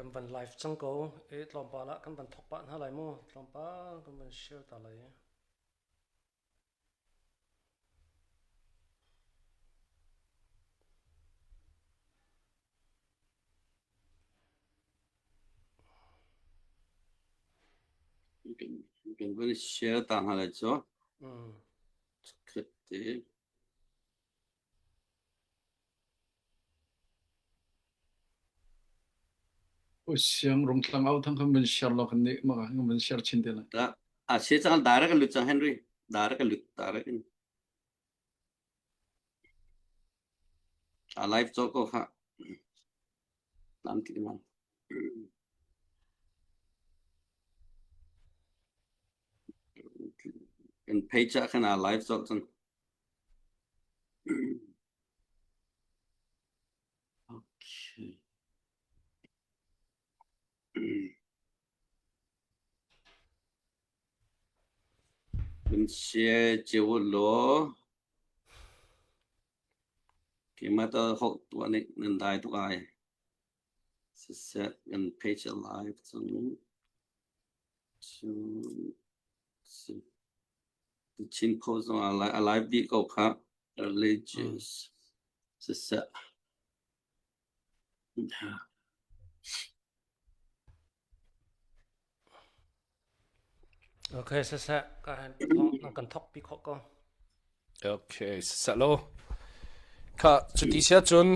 Kan van live cang ko. E tlawmpal ah kan van thok pah hna lai mu. Tlawmpal kan van share ta lai. Kan van share ta hna lai cu. Mm. Khat te. Siang rungtlang au thang kan van share lo kan nih ma kan van share chin te lai. Ta a se chang dara kan lut chang Henry. Dara kan lut dara kan. A live cho ko kha. Lam ti man. Kan page ah khan a live cho cang. Okay. Kan share cio law. Keimah ta holh tuah nih nan dai tuk ai. Siseh kan page live cang. Cun The Chin Post zong a live dih ko khah. Religious. Siseh. Okay, siseh ka hen kan thok pi khawh ko. Okay, siseh lo. Kha cuti sia cun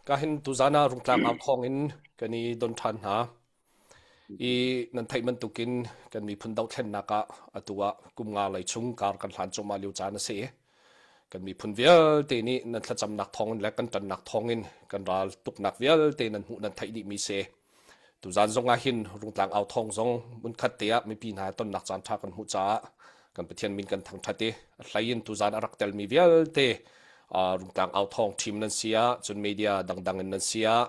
ka hin tuzan ah rungtlang au khong in kan i don ṭhan hna. I nan theih bantukin kan miphun dohthlennak ah atu ah kum nga lei chung kar kan hlan cuahmah lio caan a si. Kan miphun vialte nih nan thlacamnak thawngin le kan ṭannak thawngin kan ral tuknak vialte nan hmuh nan theih dihmi si. Tuzan zong ah hin Rungtlang au thawng zong hmunkhat te ah mipi hna tonnak caan ṭha kan hmuh caah kan Pathian min kan thangṭhat i a hlei in tuzan a rak telmi vialte Rungtlang au thawng team nan si ah cun media dangdang in nan si ah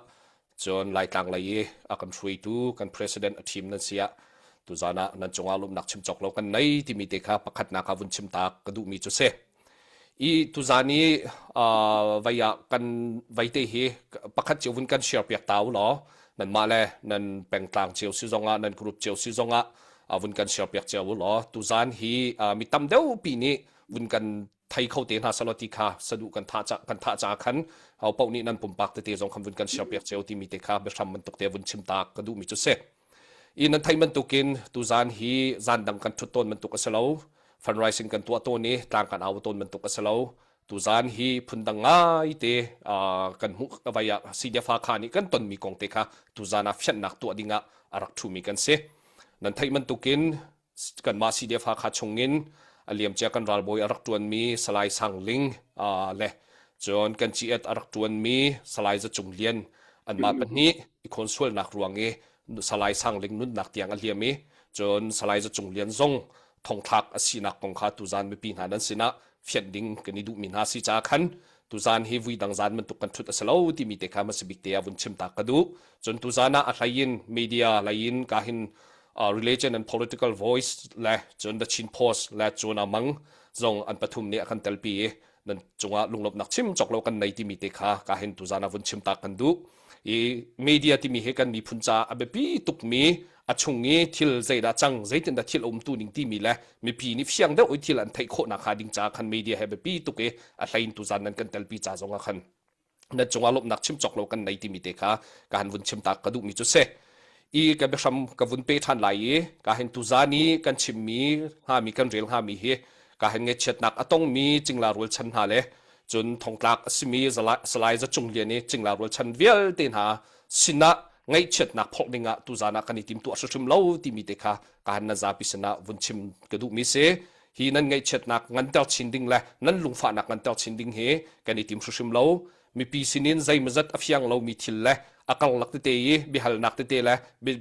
Cun Laitlang lei i a kan hruaitu kan president a ṭhim nan si ah tuzan ah nan cungah lawmhnak chim cawk lo kan nei timi te kha pakhatnak ah vun chim ta ka duhmi cu si. I tuzan i uh, vei ah kan vei te hi pakhat cio vun kan share piak ta u law nanmah le nan pengtlang cio si zongah nan group cio si zongah uh, vun kan share piak cio u law tuzan hi uh, mi tam deuh pi nih vun kan thei kho te hna selaw ti kha saduh kan thah ca kan thah ca khan ho paoh nih nan pumpak tete zong khan vun kan share piak cio timi te kha biahram bantuk te vun chim ta ka duhmi cu si i nan thei bantukin tuzan hi zan dang kan thut tawn bantuk a si lo fundraising kan tuah tawn i tlang kan au tawn bantuk a si lo tuzan hi phundang ngai te kan hmuh vai ah CDFA kha nih kan tonmi kong te kha tuzan ah fianhnak tuah dingah a rak thumi kan si nan theih bantukin kanmah CDF Hakha chungin a liamcia kan ralbawi a rak ṭuanmi Salai Sang Ling le cun kan ciat a rak ṭuanmi Salai Za Cung Lian anmah pahnih i khawnsualnak ruang i Salai Sang Ling nunnak tiang a liam i cun Salai Za Cung Lian zong thongthlak a sinak kong kha tuzan mipi hna nan sinah fianh ding kan i duhmi hna si caah khan tuzan hi vui dang zan bantuk kan ṭhut a si lo timi te kha hmasa bik te ah vun chim ta ka duh. Cun tuzan ah a hlei in media lei in ka hin uh, religion and political voice le cun The Chin Post le cun amang zong an pathum nih a kan telpi i nan cungah lunglawmhnak chim cawk lo kan nei timi te kha ka hin tuzan ah vun chim ta kan duh. I media timi hi kan miphun caah a biapi tukmi a chung i thil zeidah cang zeitindah thil a umtu ning timi le mipi nih fiang deuh i thil an theih khawh nakhnga ding caah khan media he biapi tuk i a hlein tuzan nan kan telpi ca zong ah khan nan cungah lawmhnak chim cawk lo kan nei timi te kha ka han vun chim ta ka duhmi cu si i ka biahram ka vun pe ṭhan lai i ka hin tuzan i kan chimmi hngami kan rel hngami hi ka hin ngaihchiatnak a tongmi cingla rualchan hna le cun thongtlak a simi Salai Za Cung Lian i cingla rualchan vialte hna sinah ngaihchiatnak phorh dingah tuzan ah kan i timtuah hrimhrim lo timi te kha ka han na zapi sinah vun chim ka duhmi si hi nan ngaihchiatnak nganter chin ding le nan lungfahnak nganter chin ding hi kan i tim hrimhrim lo mipi sinin zeimazat a fiang lomi thil le a karlak tete i biahalnak tete le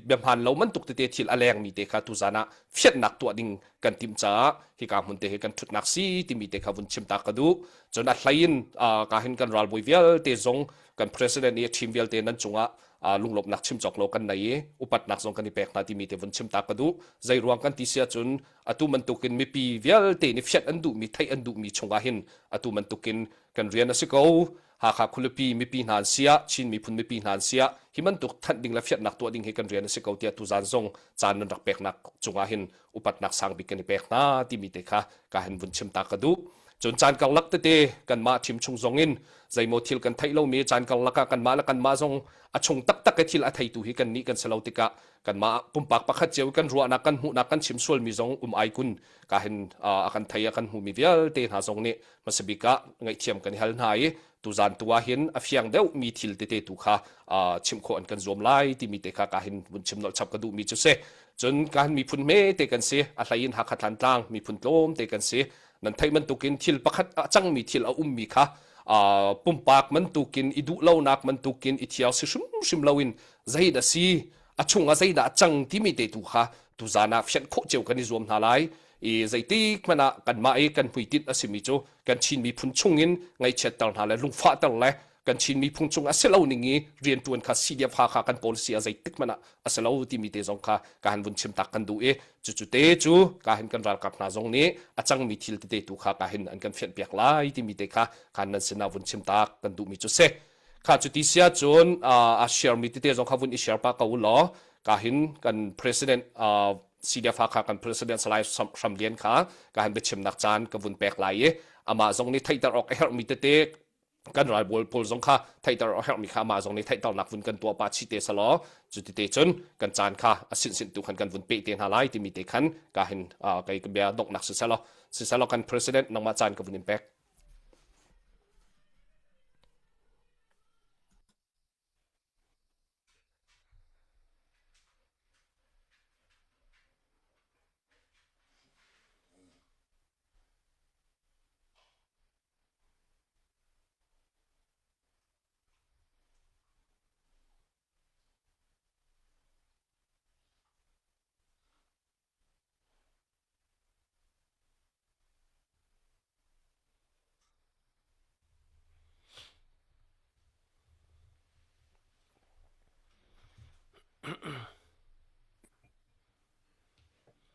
biahmaan lo bantuk tete thil a lengmi te kha tuzan ah fianhnak tuah ding kan timh caah hika hmun te hi kan ṭhutnak si timi te kha vun chim ta ka duh cun a hlei in ka hin kan ralbawi vialte zong kan president i a team vialte nan cungah lunglawmhnak chim cawk lo kan nei i upatnak zong kan i pek hna timi te vun chim ta ka duh zei ruang kan ti si ahcun atu bantukin mipi vialte nih fianh an duhmi theih an duhmi chungah hin atu bantukin kan rian a si ko. Hakha khualipi mipi hna an si ah Chin miphun mipi hna an si ah hi bantuk thanh ding le fianhnak tuah ding hi kan rian a si ko tiah tuzan zong caan nan rak peknak cungah hin upatnak sang bik kan i pek hna timi te kha ka hin vun chim ta ka duh. Cun caan karlak tete kanmah thim chung zong in zeimaw thil kan theih lomi caan karlak ah kanmah le kanmah zong a chung taktak i thil a theitu hi kannih kan si lo tikah kanmah pumpak pakhat cio kan ruahnak kan hmuhnak kan chim sualmi zong um ai kun ka hin a kan thei a kan hmumi vialte hna zong nih hmasabik ah ngaihthiam kan i hal hna i tuzan tu ah hin a fiang deuh mi thil tete tu kha chim khawh an kan zuam lai timi te kha ka hin vun chim nolh chap ka duhmi cu si. Cun ka hin miphun hme te kan si, a hlei in Hakha Thlantlang miphun tlawm te kan si. Nan theih bantukin thil pakhat a cangmi thil a ummi kha pumpak bantukin i duh lonak bantukin i thiar si hrimhrim loin zeidah si, a chung ah zeidah a cang timi te tu kha tuzan ah fianh khawh cio kan i zuam hna lai. I zeitik hmanh ah kanmah i kan hmuitinh a simi cu kan Chin miphun chungin ngaihchiatter hna le lungfahter le kan Chin miphun chung a si lo ning i rianṭuan kha CDF Hakha kan policy a zeitik hmanh ah a si lo timi te zong kha ka han vun chim tak kan duh i cucu te cu ka hin kan ralkap hna zong nih a cangmi thil tete tu kha ka hin an kan fianh piak lai timi te kha khan nan sinah vun chim tak kan duhmi cu si. Kha cu ti sia cun a share mi tete zong kha vun i share pa ko law ka hin kan president CDF Hakha kan president Salai Hram Lian kha ka han biachimnak caan ka vun pek lai i amah zong nih theihter awk a herhmi tete kan ralbawl pawl zong kha theihter a herhmi kha amah zong nih theihternak vun kan tuah pa chih te selaw cu ti te cun kan caan kha a sin sin tu khan kan vun pe te hna lai timi te khan ka hin kei ka bia donghnak siselaw siselaw kan president nangmah caan ka vun in pek.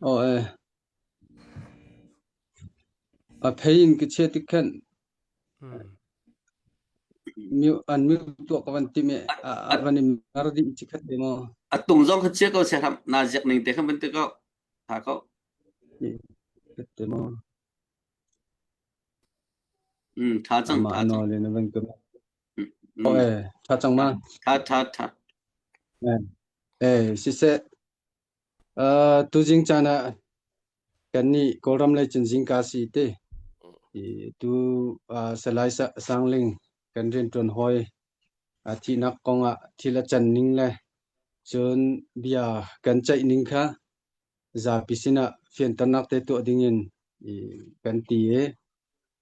Aw e. A phei in ka chia tik khan an mute tuah ka van tim i a van i mer dih chikhat te maw. A tung zong kha chia ko seh hram na ziak ning te khan van ti ko. Tha ko. Te maw. Tha cang Amah tha cang. nawl in a van ka Aw e, tha cang ma. Tha tha tha. Eh, siseh Tuzing caan ah kannih Kawlram lei cun zingka si te. Tu Salai Sangling kan rianṭuan hawi a thihnak kong ah thil a can ning le cun bia kan ceih ning kha zapi sinah fianternak te tuah dingin kan ti i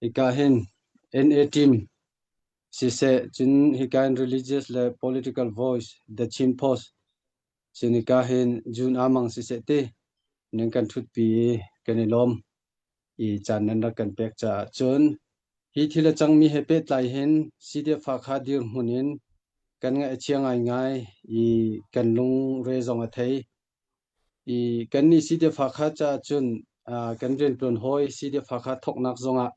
hika hin NA team siseh cun hika in religious le political voice The Chin Post Cunika hin June amang siseh ti nan kan ṭhutpi i kan i lawm i caan nan rak kan pek caah cun hi thil a cangmi he pehtlai hin CDF Hakha dirhmun in kan ngaih a chia ngaingai i kan lungre zong a thei. I kannih CDF Hakha caah cun kan rianṭuan hawi CDF Hakha thawknak zongah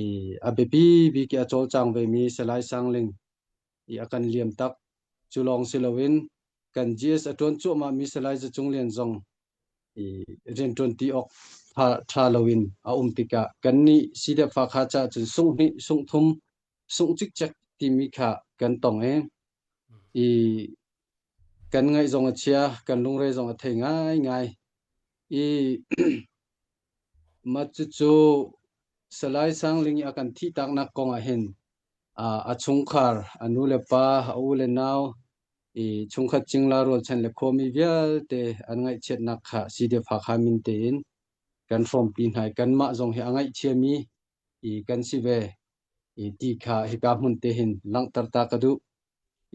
i a biapi bik i a cawlcang vemi Salai Sang Ling i a kan liam tak. Cu lawng si loin kan GS a ṭuan cuahmahmi Salai Za Cung Lian zong i rianṭuan ti awk ṭha loin a um tikah kannih CDF Hakha caah cun sunghnih, sunghthum, sungh cikcek timi kha kan tong i i kan ngaih zong a chia, kan lungre zong a thei ngaingai. I mah cucu Salai Sang Ling i a kan thihtaknak kong ah hin a chungkhar, a nu le pa, a u le nau, i chungkhat cingla rualchan le khuami vialte an ngaihchiatnak kha CDF Hakha min tein kan hrawmpi hna i kanmah zong hi a ngaihchiami i kan si ve i ti kha hika hmun te hin langhter ta ka duh.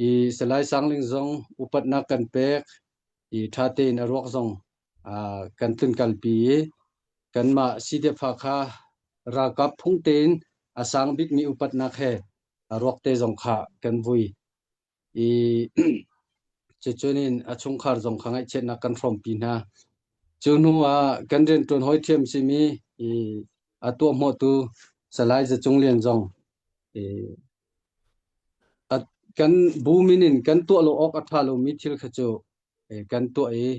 I Salai Sangling zong upatnak kan pek i ṭha tein a ruak zong kan tlunkalpi i kanmah CDF Hakha ralkap phung tein a sang bikmi upatnak he a ruak te zong kha kan vui i cucun in a chungkhar zong kha ngaihchiatnak kan hrawmpi hna. Cu hnu ah kan rianṭuan hawi ṭhiam simi i a tuahhmuahtu Salai Za Cung Lian zong i. kan bu min in kan tuah lo awk a ṭha lomi thil kha cu kan tuah i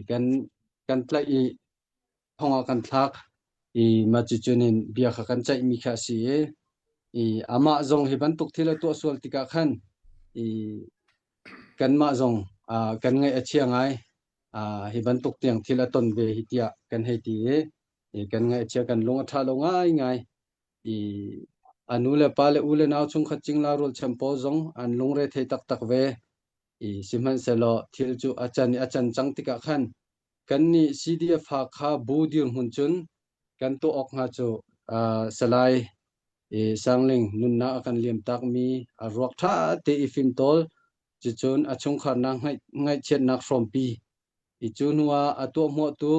kan kan tlaih i thong ah kan thlak i mah cucun in bia kha kan ceihmi kha a si i, i amah zong hi bantuk thil a tuah sual tikah khan i kanmah zong kan ngaih a chia ngai. Hi bantuk tiang thil a ton ve hi tiah kan hei ti i kan ngaih a chia kan lung a ṭha lo ngaingai. I a nu le pa le u le nau chungkhat cingla rualchan pawl zong an lungre thei taktak ve. I sihmanhsehlaw thil cu a can i a can cang tikah khan kannih CDF Hakha bu dirhmun cun kan tuah awk hnga cu Salai Sangling nunnak a kan liamtakmi a ruak ṭha te i fimtawl cucun a chungkharnak ngaihchiatnak hrawmpi i cu hnu ah a tuahhmuahtu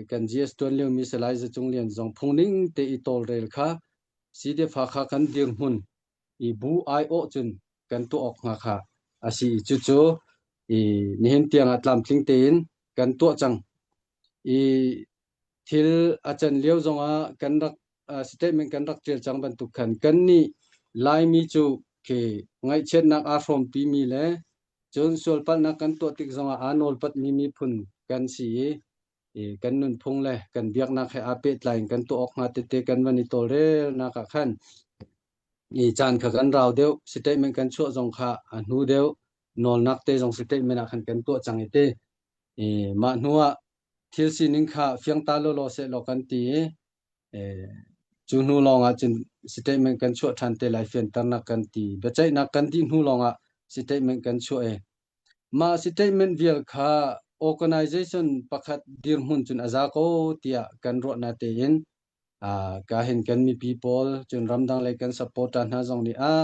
kan GS ṭuan liomi Salai Za Cung Lian zong phungning te i tawlrel kha CDF Hakha kan dirhmun i bu aiawh cun kan tuah awk hnga kha a si i cucu i nihin tiangah tlamtling tein kan tuah cang. I thil a can lio zongah kan rak statement kan rak ṭial cang bantuk khan kannih Laimi cu khi ngaihchiatnak aa hrawmpimi le cun sualpalhnak kan tuah tik zongah aa nawlpatmi miphun kan si i i kan nunphung le kan biaknak he aa pehtlai in kan tuah awk hnga tete kan van i tawlrelnak ah khan i caan kha kan rau deuh statement kan chuah zong kha a hnu deuh nawlnak te zong statement ah khan kan tuah cang i te i mah hnu ah thil sining kha fiang ta lawlaw seh law kan ti i cu hnu lawng ah cun statement kan chuah ṭhan te lai fianternak kan ti biaceihnak kan dih hnu lawng ah statement kan chuah i Mah statement vial kha organization pakhat dirhmun cun a za ko tiah kan ruah natein ka hin kan mipi pawl cun ramdang lei kan supporter hna zong nih a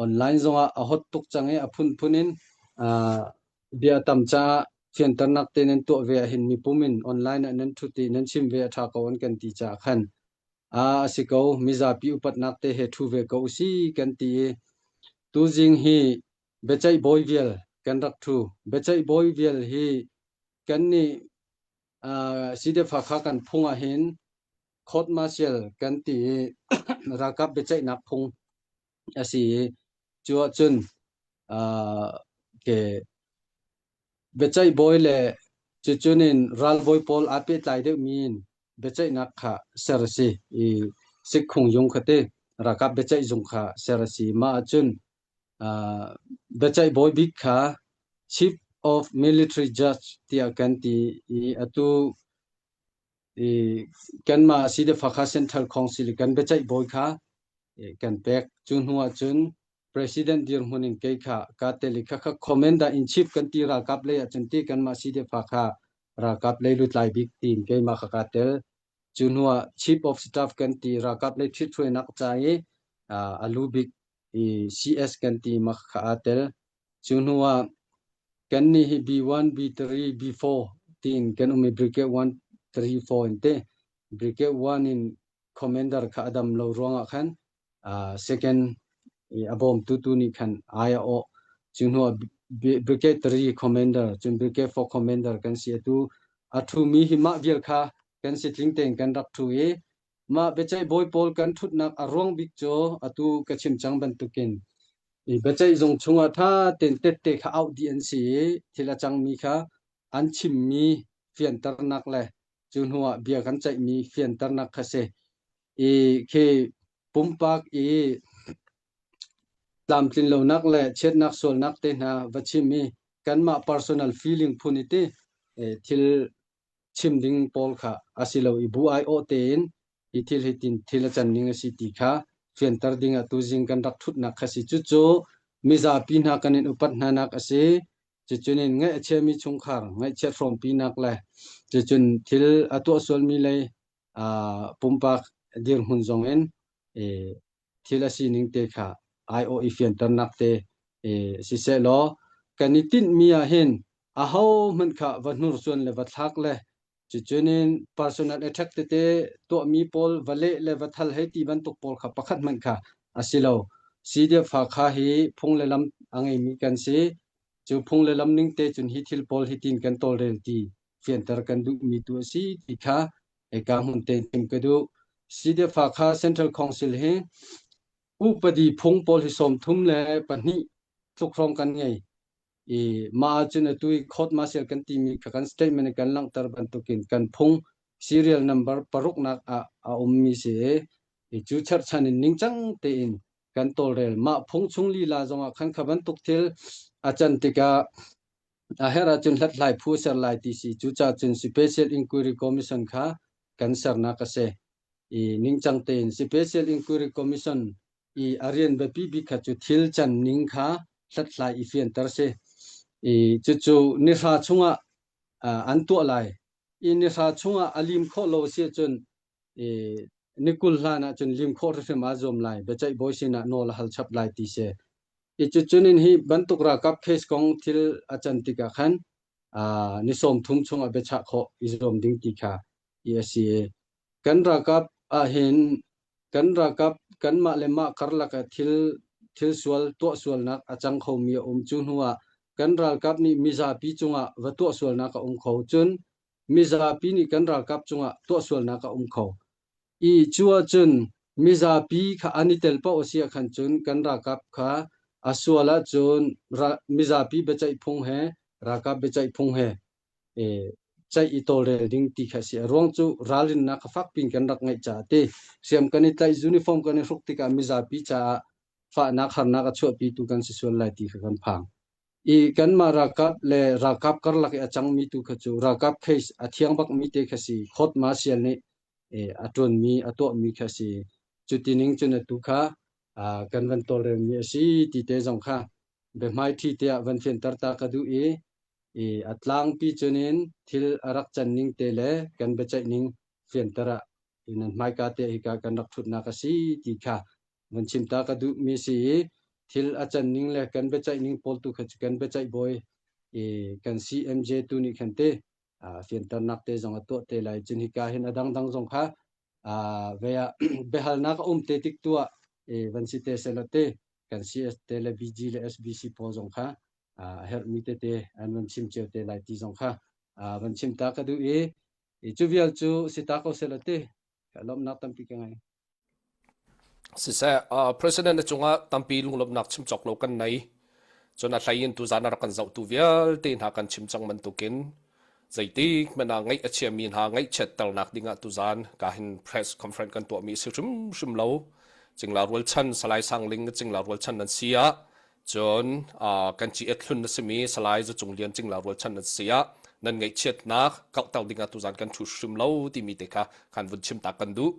online zongah a hot tuk cang i a phunphun in bia tam caah fianternak te nan tuah ve ahhin mipum in online ah nan ṭhut i nan chim ve a ṭha ko an kan ti caah khan a a si ko mizapi upatnak te he ṭhu ve ko usi kan ti i tuzing hi Biaceih bawi vial kan rak ṭhu. Biaceih bawi vial hi kannih CDF Hakha kan phung ahhin court martial kan ti i ralkap biaceihnak phung a si i cu ahcun ke biaceih bawi le cucun in ralbawi pawl aa pehtlai deuhmi in biaceihnak kha ser a si i sikkhung zung kha ti ralkap biaceih zung kha ser a si. Mah ahcun Biaceih bawi bik kha Chief of Military Judge tiah kan ti i atu i kanmah Sidefakha Central Council i kan biaceih bawi kha kan pek. Cu hnu ahcun President dirhmun in kei kha kaa tel i khakha Commander in Chief kan ti ralkap lei ahcun ti kanmah Sidefakha ralkap lei lutlai bik tiin keimah kha kaa tel. Cu hnu ah Chief of Staff kan ti ralkap lei ṭhithruainak ca i a lu bik i CS kan ti mak kha aa tel. Cu hnu ah kannih hi B1, B3, B4 tiin kan um i Brigade 1, 3, 4 in te. Brigade 1 in commander kha a dam lo ruangah khan second i a bawmtu tu nih khan ai a awh. Cu hnu ah Brigade 3 commander, cun Brigade 4 commander kan si. Atu a ṭhumi hi mah vial kha kan si tling tein kan rak ṭhu i Mah biaceih bawi pawl kan ṭhutnak a ruang bik cu atu ka chim cang bantukin i biaceih zung chungah ṭha tein tette kha auh dih an si i thil a cangmi kha an chimmi fianternak le cu hnuah bia kan ceihmi fianternak kha si. I khi pumpak i tlamtlinlonak le chiatnak sualnak te hna va chim i kanmah personal feeling phun i ti thil chim ding pawl kha a si lo i bu aiawh tein hi thil hi tin thil a can ning a si ti kha fianter ding ah tuzing kan rak thutnak kha si. Cucu mizapi hna kan in upat hna nak a si. Cucun in ngaih a chiami chungkhar ngaihchiat hrawmpinak le cucun thil a tuah sualmi lei pumpak dirhmun zong in thil a sining te kha aiawh i fianternak te siseh law kan i tinhmi ah hin aho hmanh kha va hnursuan le va thlak le cucun in personal attack tete tuahmi pawl va leh le va thal hei ti bantuk pawl kha pakhat hmanh kha a si lo. CDF Hakha hi phung le lam a ngeimi kan si. Cu phung le lam ning te cun hi thil pawl hi tin kan tawlrel ti fianter kan duhmi tu a si ti kha hika hmun te chim ka duh. CDF Hakha Central Council hi Upadi phung pawl hi 32 tluk hrawng kan ngei. I mah ahcun atu i court martial kan timi kha kan statement in kan langhter bantukin kan phung serial number paruknak ah a ummi si i, i cu cherhchan in ningcang tein kan tawlrel. Mah phung chung lila zongah khan kha bantuk thil a can tikah a herh ahcun hlathlai phu ser lai ti si. Cucaah cun Special Inquiry Commission kha kan sernak a si. I ningcang tein Special Inquiry Commission i a rian biapi bik kha cu thil can ning kha hlathlai i fianter si. I cucu nihra chungah an tuah lai. I nihra chungah a lim khawh lo si ahcun i ni 20 hlan ahcun lim khawh hrimhrim aa zuam lai. Biaceih bawi sinah nawl a hal chap lai ti si. I cucun in hi bantuk ralkap case kong thil a can tikah khan ni 30 chungah biachah khawh i zuam ding ti kha i a si. Kan ralkap ahhin kan ralkap kanmah le mah karlak ah thil thil sual tuah sualnak a cang khomi a um. Cu hnu ah kan ralkap nih mizapi cungah va tuah sualnak a um kho. Cun mizapi nih kan ralkap cungah tuah sualnak a um kho. I cu ahcun mizapi kha an i tel paoh a si ahkhan cun kan ralkap kha a sual ahcun mizapi biaceih phung he ralkap biaceih phung he ceih i tawlrel ding ti kha a si. A ruang cu ralrinnak kha fak piin kan rak ngeih caah ti hriam kan i tlaih uniform kan i hruk tikah mizapi caah fahnak harnak a chuahpitu kan si sual lai ti kha kan phang. I kanmah ralkap le ralkap karlak i a cangmi tu kha cu ralkap case a thiang bakmi te kha si court martial nih a ṭuanmi a tuahmi kha si. Cuti ning cun atu kha kan van tawlrelmi a si ti te zong kha biahmaiṭhi tiah van fianter ta ka duh i i a tlangpi cunin thil a rak can ning te le kan biaceih ning fianter ah nan hmaika te hika kan rak ṭhutnak a si ti kha van chim ta ka duhmi si i thil a can ning le kan biaceih ning pawl tu kha cu kan biaceih bawi i kan CMJ tu nih khan te fianternak te zong a tuah te lai cun hika hin a dangdang zong kha ve ah biahalnak a um te tik tu ah van si te selaw te kan CS te le BG le SBC pawl zong kha a herhmi tete an van chim cio te lai ti zong kha van chim ta ka duh i cu vial cu si ta ko selaw te lawmhnak tampi ka ngei. Siseh, President na cungah tampi lunglawmhnak chim cawk lo kan nei. Cun a hlei in tuzan a rak kan zohtu vialte hna kan chim cang bantukin zeitik hmanh ah ngaih a chiami hna ngaihchiatternak dingah tuzan ka hin press conference kan tuahmi a si hrimhrim lo. Cingla rualchan Salai Sang Ling Cingla rualchan nan si ah Cun kan ci hlun na simi Salai Za Cung Lian Cingla rualchan nan si ah nan ngaihchiatnak kauhter dingah tuzan kan ṭhu hrim lo timi te kha khan vun chim ta kan duh.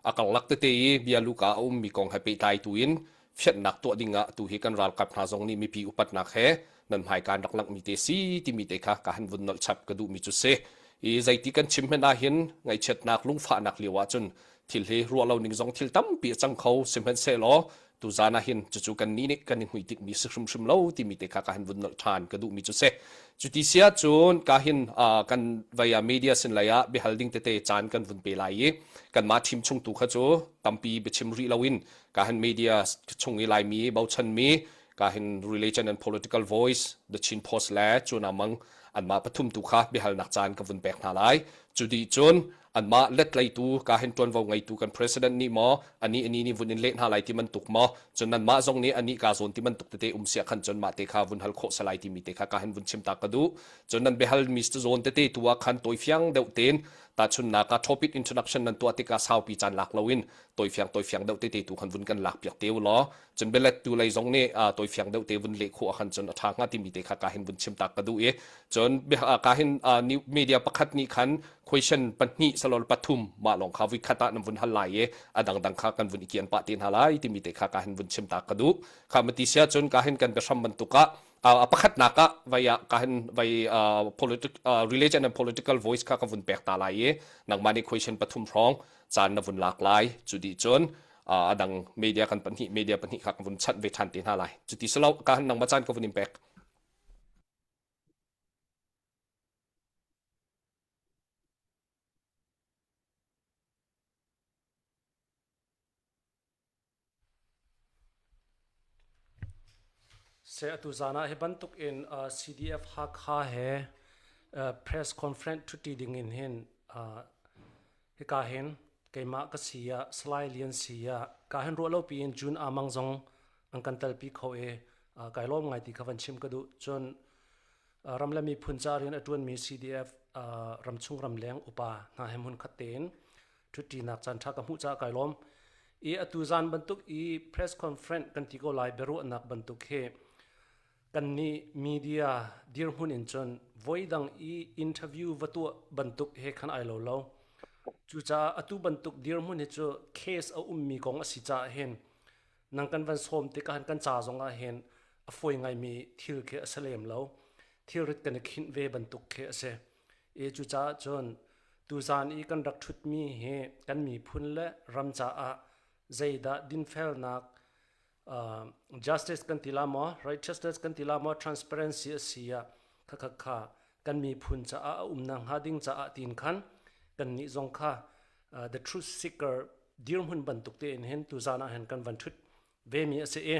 A karlak tete i bia luka a ummi kong he pehtlai tu in fianhnak tuah dingah tu hi kan ralkap hna zong nih mipi upatnak he nan hmaika an rak langhmi te si timi te kha ka han vun nolh chap ka duhmi cu si. I zeiti kan chim hmanh ahhin ngaihchiatnak lungfahnak lio ahcun thil hi ruah lo ning zong thil tampi a cang kho sihmanhsehlaw tuzan ah hin cucu kan nih nih kan i hmuitinh mi si hrimhrim lo timi te kha ka han vun nolh ṭhan ka duhmi cu si cuti si ahcun ka hin kan vei ah media sin lei ah biahal ding tete caan kan vun pe lai i kanmah team chung tu kha cu tampi biachim rih loin ka hin media chung i laimi bochanmi ka hin religion and political voice the Chin Post le cun amang anmah pathum tu kha biahalnak caan ka vun pek hna lai cu dih cun anmah letleitu ka hin ṭuanvo ngeitu kan president nih maw ani ani nih vun in leh hna lai ti bantuk maw cun nanmah zong nih ani ka zawn ti bantuk tete um sia khan cun mah te kha vun hal khawh salai timi te kha ka hin vun chim ta ka duh cun nan biahal mi zawn tete tu ah khan tawifiang deuh tein tahchunnak ah topic introduction nan tuah tikah saupi caan lak loin tawifiang tawifiang deuh tete tu khan vun kan lak piak te u law cun bialet tu lei zong nih tawifiang deuh te vun leh khawh ahkhan cun a ṭha hnga timi te kha ka hin vun chim tak ka duh i cun ka hin media pakhat nih khan question pahnih salol pathum mah lawng kha vui khat ah nan vun hal lai i a dangdang kha kan vun i kian pah te hna lai timi te kha ka hin vun chim tak ka duh kha mati sia cun ka hin kan biahram bantuk ah a pakhatnak ah vai ah ka hin vai politic religion and political voice kha ka vun pek ta lai i nangmah nih question pathum hrawng caan na vun lak lai cu dih cun a dang media kan pahnih media pahnih kha ka vun chanh ve ṭhan te hna lai cuti silo ka han nangmah caan ka vun in pek Se atu zan ah hi bantuk in CDF Hakha he press conference ṭhuṭi ding in hin hika hin. Keimah ka si ah Salai Lian si ah ka hen ruah lo piin June Amang zong an kan telpi kho i kai lawm ngai ti kha van chim ka duh. Cun ram le miphun ca rian a ṭuanmi CDF ramchung ramleng upa hna he hmun khat tein ṭhutṭinak caanṭha ka hmuh caah kai lawm. I atu zan bantuk i press conference kan ti ko lai biaruahnak bantuk hi kannih media dirhmun in cun voidang i interview va tuah bantuk he khan ai lo lo. Cucaah atu bantuk dirhmun hi cu case a ummi kong a si caah hin nang kan van sawm tikah hin kan ca zong ah hin a fawi ngaimi thil khi a si lem lo. Thilrit kan i khinh ve bantuk khi a si. I cucaah cun tuzaan i kan rak ṭhutmi hi kan miphun le ram caah zeidah dinfelnak uh, justice kan ti la maw righteousness kan ti la maw transparency a si ah kha kha kha kan miphun caah a umnak hnga ding caah tin khan kan nih zong kha uh, the truth seeker dirhmun bantuk te in hin tuzaan ah hin kan van thut ve mi a si i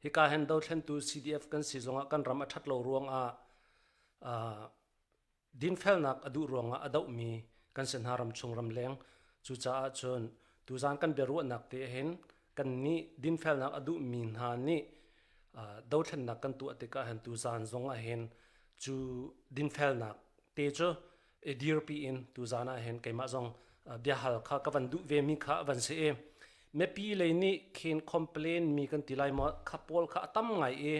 hika hen dothlentu CDF kan si zongah kan ram a that lo ruangah uh, dinfelnak a duh ruangah a dohmi kan si hna ramchung ramleng. Cucaah cun tuzaan kan biaruahnak te hin kannih dinfelnak a duhmi hna nih dothlennak kan tuah tikah hin tuzaan zong ah hin cu dinfelnak te cu i dirpi in tuzaan ah hin keimah zong biahal kha ka van duh ve mi kha van si i mipi lei nih khin complain mi kan ti lai maw kha pawl kha a tam ngai i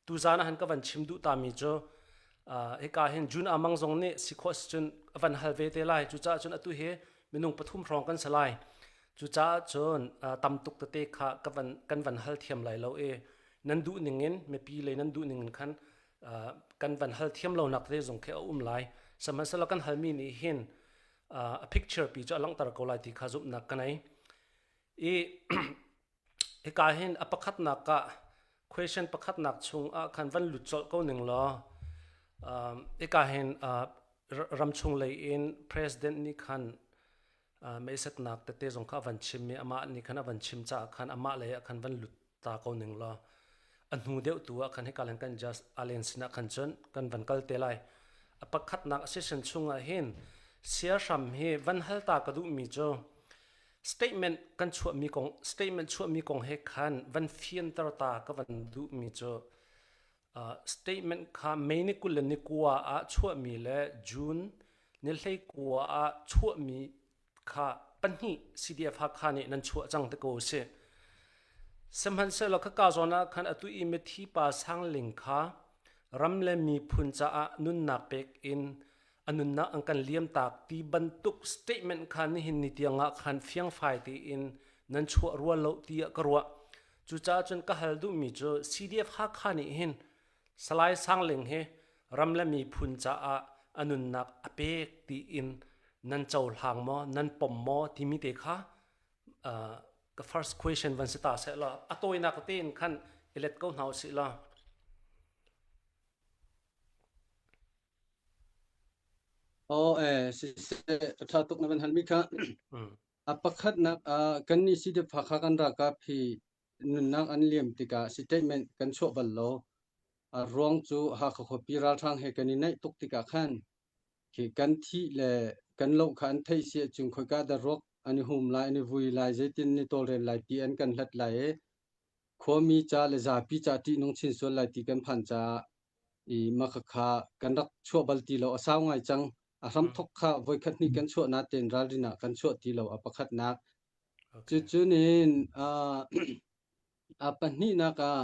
Tuzaan ah han ka van chim duh ta mi cu hika hin June Amang zong nih si khawh si cun a van hal ve te lai. Cucaah cun atu hi minung pathum hrawng kan si lai. Cucaah cun tam tuk tete kha ka van kan van hal thiam lai lo i nan duh ning in mipi lei nan duh ning in khan kan van hal thiam lo nak tete zong khi a um lai. Sihmanhsehlaw kan halmi nih hin a picture pi cu a langhter ko lai ti kha zumhnak ka nei. I Hika hin a pakhatnak ah question pakhatnak chung ah khan van lut colh ko ning law hika hin ramchung lei in president nih khan meisetnak tete zong kha a van chim i amah nih khan a van chim caah khan amah lei ah khan van lut ta ko ning law a hnu deuh tu ah khan hika len kan just alen sinah khan cun kan van kal te lai. A pakhatnak session chung ah hin siahram hi van hal ta ka duhmi cu Statement kan chuahmi kong statement chuahmi kong he khan van fianter ta ka van duhmi cu uh, statement kha May ni 20 le ni kua ah chuahmi le June ni hlei kua ah chuahmi kha pahnih CDF Hakha nih nan chuah cang te ko si. Sihmanhsehlaw khaka zawn ah khan atu i mithi pa Sangling kha ram le miphun caah nunnak pek in a nunnak an kan liamtak ti bantuk statement kha nihin ni tiangah khan fiangfai tein nan chuah rua lo tiah ka ruah. Cucaah cun ka hal duhmi cu CDF Hakha nih hin Salai Sangling hi ram le miphun caah a nunnak a pek tiin nan cohlang maw, nan pom maw timi te kha uh, ka first question van si ta seh law a tawinak tein khan i let ko hna usih law. Aw eh siseh a ṭha tuk na van halmi kha. A pakhatnak ah kannih CDF Hakha kan ralkap hi nunnak an liam tikah statement kan chuah bal lo. A ruang cu Hakha khuapi ralhrang he kan i naih tuk tikah khan khi kan thih le kan loh kha an theih si ahcun khoika dah ruak an i hum lai, an i vui lai, zeitin ni tawlrel lai ti an kan hlat lai i khuami ca le zapi ca ṭihnung chin sual lai ti kan phan caah i makhakha kan rak chuah bal ti lo a sau ngai cang a hramthok kha voikhat hnih kan chuah natein ralrin ah kan chuah ti lo a pakhatnak cucunin a pahnihnak ah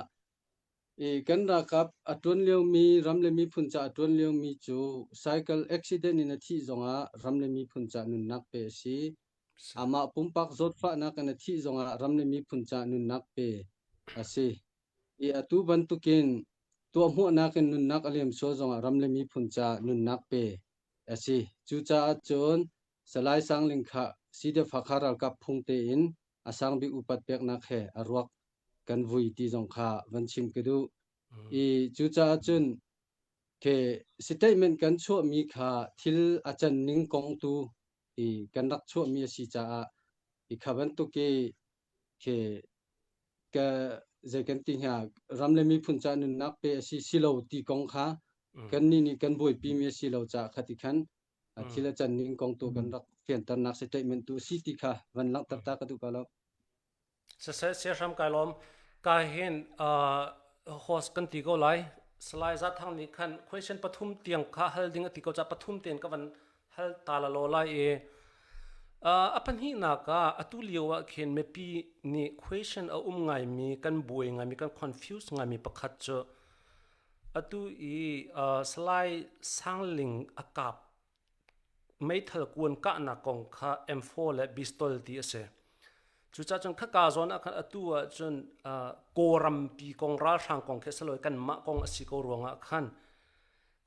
i kan ralkap a ṭuan liomi ram le miphun ca a ṭuan liomi cu cycle accident in a thih zongah ram le miphun ca nunnak pe a si amah pumpak zawtfahnak in a thih zongah ram le miphun ca nunnak pe a si I atu bantukin tuahhmuahnak in nunnak a liam sual zongah ram le miphun caah nunnak pe a si. Cucaah cun Salai Sangling kha CDF Hakha ralkap phung tein a sangbik upat peknak he a ruak kan vui ti zong kha van chim ka duh. I cucaah cun ke statement kan chuahmi kha thil a can ning kong tu i kan rak chuahmi a si caah i kha bantuk i ke ka zei kan ti hnga ram le miphun ca nunnak pe a si si lo ti kong kha kan nih nih kan buaipi mi a si lo caah khati khan thil a can ning kong tu kan rak fianternak statement tu si ti kha van langhter ta ka duh ko lo. Siseh siahram kai lawm. Ka hin host kan ti ko lai. Salai Za Thang nih khan question pathum tiang kha hal ding a ti ko ca pathum ten ka van hal ta la lo lai i a pahnihnak ah atu lio ah khin mipi nih question a um ngaimi kan buai ngaimi kan confuse ngaimi pakhat cu atu i Salai Sangling a kap meithal kuan kahnak kong kha M4 le pistol ti a si. Cucaah cun khaka zawn ah khan atu ah cun Kawlrampi kong ralhrang kong khi a si lo i kanmah kong a si ko ruangah khan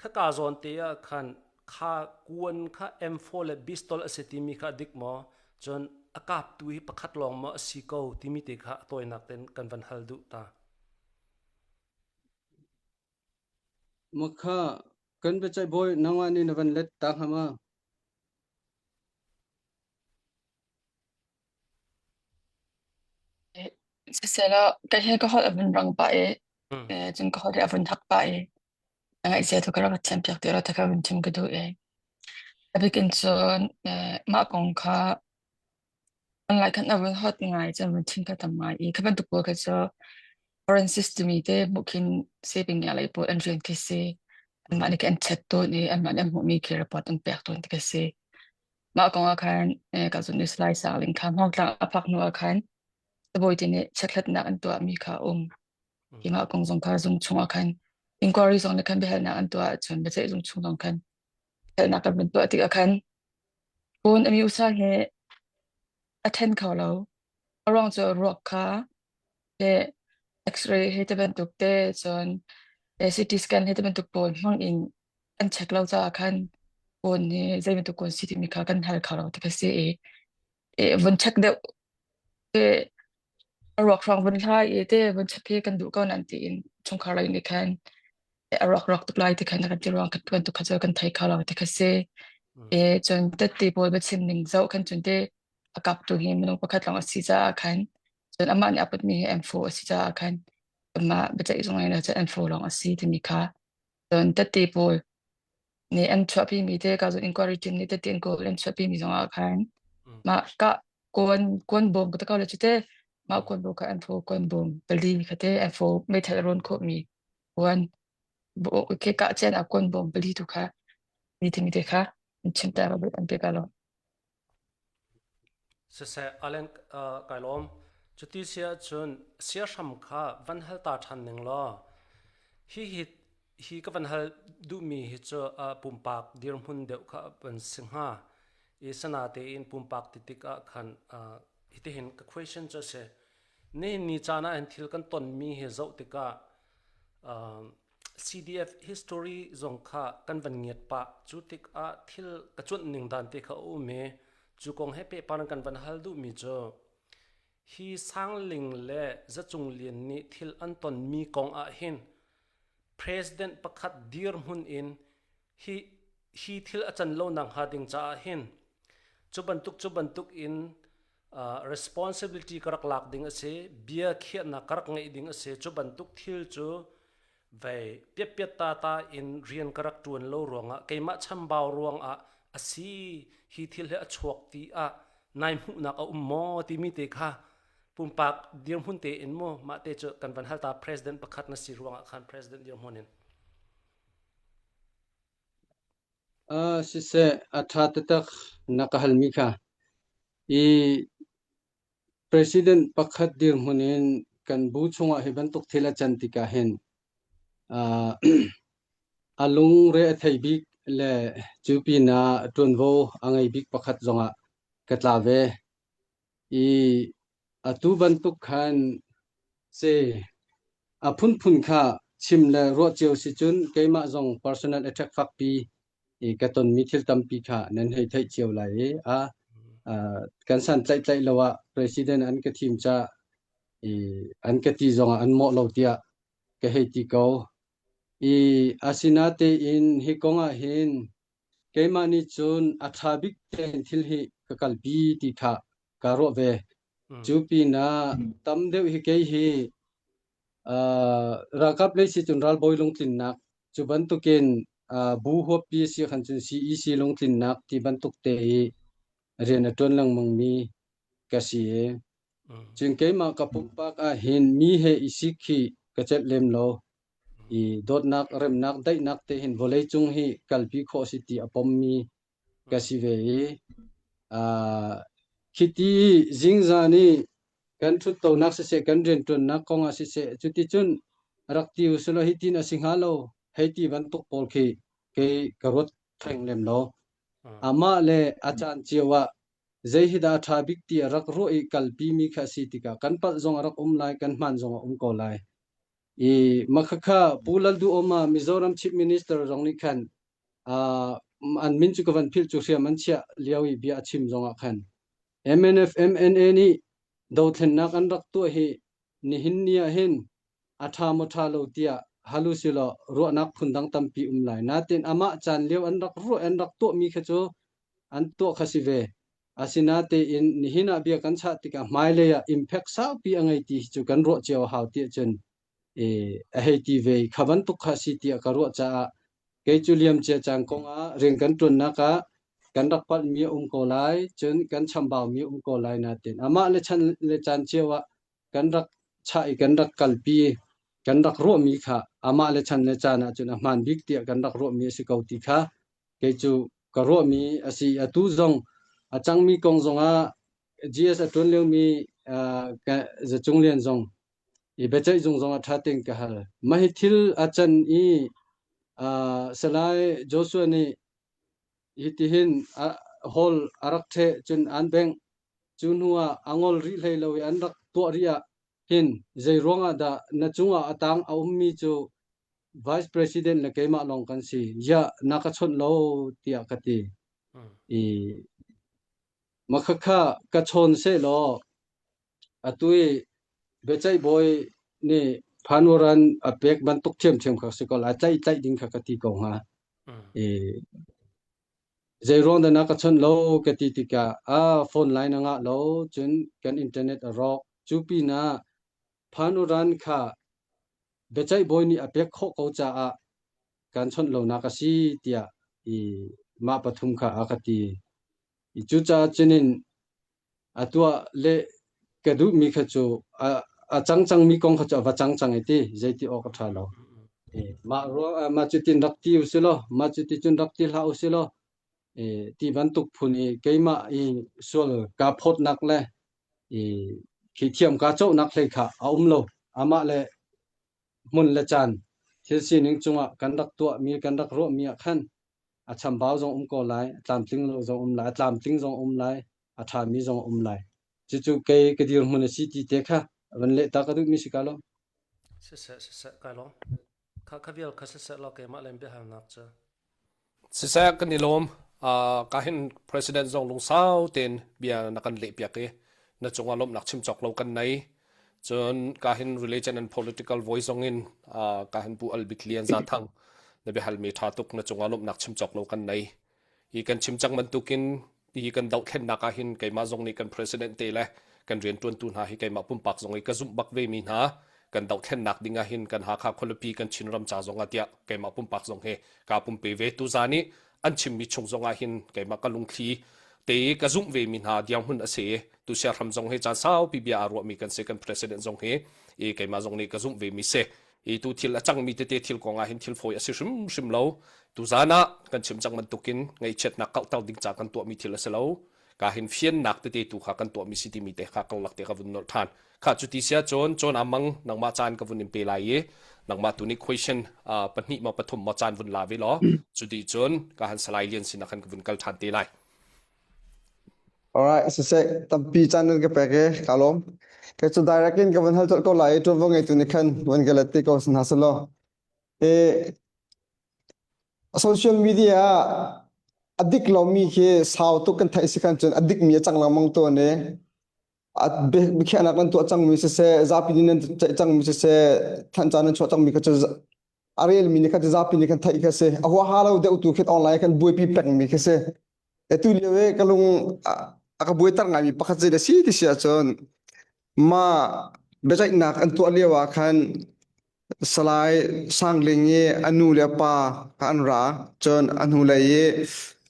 khaka zawn te ah khan kha kuan kha M4 le pistol a si timi kha a dik maw? Cun a kaptu hi pakhat lawng maw a si ko timi te kha a tawinak tein kan van hal duh ta. Makha kan biaceih bawi nangmah nih na van let ta hnga ma? Siselaw ka hi ka holh a vun rang pah i cun ka holh hi a vun hak pah i a ngaihchia tu ka rak thiampiak ti lo ta vun chim ka duh i a bik in cun mah kong kha Online khan a vun hot ngai cun vun chim kha tam ngai i kha bantuk pawl kha cu forensics timi te hmuh khin saving lei pawl an rian khi si. Anmah nih khin an chat tawn i anmah nih an hmuhmi khi report an pek tawn ti khi si. Mah kong ah khan ka zun i Salai Sang kha Hmawngtlang a phak hnu ah khan cabawi te nih chekhlatnak an tuahmi kha a um. Hi mah kong zong kha zung chung ah khan inquiry zong nih khan biahalnak an tuah ahcun biaceih zung chung zong khan biahalnak kan vun tuah tikah khan Cun a miusa he a ṭhen kho lo. A ruang cu ruak kha he X-ray he ti bantuk te cun CT scan he ti bantuk pawl hmang in an check lo caah khan kawn hi zei bantuk kawn si timi kha kan hal kho lo ti kha si i, i vun check deuh te a ruak hrawng vun hlai i te vun check hi kan duh ko nan tiin chungkhar lei nih khan a rawk rawk tuk lai ti khan kan ti ruang kan tuan tuk kha cu kan thei kho lo ti kha si. E cun tette pawl va chim ning zoh khan cun te a kap tu hi minung pakhat lawng a si caah khan cun amah nih a putmi hi M4 a si caah khan amah biaceih zung in cun M4 lawng a si timi kha cun tette pawl nih an chuahpi mi te ka cun inquiry team nih tette an kawl an chuahpi mi zong ah khan mah ka kuan kuan bawm ka te ko le cu te mah kuan bawm kha M4 kuan bawm pali kha te M4 meithal a rawn khawh mi Kuan ke kah cian ah kuan bawm pali tu kha mi timi te kha an chim ta an pe ka lo. Siseh Allen kai lawm. Cuti si ahcun siahram kha van hal ta ṭhan ning law hi hi hi ka van hal duhmi hi cu pumpak dirhmun deuh kha van si hnga. I sana tein pumpak ti tik ah khan hitihin ka question cu a si. Nihin ni caan ah hin thil kan tonmi hi zoh tikah CDF history zong kha kan van ngiat pah. Cu tikah thil ka cuanh ning dan te kha a um i cu kong he pehpar in kan van hal duhmi cu hi Sangling le Zacung Lian nih thil an tonmi kong ah hin President pakhat dirhmun in hi hi thil a can lo nak hnga ding caah hin cu bantuk cu bantuk in responsibility ka rak lak ding a si bia khiahnak ka rak ngeih ding a si cu bantuk thil cu vei piatpiat ta ta in rian ka rak ṭuan lo ruangah keimah chambau ruangah a si hi thil hi a chuak ti ah nai hmuhnak a um maw timi te kha pumpak dirhmun te in mu mah te cu kan van hal ta president pakhat na si ruangah khan president dirhmun in Uh, siseh, a ṭha taktak na ka halmi kha. I president pakhat dirhmun in kan bu chungah hi bantuk thil a can tikah hin uh, a lungre a thei bik le cu pinah ṭuanvo a ngei bik pakhat zongah ka tla ve. I atu bantuk khan si a phunphun kha chim le ruah cio si cun keimah zong personal attack fakpi i ka tonmi thil tampi kha nan hei theih cio lai i a kan san tlaih tlaih lo ah president an ka thim ca i an ka ti zongah an mawh lo tiah ka hei ti ko. I asinatein hi kong ah hin Keimah nih cun a ṭha bik tein thil hi ka kalpi ti kha kaa ruah ve. Cu pinah tam deuh hi kei hi uh, ralkap lei si cun ralbawi lungtlinnak cu bantukin uh, bu huappi si khan cun CEC lungtlinnak ti bantuk te hi. rian a ṭuan lengmangmi ka si i cun keimah ka pumpak ah hin mi he i sik hi ka celh lem lo. I dawtnak, remnak, daihnak te hin vawleicung hi kalpi khawh si ti a pommi ka si ve i uh, khiti zingzan i kan ṭhuttonak siseh kan rianṭuannak kong ah siseh cuticun rak ti usulaw hitin a si hnga lo hei ti bantuk pawl khi kei ka ruat theng lem lo. Amah le a caan cio ah zei hi dah a ṭha bik ti a rak ruah i kalpi mi kha a si tikah kan palh zong a rak um lai kan hmaan zong a um ko lai. I makhakha Pu Lalduhoma Mizoram Chief Minister zong nih khan uh, an min cu ka van philh cu hriam an chiah lio i bia a chim zong ah khan MNF MNA nih dothlennak an rak tuah hi nihin ni ah hin a ṭha maw ṭha lo tiah hal usilaw ruahnak phundang tampi um lai. Natin amah caan lio an rak ruah an rak tuahmi kha cu an tuah kha si ve. Asinatein nihin ah bia kan chah tikah hmailei ah impact saupi a ngei ti hi cu kan ruah cio a hau tiah cun e, a hei ti ve kha bantuk kha si tiah ka ruah caah kei cu liamcia caan kong ah rian kan ṭuannak ah kan rak palhmi a um ko lai cun kan chambaumi a um ko lai natin amah le chan le caan cio ah kan rak chah i kan rak kalpi kan rak ruahmi kha amah le chan le caan ahcun a hmaan bik tiah kan rak ruahmi a si ko ti kha kei cu ka ruahmi a si. Atu zong a cangmi kong zongah GS a ṭuan liomi Zacung Lian zong i biaceih zung zongah ṭha tein ka hal. Mah hi thil a can i Salai Joshua nih hitihin hall a rak ṭheh cun an bengh. Cu hnu ah a ngol rih hlei lo i an rak tuah rih ah hin zei ruangah dah na cungah a tang a ummi cu Vice President le keimah lawng kan si. Ziah na ka chawnh lo tiah ka ti. I makhakha ka chawn sehlaw atu i biaceih bawi nih phanuran a pek bantuk ṭhiamṭhiam kha si ko lai. Tlaih tlaih ding kha ka ti ko hnga. I Zeiruang dah na ka chawnh lo ka ti tikah a phone line a ngah lo cun kan internet a rawk. Cu pinah phanuran kha biaceih bawi nih a pek khawh ko caah kan chawnh lonak a si tiah i mah pathum kha a ka ti. I cucaah cunin a tuah le ka duhmi kha cu a, a cang cangmi kong kha cu a va cang cang i ti zeiti awk a ṭha lo. Mah ruang mah cutin rak ti u si law mah cuti cun rak ti hlah u si law ti bantuk phun i keimah i sual kaa phawtnak le i khi thiam kaa cohnak hlei kha a um lo. Amah le hmun le caan thil sining cungah kan rak tuahmi kan rak ruahmi ah khan a chambau zong um ko lai, a tlamtling lo zong um lai, a tlamtling zong um lai, a ṭhami zong um lai. Cucu kei ka dirhmun a si ti te kha van leh ta ka duhmi si ka lo. Siseh, siseh, kai lawm. Kha kha vial kha siseh law keimah len biahalnak cu. Siseh kan i lawm. Uh, ka hin President zong lungsau tein bia na kan leh piak i na cungah lawmhnak chim cawk lo kan nei. Cun ka hin religion and political voice zong in uh, ka hin Pu Albik Lian Za Thang na biahalmi ṭha tuk na cungah lawmhnak chim cawk lo kan nei. Hi kan chim cang bantukin hi kan dohthlennak ah hin keimah zong nih kan president te le kan rianṭuantu hna hi keimah pumpak zong i ka zumh bak ve mi hna kan dohthlennak ding ah hin kan Hakha khualipi kan Chinram ca zong ah tiah keimah pumpak zong hi kaa pumpe ve tuzan i an chimmi chung zong ah hin keimah ka lungthli te i ka zumh ve mi hna dirhmun a si i tu siahram zong hi caan saupi bia aa ruahmi kan si kan president zong hi i keimah zong nih ka zumh ve mi si i tu thil a cangmi tete thil kong ah hin thil fawi a si hrimhrim lo tuzan ah kan chim cang bantukin ngaihchiatnak kauhter ding ca kan tuahmi thil a si lo ka hin fiannak tete tu kha kan tuahmi si timi te kha karlak te ka vun nolh than kha cu ti sia cun cawn amang nangmah caan ka vun in pe lai i nangmah tu nih question pahnih ma pathum ma caan vun la ve law cu ti cun ka han salai lian sin ah khan ka vun kal than te lai Alright, siseh, tampi caan nan ka pek i ka lawm. Kei cu direct in ka van hal colh ko lai i ṭuanvo ngeitu nih khan van ka let te ko hna selaw. E, social media ah a dik lomi khi sau tuk kan theih si khan cun a dikmi a cang lengmang tawn i a biakhiahnak nan tuah cangmi siseh, zapi nih nan ceih cangmi siseh, thanhca nan chuah cangmi kha cu a relmi nih khan zapi nih khan theih kha si. A huaha lo deuh tu khi online khan buaipi pengmi khi si. Atu lio i ka lung a ka buaiter ngaimi pakhat zei dah si ti si ahcun mah biaceihnak an tuah lio ah khan Salai Sangling i a nu le a pa kha an ra cun a hnulei i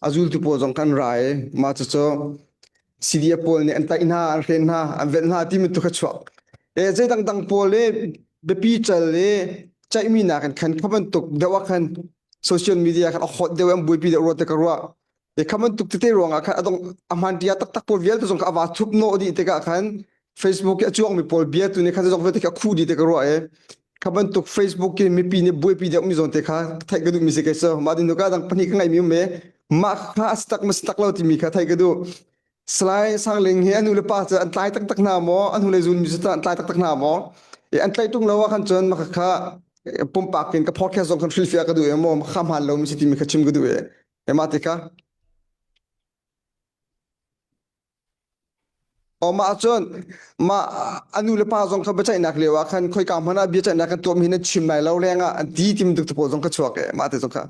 a zultu pawl zong kha an ra i mah cucu. CDF pawl nih an tlaih hna, an hren hna, an velh hna timi tu kha chuak. E zei dangdang pawl le biapi cal le ceihmi nakin khan kha bantuk deuh ah khan social media khan a hot deuh an buaipi deuh rua te ka ruah. E kha bantuk tete ruangah khan adong a hman tia taktak pawl vialte zong kha a va thup nawh dih tikah khan Facebook i a cuangmi pawl bia tu nih khan zong vialte kha a khuh dih te ka ruah e. Kha bantuk Facebook i mipi nih buaipi deuh mi zawn te kha theih ka duh mi si kei so mah din ka dang pahnih ka ngeih mi um e mah kha a si tak ma si tak lo timi kha theih ka duh. Salai Sangling hi a nu le pa cu an tlai taktak hna maw? An hnulei zulmi cu an tlai taktak hna maw? I an tlaih ṭung lo ah khan cun maka kha pumpak in ka podcast zong khan hrilhfiah ka duh i maw kha hmaan lomi si timi kha chim ka duh i e mah ti kha O mah cun mah a nu le pa zong kha biaceihnak lio ah khan khoika hmanh ah biaceihnak kan tuahmi nan chim lai lo lengah an ti tim tuk pawl zong ka chuak e mah te zong kha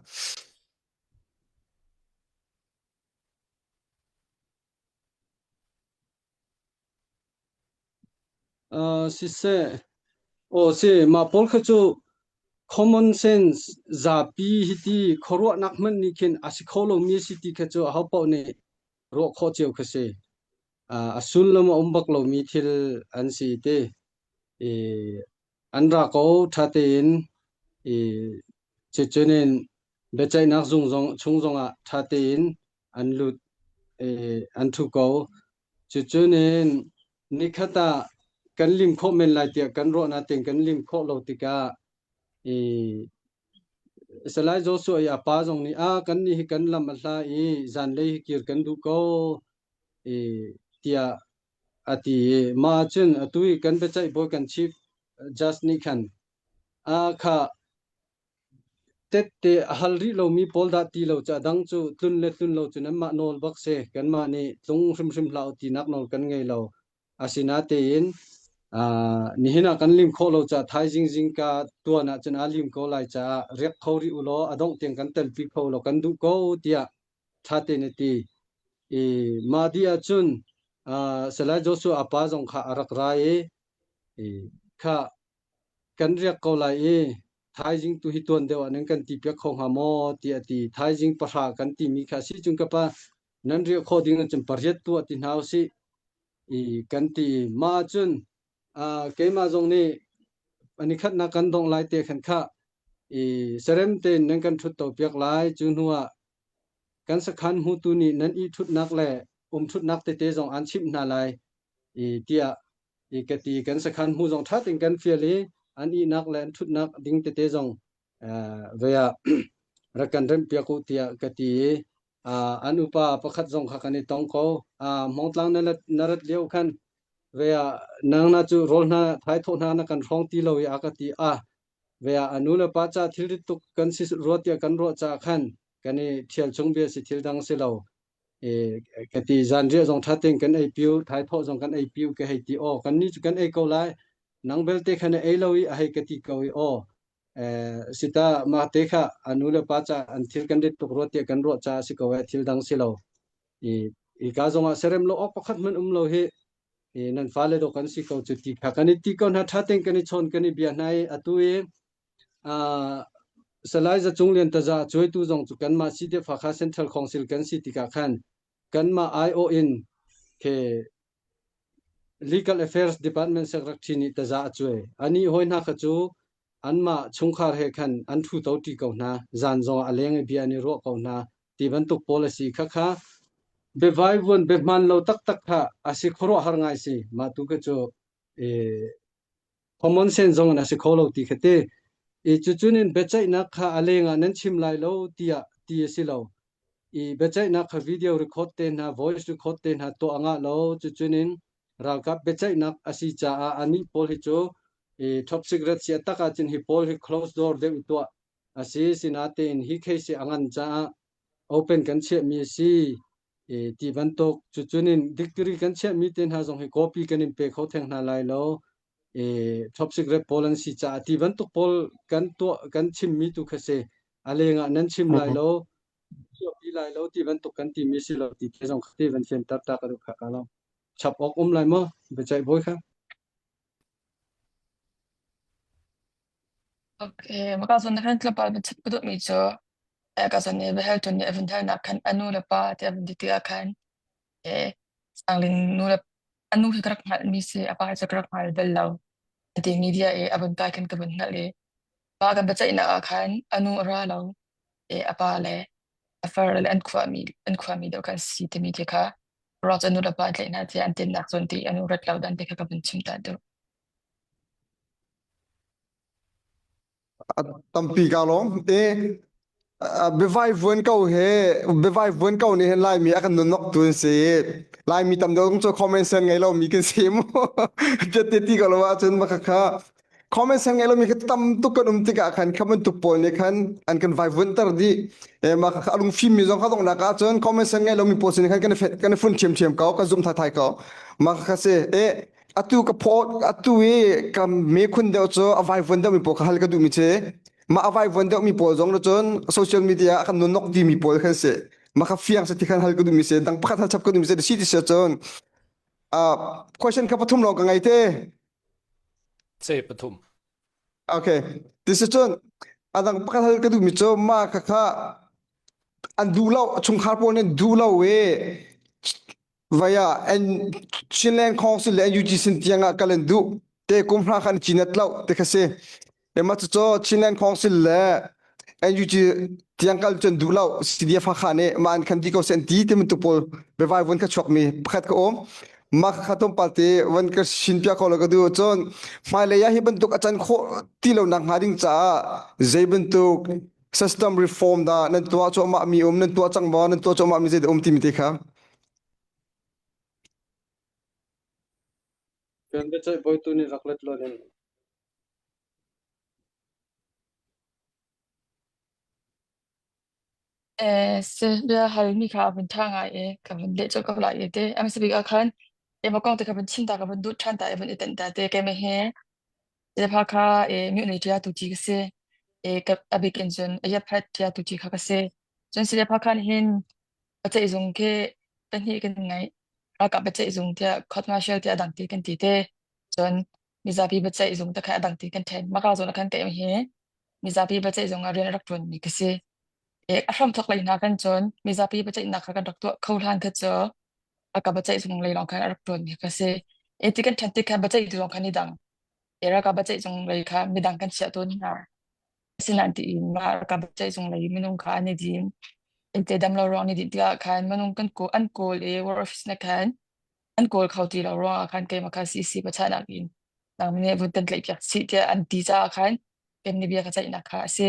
Uh, siseh, aw si, mah pawl kha cu common sense zapi hiti khuaruahnak hmanh nih khin a si kho lomi a si ti kha cu ahopaoh nih ruah khawh cio kha si. Uh, a sullam a um bak lomi thil an si ti. I an ra ko ṭha tein i cucun in biaceihnak zung zong chung zongah ṭha tein an lut i an ṭhu ko. Cucun in nikhat ah kan lim khawh men lai tiah kan ruah natein kan lim khawh lo tikah i Salai Joshua i a pa zong nih a kan nih hi kan lam a hla i zanlei hi kir kan duh ko i tiah a ti i mah ahcun atu i kan biaceih bawi kan chief judge nih khan a kha Tette a hal rih lomi pawl dah ti lo cu a dang cu tlun le tlun lo cu nanmah nawl bak si. Kanmah nih tlung hrimhrim hlah u tinak nawl kan ngei lo. Asinatein uh, nihin ah kan lim khawh lo caah thaizing zingka tuan ah cun aa lim ko lai caah riak kho rih u law a dongh tiang kan telpi kho law kan duh ko tiah ṭha tein a ti. I mah dih ahcun uh, Salai Joshua a pa zong kha a rak ra i, i kha kan riak ko lai i thaizing tu hi tuan deuh ah nan kan ti piak kho hnga maw tiah a ti. Thaizing pahra kan timi kha si cun ka pa nan riah khawh ding cun pariat tuah ti hna usih i kan ti. Mah ahcun uh, keimah zong nih ani khatnak kan dongh lai te khan kha i serem tein nan kan ṭhut to piak lai cu hnu ah kan sakhan hmutu nih nan i ṭhutnak le um ṭhutnak tete zong an chimh hna lai i tiah i ka ti kan sakhan hmu zong ṭha tein kan fial i an ihnak le an ṭhutnak ding tete zong ve ah rak kan remh piak u tiah ka ti i an upa pakhat zong kha kan i tong ko. Hmongtlang na, na rat lio khan ve ah nang na cu rawl hna thaithawh hna na kan hrawng ti lo i a ka ti a ve ah a nu le pa ca thilrit tuk kan si rua tiah kan ruah caah khan kan i thial chung bia si thil dang si lo e ka ti zanriah zong ṭha tein kan ei piu thaithawh zong kan ei piu ka hei ti aw kan nih cu kan ei ko lai nang belte khan na ei lo i a hei ka ti ko i aw eh sita mah te kha a nu le pa ca an thil kan rit tuk rua tiah kan ruah caah si ko eh thil dang si lo i i ka zong ah serem lo awk pakhat hmanh um lo hi i nan fale do kan si ko cu ti kha kan i ti ko hna ṭha tein kan i chawn kan i bia hna i atu i Uh, Salai Za Cung Lian taza cuaitu zong cu kanmah CDF Hakha Central Council kan si tikah khan kanmah aiawh in ke Legal Affairs Department Secretary nih taza a cuai. Ani hoi hna kha cu anmah chungkhar he khan an thu to ti ko hna. Zan zong a leng i bia an i ruah ko hna. Ti bantuk policy kha kha biavai vuan biahman lo taktak kha a si khuaruahhar ngai si. Mah tu kha cu eh, common sense zong in a si kho lo ti kha ti. I cucun in biaceihnak kha a leng ah nan chim lai lo tiah ti a si lo. I biaceihnak kha video record te hna, voice record te hna tuah a ngah lo. Cucun in ralkap biaceihnak a si caah anih pawl hi cu i top secret si a tak ahcun hi pawl hi close door deuh i tuah a si. Sinatein hi case hi a ngan caah open kan chiahmi a si. I ti bantuk cucun in dictionary kan chiahmi te hna zong hi copy kan in pe kho theng hna lai lo. I top secret pawl an si caah ti bantuk pawl kan tuah kan chimmi tu kha si a leng ah nan chim lai lo chuahpi lai lo ti bantuk kan timi si lo ti te zong kha ti van fianter ta ka duh kha ka lo chap awk um lai maw biaceih bawi kha Okay, maka zawn na kan tlawmpal van chim ka duhmi cu eh ka zawn nih biahal tu nih a vun halnak khan a nu le pa tiah a vun ti tikah khan eh. Sangling nu le a nu hi ka rak hngalhmi si, a pa hi cu ka rak hngal bal lo. Ati media i a vun kai khan ka vun hngalh i pa kan biaceihnak ah khan a nu a ra lo i a pa le a far le an khuami an khuami deuh khan si timi ti kha ruak cu nu le pa an tlaih hna tiah an tinnak zawn ti a nu rat lo dan ti kha ka vun chim ta deuh. A tampi ka lawm. E biavai vuan ko he biavai vuan ko nih hin Laimi a kan nunok tu an si. Laimi tam deuh cu comment sen ngei lo mi kan si mu. Te ti ko lo ahcun maka kha comment sen ngei lo mi kha tam tuk kan um tikah khan kha bantuk pawl nih khan an kan vai vuan ter dih. E mah kha a lungfim mi zong kha donghnak ahcun comment sen ngei lo mi pawl sin khan kan kan fun ṭhiamṭhiam ko kan zum thai ko. Mah kha si. E atu ka phaw atu i ka me khun deuh cu a vaivuan deuh mi pawl kha hal ka duh mi si mah a vaivuan deuh mi pawl zong cun social media ah kan nunok di mi pawl khan si mah kha fiang se ti khan hal ka duh mi si dang pakhat hal chap ka duh mi si si ti si cun question kha pathum lawng ka ngei te Se pathum okay ti si cun adang pakhat hal ka duh mi cu ma kha kha an duh lo chungkhar pawl nih duh lo i Vai ah Chinland Council le NUG sin tiang ah kal an duh te kum hra khan cinat lo te kha si. Ema cucu Chinland Council le NUG tiang kal cun duh lo CDF Hakha nih mah an khan di ko sen ti ti bantuk pawl biavai vun kha chuak mi pakhat ka um. Mah kha tlawmpal te van ka shin piak ko lo ka duh cun hmailei ah hi bantuk a can khawh ti lo nak hnga ding caah zei bantuk system reform dah nan tuah cuahmah mi um nan tuah cang maw nan tuah cuahmah mi zei dah um timi te kha Kan biaceih bawitu nih rak let law in. Eh, si bia hal mi kha a vun ṭha ngai i ka vun leh colh ko lai i ti. A hmasa bik ah khan emaw kong te ka vun chim ta ka vun duh ṭhan ta i vun i tenh ta te keimah he Zepa kha e mihni ṭia tu ti ka si. E ka a bik in cun a yaphat ṭia tu ti kha ka si. Cun Silepa khan hin biaceihzung khi pahnih kan ngeih. Ralkap biaceihzung tiah court martial tiah a dang ti kan ti te. Cun mizapi biaceihzung te kha a dang ti kan ṭhen. Maka zawn ah khan keimah hi mizapi biaceihzung ah rian a rak ṭuanmi ka si. E a hramthawk lei hna khan cun mizapi biaceihnak kha kan rak tuah kho hlan kha cu ralkap biaceihzung lei lawng khan a rak ṭuanmi ka si. E ti kan ṭhen tik khan biaceihtu zong khan i dang. E ralkap biaceihzung lei kha midang kan chiah tawn hna. Asinain tiin mah ralkap biaceihzung lei minung kha an i din. Innte dam lo ruang an i dinh tikah khan minung kan kawl an kawl i war office na khan an kawl kho ti lo ruangah khan keimah kha CC pachahnak in nang nih vun kan tlaihpiak chih tiah an ti caah khan kan nih bia ka ceihnak kha a si.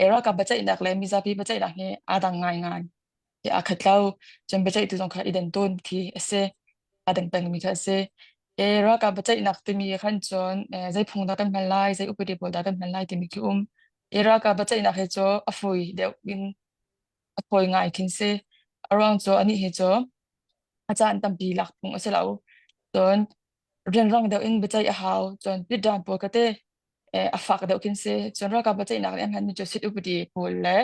E ralkap biaceihnak le mizapi biaceihnak hi aa dang ngaingai. Hi aa khat lo. Cun biaceihtu zong kha i den tawn khi a si. Aa dang pengmi kha a si. E ralkap biaceihnak timi khan cun zei phung dah kan hman lai, zei upadi pawl dah kan hman lai timi khi um. E ralkap biaceihnak hi cu a fawi deuh in a fawi ngai khin si. A ruang cu anih hi cu a caan tampi lak phung a si lo. Cun rianrang deuh in biaceih a hau. Cun pitdan pawl ka te a fak deuh khin si. Cun ralkap biaceihnak nih a hmanmi cu sit upadi pawl le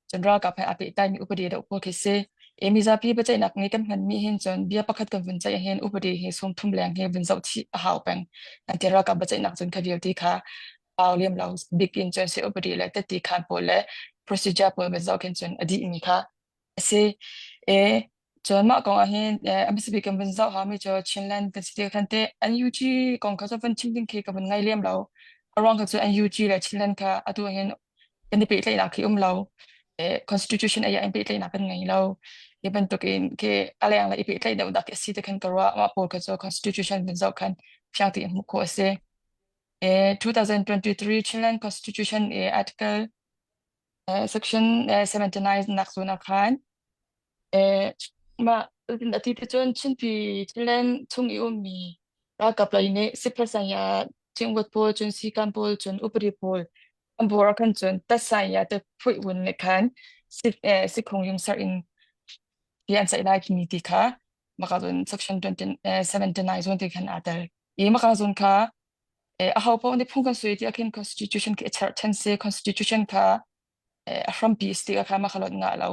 cun ralkap he aa pehtlaimi upadi deuh pawl khi si. E mizapi biaceihnak nih kan hmanmi hin cun bia pakhat kan vun ceih hin upadi hi sawmthum leng hi vun zoh chih a hau peng. An ti ralkap biaceihnak cun kha vialte kha pau liam lo bik in cun si upadi le teti khan pawl le procedure pawl vun zoh khin cun a dihmi kha a si. E Cun mah kong ah hin a hmasa bik kan vun zoh haumi cu Chinland kan si ti khan teh NUG kong kha cu vun chim ding khi ka vun ngai lem lo. A ruang kha cu NUG le Chinland kha atu hin kan i pehtlaihnak khi um lo. Constitution ai ah in pehtlaihnak kan ngei lo. Hi bantuk in khi a leng le i pehtlaih deuh dak a si ti khan ka ruah. Mah pawl kha cu Constitution vun zoh khan fiang tein hmuh khawh a si. 2023 Chinland Constitution i Article Section 79 nak zawn ah khan Mah a ti cun Chinpi Thailand chung i ummi ralkap lei nih sipasai ah cingvat pawl cun sikan pawl cun upadi pawl an bawr ah khan cun tatsai ah te phuih vun nih khan sikhung yungsar in ti an ceih lai timi ti kha maka cun section 20, 79 zawn ti khan aa tel. I maka zawn kha aho paoh nih phung kan sui ti ah khin constitution khi a cherhchan si constitution kha a hrampi si tikah khan mah kha lot ngah lo.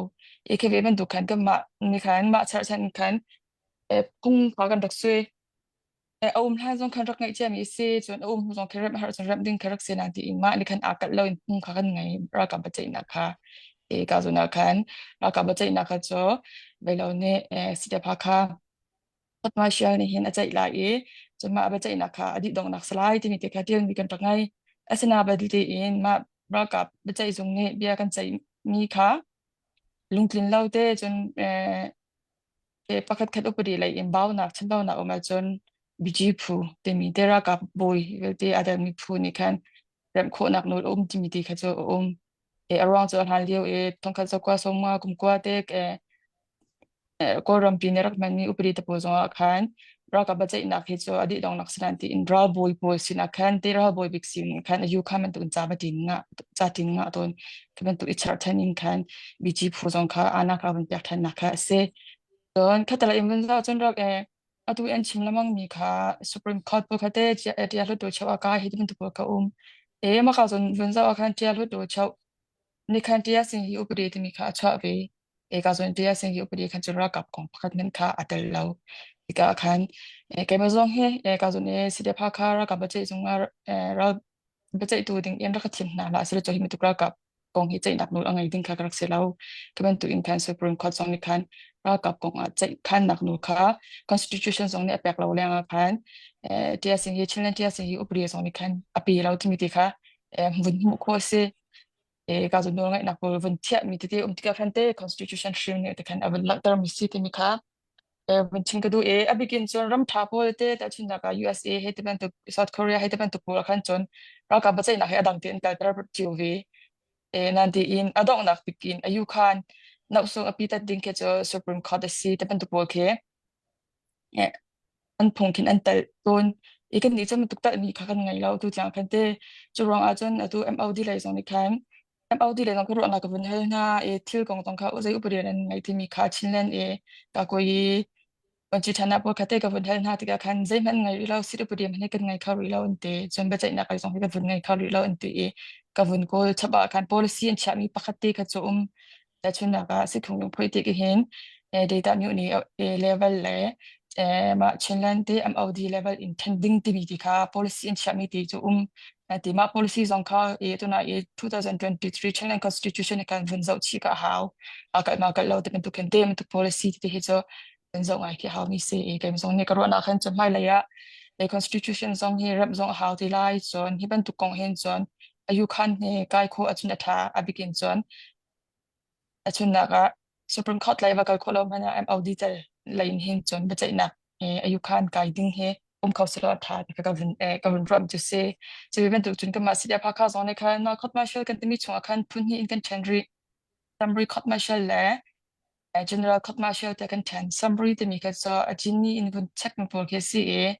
I khi ve bantuk khan kanmah nih khan mah cherhchan khan phung kha kan rak sui. A um hlan zong khan rak ngeih ciami a si, cun a um hnu zong khi remh a herh cun remh ding kha rak si na tiin mah nih khan aa kalh loin phung kha kan ngei ralkap biaceihnak kha. I ka zun ah khan ralkap biaceihnak kha cu velo nih CDF kha. Court martial nih hin a ceih lai i cun mah biaceihnak kha a dih donghnak si lai timi te kha ṭialmi kan rak ngei. Asinain belte in mah ralkap biaceihzung nih bia kan ceihmi kha lungtlin lo te cun pakhat khat upadi lei in baunak chanbaunak um ahcun BG phu timi te ralkap bawi vialte aa telmi phu nih khan remh khawhnak nawl a um timi ti kha cu a um. A ruang cu a hlan lio i thongkhat zakua sawmnga kumkua te Kawlrampi nih rak hmanmi upadi te pawl zongah khan ralkap biaceihnak hi cu a dih donghnak si nan tiin ralbawi pawl sinah khan te ralbawi bik sin khan a yu kha bantuk in ca va tin ngah ca tin ngah tawn khi bantuk i cherh than in khan BG phu zong kha anak a vun pek thannak kha a si. Cun khatalei in vun zoh cun rak atu an chim lengmang mi kha Supreme Court pawl kha te tia hluttaw cheu a kai hi ti bantuk pawl kha um. E maka cun vun zoh ah khan tia hluttaw cheu ni khan tia sing hi upadi timi kha a chuah ve. Eka cun tia sing hi upadi khan cun ralkap kong pakhat hmanh kha a tel lo. Hika ah khan keimah zong hi eka cun CDF Hakha ralkap biaceih zung ah ral biaceihtu ding in rak ka thim hna hlah seh law hi bantuk ralkap kong hi ceihnak nawl a ngei ding kha ka rak si lo. Khi bantuk in khan Supreme Court zong nih khan ralkap kong ah ceihkhannak nawl kha Constitution zong nih a pek lo leng ah khan tia sing hi Chinland tia sing hi upadi zong nih khan a pe lo timi ti kha vun hmuh khawh a si. Ka cu nawl ngaihnak pawl vun thiahmi tete um tikah khan te Constitution hrim nih te khan a vun langhtermi si timi kha vun chim ka duh i a bikin cun ram ṭha pawl te tahchunhnak ah USA he ti bantuk South Korea he ti bantuk pawl ah khan cun ralkap biaceihnak hi a dang tein kalter cio ve. Nan tiin a donghnak bik in ayu khan nohsung a pitat ding khi cu Supreme Court a si ti bantuk pawl khi an phung khin an telh tawn. I kannih cu bantuk telhmi kha kan ngei lo tu tiang khan te. Cu ruangah cun atu MOD lei zong nih khan MOD lei zong ka ruahnak ka vun hal hna i thil kong zong kha zei upadi nan ngei timi kha Chinland i kakuai Vuanci ṭhan ah pawl kha te ka vun hal hna tikah khan zeihmanh ngei rih lo sit upadi hmanh hi kan ngei kho rih lo an ti. Cun biaceihnak lei zong hi kan vun ngei kho rih lo an ti i ka vun kawl chap ah khan policy an chiahmi pakhat te kha cu um. Tahchunhnak ah Sikhung lungphui ti hin data myu nih level le mah Chinland te MOD level in then ding timi ti kha policy an chiahmi ti cu um. Ti mah policy zong kha i tuna i 2023 Chinland Constitution kan vun zoh chih ka hau. A kalh ma kalh lo te bantuk khin te bantuk policy ti hi cu kan zoh ngai khi hau mi si i keim zong nih ka ruahnak khan cu hmailei ah le constitution zong hi remh zong a hau ti lai cun hi bantuk kong hin cun ayu khan hi kai kho acun a tha a bikin cun a chunnak ah Supreme Court lei va kal khawh lo hmanh ah MOD tel lei in hin cun biaceihnak ayu khan kai ding hi um kho selaw a tha ti ka vun ka vun ruah cu si. Cu bantuk cun kanmah CDF Hakha zong nih khan court martial kan timi chungah khan phun hnih in kan ṭhen rih. Summary court martial le General court martial te kan ṭhen. Summary timi kha cu a jin in vun check mi pawl khi si i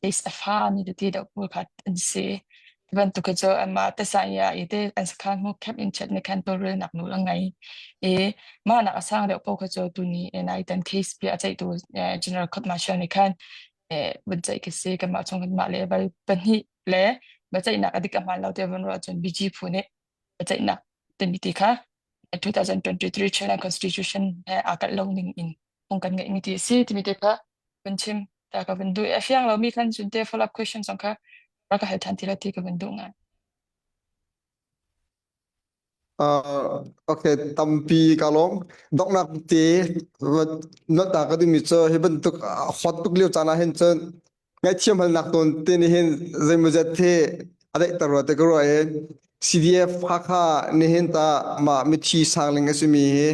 case a fa mi tete deuh pawl kha an si. Ti bantuk hi cu anmah tasaya i te an sakhan hmu camp in chat nih khan tawlrelnak nawl a ngei. I mah nak a sang deuh paoh kha cu tuni nai tan case bia a ceihtu General Court Martial nih khan vun ceih khi si. Kanmah chung kanmah level pahnih le biaceihnak a dik a hmaan lo ti vun ruah cun BG phu nih biaceihnak timi ti kha 2023 Chinland Constitution he aa kalh lo ning in phung kan ngeihmi ti a si timi te kha vun chim ta ka vun duh i a fiang lomi khan cun te follow up question zong kha rak ka hal than ti la ti ka vun duh ngai. Uh, okay, tampi ka lawm. Donghnak te not ta ka duhmi cu hi bantuk hot tuk lio caan ah hin cun ngaihthiam halnak tawn te nih hin zeimawzet hi a daihter rua te ka ruah i CDF Hakha nihin ta mah mithi sangling a simi hi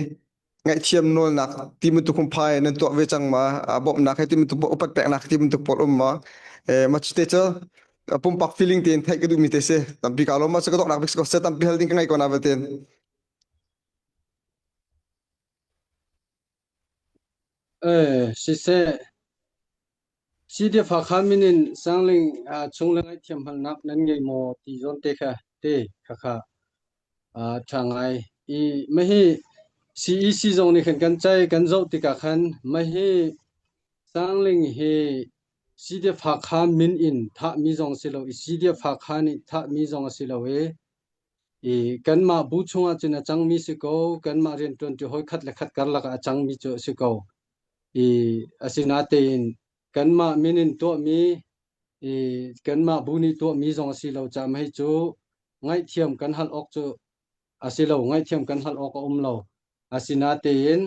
ngaihthiam nawlnak ti bantuk phungphai nan tuah ve cang ma bawmhnak he ti bantuk upat peknak ti bantuk pawl um ma ma te cu pumpak feeling tein theih ka duhmi te si tampi ka lawm ma cu ka donghnak bik si ko se tampi hal ding ka ngei ko na velte Eh, siseh, CDF Hakha min in Sangling chung le ngaihthiam halnak nan ngei maw ti zawn te kha te khakha ṭha ngai. I mahi CEC zong nih khan kan cai kan zoh tikah khan mahi Sangling hi CDF Hakha min in thahmi zong si lo i CDF Hakha nih thahmi zong a si lo i i kanmah bu chungah cun a cangmi si ko kanmah rianṭuanṭi hawi khat le khat karlak ah a cangmi cu a si ko. I asinatein kanmah min in tuahmi i kanmah bu nih tuahmi zong a si lo caah hei cu ngaihthiam kan hal awk cu a si lo ngaihthiam kan hal awk a um lo asinatein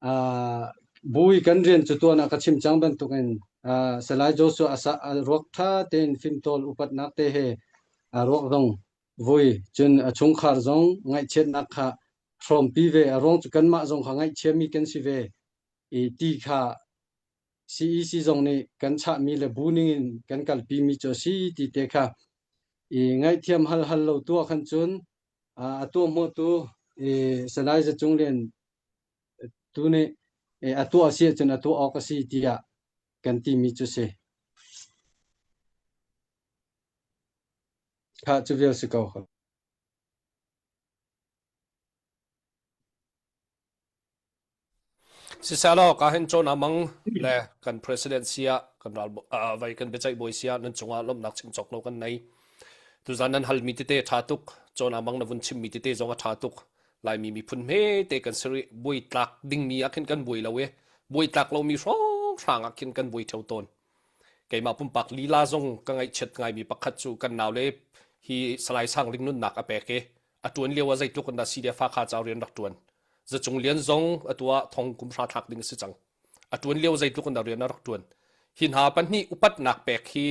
uh, Bui kan rian cu tuan ah ka chim cang bantukin uh, Salai Joshua asa a ruak ṭha tein fimtawl upatnak te he a ruak zong vui cun a chungkhar zong ngaihchiatnak kha hrawmpi ve a ruang cu kanmah zong kha ngaihchiami kan si ve i ti kha CEC zong nih kan chahmi le bu ningin kan kalpimi cu a si ti te kha i ngaihthiam hal hal lo tuah khan cun a tuahhmuahtu i Salai Za Cung Lian tu nih a tuah a si ahcun a tuah awk a si tiah kan timi cu si. Kha cu vial si ko. Siselaw ka hin cawn amang le kan president sia kan ral vai kan biaceih bawi sia nan cungah lawmhnak chim cawk lo kan nei. Tuzan nan halmi tete tha tuk cawn amang na vun chimmi tete zong a tha tuk. Laimi miphun hme te kan siri buai tlak dingmi ah khin kan buai lo e. Buai tlak lomi hrawng hrang ah khin kan buai theo tawn. Keimah pumpak lila zong ka ngaihchiat ngaimi pakhat cu kan nau le hi Salai Sang Ling nunnak a pek i a ṭuan lio ah zeitluk in dah CDF Hakha ca rian rak ṭuan. Zacung Lian zong atu ah thong kum hra thlak ding a si cang. A ṭuan lio zeitluk in dah rian a rak ṭuan. Hi hna pahnih upatnak pek hi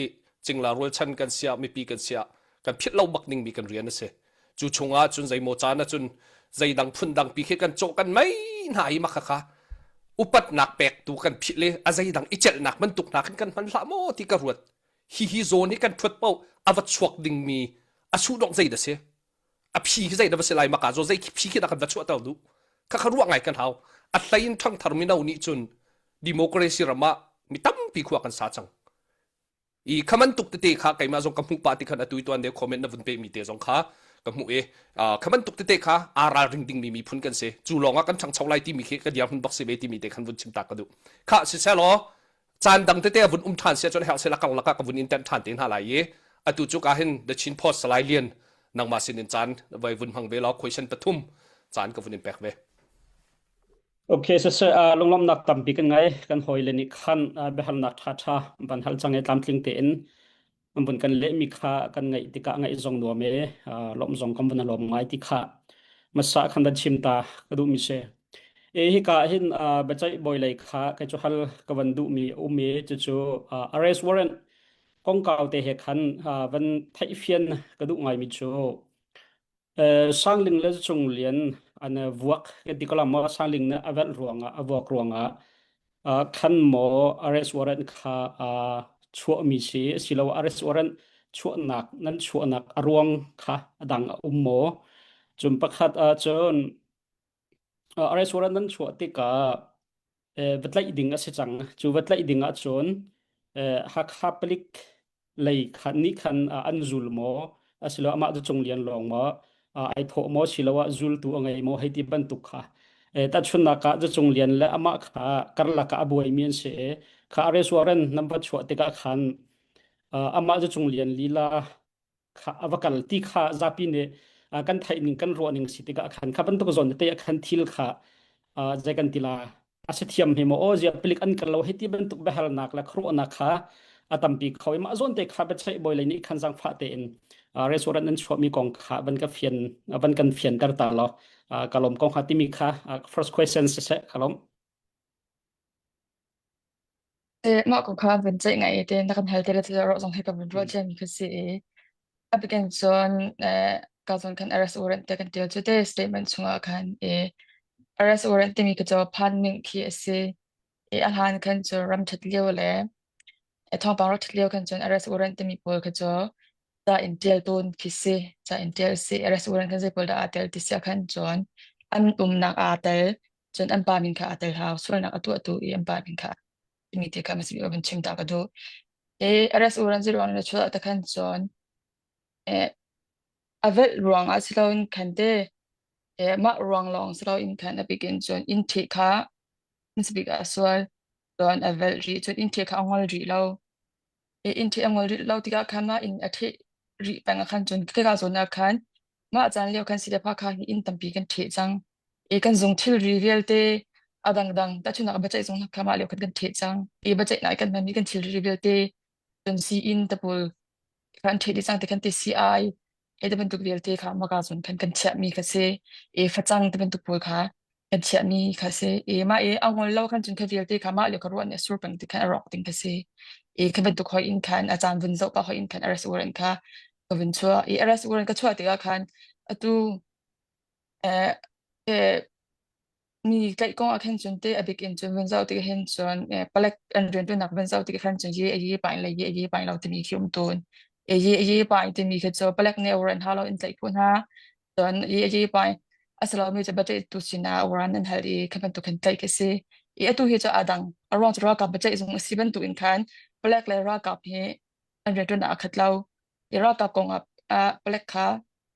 cingla rualchan kan siah mipi kan siah kan philh lo bak dingmi kan rian a si. Cu chungah cun zeimaw caan ahcun zeidang phundang pi khi kan cawh kan mei hna hi mah khakha upatnak pek tu kan philh i a zeidang i celhnak bantuk hna khin kan hman hlah maw ti ka ruat. Hihi zawn hi kan ṭhuat paoh a va chuak dingmi a suhdongh zei dah si? A phi khi zei dah va si lai maka zaw zei phi khi dah kan va chuahter duh? Khakha ruah ngai kan hau. A hlei in ṭhangthar mino nih cun democracy ram ah mi tampi khua kan sa cang. I kha bantuk tete kha keimah zong ka hmuh pah ti khan atu i tuan deuh comment na vun pehmi te zong kha ka hmuh i kha bantuk tete kha aa ralring dingmi miphun kan si. Cu lawng ah kan ṭhangcho lai timi khi ka dirhmun bak si ve timi te khan vun chim ta ka duh. Kha siselaw caan dang tete a vun um ṭhan si ahcun herh sela karlak ah ka vun in tenh ṭhan te hna lai i atu cu ka hin The Chin Post Salai Lian nangmah sin in caan vai vun hmang ve law question pathum caan ka vun in pek ve. Okay, siseh uh, lunglawmhnak tampi kan ngei. Kan hawile nih khan uh, biahalnak ṭhaṭha van hal cang i tlamtling tein an vun kan lehmi kha kan ngaih tikah ngaih zong nuam e uh, lawmh zong kan vun lawm ngai ti kha masa khan van chim ta ka duhmi si. E hika hin uh, biaceih bawi lei kha kei cu hal ka van duhmi a um i cucu uh, arrest warrant kongkau te he khan uh, van theihfian ka duh ngaimi cu Sangling le Cunglian an vuak kan ti ko la maw Sangling nih a velh ruangah a vuak ruangah khan maw arrest warrant kha chuahmi si asiloah arrest warrant chuahnak nan chuahnak a ruang kha a dang a um maw cun pakhat ahcun arrest warrant nan chuah tikah va tlaih ding a si cang. Cu va tlaih ding ahcun Hakha palik lei khan nih khan an zul maw asiloah amah cu Cung Lian lawng maw ai thawh maw siloah zultu a ngei maw hei ti bantuk kha tahchunhnak ah Cung Lian le amah kha karlak ah a buaimi an si i kha arrest warrant nan va chuah tikah khan amah Cung Lian lila kha a va kal ti kha zapi nih kan theih ning kan ruah ning si tikah khan kha bantuk zawn te ah khan thil kha zei kan ti la a si thiam he maw aw zia palik an kal lo hei ti bantuk biahalnak le khuaruahnak kha a tampi kho i mah zawn te kha biaceih bawi lei nih khan zangfah tein restaurant an chuahmi kong kha van ka fian van kan fianter ta law ka lawm kong kha timi kha first question siseh ka lawm Mah ko kha van ceih ngai te na kan hal te le thil rawh zong hi ka van ruah ciami kha si i a bikin cun ka zawn khan arrest warrant te kan tial cu te statement chungah khan i arrest warrant timi khi cu phan ning khi a si i a hlan khan cu ram ṭhat lio le thawngpang rak ṭhat lio khan cun arrest warrant timi pawl kha cu ca in ṭial tawn khi si ca in ṭial si arrest warrant khan zei pawl dah aa tel ti si ah khan cun an umnak aa tel cun an pa min kha aa tel hau sualnak a tuahtu i an pa min kha timi te kha masbi van chim ta ka duh e arrest warrant ziruang na chuah ta khan cun e a velh ruang ah siloin khan te e mah ruang lawng siloin khan a bikin cun in thi kha masbik a sual cun a velh rih cun in thi kha a ngol rih lo e in thi a ngol rih lo tikah khan mah in a theh rih peng ah khan cun khika zawn ah khan Mah caan lio khan Silepa kha hi inn tampi kan ṭheh cang. I kan zung thilri vialte a dangdang tahchunhnak ah biaceih zung kha mah lio khan kan ṭheh cang. I biaceihnak i kan hmanmi kan thilri vialte cun sii-inn tapul kha an ṭheh dih cang ti khan ti sii-ai he ti bantuk vialte kha maka zung khan kan chiahmi kha si. I facang ti bantuk pawl kha. Kan chiahmi kha si. I mah i a ngol lo khan cun kha vialte kha mah lio ka ruah nih a sur peng ti khan a rawk ding kha si. I kha bantuk hoi in khan a caan vun zoh pah hoi in khan arrest warrant kha ka vun chuah. I arrest warrant ka chuah tikah khan atu eh, eh, mi tlaih kong ah khan cun te a bik in cun vun zoh tikah hin cun eh, palek an rianṭuannak vun zoh tikah khan cun ye a ye pa in le ye a ye pa in lo timi khi um tawn. E ye a ye pa in timi khi cu palek nih warrant ha lo in tlaih khawh hna. Cun i a ye pa a si lomi cu biaceih tu sinah warrant an hal i kha bantuk khan tlaih khi si. I atu hi cu aa dang. A ruang cu ralkap biaceih zung a si bantuk in khan palek le ralkap hi an rianṭuannak aa khat lo. I ralkap kong ah ah palek kha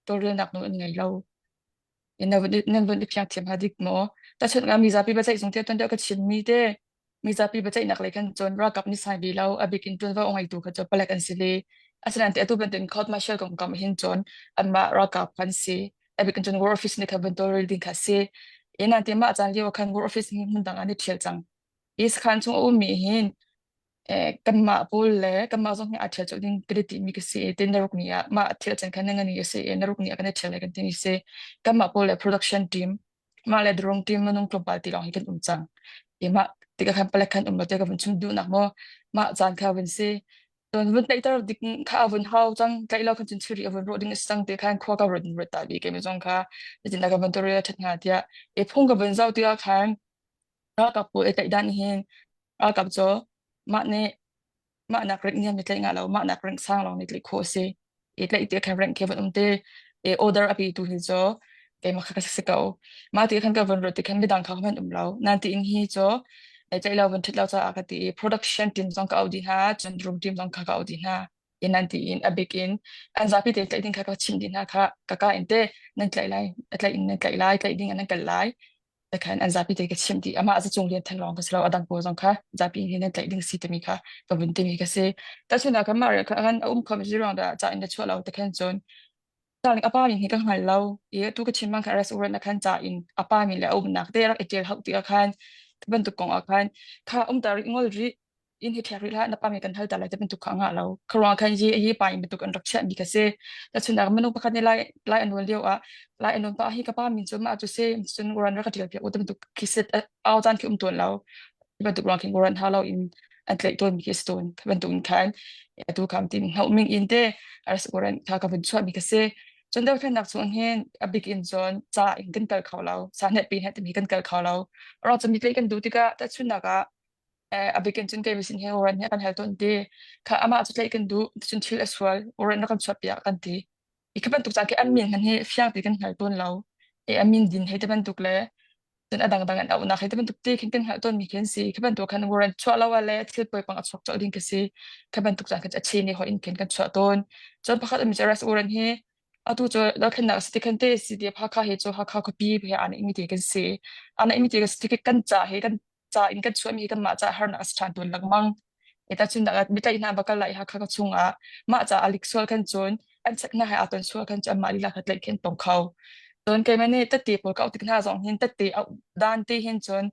tawlrelnak nawl an ngei lo. Nan vun i fiang thiam hnga dik maw? Tahchunh ah mizapi biaceih zung te tuan deuh ka chimmi te mizapi biaceihnak lei khan cun ralkap nih sai ve lo a bik in ṭuanvo a ngeitu kha cu palek an si ve. Asinain te atu bantukin court martial kongkam hin cun anmah ralkap kha an si. A bik in cun war office nih khan van tawlrel ding kha a si. Ina te mah caan lio ah khan war office hi hmun dang ah an i ṭhial cang. Hi sakhan chung a ummi hin kanmah pawl le kanmah zong hi aa ṭhial colh ding kan i timi ka si i tin naruk ni ah mah thil can khan na ngani a si i naruk ni ah kan i ṭhial lai kan timi si. Kanmah pawl le production team mah le drone team minung tlawmpal ti lawng hi kan um cang. I mah tikah khan palek khan um lo tiah ka vun chim duhnak maw mah caan kha vun si. Cun vun tlaihter dik kha a vun hau cang tlaih lo khan cun thilri a vun rawh ding a si cang ti khan khua ka run ruat ta bi keimi zong kha zeitindah ka vun tawlrel a ṭhat hnga tiah i phung ka vun zoh tikah khan Ralkap pawl i tlaih dan hin ralkap cu mah nih mah nak rank niam nih tlaih ngah lo, mah nak rank sang lawng nih tlaih khawh a si. I tlaih ti khan rank khi van um te i order a petu hi cu keimah kha ka si ko. Mah ti khan ka van ruat ti khan midang kha hman um lo. Nan tiin hi cu tlaih lo van ṭhit lo caah ka ti i production team zong ka auh dih hna, cun room team zong kha ka auh dih hna. In nan tiin a bik in an zapi te tlaih ding kha ka chimh dih hna kha ka ka in te nan tlaih lai, a tlaih in nan tlaih lai, tlaih ding ah nan kal lai. Khan an zapi te ka chimh dih amah zacung lian theng lawng ka si lo adang pawl zong kha zapi nih nan tlaih ding si timi kha ka vun timi ka si tachun ah kan mah kha kan a um kho mi ruang dah ca in na chuah lo te khan cun Darling apa min hi ka hngal lo i tu ka chim bang kha restaurant na khan ca in apa min le a umnak te rak i ṭial hauh ti ah khan bantuk kong ah khan kha um ta rih ngol rih inn hi ṭhek rih hlah na pa mi kan hal ta lai ti bantuk kha a ngah lo kharuang khan hi hi pa in bantuk an rak chiah mi kha si tachun minung pakhat nih lai lai an nual lio ah lai an nual pa hi ka pa min cu mah cu si cun uran rak ka ṭial piak u ti bantuk khi sit au caan khi um tawn lo bantuk ruang khi uran ha lo in an tlaih tawn mi khi si tawn bantuk in khan atu kam tin hno ming in te aras uran kha ka vun chuah mi kha si cun dothlennak chung hin a bik in cun ca in kan kal kho lo sa hnet pi hnet timi kan kal kho lo ro cu mi tlei kan duh tikah tachunnak ah a bikin cun kei sin he warrant he kan hal tawn ti kha amah cu tlaih kan duh cun thil a sual warrant na kan chuah piak kan ti i khi bantuk caan khi an min han hi fiang ti kan hngal tawn lo i a min din hei te bantuk le cun a dangdang an auhnak hei te bantuk ti khin kan hngalh tawn mi khi an si khi bantuk khan warrant chuah lo ah le thil poipang a chuak colh ding khi si khi bantuk caan khan a chain i hoi in khin kan chuah tawn cun pakhat um arrest warrant hi atu cu dothlennak si ti khan te si ti Hakha hi cu Hakha khuapi he an imi ti kan si an imi ti kan si ti kan ca he kan ca in kan chuahmi kanmah ca harnak a si ṭhan tawn lengmang. Eta cun mitlaih hna bakal lai Hakha ka chungah mah ca alik sual khan cun an chek hna hai aa ton sual khan cun anmah lila kha tlaih khin tong kho. Cun keimah nih tette pawl ka auh tik hna zong hin tette auh dan te hin cun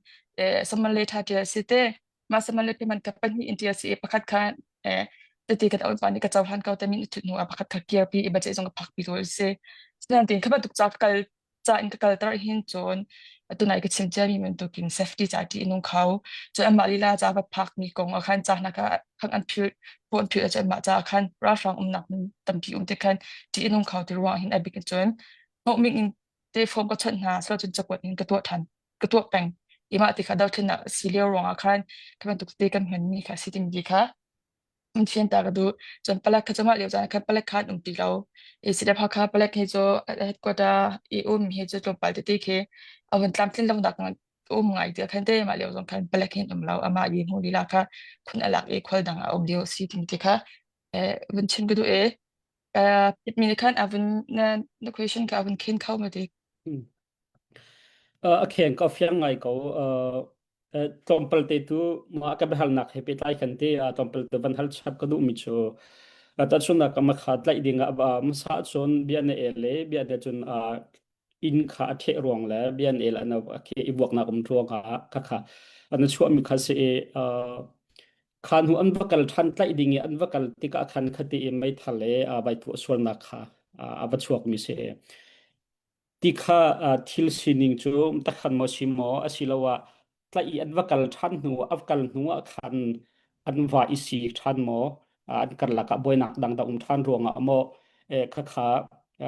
eh saman le ṭha ṭial si te mah saman le payment kha pahnih in ṭial si i pakhat kha eh tete kan auh pa nih ka cohlan ko te min i thut hnu ah pakhat kha kirpi i budget zong ka phak pi tawl si. Sinain tin kha bantuk ca kal ca in ka kalter hin cun tunai ka chim ciami bantukin safety ca ṭih a nung kho. Cun anmah lila ca va phakmi kong ah khan ca hna kha khang an philh pawh an philh ahcun anmah ca ah khan ralhrang umnak hmun tampi um te khan ṭih a nung kho ti ruang hin a bik in cun hnawhming in te form ka chawnh hna so cun cakuat in ka tuah ṭhan ka tuah peng. I mah ti kha dothlennak a si lio ruangah khan khi bantuk te kan hmanmi kha si timi kha Fian ta ka duh. Cun palek kha cu mah lio caan ah khan palek kha an um ti lo. I CDF Hakha palek hi cu headquarter i um hi cu tlawmpal tete khi a vun tlamtlin lonak um ngai ti khan te mah lio zong khan palek hi an um lo. Amah i hmu lila kha phun a lak i khual dang ah a um lio a si timi ti kha eh, vun chim ka duh i uh, mi nih khan a vun na, na question kha a vun khen kho ma ti. Hmm. Uh, a kheng ka fiang ngai ko. Uh, Tlawmpal te tu mah ka biahalnak he pehtlai khan te tlawmpal te van hal chap ka duhmi cu tahchunhnak ah makha tlaih ding ah hmasa cun bia na el le bia na cun inn kha a ṭheh ruang le bia na el an i vuaknak um ruang ah khakha an chuahmi kha si i kha hnu an va kal ṭhan tlaih ding i an va kal tikah khan khati i meithal le vai tuah sualnak kha a va chuakmi si. Ti kha thil sining cu takhan maw si maw asiloah tlaih i an va kal ṭhan hnu a kal hnu ah khan an va i si ṭhan maw an karlak ah buainak dang dah um ṭhan ruangah maw khakha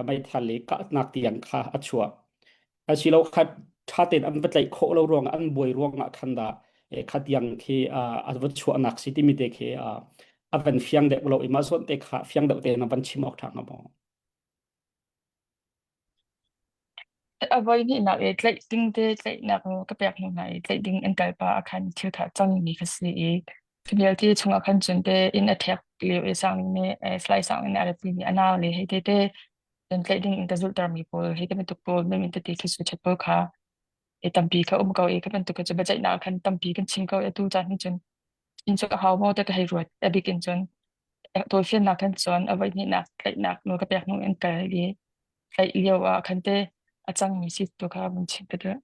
meithal i kahnak tiang kha a chuah asilo kha ṭha tein an va tlaih khawh lo ruangah an buai ruangah khan dah kha tiang khi a va chuahnak si timi te khi a van fiang deuh lo i mah zawn te kha fiang deuh tein a van chim awk ṭha hnga maw? A voi hnihnak i tlaih ding te tlaihnak nawl ka pek hnu hna i tlaih ding an kal pah ah khan thil kha a cangmi kha si i cu vialte chungah khan cun te inn a ṭhek lio i Sangling nih Salai Sangling nih a ratmi a nau le hei tete cun tlaih ding in ka zulhtermi pawl hei ti bantuk pawl mei tete khi suichat pawl kha i tampi kha um ko i kha bantuk kha cu biaceihnak ah khan tampi kan chim ko i atu caan hin cun inn cu a hau maw ti ka hei ruat a bik in cun tawlfiannak khan cun a voi hnihnak tlaihnak nawl ka pek hnu in kal i tlaih lio ah khan te a cangmi si tu kha vun chim ka duh.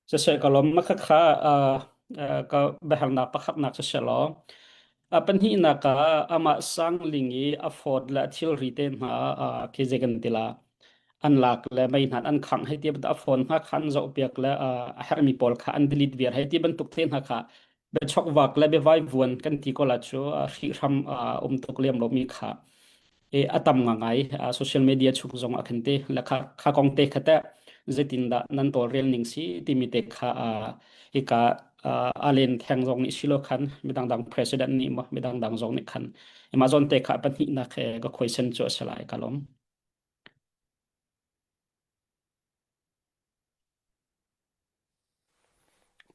Siseh ka lawm ma khakha ka biahalnak pakhatnak siseh law a pahnihnak ah amah sangling i a fawt le a thilri te hna khi zei kan ti la an lak le mei hna an khangh hei ti bantuk a phone hna kha an zohpiak le a herhmi pawl kha an delete viar hei ti bantuk te hna kha biachokvak le biavaivuan kan ti ko la cu hrihhram um tuk lem lomi kha e a tam ngai social media chung zong ah khan te le kha kha kong te kha te zeitindah nan tawlrel ning si timi te kha hika alen theng zong nih silo khan midang dang president nih mo midang dang zong nih khan Amazon te kha pahnihnak he ka question cu a si lai ka lawm.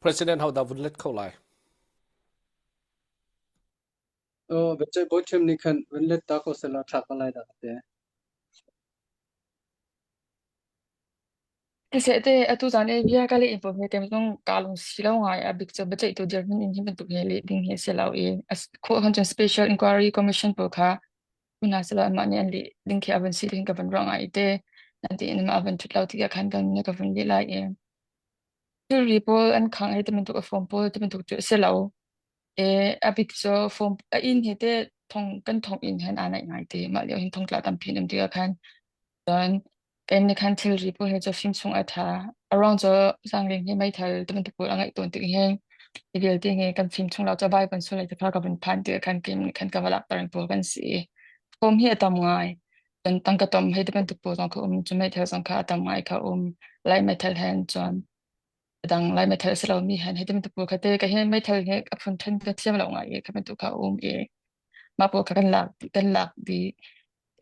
President ho dah vun let kho lai? Oh, biaceih bawi ṭhiam nih khan vun let ta ko seh law ṭha ko lai dah ka ti. Siseh te atu zan i bia ka leh pawl hi kem zong kaa lung si lo ngai a bik cu biaceihtu dirhmun in hi bantuk hi leh ding hi a si lo i khawh khan cun Special Inquiry Commission pawl kha hna selaw anmah nih an leh ding khi a van si ti ka van ruah ngai i te nan tiin mah a van ṭhut lo tikah khan kan ka vun leh lai i thilri pawl an khang i ti bantuk a form pawl ti bantuk cu a si lo e a bik cu form a inn hi te thong kan thong inn hen aa naih ngai te mah lio hin thongtla tampi an um tikah khan cun Kan nih khan thilri pawl hi cu fim chung a ṭha. A ruang cu zaangleng hi meithal ti bantuk pawl a ngeih tawn tik hin hi vialte hi kan fim chung lo cu vai kan sul lai ti kha ka vun phan tikah khan keimah nih khan ka va lakter pawl kan si. Form hi a tam ngai. Cun tangka tom hei ti bantuk pawl zong kha um. Cun meithal zong kha a tam ngai kha um. Lai meithal hen cun a dang lai meithal a si lomi hen hei ti bantuk pawl kha te ka hi meithal hi a phun ṭhen ka thiam lo ngai i kha bantuk kha a um i mah pawl kha kan lak kan lak dih.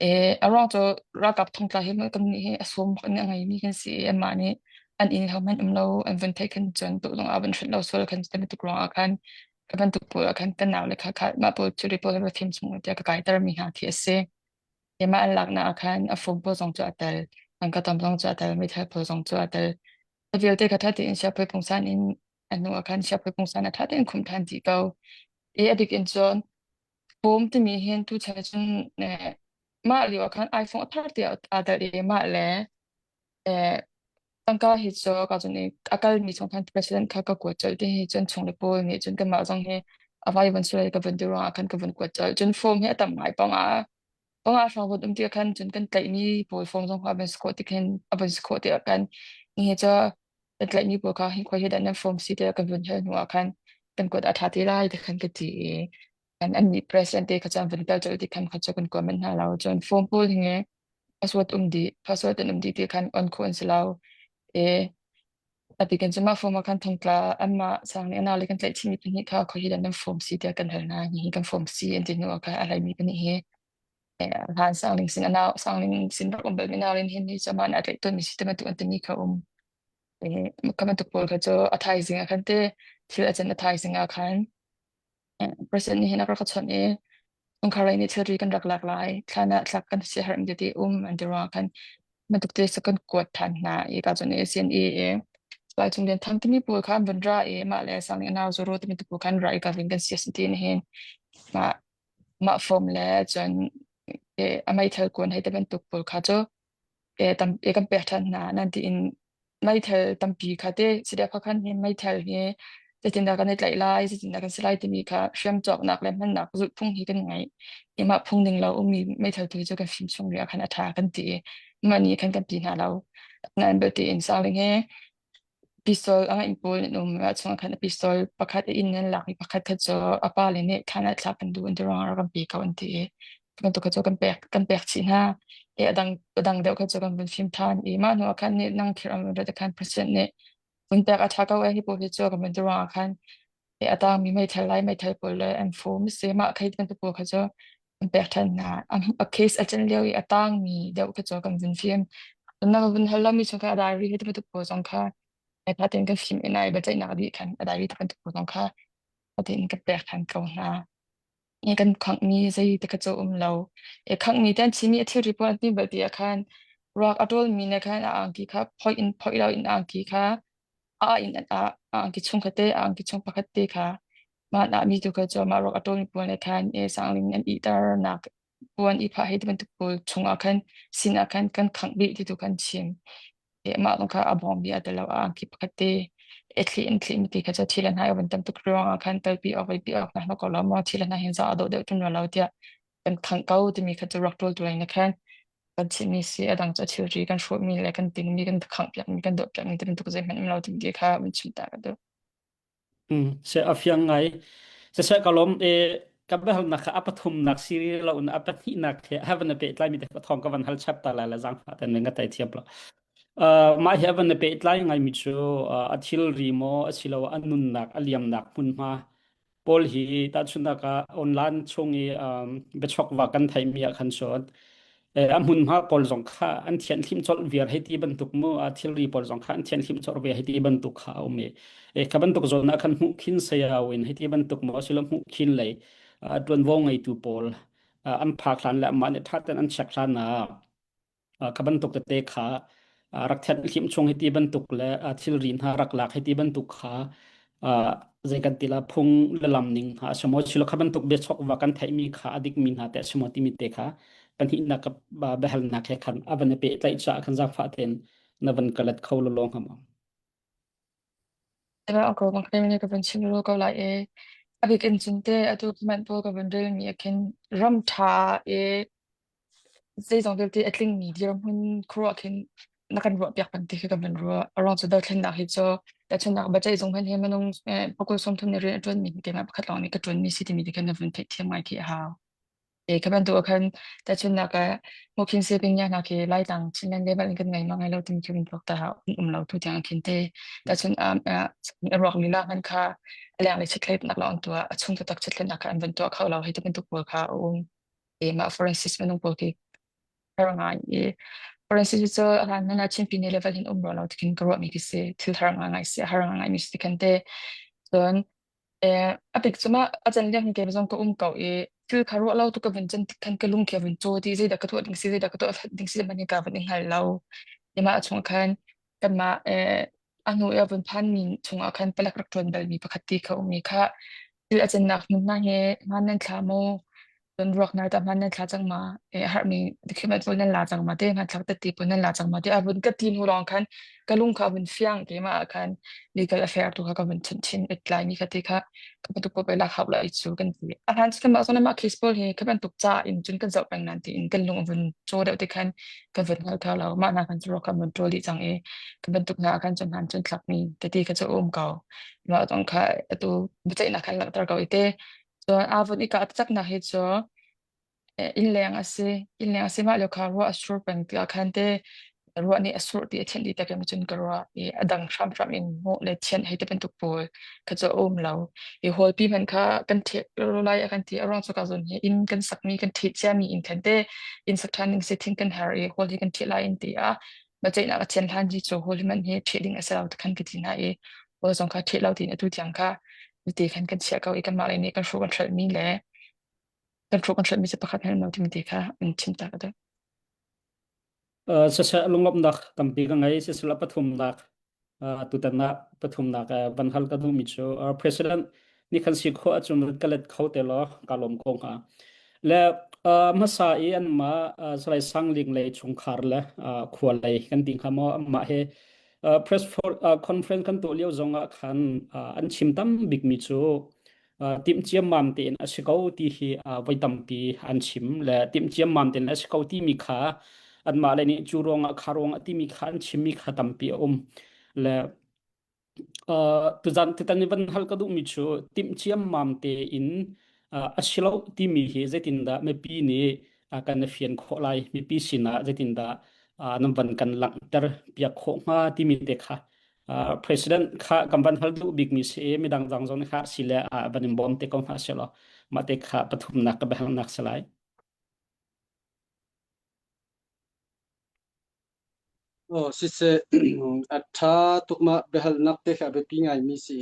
E, a ruang cu ralkap thongtla hi kan nih hi a sawm bak in a ngeimi kan si i anmah nih an inn hohmanh um lo an vun theih khan cun tuh zong ah van hrunh lo sual khan ti bantuk ruangah khan ka bantuk pawl ah khan kan nau le kha kha mah pawl thilri pawl va thim chung tiah ka kaiter mi hna khi a si. Mah an laknak ah khan a phone pawl zong cu a tel, tangka tam zong cu a tel, meithal pawl zong cu a tel. A vialte kha ṭha tein siaphoi pungsan in a hnu ah khan siaphoi pungsan a ṭha tein khumh ṭhan dih ko. I a bik in cun Bawm timi hin tuchan cun eh, mah lio ah khan iPhone a thar tiah aa tel i mah le eh, tangka hi cu ka cun i a kalmi chung khan president kha ka kuat colh ti hi cun chung le pawl nih cun kanmah zong hi a vai van sulai ka vun ti ruangah khan ka vun kuat colh. Cun form hi a tam ngai panga panga hrawng vun um ti khan cun kan tlaihmi pawl form zong kha a van si khawh ti khin a van si khawh ti ah khan ni hi cu kan tlaihmi pawl kha hi khoi hi dah nan form si tiah kan vun hal hnu ah khan kan kuat a ṭha ti lai ti khan ka ti i an an nih president te kha cun van tel colh ti khan kha cu kan comment hna lo cun form pawl hi password um dih password an um dih ti khan on khawh an si lo e ati kan cu mah form ah khan thongtla anmah sang nih anau le kan tlaih chihmi pahnih kha khoi hi dah nan form si tiah kan hal hna hi hi kan form si an ti hnu ah khan a hlaimi pahnih hi hlan sangling sin anau sangling sin rak um bal mi nau in hin hi cu mah nih a tlaih tawn mi si te bantuk an timi kha um ka bantuk pawl kha cu a thaizing ah khan te thil a can a thaizing ah khan President nih hin a rak ka chawnh i chungkhar lei nih thilri kan rak lak lai thlan ah thlak kan si herh ti um an ti ruangah khan bantuk te sa kan kuat than hna i ka cun CNE i Lai chung lian thang timi pawl kha an vun ra i mah le sang nih anau zoro timi pawl kha an ra i ka vin kan si ti hin mah mah form le cun a meithal kuan hei te bantuk pawl kha cu tam kan pek ṭhan hna nan tiin meithal tampi kha te sidefa khan hi meithal hi zeitindah kan i tlaih lai zeitindah kan si lai timi kha hriam cawknak le hmannak zulhphung hi kan ngei i mah phung ning lo ummi meithal tu cu kan fim chung rih ah khan a ṭha kan ti i. Mah nih khan kan pi hna lo. Nain belte in Sangling he pistol a ngeih pawl an um. Mah chungah khan a pistol pakhat a inn an lakmi pakhat kha cu a pa le nih thlan ah thlak kan duh an ti ruangah rak kan pe ko an ti i bantuk kha cu kan pek kan pek chih hna. I a dang a dang deuh kha cu kan vun fim ṭhan i mah hnu ah khan nih nang thil an vun rat ah khan president nih vun pek a ṭha ko ee hi pawl hi cu kan vun ti ruangah khan i a tangmi meithal lai meithal pawl le an fum si mah khei bantuk pawl kha cu an pek ṭhan hna. A case a can lio i a tangmi deuh kha cu kan vun fim. Na vun hal lomi chung kha a diary he bantuk pawl zong kha tha tein kan fim in ai biaceihnak dih khan a diary bantuk pawl zong kha tha tein kan pek ṭhan ko hna. I kan khanghmi zei te kha cu um lo. I khanghmi te an chimmi a thilri pawl an ti bal ti ah khan ruak a ṭawlmi ne khan a angki kha phoih in phoih lo in angki kha a in a angki chung kha te a angki chung pakhat te kha mah nah mi tu kha cu mah ruak a ṭawlmi pawl ne khan e sangling an ihter nak puan i phah hei ti bantuk pawl chungah khan sinah khan kan khangh dih ti tu khan chim. Mah zong kha a bawmmi a tel lo a angki pakhat te i thli in thli mi ti kha cu thil an hai van tam tuk ruangah khan telpi awk vei pi awk hna ko lo maw thil an hai hin za a dawh deuh ṭun lo tiah kan khangh ko timi kha cu rak ṭawl tu in khan kan chimmi si a dang cu thilri kan hrawhmi le kan tingmi kan khangh piakmi kan dawh piakmi ti bantuk zeihmanh um lo timi kha van chim ta ka duh. Se a fiang ngai. Siseh ka lawm e ka biahalnak kha a pathumnak si lo in a pahnihnak he havan na pehtlai mi te thong ka van hal chap ta lai la zangfah ten nga tai thiam lo. Uh, mah hi havan na pehtlai ngai mi cu uh, a thilri maw asilo a nunnak a liamnak hmunhma pawl hi tahchunhnak ah online chung i um, biachokva kan theihmi ah khan cun a hmunhma pawl zong kha an thianhhlimh colh viar hei ti bantuk mu a thilri pawl zong kha an thianhhlimh colh ve hei ti bantuk kha a um i e kha bantuk zawn ah khan hmuh khin sayau in hei ti bantuk maw asilo hmuh khin lei ṭuanvo ngeitu pawl an phak hlan le amah nih ṭha tein an check hlan ah kha bantuk tete kha rak thianhhlimh chung hiti bantuk le thilri hna rak lak hiti bantuk kha zei kan ti la phung le lam ning hna a si maw silo kha bantuk biachok va kan theihmi kha a dikmi hna te a si maw timi te kha pahnihnak ka biahalnak he khan a van i pehtlaih caah khan zaangfah tein na van ka let kho lawlaw hnga maw? Ako bang ka van chim lo ko lai e. A bik in cun te atu comment pawl ka van rel mi ah khin ram ṭha i zeizong vialte a tlingmi dirhmun khuaruah khin na kan ruahpiak peng ti khi ka van ruah. A ruang cu dothlennak hi cu dothlennak biaceih zung hmanh hi minung pakul 30 nih rian a ṭuanmi hi keimah pakhat lawng nih ka ṭuanmi si timi ti khin na vun theihthiam ngai khi a hau. E kha bantuk ah khan tahchunhnak ah Mokhin Sipin hna khi Laitlang Chinland level in kan ngei ma ngai lo timi khi vun tuak ta hau um lo tu tiang khin te tahchun a ruak lila hman kha a leng le chitlet nak lawng tuah a chung taktak chitlet nak kha an van tuah kho lo hi ti bantuk pawl kha a um. E mah forensics minung pawl khi har ngai i forensics cu a hlan hlan ah Chin Pine level hin um ro lo tikin ka ruah mi khi si thil har ngai ngai si har ngai ngai mi si khan te cun A bik cu mah a can leng ke zong ka um ko i thil kha ruah lo tu ka vun can tik khan ka lung khi a vun caw ti zeidah ka tuah ding si zeidah ka tuah ding si man hi ka vun i hngal lo. Mah a chung khan kanmah a hnu i a vun phan mi chungah khan palek rak ṭuan bal mi pakhat ti kha um i kha thil a cannak hmun hna hi hmaan nan thla maw? Cun ruak hna tah hmaan nan thla cang ma? A herhmi document pawl nan la cang ma? Te hmanthlak tette pawl nan la cang ma? Tiah a vun ka ti hnu lawng khan ka lung kha a vun fiang keimah ah khan legal affair tu kha ka vun chanh chin tlai mi kha te kha ka bantuk pawl pei lak hau lai cu kan ti. A hlan cu kanmah zong mah case pawl hi ka bantuk ca in cun kan zoh peng nan tiin kan lung a vun caw deuh te khan kan vun hngal kho lo. Mah hna khan cu ruak kan vun ṭawl dih cang i ka bantuk hna ah khan cun hlan cun thlakmi tete kha cu a um ko. Mah zong kha atu biaceihnak khan langhter ko i te Cun aa vun i kah taktaknak hi cu innleng a si. Innleng a si mah lio kha ruah a sur peng tikah khan te ruah nih a surh ti a thianh dih tak in cun ka ruah i a dang hramhram in hmuh le thianh hei ti bantuk pawl kha cu a um lo. I hawlpi hmanh kha kan ṭheh lai a kan ti. A ruang cu ka zawn hi inn kan sakmi kan ṭheh ciami inn khan te inn sak ṭhan ding si thing kan har i hawl hi kan ṭheh lai in ti ah biaceihnak a thian hlan hi cu hawl hi hmanh hi ṭheh ding a si lo ti khan ka ti hna i hawl zong kha ṭheh lo tiin atu tiang kha Cuti khan kan chiah ko i kanmah lei nih kan hruh kan hrelhmi le kan hruh kan hrelhmi cu pakhat hmanh um lo timi te kha an chim ta ka duh. Uh, siseh lunglawmhnak tampi ka ngei siseh pathumnak uh, tutan ah pathumnak uh, van hal ka duhmi cu uh, president nih khan si khawh ahcun ka let kho te law ka lawm ko hnga le uh, hmasa i anmah uh, Salai Sangling lei chungkhar le uh, khua lei kan ti hnga maw amah he press for, conference kan tuah lio zong ah khan an chim tam bikmi cu timh ciammam tein a si ko ti hi voi tampi an chim le timh ciammam tein a si ko timi kha Anmah le nih cu ruangah kha ruangah timi kha an chimmi kha tampi a um. Le tuzan tutan i van hal ka duhmi cu timh ciammam tein a si lo timi hi zeitindah mipi nih kan i fian khawh lai, mipi sinah zeitindah nan van kan langhter piak khawh hnga timi te kha president kha kan van hal duh bikmi si i midang dang zong nih kha si le van in bawm te ko hna seh law mah te kha pathumnak ka biahalnak si lai. Aw siseh a ṭha tuk mah biahalnak te kha a biapi ngaimi si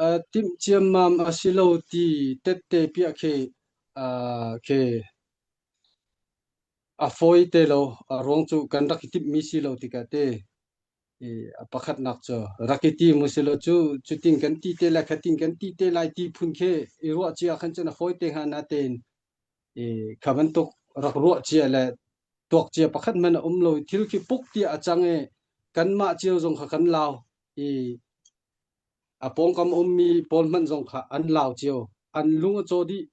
i timh ciammam a si lo ti tette piah khi khi a fawi te lo. A ruang cu kan rak i timhmi si lo tikah te i a pakhatnak cu rak i tim usih law cu cutin kan ti te lai khatin kan ti te lai ti phun khi i ruah cia khan cun a fawi te hnga natein i kha bantuk rak ruah cia le tuak cia pakhat hmanh a um lo i thil khi puk tiah a cang i kanmah cio zong kha kan lau i a pawngkam ummi pawl hmanh zong kha an lau cio an lung a caw dih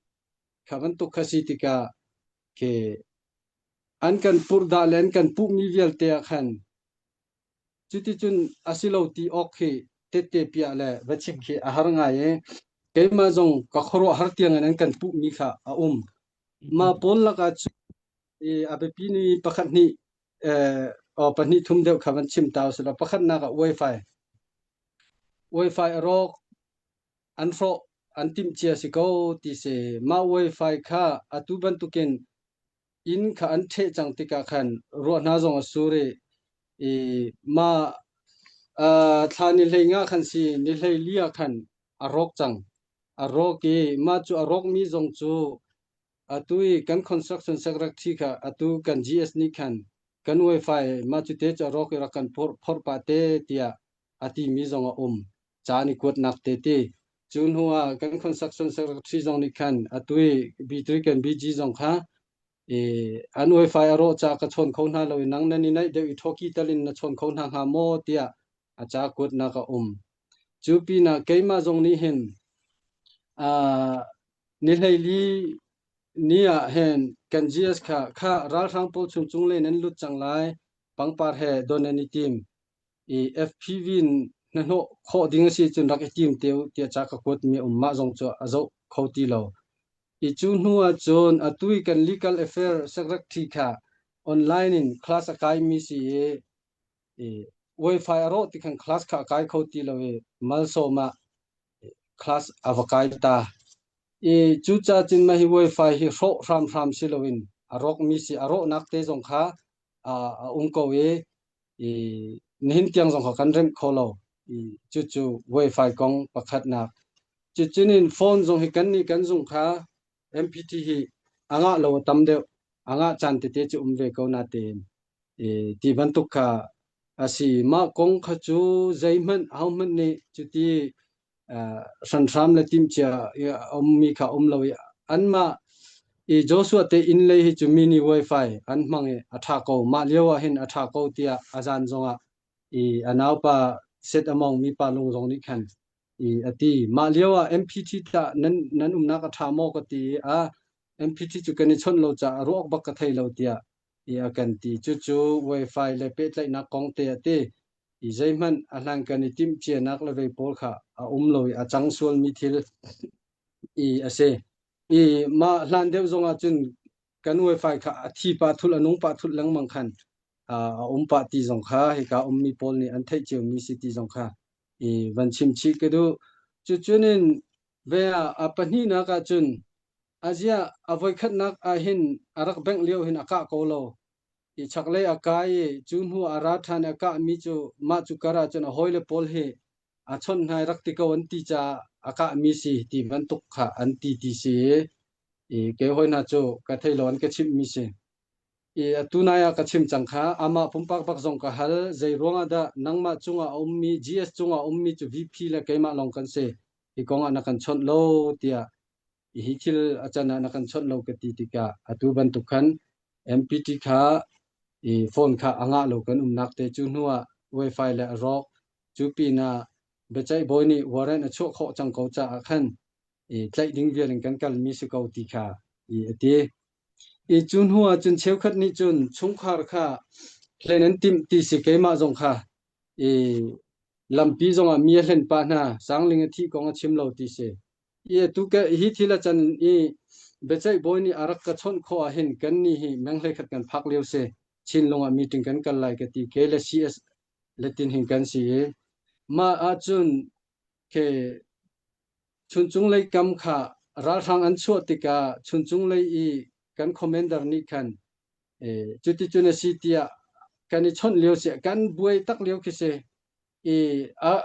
kha bantuk kha si tikah khi an kan purhdah le an kan puhmi vialte ah khan Cuticun a si lo ti awk khi tette piah le va chim khi a har ngai i keimah zong ka khuaruahhar tiangin an kan puhmi kha a um. Mah pawl lakah cu i a biapi ni pakhat hnih eh, pahnih thum deuh kha van chim ta usih law pakhatnak ah Wi-Fi. Wi-Fi a rawk an hrawh an timh cia si ko ti si. Mah Wi-Fi kha atu bantukin inn kha an ṭheh cang tikah khan ruah hna zong a sur i, i mah uh, thla ni hlei nga khan si ni hlei li ah khan a rawk cang. A rawk i mah cu a rawkmi zong cu atu i kan construction secretary kha atu kan GS nih khan kan wifi mah cu te cu a rawk i rak kan phorh phorh pah te tiah a timi zong a um. Ca an i kuatnak te ti. Cu hnu ah kan construction secretary zong nih khan atu i B3 kan BG zong kha i an wifi a rawh caah ka chawn kho hna lo i nang nan i naih deuh i thoki tal in na chawn kho hna hnga maw tiah a ca kuatnak a um. Cu pinah keimah zong nih hin uh, ni hleili ni ah hin kan GS kha kha ralhrang pawl chung cung le nan lut cang lai pangpar he don an i tim i FPV in hnahnawh khawh ding a si cun rak i tim te u tiah ca ka kuatmi a um. Mah zong cu a zoh kho ti lo. I cu hnu ah cun atu i kan legal affair secretary kha online in class a kaimi si i, i wifi a rawh ti khan class kha a kai kho ti lo i malsawm ah class a va kai ta. I cucaah cun mah hi wifi hi hrawh hramhram si loin a rawkmi si a rawhnak te zong kha a um ko i i nihin tiang zong kha kan remh kho lo. I cucu wifi kong pakhatnak. Cucun in phone zong hi kan nih kan zung kha MPT hi a ngah lo a tam deuh. A ngah caan tete cu um ve ko natein i ti bantuk kha a si. Mah kong kha cu zeihmanh ahohmanh nih cuti hranhram le timhcia a ummi kha um lo i anmah i Joshua te inn lei hi cu mini wifi an hmang i a ṭha ko mah lio ah hin a ṭha ko tiah a zan zongah i a naupa set a mawngmi pa lung zong nih khan i a ti mah lio ah MPT tah nan nan umnak a ṭha maw ka ti i a MPT cu kan i chawnh lo caah ruak bak ka thei lo tiah i a kan ti cucu wifi le pehtlaihnak kong te a ti i zeihmanh a hlankan i timhcianak le vei pawl kha a um lo i a cang sualmi thil i a si. I mah hlan deuh zongah cun kan wifi kha a thi pah thul a nung pah thul lengmang khan a um pah ti zong kha hika ummi pawl nih an theih ciomi si ti zong kha i van chim chih ka duh. Cucun in ve ah a pahnihnak ah cun aziah a voikhatnak ah hin a rak bengh lio hin a kah ko lo i chaklei a kai i cu hnu a ra ṭhan i a kahmi cu mah cu kar ah cun a hawile pawl hi a chawnh hna i rak ti ko an ti caah a kahmi si ti bantuk kha an ti ti si i kei hawi hna cu ka thei lo an ka chimhmi si. I atu nai ah ka chim cang kha amah pumpak bak zong ka hal zei ruangah dah nangmah cungah a ummi GS cungah a ummi cu VP le keimah lawng kan si hi kong ah na kan chawnh lo tiah hi thil a can ah na kan chawnh lo ka ti tikah atu bantuk khan MPT kha i phone kha a ngah lo kan umnak te cu hnu ah wifi le a rawk cu pinah biaceih bawi nih warrant a chuah khawh cang ko caah khan i tlaih ding vial in kan kalmi si ko ti kha i a ti. I cu hnu ah cun cheukhat nih cun chungkhar kha hlen an timh ti si keimah zong kha i lampi zongah mi a hlen pah hna Sangling a thih kong a chim lo ti si. I atu ke hi thil a can i biaceih bawi nih a rak ka chawnh khawh ah hin kan nih hi meng 11 kan phak lio si Chinlung ah meeting kan kal lai ka ti ke le CS letin hin kan si i mah ahcun ke Chuncung lei kam kha ralhrang an chuah tikah Chuncung lei i kan commander nih khan cuticun a si tiah kan i chawnh lio si kan buai tak lio khi si i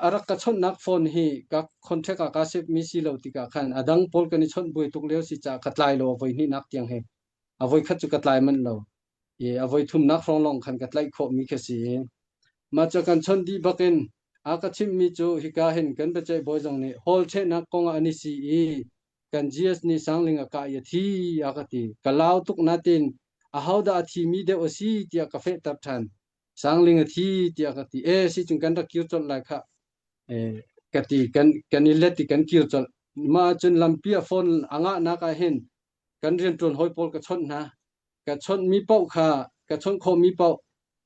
a rak ka chawnhnak phone hi ka contract ah ka save mi si lo tikah khan a dang pawl kan i chawnh buai tuk lio si caah ka tlai lo a voi hnihnak tiang he a voi khat cu ka tlai manh lo i a voi thumnak hrawng lawng khan ka tlaih khawhmi khi si i mah cu kan chawnh dih bakin a ka chimhmi cu hika hin kan biaceih bawi zong nih hall ṭhehnak kong ah an i si i kan GS nih Sangling a kah i a thi a ka ti. Ka lau tuk natin ahodah a thimi deuh a si tiah ka fehter ṭhan. Sangling a thi tiah ka ti. E si cun kan rak kir colh lai khah. E, ka ti kan kan i let i kan kir colh. Mah cun lampi a phone a ngahnak ah hin kan rianṭuan hawi pawl ka chawnh hna. Ka chawnhmi paoh kha ka chawnh khawhmi paoh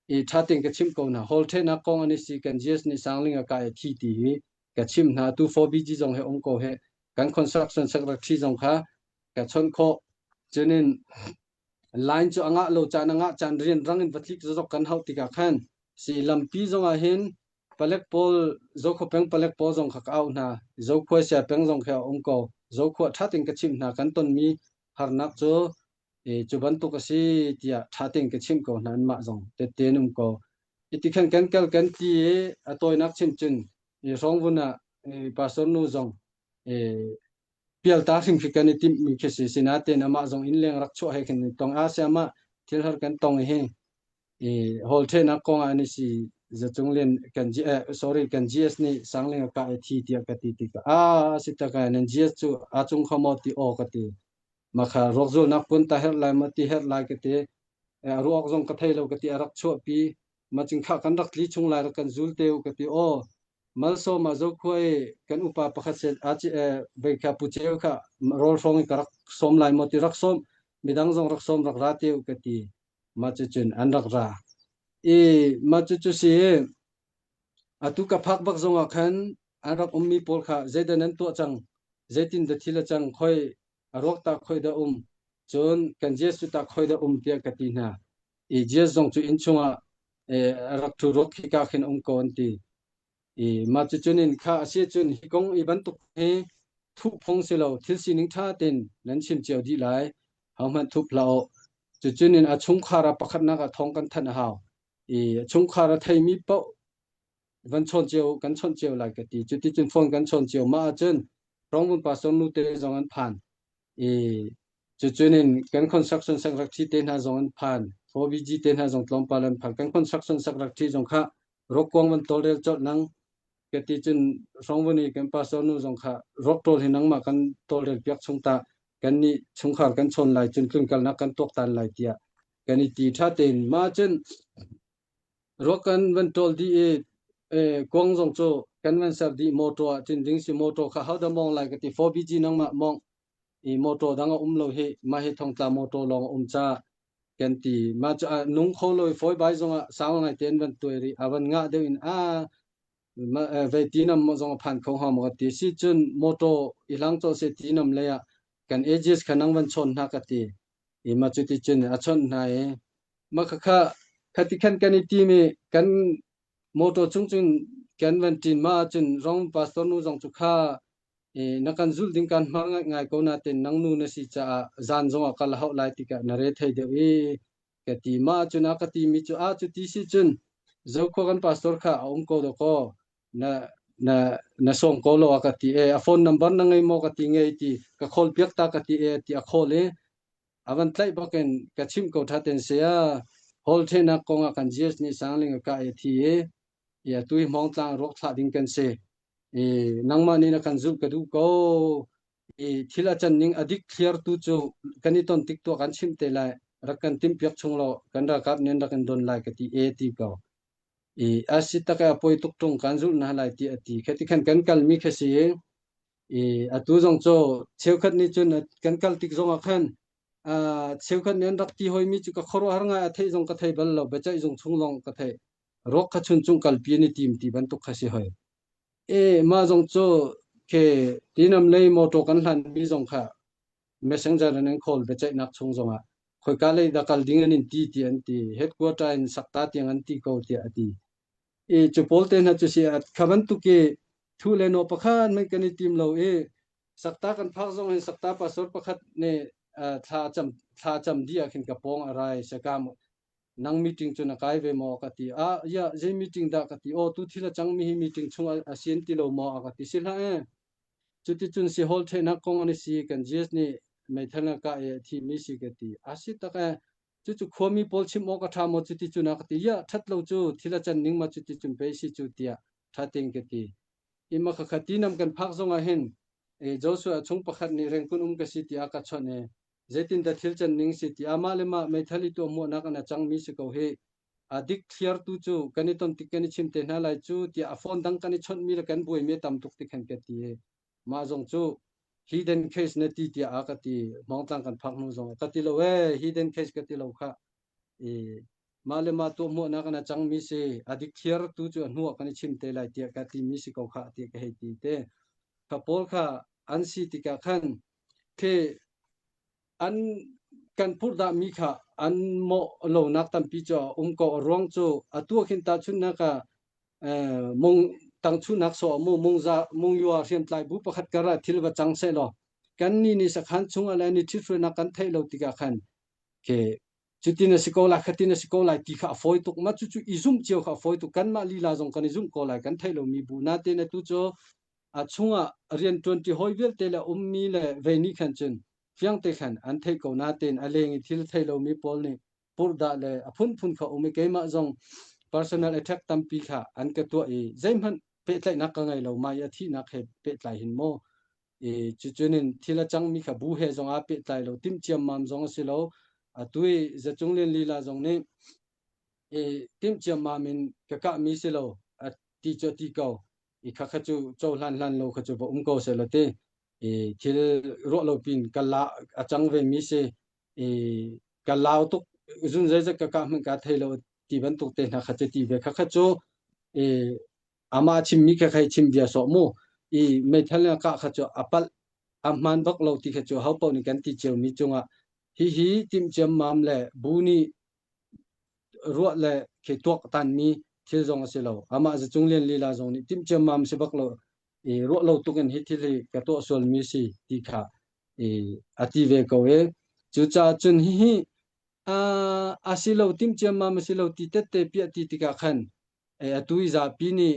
i ṭha tein ka chimh ko hna. Hall ṭhehnak kong an i si kan GS nih Sangling a kah i a thi ti hi ka chimh hna. Tu 4BG zong he um ko he kan construction secretary zong kha ka chawnh khawh. Cunin line cu a ngah lo caan a ngah caan rian rang in va tlik zok kan hauh tikah khan si lampi zong ah hin palek pawl Zokhua peng palek pawl zong kha ka auh hna. Zokhua sia peng zong khi a um ko. Zokhua ṭha tein ka chimh hna. Kan tonmi harnak cu cu bantuk a si tiah ṭha tein ka chimh ko hna anmah zong tette an um ko. Iti khan kan kal kan ti i a tawinak chim cun i hrawngvun ah pastor nu zong pialta hrim khi kan i timhmi khi si sinain amah zong innleng rak chuah he khin tong a si amah thil har kan tong hi i hall ṭhenak kong ah ni si zacung lian kan G eh, sorry kan GS nih sangling a kah i thi tiah ka ti tikah a si tak nan GS cu a cung kho maw ti aw ka ti Makha ruakzulnak pun ta herh lai maw ti herh lai ka ti. A ruak zong ka thei lo ka ti a rak chuahpi. Ma cing kha kan rak tli chung lai rak kan zul te u ka ti. Aw malsawm ah zokhua i kan upa pakhat se a ci vei kha pu ceu kha rawl hrawng i ka rak sawm lai maw ti rak sawm midang zong rak sawm rak ra te u ka ti. Ma cu cun an rak ra. I ma cu cu si atu ka phak bak zong ah khan an rak ummi pawl kha zeidah nan tuah cang zeitin dah thil a cang khoi a ruak ta khoi dah um cun kan Jesuh ta khoi dah um tiah ka ti hna i Jesuh zong cu inn chungah a rak ṭhu ruak khika khin um ko an ti i mah cu cun in kha a si cun hi kong i bantuk hi thuh phung si lo thil sining ṭha tein nan chim cio dih lai hohmanh thup hlah u cu cun in a chungkhar ah pakhatnak ah thawng kan thanh a hau i chungkhar a theimi paoh van chawn cio kan chawnh cio lai ka ti cuticun phone kan chawn cio mah ahcun Rongvun pastor nu te zong an phan i cucun in kan construction secretary te hna zong an phan 4BG te hna zong tlawmpal an phan kan construction secretary zong kha rokuang van tawlrel colh nang ka ti cun Rongvun i kan pastor nu zong kha rok tawl hi nangmah kan tawlrel piak chung ta kan nih chungkhar kan chawn lai cun tlunkalnak kan tuaktan lai tiah kan i ti tha tein mah cun Ruak kan van ṭawl dih i kuang zong cu kan van ser dih motor ah cun ding si motor kha hodah mawng lai ka ti 4BG nangmah mawng i motor dang a um lo hi mah hi thongtla motor lawng a um caah kan ti mah cu a nung kho lo i fawi bai zong ah sau ngai tein van tuai rih a van ngah deuh in a vei tinam zong a phan kho hnga maw ka ti si cun motor i hlang cawh se tinam lei ah kan ages kha nang van chawn hna ka ti i mah cu ti cun a chawnh hna i mah khakha khati khan kan i tim i kan motor chung cun kan van ṭin ma ahcun rong pastor nu zong cu kha i na kan zulh ding kan hmar ngai ngai ko nain nang nu na si caah zan zong ah kal a hauh lai tikah na re thei deuh i ka ti ma ahcun a ka ti mi cu a cu ti si cun zokhua kan pastor kha a um ko dawkaw na na na sawm ko lo a ka ti e a phone number na ngei maw ka ti ngei ti ka call piak ta ka ti e ti a call i a van tlaih bakin ka chimh ko tha ten sia hall thenak kong ah kan GS nih sangling ka e thi i ya tui hmong tlang ruak thlah ding kan si i nangmah nih na kan zulh ka duh ko i thil a can ning a dik thliar tu cu kan i ton tik tuah kan chimh te lai rak kan tim piak chung lo kan ralkap nih rak in don lai ka ti e ti ko i a si tak a poi tuk tung kan zulh na lai ti a ti kha ti khan kan kal mi kha si i atu zong cu cheukhat nih cun kan kal tik zong ah khan. Cheukhat nih an rak ti hoimi cu ka khuaruahhar ngai a theih zong ka thei bal lo biaceih zung chung zong ka thei ruak kha chuncung kalpi an i tim ti bantuk kha si hoi. E mah zong cu ke tinam lei motor kan hlan mi zong kha messenger in an call biaceihnak chung zongah khoika lei dah kal ding an in ti ti an ti headquarter in sakta tiang an ti ko tiah a ti. I cu pawl te hna cu si kha bantuk i thu le no pakhat men kan i tim lo i Sakta kan phak zong hin sakta pastor pakhat nih thla cam thla cam dih ah khin ka pawng a rai sakam nang meeting cu na kai ve maw ka ti ah ya zei meeting dah ka ti aw tu thil a cang mi hi meeting chung a sian ti lo maw a ka ti si hlah e cuticun si hall thenak kong an si kan GS nih meithal ka e thi mi si ka ti a si tak e cucu khuami pawl chim awk a tha maw cuti cun a ka ti ya that lo cu thil a can ning ma cuti cun pe si cu tiah tha ting ka ti I ma khakha tinam kan phak zongah hin Joshua chung pakhat nih rengkun um ka si tiah ka chawnh i zeitindah thil can ning si ti amah le mah meithal i tuahmuahnak an a cangmi si ko hi a dik thliar tu cu kan i ton tik kan i chim te hna lai cu tiah a phone dang kan i chawnhmi le kan buaimi a tam tuk ti khan ka ti i mah zong cu hidden case na ti tiah a ka ti hmawngtlang kan phak hnu zong ka ti lo ee hidden case ka ti lo kha i mah le mah tuahmuahnak in a cangmi si a dikthiar tu cu a hnuah kan i chim te lai tiah ka timi si ko kha tiah ka hei ti te kha pawl kha an si tikah khan khi an kan purhdah mi kha an mawh lonak tampi cu a um ko a ruang cu a tuah khin tahchunhnak ah mung tangchunak so mu mungza mungyua hriamtlai bu pakhat kar ah thil va cang seh law kan ni ni sakhan chung ah le ni ṭhithruainak kan theih lo tikah khan ke cutin a si ko lai khatin a si ko lai ti kha a fawi tuk ma cucu i zumh cio kha a fawi tuk kanmah lila zong kan i zumh ko lai kan theih lomi bu natein atu cu a chungah rian ṭuanṭi hawi vialte le ummi le vei nih khan cun fiang te khan an theih ko natein a leng i thil thei lomi pawl nih purhdah le a phunphun kha um i keimah zong personal attack tampi kha an ka tuah i zeihmanh pehtlaihnak ka ngei lo mai a thihnak he pehtlai hin maw I cucun in thil a cangmi kha bu he zong aa pehtlai lo, timh ciammam zong a si lo. Atu i Zacung Lian lila zong nih i timh ciammam in ka kahmi si lo, a ti cu a ti ko. I khakha cu cohlan hlan lo kha cu va um ko seh law ti. I thil ruah lo pin ka la a cang vemi si. I ka lau tuk zun zeizat ka kah hmanh ka thei lo ti bantuk te hna kha cu ti ve. Khakha cu i amah chimmi kha khai chim bia sawh mu i meithal in a kah kha cu a palh a hmaan bak lo ti kha cu ho paoh nih kan ti ciomi cungah hihi timh ciammam le bu nih ruah le khi tuak tanmi thil zong a si lo amah zacung lian lila zong nih timh ciammam si bak lo i ruah lo tuk in hi thil hi ka tuah sualmi si ti kha i a ti ve ko i cucaah cun hihi a si lo timh ciammam a si lo ti tette piah ti tikah khan Atu i zapi nih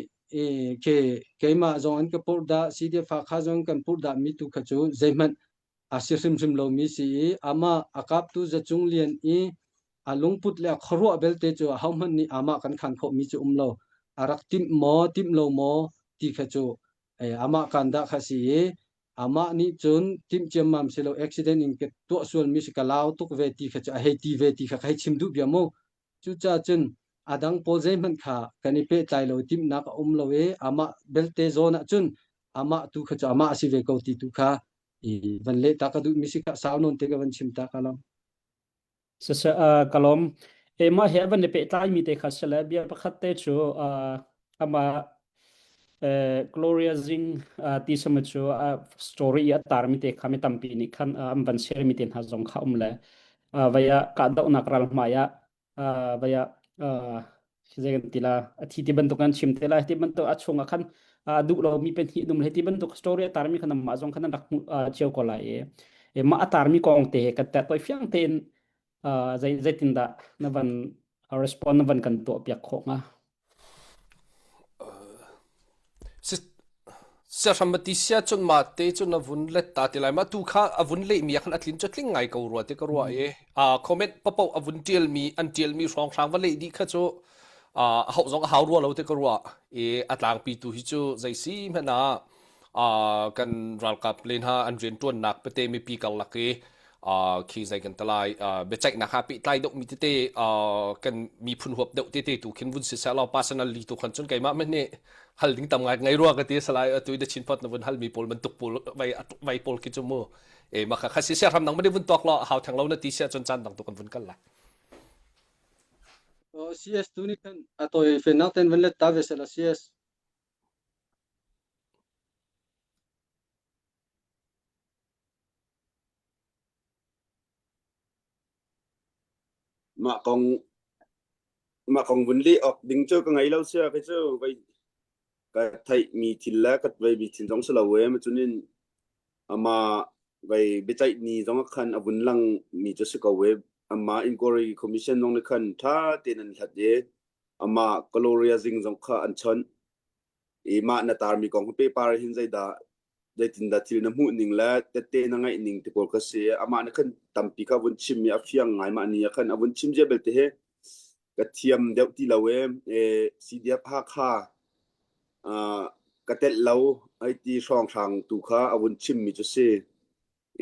ke keimah zong an ka purhdah, CDF Hakha zong kan purhdah mi tu kha cu zeihmanh a si hrimhrim lomi si i amah a kaptu Zacung Lian i a lungput le a khuaruah belte cu ahohmanh nih amah kan khan khawhmi cu um lo. A rak timh maw, timh lo maw ti kha cu amah kan dah kha si i amah nih cun timh ciammam si lo accident in ka tuah sualmi si ka lau tuk ve ti kha cu a hei ti ve ti kha ka hei chim duh bia mu. Cucaah cun a dang pawl zeihmanh kha kan i pehtlai lo timhnak a um lo i amah belte zawn ah cun amah tu kha cu amah a si ve ko ti tu kha i van leh ta ka duhmi si kha sau nawn te ka van chim ta ka lam. Siseh ka lawm. E mah he van i pehtlai mi te kha sile bia pakhat te cu amah Gloria Zing ti sama cu story i a tar mi te kha mi tampi nih khan an van share mi te hna zong kha um le vaya kahdohnak ral hmai ah vaya zei kan ti la a thi ti bantuk an chim te lai ti bantuk a chung ah khan duh lo mi pen hi dum le ti bantuk story a tar mi khan mah zong khan an rak hmuh cio ko lai e mah a tar mi kong te kan te toi fiang tein zei zeitin dah na van respond na van kan tuah piak khawh nga Siahramati sia cun mah te cun a vun let ta ti lai ma tu kha a vun lehmi ah khan a tlin cu tling ngai ko rua ti ka ruah i comment papoh a vun ṭialmi an ṭialmi hrawnghrang va leh dih kha cu a hauh zong a hau rua lo ti ka ruah i a tlangpi tu hi cu zei si hmanh ah kan ralkap le hna an rianṭuannak pete mipi karlak i. Khi zei kan talai biaceihnak ha pehtlai deuh mi tete kan miphun huap deuh tete tu khin vun si seh law personally tu khan cun keimah men nih hal ding tam ngai ngai rua ka ti salai atu the chin pot na vun hal mi pawl bantuk pawl vai vai pawl khi chu mu e ma kha kha si sia ram nang mani vun tok lo hau thang lo na ti sia cun chan dang tu kan vun kal lai CS tu ni khan atoi fe nak ten van let ta ve sela CS Mah kong mah kong vun leh awk ding cu ka ngei lo sia kei cu vei ka theihmi thil le ka veimi thil zong si lo e cunin amah vei biaceih ni zong ah khan a vun lang mi cu si ko e amah inquiry commission zong nih khan ṭha tein an hlat i amah Gloria Zing zong kha an chawnh i mah na tarmi kong pehpar hin zeidah zeitindah thil na hmuh ning le tette na ngaih ning ti pawl kha si amah nih khan tampi kha vun chim i a fiang ngai mah ni ah khan a vun chim zia belte hi ka thiam deuh ti lo e e CDF Hakha uh, ka telh lo ai ti hrawnghrang tu kha a vun chim mi cu si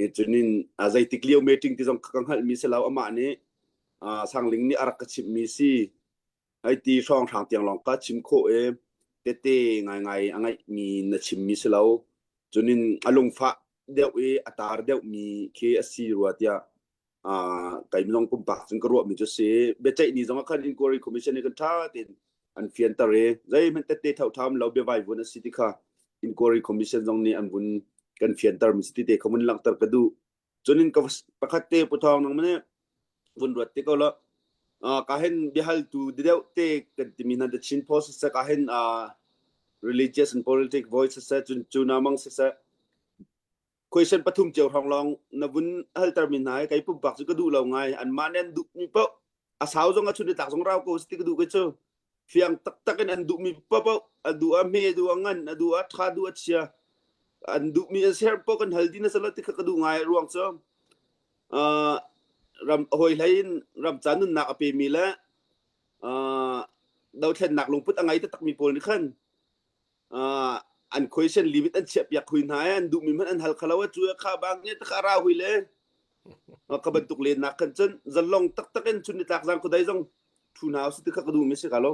e cunin a zeitik lio meeting ti zong ka hngalh mi si lo amah nih uh, Sangling nih a rak ka chimh mi si Hei ti hrawnghrang tiang lawng ka chim khawh i tete ngaingai a ngeihmi na chimmi si lo. Cunin a lungfah deuh i a tar deuhmi khi a si rua tiah uh, kei minung pumpak cun ka ruahmi cu si. Biaceih ni zong ah khan inquiry commission nih kan ṭha tein an fianter i zeihmanh tette thotham lo biavai vun a si ti kha inquiry commission zong nih an vun kan fianter mi si ti te kha vun langhter ka duh. Cunin ka pakhat te Pu Thawng nang mane vun ruat te ko lo. Uh, ka hen biahaltu deuh te kan timi hna The Chin Post siseh ka hen uh, religious and politic voice siseh cun cu na mang siseh question pathum cio hrawng lawng na vun halter mi hna hi kei pumpak cu ka duh lo ngai an mah nih an duh mi paoh a sau zong a chun tlak zong rau ko si ti ka duh ke cu fiang taktak in an duh mi paoh a duh a hme duh a ngan a duh a tha duh a chia an duh mi an ser paoh kan hal din a sala ti kha ka duh ngai ruang cu uh, ram hoi hlei in ram ca nunnak a pe mi le uh, dothlennak lungput a ngai taktak mi pawl nih khan uh, an question limit an chiah piak hui hna an duh mi hmanh an hal khalo a cu kha bang nge ta ra hui le ka bantuk len nak khan cun zalong taktak in chun ni tlak zang kudai zong thu hna si ti kha ka duh mi si ka lo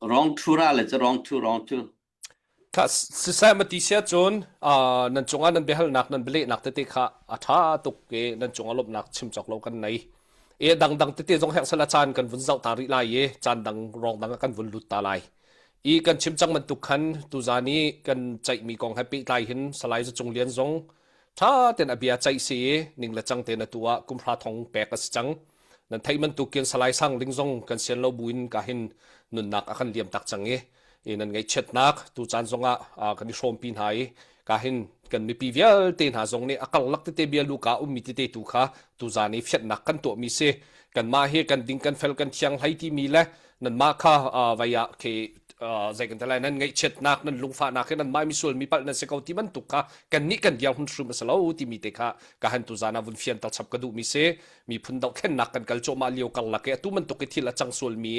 Wrong thu ra le cu wrong thu wrong thu. Kha siseh ma ti sia cun nan cungah nan biahalnak nan bialehnak tete kha a ṭha tuk i nan cungah lawmhnak chim cawk lo kan nei. I dangdang tete zong herh sala caan kan vun zoh ta rih lai i caan dang rong dang ah kan vun lut ta lai. I kan chim cang bantuk khan tuzaan i kan ceihmi kong he pehtlai hin Salai Za Cung Lian zong ṭha tein a bia ceih si i ning le cang tein atu ah kumhra thong pek a si cang. Nan theih bantukin Salai Sang Ling zong kan sian lo buin ka hin nunnak a kan liam tak cang i i nan ngaihchiatnak tu caan zongah kan i hrawmpi hna i ka hin kan mipi vialte hna zong nih a karlak tete bia luka ummi tete tu kha tuzaan i fianhnak kan tuahmi si kanmah hi kan ding kan fel kan thiang hlei timi le nanmah kha vai ah khi zei kan ti lai nan ngaihchiatnak nan lungfahnak hi nanmah misual mi palh nan si ko ti bantuk kha kannih kan dir hun hrim a si lo timi te kha ka han tuzaan ah vun fianter chap ka duhmi si miphun dohthlennak kan kal cuahmah lio karlak i atu bantuk i thil a cang sualmi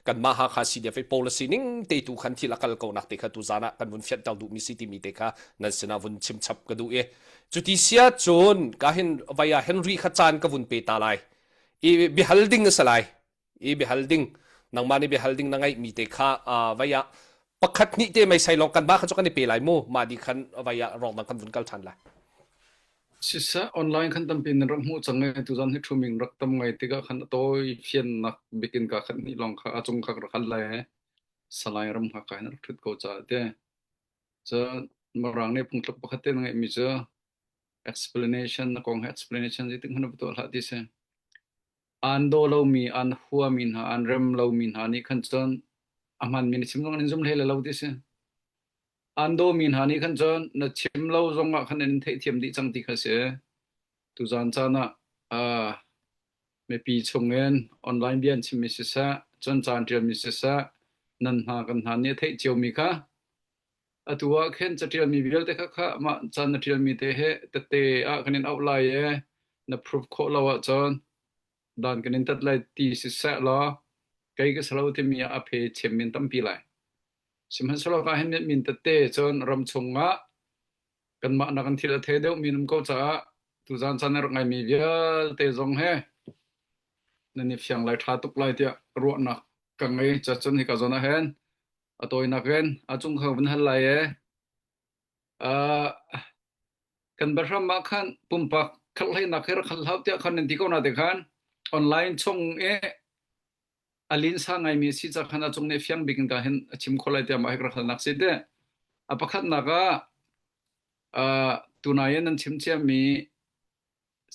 kanmah Hakha CDF i policy ning te tu khan thil a kal ko nak te kha tu zan ah kan vun fianter duhmi si timi te kha nan sinah vun chim chap ka duh i cuti sia cun ka hin vaya Henry kha caan ka vun pe ta lai i bihal ding a si lai i biahal ding nangmah nih biahal ding na ngeihmi te kha vei ah pakhat hnih te meisei lawng kanmah kha cu kan i pe lai mu mah di khan vei ah rawng dang kan vun kal ṭhan lai Siseh online khan tampi nan rak hmuh cang i tuzan hi ṭhuming rak tam ngai tikah khan a tawi fiannak bikin ka khat hnih lawng kha a cung kha ka rak hal lai i Salai ram hngak in rak ṭhut ko caah te. Cun Mirang nih phungtluk pakhat te na ngeihmi cu explanation na kong he explanation zeitik hmanh va tuah hlah ti si. Aan daw lomi, aan huami hna, aan rem lomi hna nih khan cun a hmanmi na chim zong an in zum hlei lai lo ti si. Aan dawmi hna nih khan cun na chim lo zong ah khan an in theihthiam dih cang ti kha si. Tuzaan caan ah uh, mipi chungin online bia an chimmi siseh, cun ca an ṭialmi siseh, nan hna kan hna nih a theih ciomi kha Atu ah khin caṭialmi vialte kha kha mah ca na ṭialmi te he tette ah kan in auh lai i na proof khawh lo ahcun dan kan in tat lai ti siseh law kei ka si lo timi ah a phe chem in tampi lai. Sihmanhsehlaw ka hin min tette cun ram chungah kanmah nakin thil a thei deuhmi an um ko caah. Tuzaan caan na rak ngaimi vialte zong he nan i fiang lai ṭha tuk lai tiah ruahnak ka ngei. Cacun hika zawn ah hin a tawinak in a cung kha vun hal lai e. Uh, kan bahram ah khan pumpak khalhleinak hi rak khal hau tiah khan nan ti ko na te khan online chung i a linsa ngaimi si ca khan a cung nih fiang bik in ka hin a chim kho lai tiah mah hi ka rak halnak si te. A pakhatnak ah uh, tunai in nan chim ciami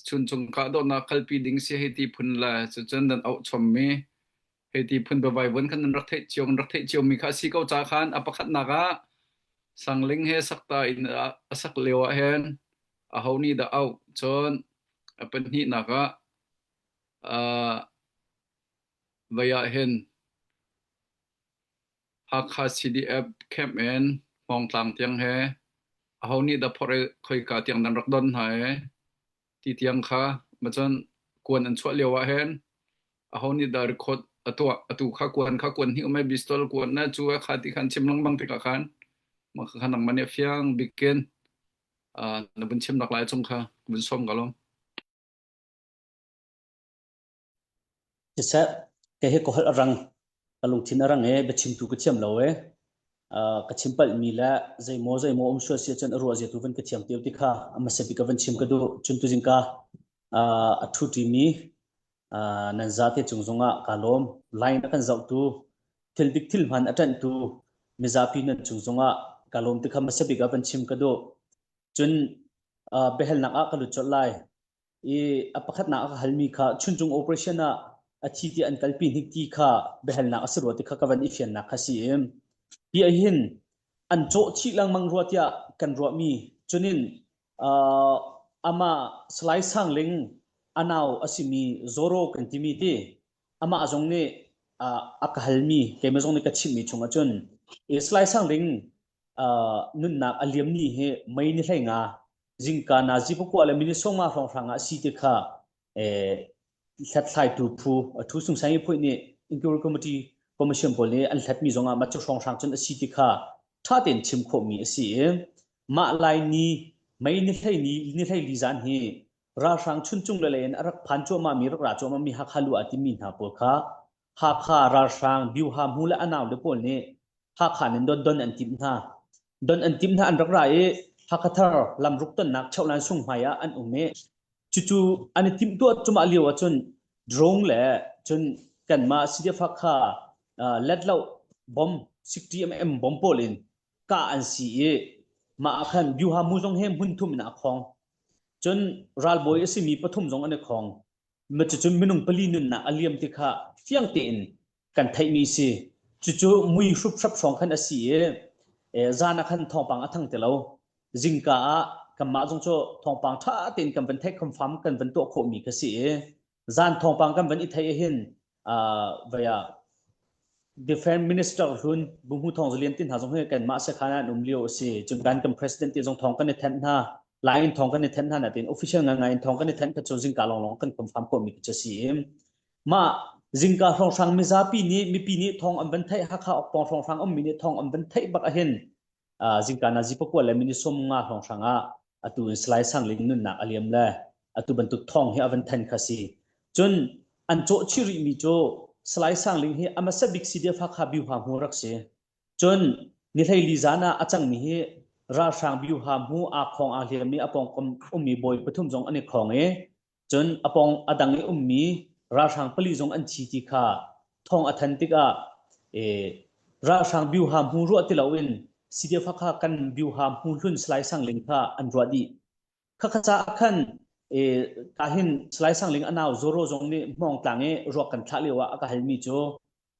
chuncung kahdohnak kalpi ding si hei ti phun le cucun nan auh chommi hei ti phun biavai vun khan nan rak theih cio nan rak theih ciomi kha a si ko ca khan a pakhatnak ah Sangling he sakta in a sak lio ah hin aho nih dah auh cun a pahnihnak ah uh, vei ah hin Hakha CDF camp in Hmawngtlang tiang he aho nih dah phorh i khoika tiang nan rak don hna i ti tiang kha macun kuan an chuah lio ah hin aho nih dah record a tuah atu kha kuan kha kuan hnih um ai pistol kuan na cu kha ti khan chim lengmang tikah khan mah kha nangmah nih a fiang bikin na vun chim nak lai chung kha vun som ka lom. Siseh, kei hi ka holh a rang. Ka lungthin a rang i biachimtu ka thiam lo i ka chim palhmi le zeimaw zeimaw um sual si ahcun a ruah zia tu van ka thiam tio ti kha a hmasa bik ka van chim ka duh. Cun tuzing ka a ṭhu ṭimi nan zate cung zongah kaa lawm. Line a kan zohtu, thil dik thil hman a ṭanhtu mizapi nan cung zongah kaa lawm ti kha hmasa bik ah van chim ka duh. Cun biahalnak ah ka lut colh lai. I a pakhatnak a ka halmi kha chuncung operation ah a thi ti an kalpi hnik ti kha biahalnak a si rua ti kha ka van i fiannak kha si i hi ahhin an cawh chih lengmang rua tiah kan ruahmi cunin uh, amah Salai Sang Ling a nau a simi Zoro kan timi ti amah zong nih uh, a ka halmi keimah zong nih ka chimmi chung ahcun i Salai Sang Ling uh, nunnak a liam ni hi mei ni hlei nga zingka nazi pakua le minute sawmnga hrawnghrang ah si ti kha eh, hlathlaitu phu a thu sungsang i phuih nih inquiry committee commission pawl nih an hlatmi zongah mah cu hrawnghrang cun a si ti kha ṭha tein chim khawhmi a si i mah lai ni mei ni hlei ni ni hlei li zan hi ralhrang chuncung le in a rak phan cuahmah mi rak ra cuahmah mi Hakha lu ah timi hna pawl kha Hakha ralhrang Biuha hmu le a nau le pawl nih Hakha in don don an timh hna. Don an timh hna an rak ra i Hakha thar lamruk tonnak Cheuhlan sung hmai ah an um i cucu an i timhtuah cumah lio ahcun drone le cun kanmah CDF Hakha uh, letlo bomb 60 mm bomb pawl in kah an si i mah ah khan Byuha mu zong he hmun thum in a khong. Cun ralbawi a simi pathum zong an i khong. Cucun minung pali nunnak a liam ti kha fiang tein kan theihmi si. Cucu mui hruphrap hrawng khan a si i zan ah khan thawngpang a thang ti lo. Zingka ah kanmah zong cu thawngpang ṭha tein kan van theih confirm kan van tuah khawhmi kha si i zan thawngpang kan van i theih hin vai ah Defense Minister hlun Buhmu Thawng Zalian ti hna zong hi kanmah sekhan ah an um lio a si. Cun kan kan president ti zong thawng kan i thenh hna. Lai in thawng kan i thenh hna natin official ngai in thawng kan i thenh kha cu zingka lawnglawng kan confirm khawhmi cu si i mah zingka hrawnghrang mizapi nih mipi nih thawng an van theih Hakha okpawng hrawnghrang ummi nih thawng an van theih bak ahhin zingka nazi pakua le minute 50 hrawnghrang ah atu in Salai Sang Ling nunnak a liam le atu bantuk thawng hi a van than kha si. Cun an cawh chih rihmi cu Salai Sang Ling hi a hmasa bik CDF Hakha Biuha hmu rak si. Cun ni hleili zan ah a cangmi hi ralhrang Biuha hmu aa khawng aa hliam i a pawngkam ummi bawi pathum zong an i khawng i cun a pawng a dang i ummi ralhrang pali zong an thi ti kha thawng a than tikah e, ralhrang biuha hmu ruah ti loin CDF kha kan biuha hmu hlun Salai Sang Ling kha an ruah dih. Khakha caah khan e, ka hin Salai Sang Ling a nau Zoro zong nih hmawng tlang i ruak kan thlah lio ah a ka halmi cu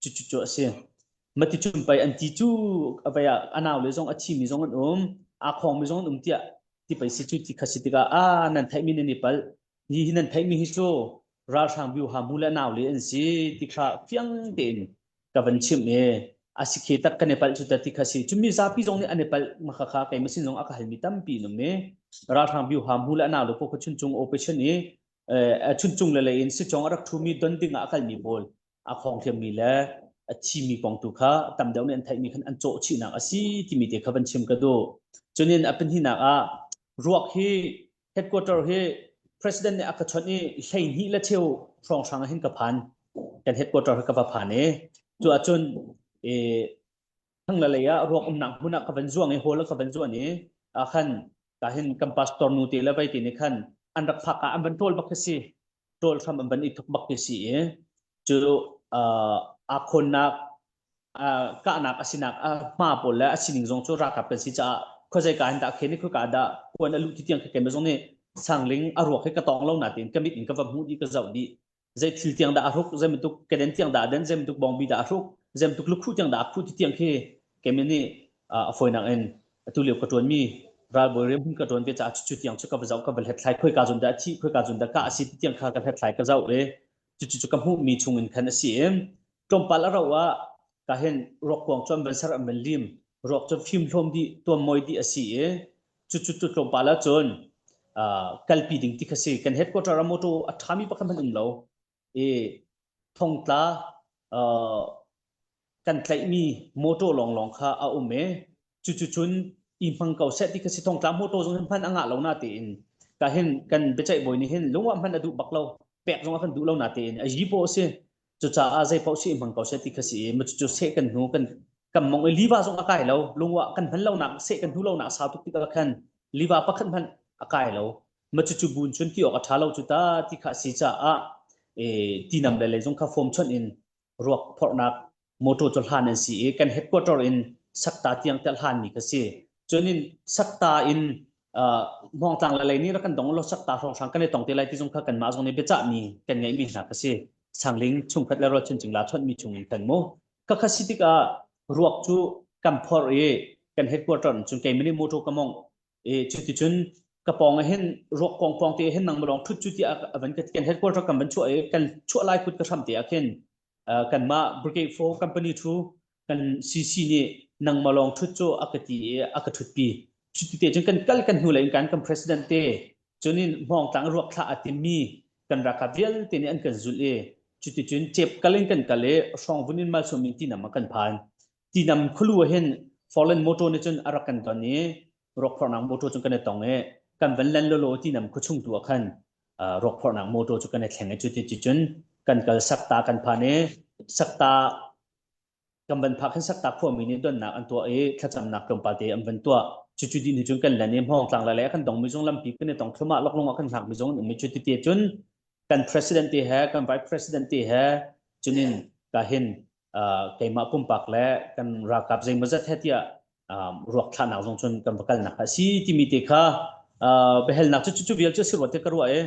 cucu cu a si. Mati cun pei an ti cu a vei ah a nau le zong a thimi zong an um, aa khawngmi zong an um tiah ti pei si cu ti kha si tikah a nan theihmi nan i palh. Hi hi nan theihmi hi cu ralhrang biuha mu le nau le an si ti kha fiang tein ka van chimh i a si khe tak kan i palh cu ta ti kha si. Cun mi zapi zong nih an i palh ma kha kha keimah sin zong a ka halmi tampi an um i ralhrang biuha mu le nau le pawl kha chuncung operation i chuncung le lei in sicong a rak ṭhumi don ding ah a kalmi pawl a khawng thiammi le a thimi kong tu kha tam deuh nih an theihmi khan an cawh chihnak a si timi te kha van chim ka duh. Cunin a pahnihnak ah ruak hi headquarter hi. President nih a ka chawnh i 12 le cheu hrawnghrang ah hin ka phan. Kan headquarter ka va phan i cu ahcun i thangla lei ah ruak umnak hmun ah ka van zuang i hall ah ka van zuan i ah khan ka hin kan pastor nu te le vai te nih khan an rak phak ah an van ṭawl bak khi si ṭawl hram an van i thuk bak khi si i cu aa khawnnak kahnak a sinak a hma pawl le a sining zong cu ralkap kan si caah khuazei ka hin dah khen i khuika dah kuan a luh ti tiang khi zong nih sangling a ruak hi ka tawng lo na tiin ka mit in ka va hmuh dih ka zoh dih zei thil tiang dah a hruk zei bantuk keden tiang dah den zei bantuk bawngbi dah a hruk zei bantuk lukhuh tiang dah a khuh ti tiang khi keimah nih a fawinak in atu lio ka ṭuanmi ralbawi rian ka ṭuan ve caah cu tiang cu ka va zoh ka va hlethlai khoika zawn dah a thih khoika zawn dah kah a si ti tiang kha ka hlethlai ka zoh i cucu ka hmuhmi chung in khan a si i tlawmpal a rauh ah ka hin ruakkuang cu an van ser an van lim ruak cu fimhlawm dih tuammawi dih a si i cucu cu tlawmpal ahcun kalpi ding ti kha si kan headquarter ah motor a ṭhami pakhat hmanh um lo i thongtla kan tlaihmi motor lawnglawng kha a um i cucu cun i hmang ko seh ti kha si thongtla motor zong hin hman a ngah lo na tiin ka hin kan biaceih bawi nih hin lungwah hman a duh bak lo pek zong a kan duh lo na tiin a yi paw a si cucaah zei paoh si i hmang ko seh ti kha si i cucu seh kan hnu kan kan mong i liva zong a kai lo lungwah kan hman lonak seh kan hnu lonak sau tuk tikah khan liva pakhat hmanh a kai lo ma cucu bun cun ti awk a ṭha lo cu ta ti kha si caah e tinam le lei zong kha form chawnh in ruak phorhnak motor cu hlan an si i kan headquarter in sakta tiang te hlan mi ka si cun in sakta in hmawngtlang le lei nih rak kan dong lo sakta hrawnghrang kan i tong te lai ti zong kha kanmah zong nih biachah mi kan ngeih mi hna ka si sangling chungkhat le rual chuncing la chawnh mi chung in kan mu ka kha si tikah ruak cu kan phor i kan headquarter cun keimah nih motor ka mong e cuticun ka pawng ah hin ruak kong pawng te hin nang malong thut cu tiah a van kan headquarter kan van chuah i kan chuah lai kut ka hram te ah khin kanmah brigade 4 company thu kan CC nih nangmah lawng ṭhut cu a ka ti i a ka ṭhutpi. Cuti te cun kan kal kan hnu lei in kan kan president te cunin hmawngtlang ruak thlah a timmi kan ralkap vialte nih an kan zulh i cuticun cep kal in kan kal i hrawngvun in malsawm in tinam ah kan phan. Tinam khualu ah hin foreign motor nih cun a rak kan don i ruakphorhnak motor cun kan i tong i kan van lan lawlaw tinam khuachung tu ah khan ruakphorhnak motor cu kan i thleng i cuti cun kan kal sakta kan phan i sakta kan van phak hin sakta khuami nih donnak an tuah i thlacamnak tlawmpal te an van tuah cucu dih hnu cun kan lan i hmawngtlang le le kan dongmi zong lampi kan i tong thlumah loklung ah kan hngakmi zong an um i cuti te cun kan president te he kan vice president te he cunin ka hin keimah pumpak le kan ralkap zeimawzat he tiah ruak thlahnak zong cun kan va kalnak a si timi te kha biahalnak cu cu vial cu si ruat te ka ruah i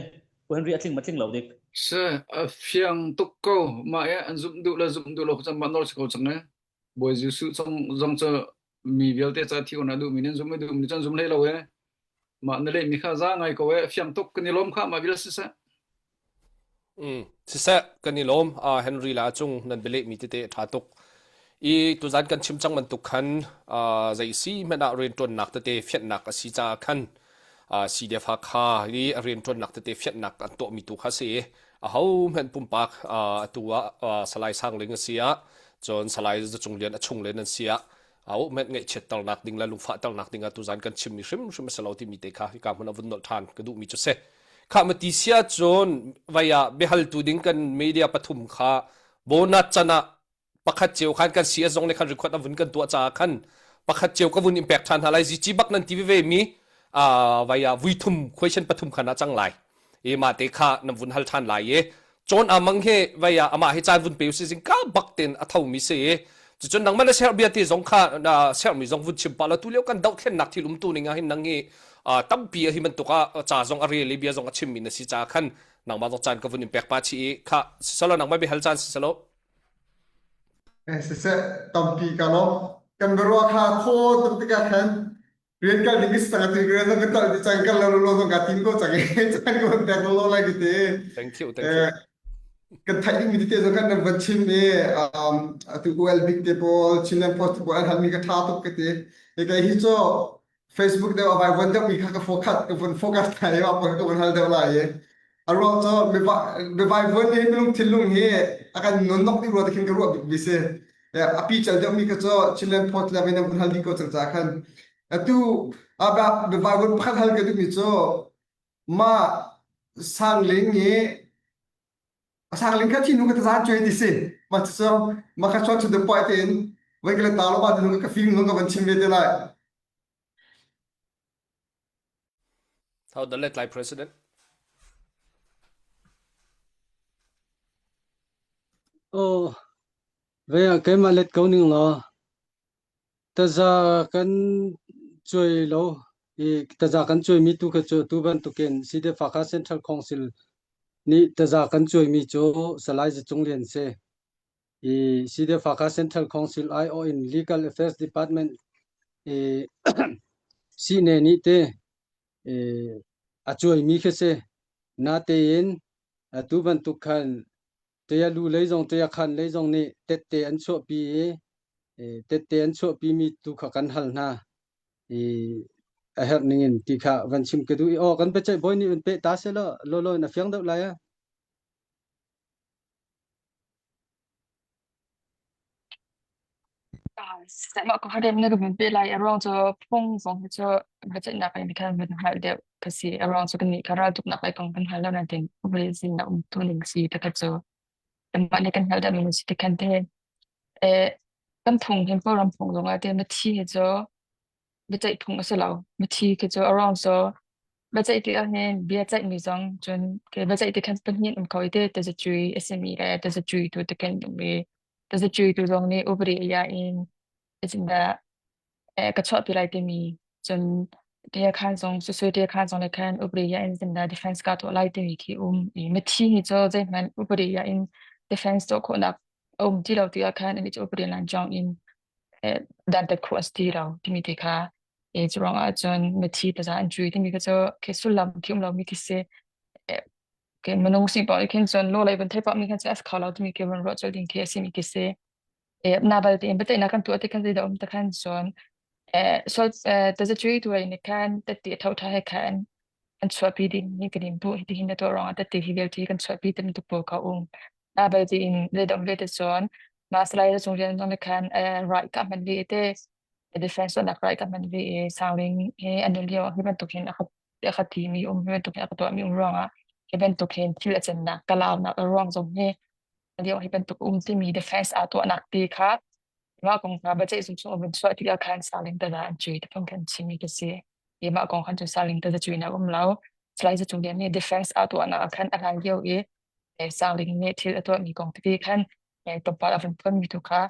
Pu Henry a tling ma tling lo dik Se a fiang tuk ko mah e an zumh duh le zumh duh lo cang mah nawl si ko cang e Bawi Jesuh zong zong cu mi vialte ca thi na duh mi nan zum duh mi cun zum hlei lo e mah na leh mi kha za ngai ko e fiang tuk kan i lawm kha mah vial siseh Mm. Siseh, kan i lawm. Uh, Henry la cung nan bialehmi tete a ṭha tuk. I tuzan kan chim cang bantuk khan uh, zei si hmanh ah rianṭuannak tete fianhnak a si caah khan uh, CDF Hakha i a rianṭuannak tete fianhnak an tuahmi tu kha si i aho hmanh pumpak uh, atu ah uh, Salai Sangling a si ah cun Salai Zacung Lian a chung len an si ah au hmanh ngaihchiatternak ding le lungfahternak ding ah tuzan kan chimmi hrimhrim a si lo timi te kha hika hmun a vun nolh ṭhan ka duhmi cu si. Khah ma ti sia cun vai ah biahaltu ding kan media pathum kha bonus can ah pakhat cio khan kan CS zong nih khan record a vun kan tuah caah khan pakhat cio ka vun in pek ṭhan hna lai zici bak nan ti veve mi vai ah vui thum question pathum khan ah cang lai i mah te kha nan vun hal ṭhan lai i cawn amang he vai ah amah hi caan vun pe usih zing ka bak ten a tho mi si i cucun nangmah na serh bia ti zong kha na serhmi zong vun chim pah la tu lio kan dohthlennak thil umtu ning ah hin nang hi tampi a hi bantuk ah ca zong a rel i bia zong a chimmi na si caah khan nangmah zong caan ka vun in pek pa chi i kha sisalo nangmah bia hal caan sisalo Eh, siseh tampi ka lawm kan biaruah kha thaw tuk tikah khan rian kal ding is tang tu rian zong ka tal ti cang kal lo lo zong ka tim ko cang i cang ko pek lo lai ki te thank you thank you kan theih ding mi te zong kan nan van chim i um atu UL big te pawl Chinland Post te pawl an hal mi ka tha tuk ka ti e kai hi cho Facebook deuh a vai von deuh mi kha ka focus ka von focus thai i pa ka von hal deuh lai i a ruang cu mi vai von hi minung thinlung hi a kan nun nok ding rua te khin ka ruah bik mi si a pi cal deuh mi kha cu Chinland Post le nan vun hal dih ko cang ca khan atu biavai vun pakhat hal ka duh mi cu mah Sangling i Sangling kha thinu ka tazan cuai ti si. Ma cu ma kha short to the point in vai ka le ta lo ba ti ka feeling ka van chim ve te lai. How the let lai president? Oh, ve keimah let ko ning law Taza kan cuai lo i taza kan cuaimi tu kha cu tu bantukin Side-Fakha Central Council nih taza kan cuaimi cu Salai Zacung Lian si. I Side-Fakha Central Council aiawh in Legal Affairs Department i sihne nih te i a cuaimi khi si. Natein atu bantuk khan Ṭia lu lei zong ṭia khan lei zong nih tette an chuahpi i tette an chuahpimi tu kha kan hal hna i a herh ningin ti kha van chim ka duh i aw kan biaceih bawi nih un peh ta seh law lawlaw in a fiang deuh lai a. Mah ko harem na ka vun pe lai a ruang cu phung zong hi cu biaceihnak in khan vun hngalh deuh ka si. A ruang cu kannih kha raltuknak lei kong kan hngal lo nain upadi na um tu ning si te kha cu kanmah nih kan hngalh deuh mi si te khan te eh kan phung hin Kawlram phung zong ah te mithi hi cu biaceih phung a si lo. Mithi khi cu a ruang cu biaceih ti ahhin bia ceihmi zong cun ke biaceih ti khan pahnih um kho i te tazacui a simi le tazacui tu te khan um i tazacui tu zong nih upadi a in zeitindah eh, ka chuahpi lai timi cun tia khan zong susui tia khan zong le khan upadi ya in zeitindah defense ka tuah lai timi khi um i mithi hi cu zeihmanh upadi ya in defense tuah khawhnak a um ti lo ti ah khan ani cu upadi lan jong in eh, dantat khawh a si ti lo timi te kha e cu ruangah cun mithi taza an cui timi kha cu khi sullam khi um lomi khi si eh, ke minung si pawh khin cun law lei van thei pah mi khan cu as kho lo timi khi van ruah colh ding khi a si mi khi si e na bal tein biaceihnak kan tuah ti khan zeidah um ta khan cun eh sol eh tazacui tu lei nih khan tette tho tha he khan an chuahpi ding mi kan in bu hi hin na tuah ruangah tette hi vialte kan chuahpi ti bantuk pawl kha um na bal tein zeidah um ve te cun mah salai cung rian zong nih khan eh right ka hman ve te defense nak right ka hman ve i sangling he an lio hi bantuk hin a a ka timi um hi bantuk hin a ka tuahmi um ruangah hi bantuk hin thil a cannak ka launak a ruang zong hi lio hi bantuk um timi defense aa tuahnak ti kha mah kong kha biaceih zung chung vun chuah tikah khan saling tada an cui ti phung khan chimi ka si i mah kong khan cu saling tada cui na um lo Salai Zacung Lian nih defense aa tuahnak ah khan a hlan lio i sangling nih thil a tuahmi kong tete khan tlawmpal a vun phuanmi tu kha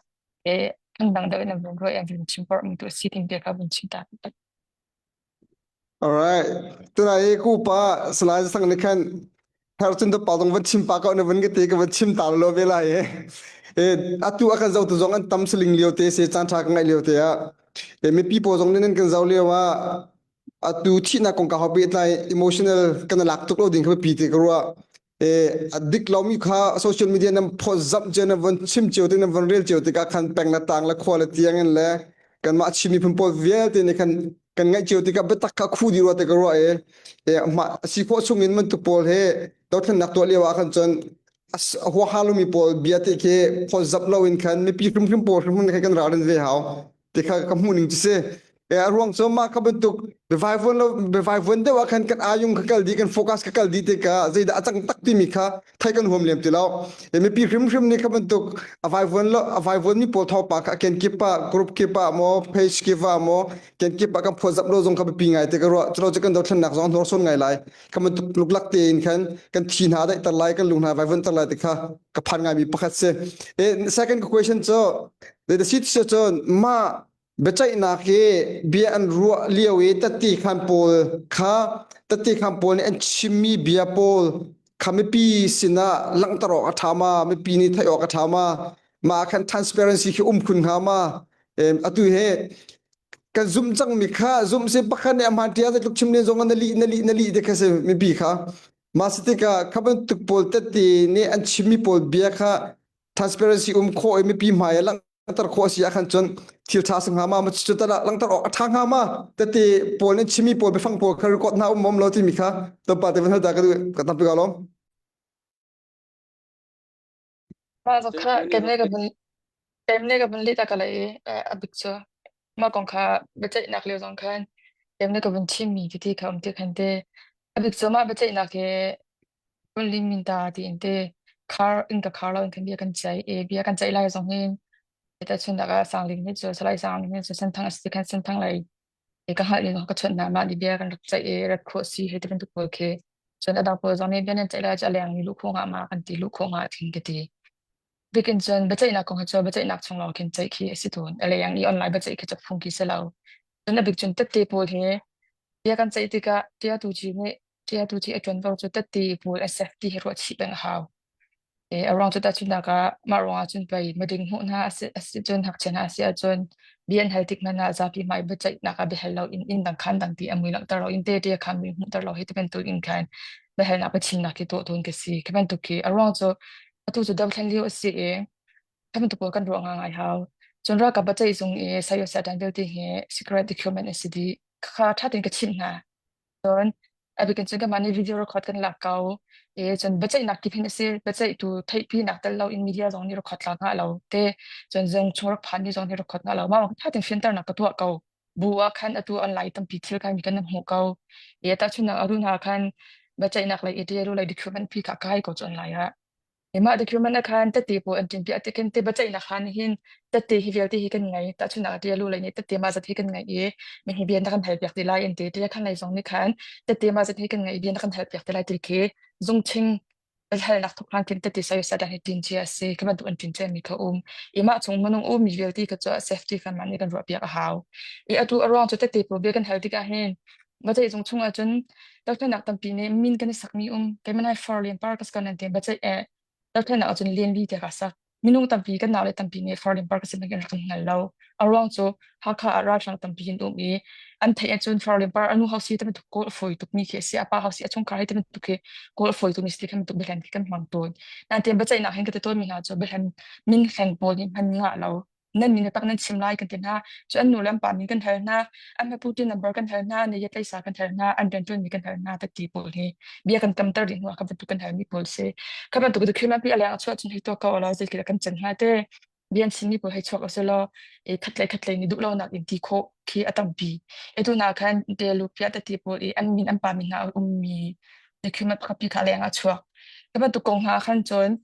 phundang dang deuh in an vun ruah i an vun chim porhmi tu a si ting te kha vun chim ta. Alright. Tunai i ku pa Salai Sang nih khan her cun pa zong van chim pa ko na van ka te ka van chim ta lo ve lai e. E atu a kan zo tu zong an tam siling lio te se caan tha ka ngai lio te ah e mipi pawl zong nih nan kan zo lio ah atu thihnak kong ka ho pe tlai emotional kan lak tuk lo ding kha pi te ka ruah e a dik lomi kha social media nan phawt zamh cio nan von chim cio te nan von rel cio tikah khan peng le tang le khua le tiang in le kanmah Chin miphun pawl vialte nih khan kan ngaih cio tikah biatak kha khu dih rua te ka ruah i e mah si khawh chung in bantuk pawl he dothlennak tuah lio ah khan cun huaha lomi pawl bia te khi phawt zamh lo in khan mipi hrimhrim pawl hrimhrim khan kan ralrin ve hau ti kha ka hmuh ning cu si e a ruang cu mah kha bantuk biavaivuan lo biavaivuan deuh ah khan kan ayung kha kal dih kan focus kha kal dih tikah zeidah a cang tak timi kha thei kan huam lem ti lo e mipi hrimhrim nih kha bantuk a vaivuan lo a vaivuan mi pawl thawngpang kha ken kip ah group kip ah maw page kip ah maw ken kip ah kan phuah zap lo zong kha biapi ngai te ka ruah culo cu kan dothlennak zong hnorsuan ngai lai kha bantuk luklak tein khan kan thi hna daih ter lai kan lung hna vaivuan ter lai ti kha ka phan ngai mi pakhat si e second question cu the si cun mah biaceihnak hi bia an ruah lio i tatti khan pawl kha tatti khan pawl nih an chimmi bia pawl kha mipi sinah langhter awk a ṭha ma mipi nih theih awk a ṭha ma mah khan transparency khi um khun hnga ma atu he kan zumh cangmi kha zumh si pakhat nih a hmaan ṭia zeitluk chim len zong na lih na lih na lih te kha si mipi kha mah si tikah kha bantuk pawl tette nih an chimmi pawl bia kha transparency um khawh i mipi hmai ah langhter khawh a si ahkhan cun thil ṭha si hnga ma cu tal ah langhter awk a ṭha hnga ma tete pawl nih chimmi pawl biafang pawl kha record hna um um lo timi kha tlawmpal te van hal ta ka duh ka tampi ka lawm. Mah zong kha keimah ka vun keimah ka vun leh ta ka lei i a bik cu mah kong kha biaceihnak lio zong khan keimah ka vun chimmi tete kha um ti khan te a bik cu mah biaceihnak hi. Runlin minta tiin te khar in ka khar lo in kan bia kan ceih i bia kan ceih lai zong hin tahchunhnak ah Sangling nih cu Salai Sangling nih cu Senthang a si khan Senthang lei i ka hngalh ning ka chawnh hna mah nih bia kan rak ceih i rat khawh si hei ti bantuk pawl khi cun a dang pawl zong nih bia nan ceih lai cu a leng mi luh khawh ngah ma kan ti luh khawh ngah thin ka ti. Bikin cun biaceihnak kong hi cu biaceihnak chung lawng khin ceih khi a si tawn. A leng i online biaceih khi cu phung khi si lo. Cun a bik cun tette pawl hi bia kan ceih tikah ṭiatu ci nih ṭiatu ci a ṭuanvo cu tette pawl a safety hi ruah chih peng a hau. E, a ruang cu tahchunhnak ah mah ruangah cun pei miding hmuh hna a si, a si cun ngakchia hna a si ahcun bia an hal tik hmanh ah zapi hmai biaceihnak ah biahal lo in inn dang khan dang ti a mui langhter lo in te ṭia kha mui hmuhter lo hi ti bantuk in khan biahalnak biachimnak hi tuah tawn ka si. Khi bantuk khi a ruang cu Atu cu dothlen lio a si i kha bantuk pawl kan ruah ngai hau. Cun ralkap biaceih zung i saya vialte hi secret document an si dih. Khakha ṭha tein ka chimh hna. Cun a bikin cun kanmah nih video record kan lak ko. I cun biaceihnak kip hin a si. Biaceihtu theihpinak tel loin media zong nih record lak ngah lo te. Cun zung chung rak phanmi zong nih record ngah lo. Mah ṭha tein fianternak ka tuah ko. Bu ah khan atu online tampi thil khan mi kan hmuh ko. I tahchunhnak a hnu hna khan biaceihnak lei i ṭial lei document pi kha kai ko cu online ah. Mah document ah khan tette pawl an ṭinpiah tik hin te biaceihnak khan hin tette hi vialte hi kan ngei. Tahchunhnak ah ṭialu lei nih tette mah zat hi kan ngei i mi hi bia na kan halpiak ti lai an ti. Ṭia khan lei zong nih khan tette mah zat hi kan ngei i bia na kan halpiak ti lai ti khi zungching biahalnak thuk hlan khin tette sai sai hi ṭin cia a si. Khi bantuk an ṭin ciami kha um. I mah chung minung um mi vialte kha cu safety kan mah nih kan ruahpiak a hau. I atu a ruang cu tette pawl bia kan hal tikah hin Biaceih zung chung ahcun dothlennak tampi nih min kan i sakmi um. Keimah nai far lian par ka si ko nan ti biaceih eh dothlennak ahcun lian li tiah kaa sak. Minung tampi kan naule tampi nih far lian par ka si in rak kan hngal lo. A ruang cu Hakha ah ralhrang tampi an um i an theih ahcun far lian par a nu hausi te bantuk kawl a fawi tukmi khi a si, a pa hausi a chungkhar he te bantuk khi kawl a fawi tukmi si ti khan bantuk biahlen khi kan hmang tawn. Nain biaceihnak hin ka ti tawnmi hna cu biahlen min hleng pawl nih hman ngah lo. Nan min tak nan chim lai kan ti hna. Cu an nu le an pa min kan hal hna, an hmapu number kan hal hna, ne tleisa kan hal hna, an rianṭuanmi kan hal hna ti pawl hi bia kan tamter dih hnuah kha bantuk kan halmi pawl si. Kha bantuk document pi a leng a chuah cun hei tuah ko law zeitluk kan cen hnga te. Bia an chimmi pawl hei chuak usih law e khatlei khatlei nih duh lonak in ti khawh khi a tampi. E tu na khan te lu pia te ti pawl i an min an pa min hna a ummi document pakhat pi kha a leng ah chuak. Kha bantuk kong hna khan cun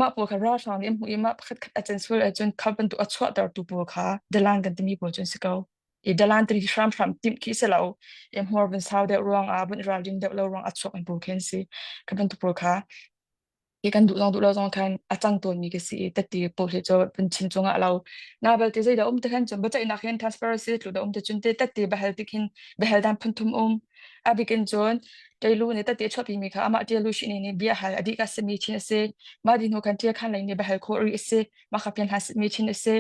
Mah pawl kha ralhrang nih an hmuh i mah pakhatkhat a can sual ahcun kha bantuk a chuahtertu pawl kha dalan kan timi pawl cu an si ko. I dalan tiri hramhram timh khi si lo. I hmur vun sau deuh ruangah, vun i ralrin deuh lo ruangah a chuakmi pawl khi an si. Kha bantuk pawl kha hi kan duh zong duh lo zong khan a cang tawnmi ka si i tette pawl hi cu vun chim cungah lo. Na belte zeidah um te khan cun biaceihnak hin transparency tlu dah um te cun te tette biahal tik hin biahal dan phunthum um. A bik in cun Ṭeilu nih tete a chuahpimi kha amah Ṭialu Shini nih bia hal a dih ka simi chin a si. Mah dih hnu khan Ṭia Khan lei nih biahal khawh rih a si. Mah kha pian hlan sitmi chin a si.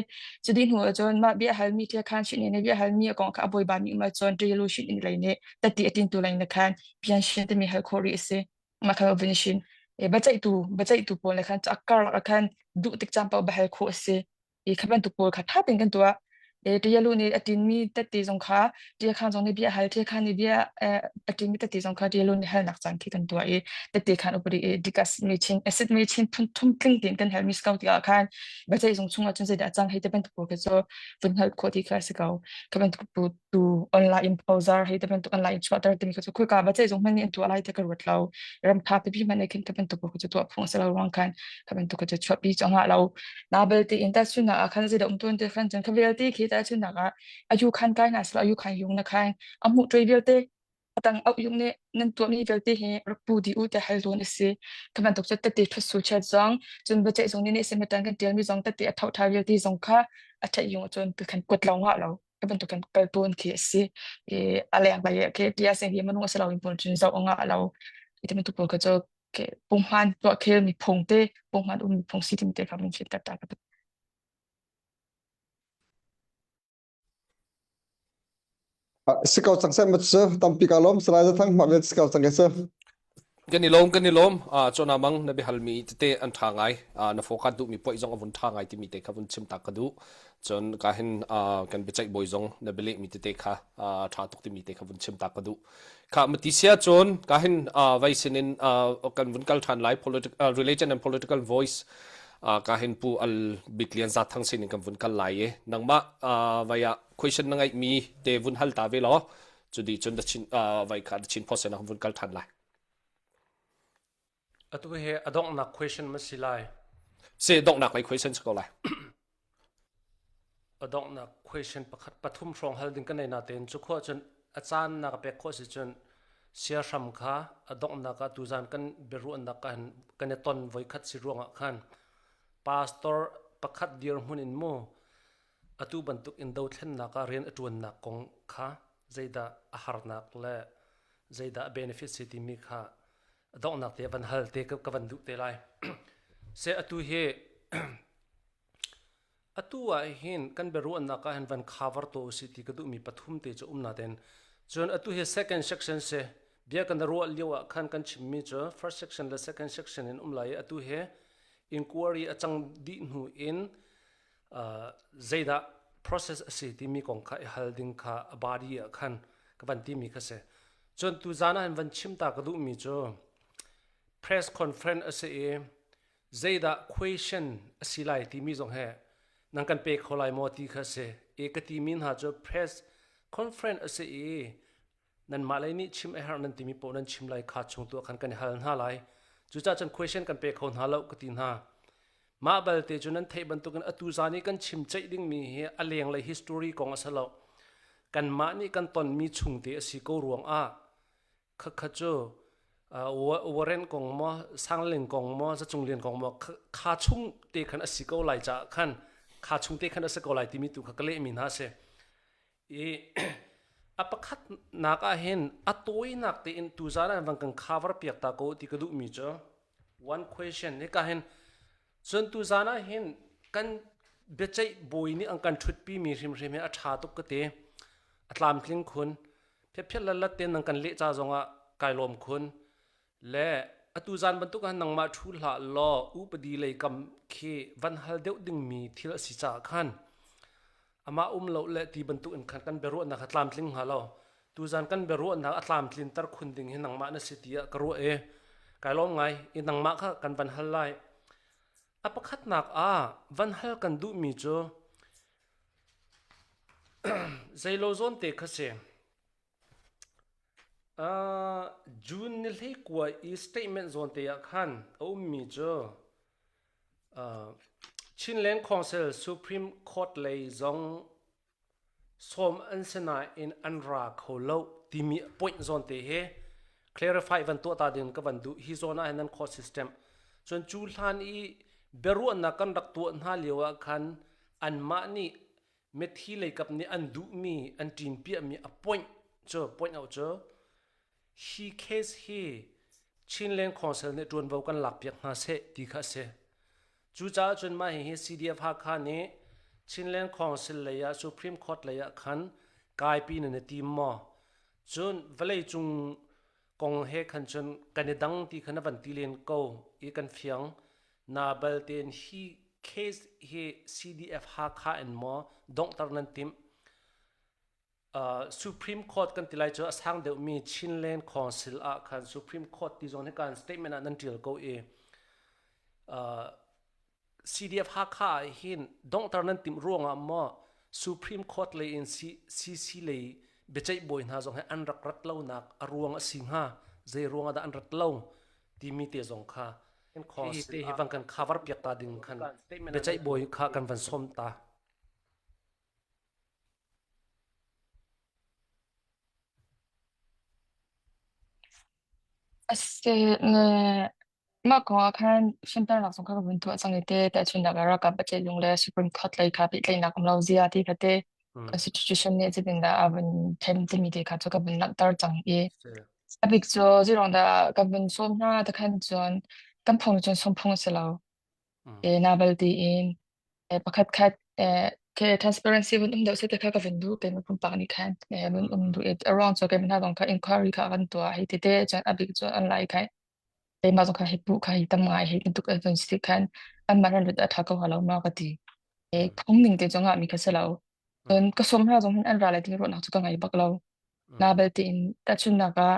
Cu dih hnu ahcun mah bia halmi Ṭia Khan Shini nih bia halmi a kong kha a bawiba mi um ahcun Ṭialu Shini lei nih tete a tintu lei nih khan pian shin timi hal khawh rih a si. Mah kha vun shin. E, biaceihtu biaceihtu pawl nih khan a karlak ah khan duh tik caan paoh biahal khawh a si. I kha bantuk pawl kha ṭha tein kan tuah. E, Ṭialu nih a ṭinmi tette zong kha Ṭia Khan zong nih bia a hal, Ṭia Khan nih bia a ṭinmi tette zong kha Ṭialu nih halnak caan khi kan tuah i tette khan upadi i dikas mi chin acid mi chin phun thum tling tein kan halmi si ko tikah khan biaceih zung chungah cun zeidah a cang hei ti bantuk pawl khi cu vun hngalh khawh ti kha a si ko. Kha bantuk tu online in phozar hei ti bantuk online in chuahter timi kha cu khoika biaceih zung hmanh nih an tuah lai ti ka ruat lo. Ram ṭha pipi hmanh nih khin kha bantuk pawl khi cu tuah phung a si lo ruang khan kha bantuk kha cu chuahpi cu a ngah lo. Na belte in tahchunhnak ah khan zeidah um tawn ti khan cun kha vialte khi tahchunhnak ah ayu khan kai na sila ayu khan yung na khan a hmuh ṭuai vialte a tang auh yung nih nan tuahmi vialte hi rak pu dih u tiah hal tawn a si. Kha bantuk cu tette ṭhutsu chiat zong cun biaceih zung nih nih simitan kan ṭialmi zong tette a thoṭha vialte zong kha a ṭheih yung ahcun tu khan kuat lo ngah lo ka bantuk kan kal tawn khi a si. I a leng lei ah khi tia sing hi minung a si lo in pawl cun zoh a ngah lo. Hi bantuk pawl kha cu punghman tuah khel mi phung te punghman um mi phung si timi te kha min fit ta ka Si ko cang seh mat su tampi ka lawm salai za thang ma vel si ko cang ke su Kan i lawm kan i lawm chona mang na biahalmi tete an ṭha ngai na focus duhmi puai zong a vun ṭha ngai timi te kha vun chim ta ka duh cun ka hin kan biaceih bawi zong na bialehmi tete kha ṭha tuk timi te kha vun chim ta ka duh Khah mati sia cun ka hin vai sinin kan vun kal ṭhan lai political religion and political voice ka hin pu al bik lian za thang sinin kan vun kal lai i nangmah vai ah question na ngeih mi te vun hal ta ve law cu di cun the chin vai kha the chin post na vun kal ṭhan lai. Atu hi a donghnak question ma si lai? Si donghnak lei question si ko lai. A donghnak question pakhat pathum hrawng hal ding kan nei natein cu khua cun a caan na ka pek khawh si cun siahram kha a donghnak ah tuzan kan biaruahnak ah kan i ton voikhat si ruangah khan pastor pakhat dirhmun in mu atu bantuk in dothlennak ah rian a ṭuannak kong kha zeidah a harnak le zeidah a benefit si timi kha a donghnak te van hal te ka van duh te lai. Se atu hi atu ah hin kan biaruahnak ah hin van cover to usih ti ka duhmi pathum te cu um naten cun atu hi second section si bia kan ruah lio ah khan kan chimmi cu first section le second section in um lai i atu hi inquiry a cang dih hnu in uh, zeidah process a si timi kong kha i hal ding kha a body ah khan ka van timi kha si cun tu zan ah hin van chim ta ka duhmi cu press conference a si i zeidah question a si lai timi zong he nang kan pe kho lai maw ti kha si i ka timi hna cu press conference a si i nanmah lei nih chim a herh nan timi paoh nan chim lai kha chung tu ah khan kan i hal hna lai cucaah cun question kan pe kho hna lo ka ti hna mah balte cu nan theih bantukin atu zan i kan chim ceih dingmi hi a lenglei history kong a si lo kanmah nih kan tonmi chungte a si ko ruang ah khakha cu warren kong maw sangling kong maw zacung lian kong maw kha chung te khan a si ko lai caah khan kha chung te khan a si ko lai timi tu kha ka lehmi hna si i a pakhatnak ah hin a tawinak tein tuzaan ah van kan cover piak ta ko ti ka duhmi cu one question hika hin cun tuzaan ah hin kan biaceih bawi nih an kan ṭhutpi mi hrimhrim hi a ṭha tuk ka ti a tlamtling khun phiatphiat lallat tein nan kan leh ca zongah kai lawm khun Le atu zan bantuk ah nangmah ṭhu hlah law upadi lei kam khi van hal deuh dingmi thil a si caah khan amah um lo le ti bantuk in khan kan biaruahnak a tlamtling hnga lo. Tuzan kan biaruahnak a tlamtlinter khun ding hi nangmah na si tiah ka ruah i kai lawm ngai i nangmah kha kan van hal lai. A pakhatnak ah van hal kan duhmi cu zeilo zawn te kha si. June ni 19 i statement zawnte ah khan a ummi cu Chinland Council Supreme Court lei zong sawm an si nain an ra kho lo timi point zawnte hi clarify van tuah ta ding ka van duh. Hi zawn ah hin nan court system. Cun cu hlan i biaruahnak kan rak tuah hna lio ah khan anmah nih mithi leikap nih an duhmi an ṭinpiahmi a point cu point out cu hi case hi Chinland Council nih ṭuanvo kan lakpiak hna seh ti kha a si. Cucaah cun mah hihi CDF Hakha nih Chinland Council lei ah Supreme Court lei ah khan kaipi nan i tim maw? Cun vawleicung kong he khan cun kan i dang ti kha na van ti len ko i kan fiang. Na baltein hi case hi CDF Hakha in maw donghter nan timh? Uh, Supreme Court kan ti lai cu a sang deuhmi Chinland Council ah khan Supreme Court ti zong hi kan statement ah nan tial ko i uh, CDF Hakha ah hin donghter nan timh ruangah maw Supreme Court lei in CC lei biaceih bawi hna zong hi an rak rat lonak a ruang a si hnga zei ruangah dah an rat lo timi te zong kha hi te hi van kan cover piak ta ding khan biaceih bawi kha kan van sawm ta. Asi ne Mah kong ah khan fimternak zong kha ka vun tuah cang i te tahchunhnak ah ralkap biaceihzung le Supreme Court lei kha pehtlaihnak um lo zia ti kha te Constitution nih zeitindah a vun then timi te kha cu ka vun langhter cang i a bik cu zeiruang dah ka vun sawm hna ti khan cun kan phung cun sawm phung a si lo. E na bal tiin pakhat khat ke transparency vun um deuh seh ti kha ka vun duh keimah pumpak nih khan vun um duh i a ruang cu keimah hna zong kha inquiry kha kan tuah hei ti te cun a bik cu an lai khan keimah zong kha hi puh kha hi tam ngai hi bantuk an si khan anmah ran lut a ṭha ko hnga lo ma ka ti. E phung ning te zong ah mi kha si lo. Cun ka sawm hna zong hin an ra lai ti ruahnak cu ka ngei bak lo. Na belte in tahchunhnak ah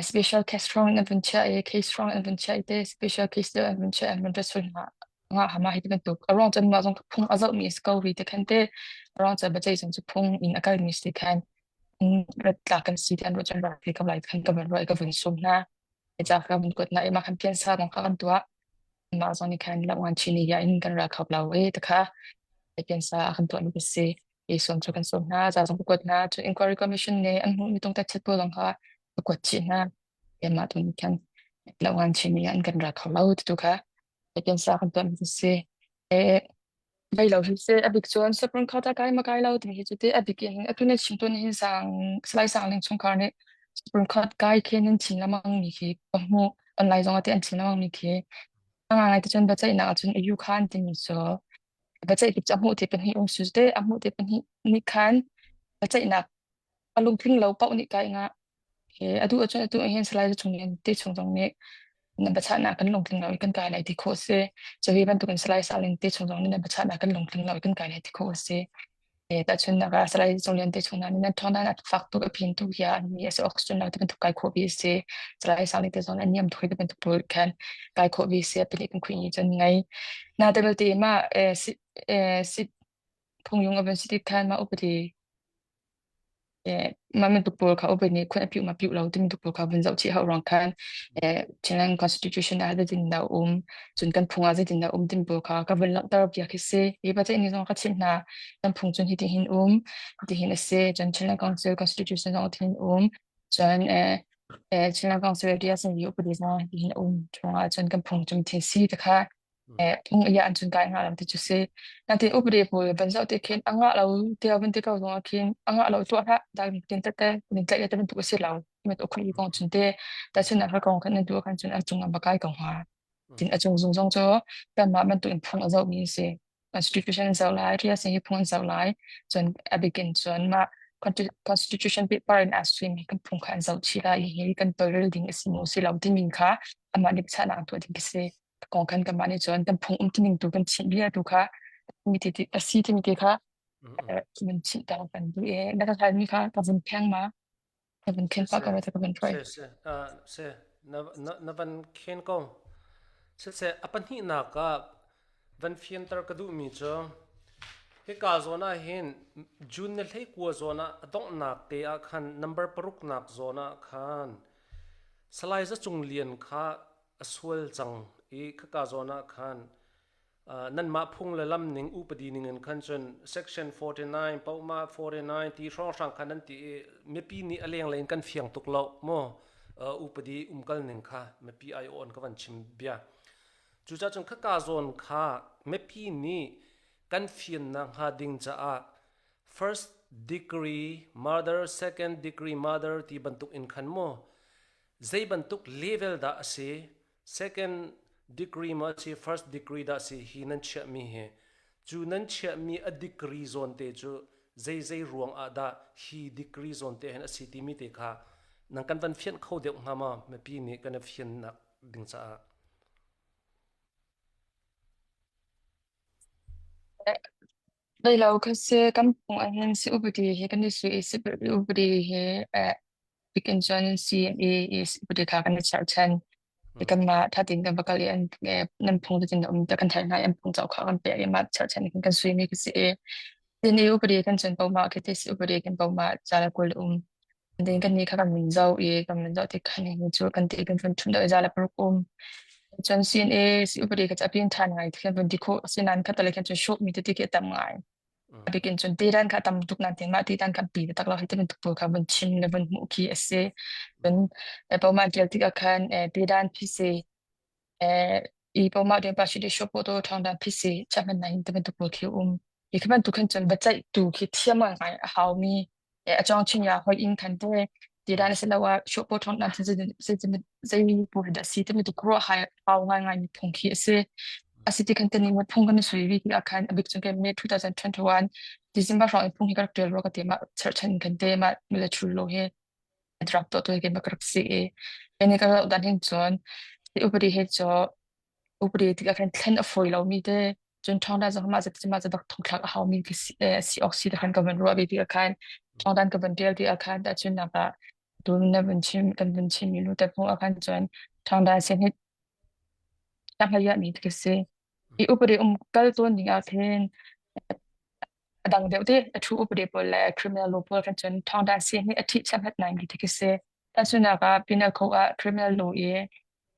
special case strong in an vun chiah i case strong an vun chiah i te special case deuh an vun chiah an vun rat hna nga hama hi ti bantuk a ruang cun mah zong phung a zoh mi si ko ri te khan te a ruang cun biaceih zong cu phung in a kal mi si khan rat tlak kan si ti an ruah cun rak ti ko lai khan ka van ruah i ka vun sum hna. Ca ka vun kuat na i mah khan piansa dang kha kan tuah. Mah zong nih khan lamngan chin ya in kan ra khop lo e ta kha piansa a kan tuah mi si. I sawm cu kan sawm hna, ca zong ka kuat hna. Cun inquiry commission nih an hmuh mi tung tet chet pawl zong kha ka kuat chih hna. Mah tu nih khan lamngan chin ya in kan ra kho lo ti tu kha piansa kan tuah mi si. E Vai lo hi seh a bik cun Supreme Court ah kai ma kai lo timi hi cu teh a bik in atu na chim tawn hin sang Salai Sang Ling chungkhar nih Supreme Court kai khi nan chim lengmang mi khi ka hmuh online zong ah teh an chim lengmang mi khi a ngai te cun biaceihnak ah cun EU khan timi cu biaceih tik cu a hmuh ti pahnih um su te a hmuh ti pahnih nih khan biaceihnak a lungtling lo paoh nih kai nga Hi a duh ahcun atu ahhin Salai Chung Lian te chung zong nih na biachahnak kan lungtling lo i kan kai lai ti khawh a si. Cu hi bantukin Salai Sang Ling te chung zong nih na biachahnak kan lungtling lo i kan kai lai ti khawh a si. E, tahchunhnak ah Salai Cung Lian te chung hna nih nan ṭhawn a fak tuk a pin tuk ya an ni a si oxygen lo ti bantuk kai khawh bi a si. Salai Sang Ling te zong nih an niam tuk ti bantuk pawl khan kai khawh bi a si. A pin kan khuih ni cun ngei. Na te belte ma eh, si eh, si phungyung a van si tik khan ma upadi Mah bantuk pawl kha upadi nih khun a piuh ma piuh lo timi pawl kha vun zoh chih hau ruang khan Chinland Constitution ah zeitin dah a um, cun kan phung ah zeitin dah a um timi pawl kha ka vun langhter piak hi si. Hi paceih ni zong ka chimh hna. Kan phung cun hiti hin um, hiti hin a si. Cun Chinland Council Constitution zong hiti hin um. Cun Chinland Council DSNU upadi zong hiti hin a um. Chungah cun kan phung cun thi si ti kha phung iya an cun kai nga lam ti cu si. Natin upadi pawl van zoh ti khin a ngah lo tiah van ti ko zong ah khin a ngah lo tuah hlah dal tin tete nin tlaih te bantuk a si lo. Met ukhoi kong cun te ta cun a kong khan nan tu khan cun a cung a va kai ko hnga. Tin a cung zung zong cu kanmah bantuk in phung a zoh mi si. Constitution an zoh lai, ria hi phung an zoh lai. Cun a bikin cun mah Constitution paper in aa suimi kan phung kha an zoh chih lai. Hihi kan tolrel ding a si maw si lo timi kha amah nih biachahnak an tuah ding khi si. Kong khan kanmah nih cun kan phung umtuning tu kan chimh bia tu kha mi ti ti a si timi ti kha kan chimh ta kan duh i na ka halmi kha ka vun pheng ma ka vun khen pa ka ka vun try. Se se se na na na van khen ko se se a pahnihnak ah van fianter ka duhmi cu hika zawn ah hin June ni hlei kua zawn ah a donghnak te ah khan number paruk nak zawn ah khan Salai Za Cung Lian kha a sual cang i khaka zawn ah khan nanmah phung le lam ning upadi ning in khan cun section 49 pauma 49 ti hrawnghrang khan nan ti i mipi nih a lenglei in kan fiang tuk lo mu upadi umkal ning kha mipi ai on ka van chim bia cucaah cun khaka zawn kha mipi nih kan fiannak hnga ding caah first degree murder second degree murder ti bantuk in khan mu Zei bantuk level dah a si? Second degree maw a si, first degree dah a si hi nan chiahmi hi. Cu nan chiahmi a degree zawn te cu zeizei ruang ah dah hi degree zawn te hin a si timi te kha nang kan van fianh kho deuh hnga maw mipi nih kan i fiannak ding caah. Dai lo kha si kan phung ahhin si upadi hi kan i sui i si upadi hi eh, Bikin cun CNA is upadi kha kan i cherhchan. I kanmah ṭha tein kan va kal i an nan phung zeitin dah um tiah kan theih hna i an phung cauk kha kan pek i mah cherhchan in kan suimi khi si i CNA upadi kan cun pohmah khi ti si upadi kan pohmah ca le 20 um. Then kan nih kha kan min zoh i kan min zoh tik khan hi cu kan ti kan vun ṭhum deuh i za le paruk um. Cun CNA si upadi kha cu a pin ṭhan ngai ti kan vun ti khawh asinain kha tale khan cun hrawhmi tete khi a tam ngai. A bik in cun tidan kha tam tuk nain mah tidan kan pi taktak lo hi ti bantuk pawl kha vun chim le vun hmuh khi a si. Cun poma ṭial tikah khan tidan phisi i poma ding pa shi sho po to thong dan phisi chahman na hin ti bantuk pawl khi um. Hi khi bantuk khan cun biaceihtu khi thiam ngai a haumi a cawng chin ya hoi in khan te ti dan a si lo ah sho po thong dan zei pu dah si ti bantuk ruah hau ngai ngai mi phung khi a si. Asiti kan tani mo phung kan sui vi ti akhan abik chung ke May 2021 December hrawng in phung hi ka rak tial ro ka te ma cherchan kan te ma military law he draft to to ke ma ka rak si e ene ka rak dan hin chon ti upadi he cho upadi ti khan thlen a foi lo mi te chun thong da zong ma zat ma zat thong thlak a hau mi ki si si ok si ta khan ka van ro abi ti khan thong dan ka van tial ti akhan ta chun na ka tu na van chim kan van chim mi lu te phung akhan chon thong da sen hi Hlei mi khi si. I upadi um kal tawn ding ah khin a dang deuh te a thu upadi pawl le criminal law pawl kan cun thawngdan si hi a thih chiamhat nai mi te khi si. Tahchunhnak ah Penal Code ah criminal law i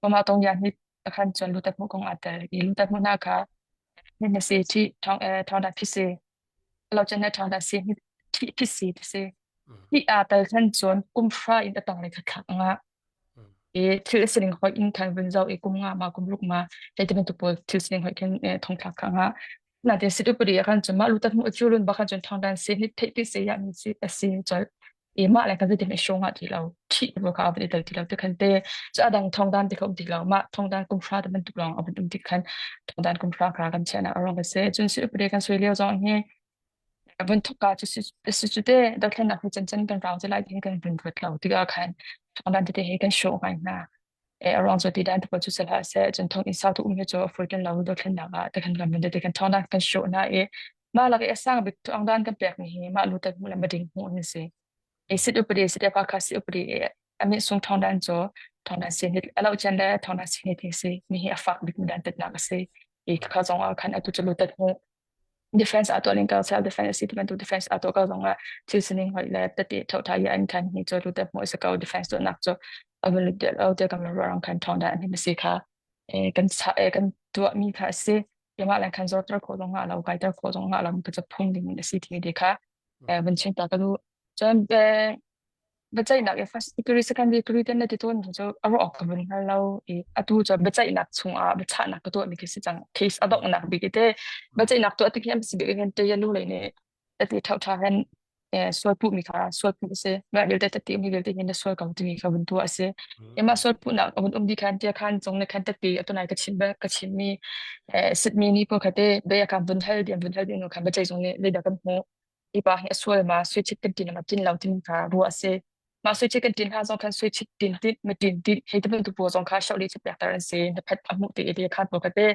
pama tongya hni khan cun lutat hmuh kong aa tel i lutat hmuh hna kha na si thi thong thong dah phisi lo cun na thong dah si thi phisi ti si hi aa tel khan cun kum hra in a tang le kha thlak anga i thil sining hoi in khan vun zoh i kum nga ma kum ruk ma hei ti bantuk pawl thil sining hoi khin thong thlak kha nga na te sit upadi khan cun mah lutat hmuh chu lun ba khan cun thong dan si ni theih pi se ya mi si asi chol i mah le kan zeitin i show nga ti lo thi bu kha avun i tel ti lo ti khan te chu adang thong dan ti kha um ti lo mah thong dan kum hra te bantuk lawng avun um ti khan thong dan kum hra kha kan chiah na arong ka se cun sit upadi kan sui lio zong hi vun thok ka chu si chu te dothlennak hi chan chan kan rau te lai ti kan vun ruat lo tikah khan thong dan te he kan show ngai hna e arong chu ti dan te chu sal ha se cun thong in sa tu um hi chu afur kan lo dothlennak ah te khan kan vun te kan thong dan kan show na e mah lak i a sang bik thong dan kan pek ni hi mah lu tat mu le mading mu ni si e sit upadi sit pa kha si upadi e amit sung thong dan chu thong dan si ni alo chen le thong dan si ni thi si ni hi afak bik mu dan tet nak si e kha zong ah khan atu chu lu tat mu defense aa tuah ning ka self defense a si ti bantuk defense aa tuah ko zong ah thil sining hoih le tete thohtha i an khan hi cu tu te hmuh si ko defense tuahnak cu a vun lut lo te kam ruang khan thong dah an hi si kha e kan sa e kan tuah mi kha a si yama lan khan zorter kho zong ah lo kaiter kho zong ah lo ka cha phung ding a si ti de kha vun chin ta ka du cun biaceihnak i first degree second degree te na ti tawn mi cu a ruah awk ka vun hngal lo i atu cu biaceihnak chungah biachahnak ka tuah mi khi si cang case a donghnak bik i te biaceihnak tuah tik hi an si bik hin te lu lei nih tati ṭha hen sual puh mi kha sual puh a si mah vialte tati mi vialte hin na sual ko timi kha vun tuah a si mah sual puhnak a vun um dih khan tia khan cung ne khan tati atunai ka chim ka chim mi sitmi ni pawl kha te bia kan vun hal diam vun hal ding khan biaceih zung nih leidah kan hmuh hi pa hi a sual ma sui chit kan tin ma tin lo tin kha ruah a si mah sui chit kan tin hna zong khan sui chit tin tin ma tin tin hei te bantuk pawl zong kha shoh li chit pek tar an si na phat a hmuh ti i khan pawl ka te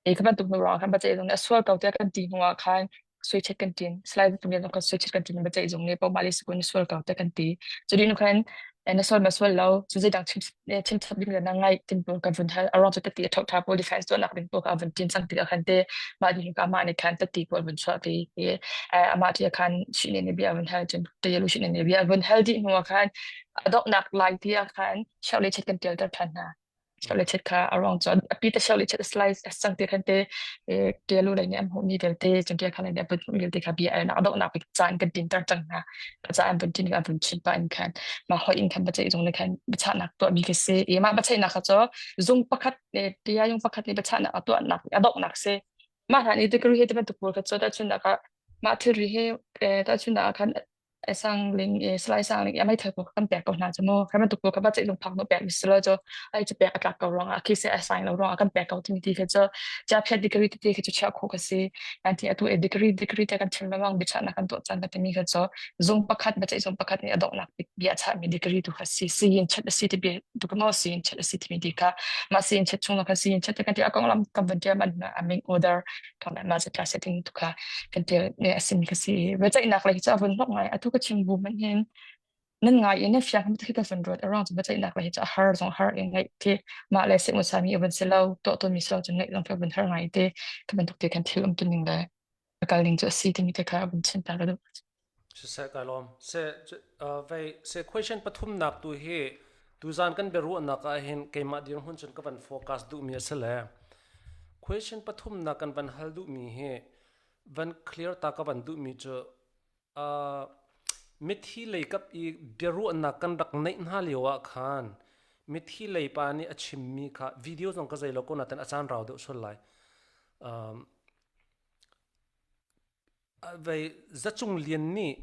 e ka bantuk nu ruang khan bace zong a sual ko te kan ti hnu ah khan sui chit kan tin slide tu zong khan sui chit kan tin bace zong ne po ma le sukun sual ko te kan ti cu din khan na sual ma sual lo cu zei dang chim chim chap ding le na ngai tin pawl kan vun hal around cu tati a tho tha pawl defense tuah nak ding pawl ka vun tin sang ti khan te mah ding ka mah nih khan tati pawl vun chuah pi i amah ti khan shine ne bia vun hal cun te lu shine ne bia vun hal dih hnu khan adok nak lai ti khan shau le chet kan tial ter than hna shau le chet kha arong chu api te shau le chet slice as chang ti khan te te lu lei nih an hmuh mi vialte cun te khan lei nih an hmuh mi vialte kha bia na adok nak bik caan kan tin ter cang hna ca an vun tin an vun chin pa in khan ma hoi in khan baceih zung le khan biachahnak tuah mi khi si i mah biaceihnak kha cu zung pakhat le tia yung pakhat nih biachahnak a tuahnak a donghnak si mah hlan i degree he ti bantuk pawl kha cu tahchunhnak ah mah thilri he tahchunhnak ah khan sang ling e salai sang ling amai thal ko kan pek ko hna chu mu kha bantuk ko kha baceih lung phak no pek mi silo chu ai chu pek atlak ko ruang ah khi se assign lo ruang ah kan pek ko timi ti kha chu cha phet degree ti khi chu chia kho ka si kan ti atu e degree degree te kan chim lengmang biachahnak kan tuah caan ka timi kha cu zung pakhat biaceih zung pakhat nih a donghnak bik bia chahmi degree tu kha si siyin chat a si ti bia tu ka maw siyin chat a si timi ti kha mah siyin chat chung kha siyin chat te kan ti a konglam kan van tiam an aming order thong ma se tla setting tu kha kan ti ne asim ka si biaceihnak lei cu a vun hlok ngai atu ka chim bu man hin nan ngai i na fiang khi ka van ruat around cu biaceihnak lei cu a har zong har i ngaih ti mah le seh sami a van si lo tuah tawnmi si lo cun ngaih zong ka van har ngai te ka bantuk te khan thil um tuning le a kal ning cu a si timi te kha a vun chim ta ka duh. Siseh kai lawm. Se vei se question pathumnak tu hi tuzan kan biaruahnak ah hin keimah dirhmun cun ka van focus duhmi a si le question pathumnak kan van hal duhmi hi van clear ta ka van duhmi cu Mithi lei kap i biaruahnak kan rak neih hna lio ah khan mithi lei pa nih a chimmi kha video zong ka zei lo ko nain a caan rau deuh sual lai. Um, vei Zacung Lian nih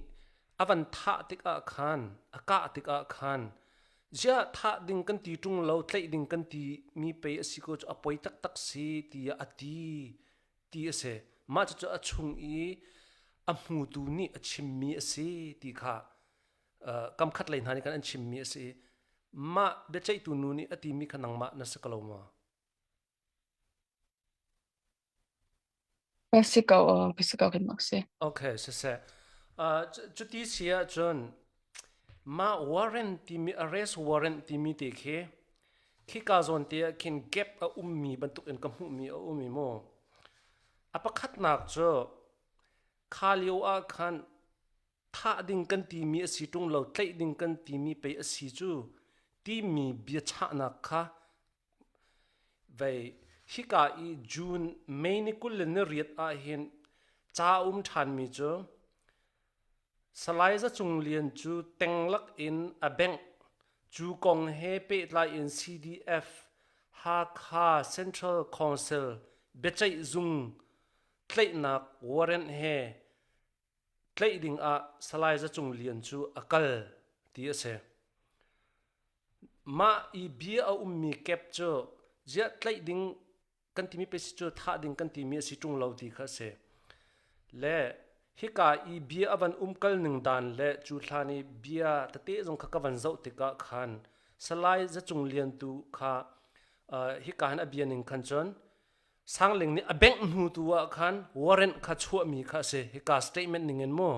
a van thah tikah khan a kah tikah khan ziah thah ding kan ti ṭung lo tlaih ding kan ti mi pei a si ko cu a poi taktak si tiah a ti ti a si. Mah cucu a chung i a hmutu nih a chimmi a si ti kha kamkhat lei hna nih khan an chimmi a si. Mah biaceihtu nu nih a timi kha nangmah na si ko lo maw? Ka si ko, ka si ko kan mak si. Okay, siseh. Uh, cuti si ahcun mah warrant timi arrest warrant timi te khi khika zawn te ah khin gap a ummi bantuk in ka hmuhmi a um i mu. A pakhatnak cu kha lio ah khan. Thah ding kan timi a si ṭung lo, tlaih ding kan timi pei a si cu timi biachahnak kha vei hika i June May ni 28 ahhin ca a um ṭhanmi cu Salai Za Cung Lian cu tenglak in a bengh. Cu kong he pehtlai in CDF Hakha Central Council biaceih zung tlaihnak warrant he tlaih ding ah Salai Za Cung Lian cu a kal ti a si. Mah i bia a ummi kep cu ziah tlaih ding kan timi pe si cu thah ding kan timi a si ṭung lo ti kha a si. Le hika i bia a van umkal ning dan le cu hlan i bia tete zong kha ka van zoh tikah khan Salai Za Cung Lian tu kha uh, hika han a bia ning khan cun Sangling nih a bengh hnu tu ah khan warrant kha chuahmi kha a si. Hika statement ning in mu.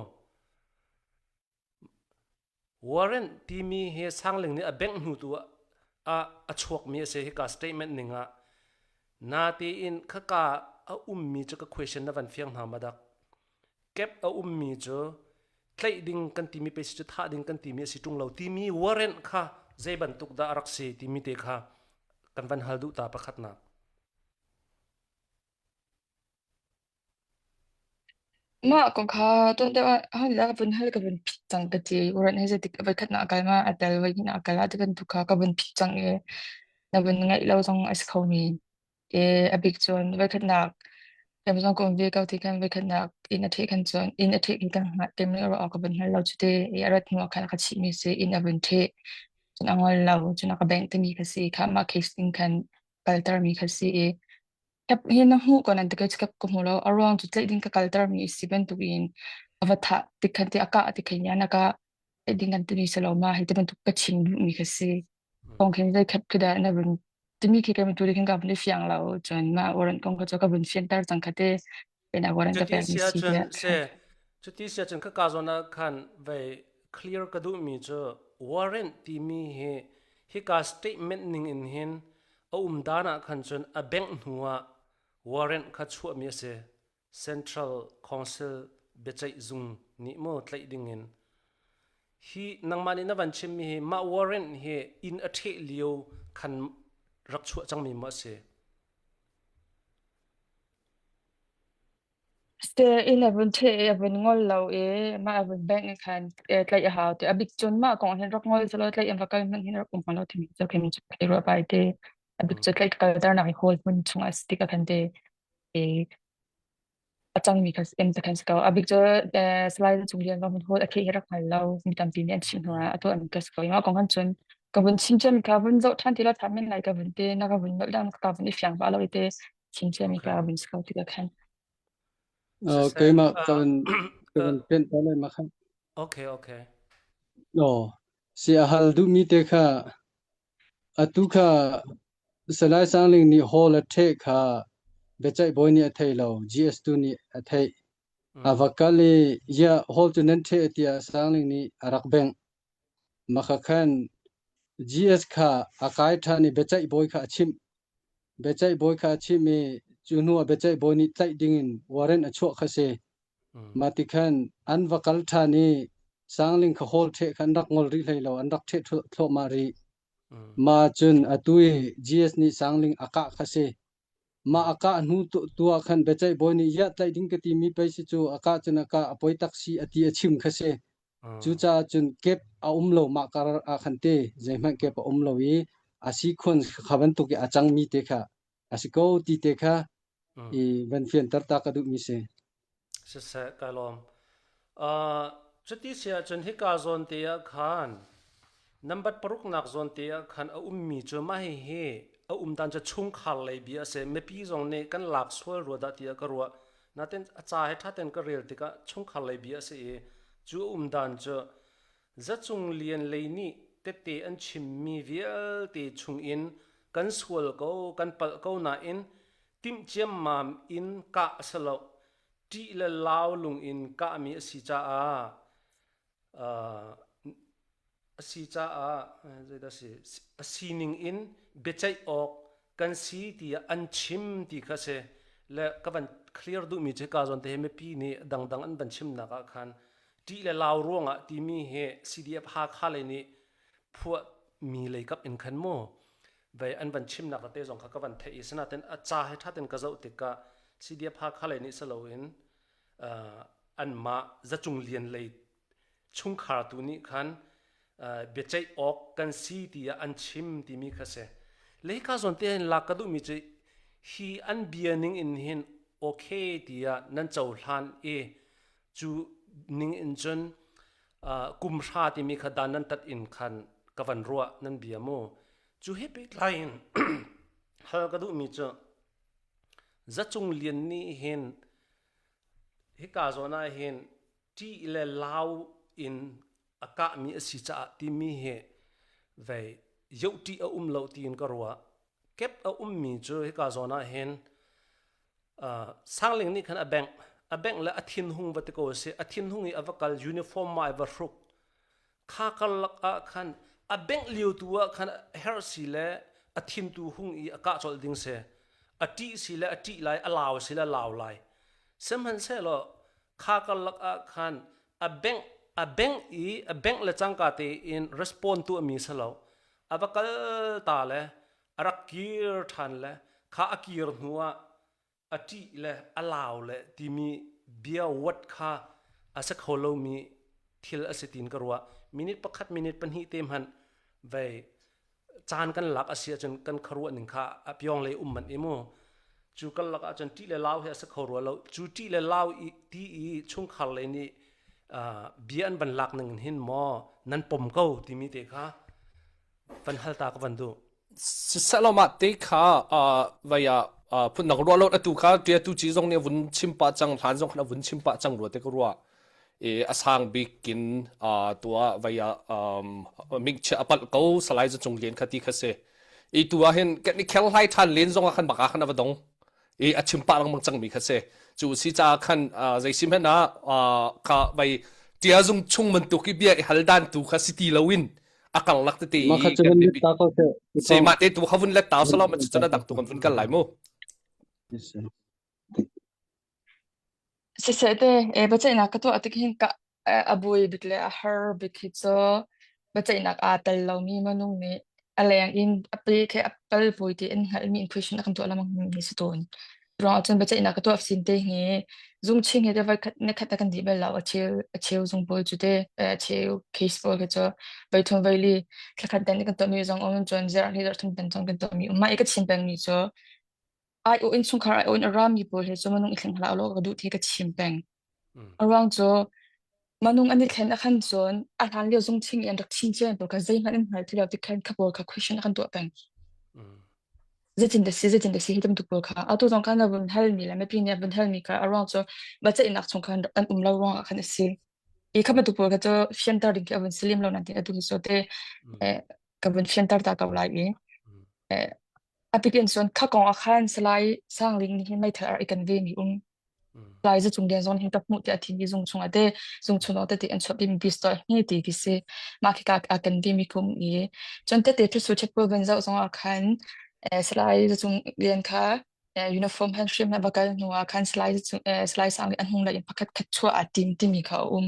Warrant timi hi Sangling nih a bengh hnu tu ah a chuakmi a si. Hika statement ning ah natein khaka a ummi cu ka question na van fiang hna ma dak. Kep a ummi cu tlaih ding kan timi pe si cu thah ding kan timi a si ṭung lo timi warrant kha zei bantuk dah a rak si timi te kha kan van hal duh ta pakhatnak. Mah kong kha tuan deuh ah ahodah ka vun hal ka vun phit cang ka ti. Warrant hi zeitik voi khat nak a kal ma a tel voi hnih nak a kal ah ti bantuk kha ka vun phit cang i na vun ngaih lo zong a si kho men. I a bik cun voi khatnak kem zong ka um ve ko ti khan voi khatnak inn a ṭheh khan cun inn a ṭheh khi kan hngalh kem ruah awk ka vun hngal lo cu ti i a rat hnu ah khan a ka chihmi si inn a vun ṭheh cun a ngol lo cun a ka bengh timi kha si kha mah case ning khan kaltermi kha si i Kep hi na hmuh ko nan ti ka ka hmu lo. A ruang cu tlaih ding ka kaltermi a si bantukin a va thah tik khan ti a kah ti khan yan a kah tlaih ding kan timi si lo ma hei ti bantuk ka chim duhmi kha si. Kong khin zei khat khi dah na vun timi khi ka tu khin ka vun i fiang lo cun mah warrant kong kha cu ka vun fianter cang kha te pin a warrant ka Cuti pekmi si si ahcun tiah se cuti si ahcun khaka zawn ah khan vei clear ka duhmi cu warrant timi hi hika statement ning in hin a um dan ah khan cun a bengh hnu ah warrant kha chuahmi a si. Central Council biaceih zung nih maw tlaih ding in hi nangmah nih na van chimmi hi mah warrant hi inn a ṭheh lio khan rak chuah cangmi maw a si? Inn a vun ṭheh i a vun ngol lo i mah a vun bengh i khan tlaih a hau ti. A bik cun mah kong hin rak ngol selaw tlaih in va kal hmanh hin rak um hnga lo timi cu khin cu thei rua pai te. A bik cu tlaih ka kalternak i hawl hmun chungah a si tik ah khan te i a cangmi kha en te khan si ko. A bik cu Salai Cung Lian va hmun hawl a theih hi rak hngal lo. Mi tampi nih an chimh hnu ah a tuah mi ka si ko. I mah kong han cun ka vun chim ciami kha vun zoh ṭhan ti la ṭha men lai ka vun te na ka vun nolh dang ka vun i fiang pah lo i te chim ciami Okay. ka vun si ko tikah khan. Uh, Siseh, keimah uh, ka van ka uh, van pen ta lai ma kha. okay, okay. No, si a hal duhmi te kha atu kha Salai Sangling nih hall a ṭheh kha biaceih bawi nih a thei lo, GS2 nih a theih. A Mm. va kal i ya hall cu nan ṭheh tiah Sangling nih a rak bengh. Maka khan GS kha a kai ṭhan i biaceih bawi kha a chimh. Biaceih bawi kha a chimh i cu hnu ah biaceih bawi nih tlaih dingin warrant a chuah kha si. Mm. Mah ti khan an va kal ṭhan i Sangling kha hawl ṭheh kha an rak ngol rih hlei lo, an rak ṭheh thluahmah rih. Mm. Mah cun atu i GS nih Sangling a kah kha si. Mah a kah hnu tu ah khan biaceih bawi nih iah tlaih ding ka timi pei si cu a kah cun a kah a poi tak si a ti a chim kha si. Mm. Cucaah cun kep a um lo mah kar ah khan te zeihmanh kep a um lo i a si khun kha bantuk i a cangmi te kha a si ko ti te kha Mm. i van fianter ta ka duhmi si. Siseh, kai lawm. Uh, cuti si ahcun hika zawn te ah khan number paruknak zawn te ah khan a ummi cu mah hihi a um dan cu chungkhar lei bia a si. Mipi zong nih kan lak sual rua dah tiah ka ruah. Natin a ca he ṭha tein ka rel tikah chungkhar lei bia a si i cu a um dan cu Zacung Lian lei nih tette an chimmi vialte chungin kan sual ko, kan palh ko nain timh ciammam in kah a si lo. Ṭih le lau lung in kahmi a si caah uh, a si caah zeidah si a sining in biaceih awk kan si tiah an chim ti kha si le ka van clear duhmi cu ka zawn te hi mipi nih dangdang an van chimnak ah khan. Ṭih le lau ruangah timi hi CDF Hakha lei nih phuahmi leikap in khan mu vei an van chimnak tete zong kha ka van theih i sinain a ca he ṭha tein ka zoh tikah CDF Hakha lei nih si loin uh, anmah zacung lian lei chungkhar tu nih khan uh, biaceih awk kan si tiah an chim timi kha si. Leika zawn te hin lak ka duhmi cu hi an bia ning in hin okay tiah nan cohlan i Cu ning in cun kum hra timi kha dan nan tat in khan ka van ruah nan bia mu. Cu he pehtlai in hal ka duhmi cu Zacung Lian nih hin hika zawn ah hin ṭih le lau in a kahmi a si caah timi hi vei yohṭih a um lo tiin ka ruah. Kep a ummi cu hika zawn ah hin Sangling nih khan a bengh. A bengh le a thinhung va ti ko a si. A thinhung i a va kal uniform ma i va hruk. Kha karlak ah khan a bengh lio tu ah khan herh si le a thin tu hung i a kah colh ding si. A ṭih si le a ṭih lai, a lau si le a lau lai. Sihmanhsehlaw kha karlak ah khan a bengh a bengh i a bengh le cangka tein respond tu mi si lo. A va kal ta le a rak kir ṭhan le kha a kir hnu ah a ṭih le a lau le timi bia wat kha a si kho lomi thil a si tiin ka ruah. Minute pakhat minute pahnih te hmanh vei caan kan lak a si ahcun kan khuaruah ning kha a piong lei um manh i mu. Cu kan lak ahcun ṭih le lau hi a si kho rua lo. Cu ṭih le lau i ti i chungkhar lei nih bia an van lak ning hin maw nan pom ko timi te kha van hal ta ka van duh. Siseh mah te kha vai ah phundang ruah lo atu kha tia tu ci zong nih a vun chim pah cang hlan zong khan a vun chim pah cang rua te ka ruah i a sang bik in tua vai ah mingchia a palh ko salai za cung lian kha ti kha si i tu ah hin kan i khel hlai than len zong ah khan baka khan a va dong i a chim pah lengmang cangmi kha si cu si caah khan zei si hmanh ah kha vai tia zung chung bantuk i bia i hal dan tu kha si ti loin a karlak tete Mah kha i cu kan vun let biapi ta ko seh. se mah te tu kha vun let ta salo ma cun a dang tu kan vun kal lai mu Siseh te, e biaceihnak ka tuah tik hin ka a buai bik le a har bik hi cu biaceihnak aa tel lomi minung nih a leng in a pe khi a pal pui ti in hngalhmi in question a kan tuah lengmang mi si tawn. Ruang ahcun biaceihnak ka tuah sin te hi zung ching hi te voi khat nikhat a kan dih bal lo a cheu a cheu zung pawl cu te a cheu case pawl khi cu voi thum voi li thlakhat dan kan tuahmi zong um cun zarh li zarh thum dan zong kan tuahmi um mah i ka chim pengmi cu ai-awh innchungkhar ai-awh in a rami pawl he cu minung i thleng hlah ulaw ka duh ti ka chim peng. A ruang cu minung an i thlen a khan cun a hlan lio zung thing i an rak thin cia pawl kha zeihmanh an hngal ti lo ti khan kha pawl kha question a kan tuah peng. Zeitin dah si, zeitin dah si hi bantuk pawl kha. Atu zong khan na vun halmi le mipi nih an vun halmi kha a ruang cu biaceihnak chung khan an um lo ruangah khan a si. I kha bantuk pawl kha cu fianter ding khi a vun si lem lo nan ti atu hi cu te eh, ka vun fianter ta ko lai i eh, A pikin cun kha kong ah khan Salai Sang Ling nih hin meithal a rak i ken ve mi um. Salai Za Cung Lian zong hin ka hmuh tiah a thimi zung chungah te zung chung lawng tete an chuahpi mi pistol hi ti khi si. Mah khika a ken ve mi kum i cun tete thusu checkpoint van zoh zong ah khan eh, Salai Za Cung Lian kha eh, uniform han hrim na va kal hnu ah khan Salai Za Cung eh, Salai Sang Ling an hung lei in pakhat khat chuah aa tim timi kha a um.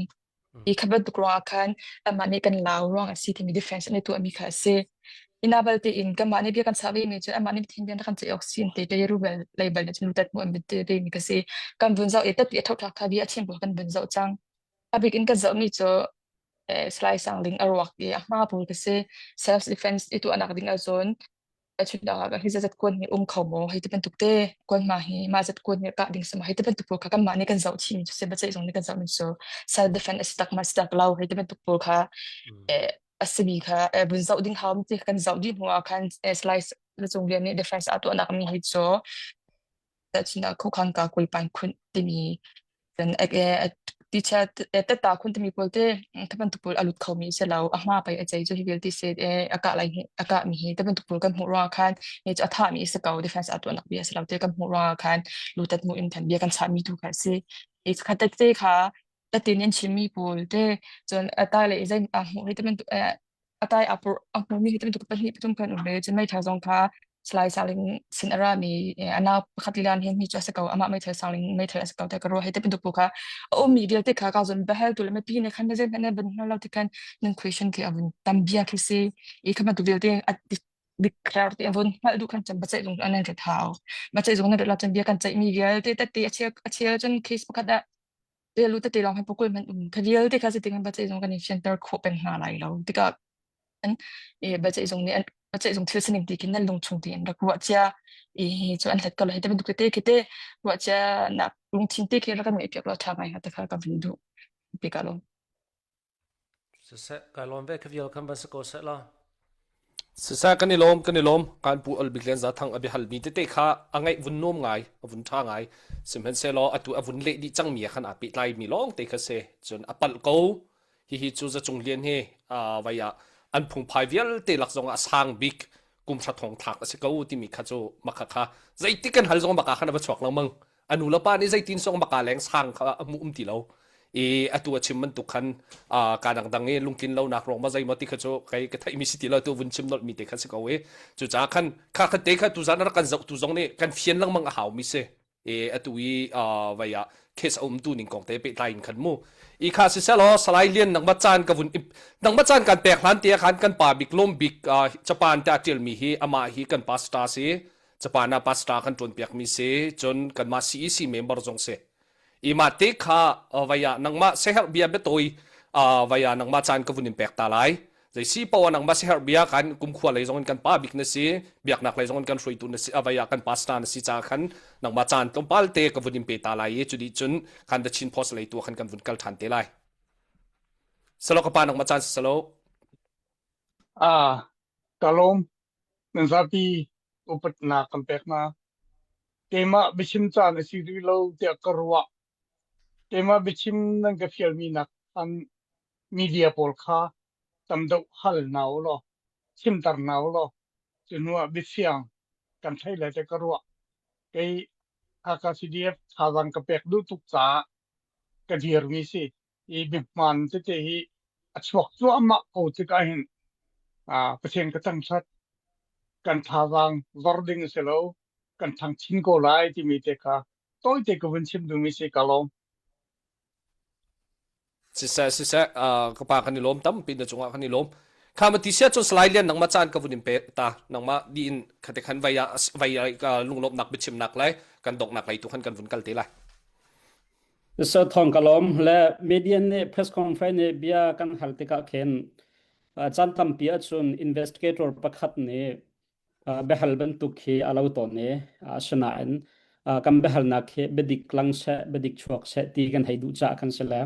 I kha bantuk ruangah khan anmah nih kan lau ruang a si timi defense an i tuahmi kha a si. Ina balte in kanmah nih bia kan chah vemi cu anmah nih thin bian kan ceih awk si te te rubel leibel nih cun lutat mu an te te mi ka si. Kan vun zoh i tati a thotha kha bia a chim kan vun zoh cang. A bik in kan zohmi cu eh, Salai Sang Ling a ruak i a hma pawl ka si. Self defense i tuahnak ding ahcun Chundang ah hi zat kuan hi um kho maw hei ti bantuk te kuan ma hi mah zat kuan hi kah ding sama hei ti bantuk pawl kha kanmah nih kan zoh chih mi cu si biaceih zong nih kan zoh mi cu self defense a si tak ma si tak lo hei ti bantuk pawl kha eh, a simi kha eh, vun zoh ding hau ti kan zoh dih hnu ah khan eh, slice na cung lian nih defense a tuahnak mi hi cu Tahchunhnak khuakhan ka kuipan khunh timi cun teacher tetta khun timi pawl te te bantuk pawl a lut khomi si lo a hma pei a cei cu hi vialte si a kah lai a kah mi hi te bantuk pawl kan hmuh ruangah khan hi cu a thah mi si ko defense a tuahnak bia si lo te kan hmuh ruangah khan lutat mu in than bia kan chah mi tu kha si i kha tete kha tatin in chimmi pawl te cun a tai le zei a hmuh hi te bantuk a tai a pur a hmumi hi bantuk pahnih pathum kan um ve cun meithal zong kha Salai Saling sin a rami a nau pakhat lilan hin hi cu a si ko amah meithal Sangling meithal a si ko te ka ruah hei te bantuk bu kha a ummi vialte kha ka zon bahel tu le mipi ne khan na zei hmanh na van hngal lo ti khan nan question khi a vun tam bia khi si i kha bantuk vialte a declare ti a vun hngalh duh khan cun biaceih zung an rat hau biaceih zung nan rat lo cun bia kan ceihmi vialte tette a chel a chel cun case pakhat ah te lu tete lawng hin pukul hmanh um kha vialte kha zeitin kan biaceih zung kan i fianter khawh peng hna lai lo tikah an i biaceih zung nih an biaceih zung thil sining ti khin nan lung chung tein rak ruah cia i hi cu an hlat ko lai te bantuk tete khi te ruah cia nak lungthin te khi rak kan ngeih piak lo ṭha ngai hnga te kha ka vun duh ti ka lawm. Siseh, kai lawm ve kha vial khan van si ko seh la. Siseh kan i lawm kan i lawm kan pu Albik Lian Za Thang a biahal mi tete kha a ngaih vun nuam ngai a vun ṭha ngai sihmanhsehlaw atu a vun leh dih cang mi ah khan aa pehtlai mi lawng te kha si cun a palh ko hihi cu Zacung Lian hi vai ah an phungphai vialte lak zong ah a sang bik kum hra thong thlak a si ko timi kha cu makha kha zeitik kan hal zong maka khan a va chuak lengmang a nu le pa nih zeitin song maka leng sang kha a hmu um ti lo i atu a chim bantuk khan ka dangdang i lungtlin lonak ruang ma zeimaw ti kha cu kei ka theihmi si ti lo tu vun chim nolh mi te kha si ko i cucaah khan kha kha te kha tuzan rak kan zoh tu zong nih kan fian lengmang a hau mi si i atu i vai ah case a um tu ning kong te pehtlai in khan mu i kha si selaw Salai Lian nangma caan ka vun nangma caan kan pek hlan te khan kan pa bik lom bik Japan te a tial mi hi amah hi kan pastor si Japan ah pastor kan tuan piak mi si cun kanmah CEC member zong si i mah te kha vai ah nangmah seherh bia biatawi vai ah nangmah caan ka vun in pek ta lai zei si poah nangmah siherh bia kan kumkhua lei zong in kan pa bik na si biaknak lei zong in kan hruaitu na si avai ah kan pastor na si ca khan nangmah caan tlawmpal te ka vun in pe ta lai i cu cun khan the Chin Post lei tu khan kan vun kal than te lai salo ka pa nangmah caan si salo Ah, ka lawm. Nan zapi upatnak kan pek hna. Keimah biachim caan a si rih lo tiah ka ruah. Keimah biachim nan ka fialmi nak khan media pawl kha tam deuh hal hna u law chimter hna u law cu hnu ah biafiang kan thei lai tiah ka ruah. Kei Hakha CDF thazaang ka pek duh tuk caah ka dirmi si. Hi biahmaan tete hi a chuak cuahmah ko tikah hin Pathian ka thangṭhat. Kan thazaang zor ding a si lo. Kan ṭhang chin ko lai timi te kha tawite ka vun chim duhmi si ka lawm. Siseh siseh ka pa kan i lawm tampi na cungah kan i lawm. Kha ma ti sia cun Salai Lian nangmah caan ka vun in pe ta nangmah di in khate khan vai ah vai lunglawmhnak biachimnak lai kan donghnak lei tu khan kan vun kal te lai. So thong ka lawm le media nih press conference nih bia kan hal tikah khin caan tampi ahcun investigator pakhat nih biahal bantuk khi a lo tawn i asinain kan biahalnak khi biadik lang seh biadik chuak seh ti kan hei duh caah kan si le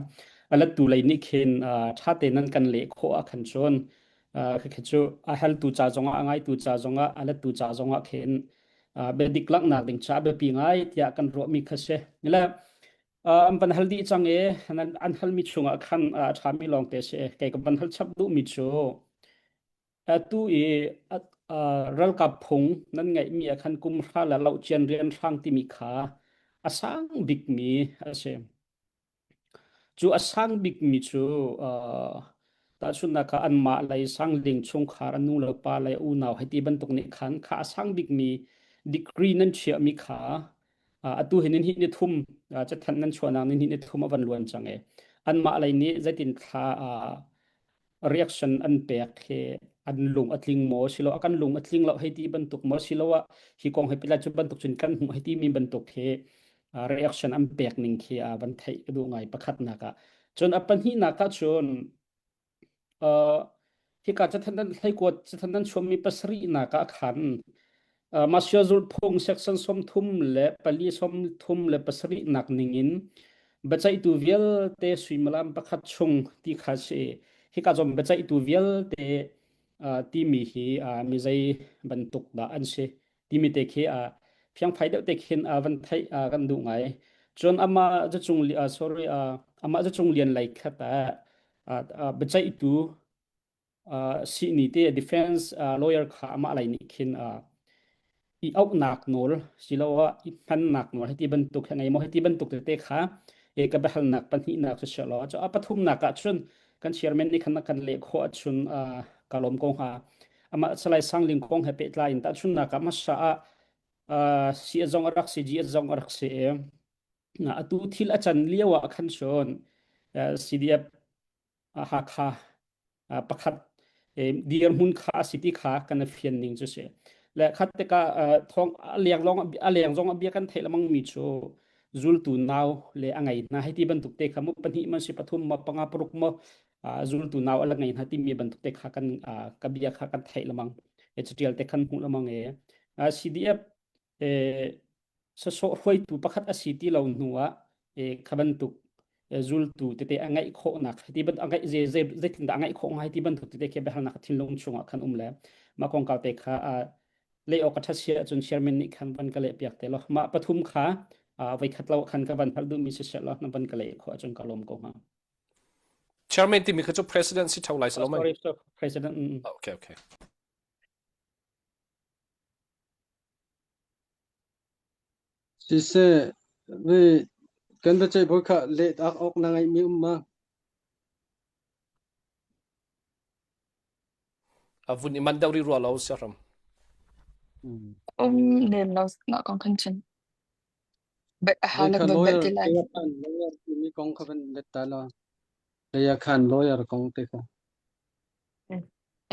a lettu lei nih khin ṭha tein nan kan leh khawh ah khan cun khi cu a haltu ca zongah a ngaitu ca zongah a lettu ca zongah khin biadik langhnak ding caah biapi ngai tiah kan ruahmi kha si le an van hal dih cang i an halmi chungah khan a ṭhami lawngte si kei ka van hal chap duhmi cu Atu i ralkap phung nan ngeihmi ah khan kum hra le lohcian rianhrang timi kha a sang bikmi a si. Cu a sang bikmi cu tahchunhnak ah anmah lei sangling chungkhar a nu le pa lei unau hei ti bantuk nih khan kha a sang bikmi degree nan chiahmi kha atu hi nin hi ni thum cathanh nan chuahnak nin hi ni thum a van luan cang i anmah lei nih zeitin thla reaction an pek hi an lung a tling maw silo a kan lung a tling lo hei ti bantuk maw silo ah hi kong he pila cu bantuk cun kan hmuh hei ti mi bantuk hi reaction an pek ning khi a van theih ka duh ngai pakhat nak ah cun a pahnihnak ah cun hika cathan dan hleikuat cathan dan chuammi pasarih nak ah khan Masya zulhphung section 34 37 nak ningin biaceihtu vialte suimilam pakhat chung ti kha si. Hika zong biaceihtu vialte timi hi mi zei bantuk dah an si timi te khi fiangfai deuh te khin van theih kan duh ngai. Cun amah zacung sorry amah zacung lian lei khat ah biaceihtu sihni te defense lawyer kha amah lei nih khin i auhnak nawl siloah i hmannak nawl hiti bantuk he ngei maw hiti bantuk tete kha e ka biahalnak pahnihnak cu si law cu a pathumnak ah cun kan chairman nih khan kan leh khawh ahcun ka lawm ko hnga. Amah Salai Sangling kong he pehtlai in tahchunhnak ah hmasa ah si zong a rak si, G zong a rak si i atu thil a can lio ah khan cun CDF Hakha pakhat dirhmun kha a si ti kha kan i fian ning cu si. Le khat tikah thawng a leng lawng a leng zong a bia kan theih lengmang mi cu zultu nau le a ngei hna hei ti bantuk te kha mu pahnih man si pathum ma panga paruk mo zultu nau a la ngei hna timi bantuk te kha kan ka bia kha kan theih lengmang e catial te khan hmuh lengmang e CDF sasawh hruaitu pakhat a si ti lo hnu ah kha bantuk zultu tete a ngeih khawhnak ti ban a ngeih zei zei zeitindah a ngeih khawh ngai ti bantuk tete khi biahalnak thinlung chungah khan um le mah kongkau te kha leh awk a ṭhat si ahcun chairman nih khan van ka leh piak te law mah pathum kha voikhat lo khan ka van hal duhmi si seh law na van ka leh khawh ahcun ka lawm ko hnga. Chairman timi kha cu president si ṭheo lai si lo mei? Sorry, sorry, president. Okay, okay. Siseh, vi kan biaceih bawi kha let ak awk na ngeihmi um ma? A vun i man deuh rih rua lo siaram. Um lem lo na kong khan chin. Be a Ve ha kha lak bel lawyer te lai. lawyer khan lawyer timi kong kha van let ta la. Lawyer khan lawyer kong te kha.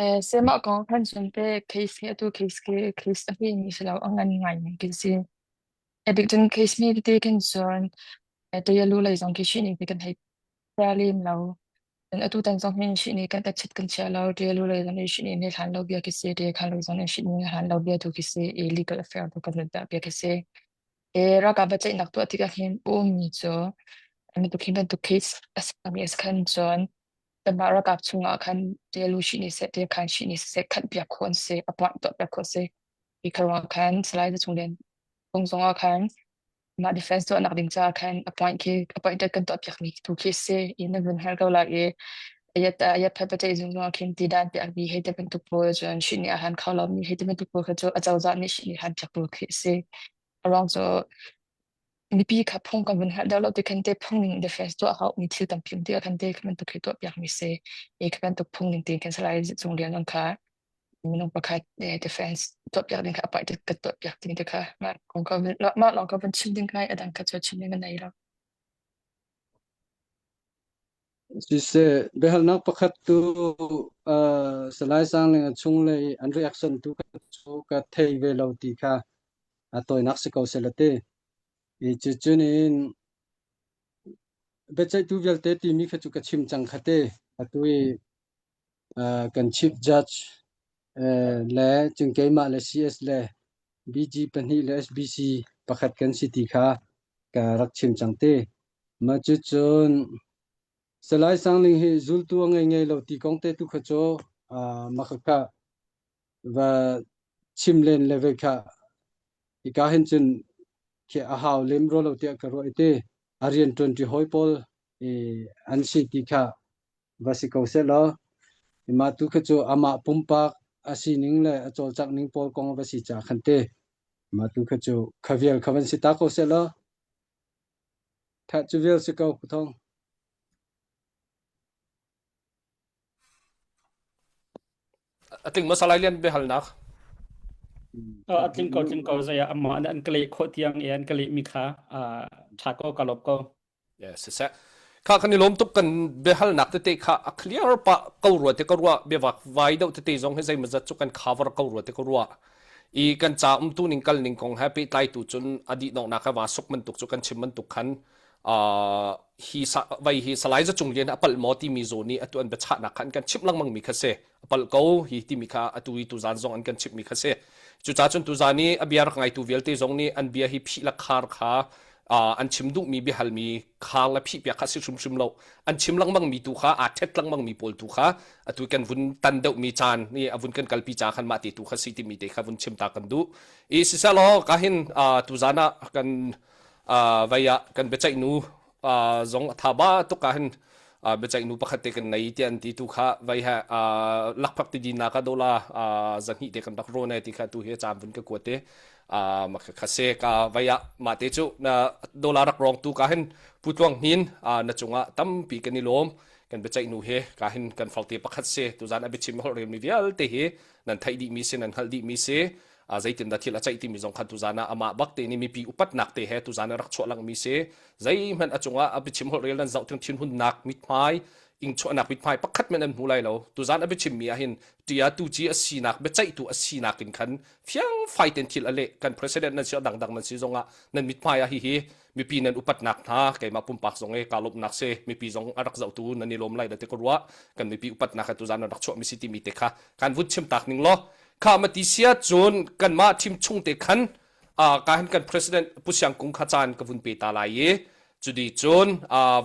Eh sema kong khan chin te case he atu case ke case a hi ni silo a ngan ngai ni ki si. E bik cun case mi te khin cun e te yalu lei zong khi shi ni kan hei pra lem lo. Cun atu tan zong hin shi ni kan ta chit kan chia lo te yalu lei zong ni shi ni ne hlan lo bia ki si te khan lei zong ni shi ni hlan lo bia tu ki si e legal affair tu kan ta bia ki si. E ralkap biaceihnak tuah tikah hin ummi cu bantuk hi bantuk case a sami a si khan cun kanmah ralkap chungah khan ṭialu shih ni seh, ṭialkhan shih ni seh khat piak khawh an si, appoint tuah piak khawh a si. Hi kha ruangah khan Salai Za Cung Lian kong zongah khan mah defense tuahnak ding caah khan appoint khi appointed kan tuah piakmi tu khi a si. I na vun hngal ko lai i ayat ayat phat paceih zung zongah khin ti dan piak mi hei ti bantuk pawl cun shih nih a han kho lomi hei ti bantuk pawl kha cu acozah nih shih nih han piak pawl khi a si. A ruang cu mipi kha phung kan vun hngalh deuh lo ti khan te phung ning defense tuah hau mi thil tampi um ti khan te kha bantuk hi tuah piak mi si i kha bantuk phung ning te khan salai cung lian zong kha minung pakhat defense tuah piak ding kha apai te ka tuah piak ding te kha mah kong ka mah lawng ka vun chim ding ngai adang ka cu chim ding ka nei lo. Siseh, biahalnak pakhat tu uh, Salai Sangling a chunglei an reaction tu kha cu ka thei ve lo ti kha a tawinak si ko seh te. I cucun in biaceihtu vialte timi kha cu ka chim cang kha te. Atu i uh, kan chief judge uh, le cung keimah le CS le BG pahnih le SBC pakhat kan si ti kha ka rak chim cang te. Mah cucun Salai Sangling hi zultu a ngei ngei lo ti kong te tu kha cu uh, mah va chim len le ve kha hika hin cun khi a hau lem ro lo tiah ka ruah i te a rian ṭuanṭi hawi pawl i an si ti kha va si ko seh law mah tu kha cu amah pumpak a sining le a cawlcangh ning pawl kong va si ca khan te mah tu kha cu kha vial kha van si ta ko seh law tha cu vial si ko Pu Thawng. A tling maw Salai Lian biahalnak? A tling ko tling ko zei ah amah an ka leh khawh tiang i an ka leh mi kha ṭha ko ka lawp ko. Yes, siseh. Kha kan i lawm tuk kan biahalnak tete kha a clear pa ko rua te ka rua biavak vai deuh tete zong hi zeimawzat cu kan cover ko rua te ka rua. I kan ca umtu ning kal ning kong he pehtlai tu cun a dih donghnak he va suk bantuk cu kan chim bantuk khan uh, hi sa, vai hi Salai Za Cung Lian a palh maw timi zawn i atu an biachahnak kha an kan chimh lengmang mi kha si. A palh ko hi timi kha atu i tuzan zong an kan chimh mi kha si. Cucaah cun tuzan i a bia rak ngaitu vialte zong nih an bia hi phih le khar kha uh, an chim duhmi biahalmi khar le phih piak kha si hrimhrim lo. An chim lengmang mi tu kha aa ṭhet lengmang mi pawl tu kha atu kan vun tan deuhmi caan ni a vun kan kalpi ca khan mah te tu kha si timi te kha vun chim ta kan duh. I siselaw ka hin uh, tuzan ah kan uh, vai ah kan biaceih nu uh, zong a tha ba tuk ah hin uh, biaceih nu pakhat te kan nei ti an ti tu kha vai ha uh, lakphak ti din ka dola uh, zahnih te kan rak ro ne ti kha tu hi cam vun ka kuat te uh, ma kha se ka vai ah ma te chu na dola rak rong tu ka hin putluang hnin uh, na chungah tampi kan i lawm. Kan biaceih nu hi ka hin kan farte pakhat si. Tuzan a biachim holh relmi vialte hi nan theih dihmi si, nan hngalh dihmi si. Zeitindah thil a ceih timi zong khan tuzan ah amah bak te nih mipi upatnak te he tuzan ah rak chuah langmi si. Zeihmanh a cungah a biachim holh rel nan zoh ting thinhunnak mithmai ingchuahnak mithmai pakhat men an hmu lai lo. Tuzan a biachimmi ah hin tia tuci a sinak biaceihtu a sinak in khan fiangfai ten thil a leh kan president nan si a dangdang nan si zongah nan mithmai ah hihi mipi nan upatnak hna keimah pumpak zong e ka lawmhnak si mipi zong a rak zohtu nan i lawm lai da te ka ruah kan mipi upatnak he tuzan nan rak chuah mi si timi te kha kan vun chim tak ning law kha mati sia cun kanmah thim chung te khan ka hin kan president Pu Siang Kung kha caan ka vun pe ta lai i cudi cun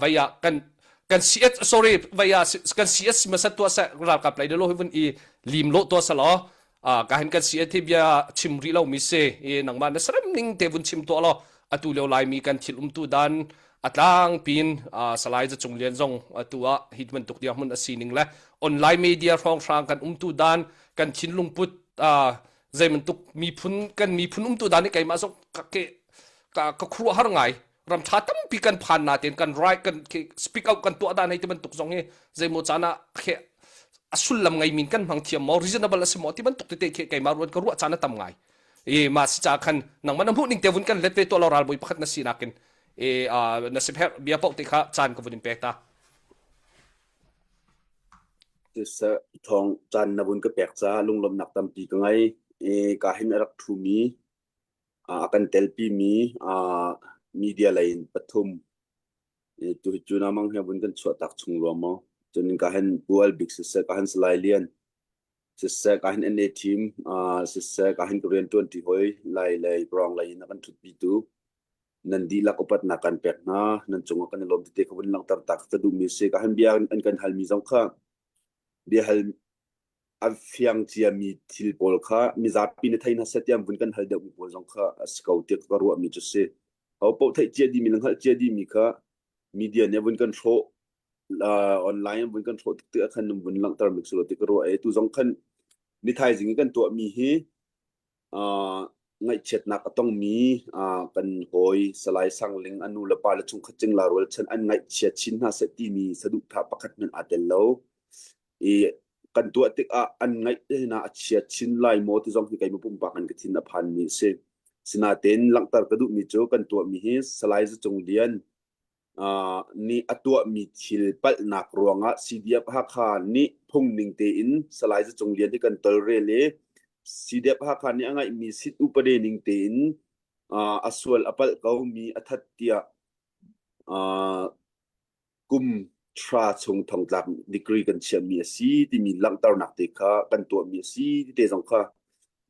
vai ah kan kan CS sorry vai ah kan CS masat tua se ralkap lai lo hi vun i lim lo tua sa law ka hin kan CS hi bia chim rih lo mi si i nangmah na sarem ning te vun chim tua law atu lio laimi kan thil umtu dan atlang pin salai za cung lian zong atu ah hi bantuk dia hmun asi ning le online media hrawng hrang kan umtu dan kan thinlung put zei bantuk miphun kan miphun umtu dan hi keimah zong ka ke ka ka khuruah har ngai ram tha tampi kan phan na ten kan right kan speak out kan tuah dan hei ti bantuk zong hi zeimaw caan ah khe a sullam ngei min kan hmang thiam maw reasonable a si maw ti bantuk tete khi keimah ruan ka ruah caan a tam ngai e ma si ca khan nangmah na hmuh ning te vun kan let ve to lo ralbawi pakhat na sinak in e na si pher bia pau te kha caan ka vun in pek ta Siseh, thawng caan na vun ka pek caah lunglawmhnak tampi ka ngei. I ka hin a rak ṭhumi, a kan telpimi media lei in pathum. I tuhi cu namang he vun kan chuahtak chung rua maw. Cun ka hin Pu Al Bik siseh, ka hin Salai Lian siseh, ka hin NA team siseh, ka hin ka rianṭuanṭi hawi Lai lei Rong lei in a kan ṭhutpitu nan dihlak upatnak kan pek hna nan cungah kan i lawm tete kha vun langhter ta ka duhmi a si ka han bia an kan halmi zong kha bia hal a fiang ciami thil pawl kha mizapi na thei hna seh tiah vun kan hal deuhmi pawl zong kha a si ko tiah ka ruahmi cu si ho paoh theih cia dimi le hngalh cia dimi kha media nih vun kan hrawh online vun kan hrawh tik tikah khan vun langhter mi su lo ti ka ruah e tu zong khan ni thaizing i kan tuahmi hi Ngaihchiatnak a tongmi kan hawi Salai Sang Ling a nu le pa le chungkhat cingla rualchan an ngaihchia chin hna seh timi saduhthah pakhat hmanh aa tel lo. I kan tuah tikah an ngaih hna a chia chin lai maw ti zong hi keimah pumpak in ka thin a phanmi a si. Sinain langhter ka duhmi cu kan tuahmi hi Salai Za Cung Lian nih a tuahmi thil palhnak ruangah CDF Hakha nih phungning tein Salai Za Cung Lian hi kan tolrel i CDF Hakha nih a ngeihmi sit upade ning tein a sual a palh ko mi a that tiah kum thra chung thongtlak degree kan chiahmi a si timi langhternak te kha kan tuahmi a si ti te zong kha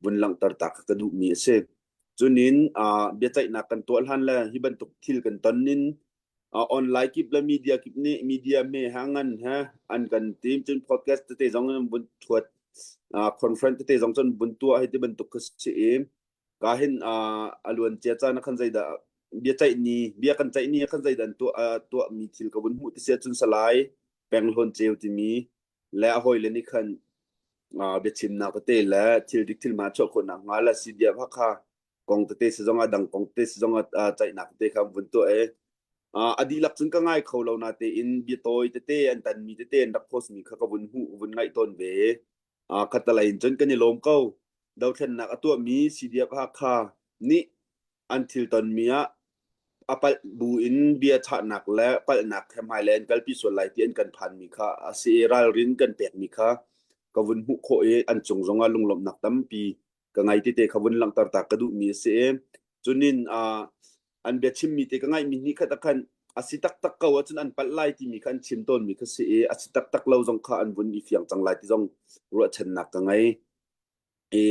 vun langhter ta kha ka duhmi a si. Cunin biaceihnak kan tuah hlan le hi bantuk thil kan ton nin online kip le media kip nih media me ha ngan he an kan tim cun podcast tete zong in vun thuat conference tete zong cun vun tuah hi ti bantuk kha si i ka hin a luan cia caan ah khan zeidah biaceih ni bia kan ceih ni ah khan zeidah an tuah tuah mi thil ka vun hmuh ti sia cun salai peng hlawn ceu timi le a hawile nih khan biachimnak tete le thil dik thil hmaan chuah khawhnak hnga le CDF Hakha kong tete si zong ah dang kong tete si zong ah ceihnak tete kha an vun tuah i a dihlak cun ka ngai kho lo natein bia tawi tete an tanmi tete an rak post mi kha ka vun hmuh vun ngaih tawn ve. Khattalei in cun kan i lawm ko. Dothlennak a tuahmi CDF Hakha nih an thil tonmi ah a palh bu in bia chahnak le palhnak he hmailei an kalpi sual lai ti an kan phanmi kha a si i ralrin kan pekmi kha ka vun hmuh khawh i an cung zongah lunglawmhnak tampi ka ngei tete kha vun langhter ta ka duhmi a si i cunin an biachimmi te ka ngaihmi hnih khat ah khan a si taktak ko ahcun an palh lai timi kha an chim tawnmi kha si i a si taktak lo zong kha an vun i fiang cang lai ti zong ruahchannak ka ngei. I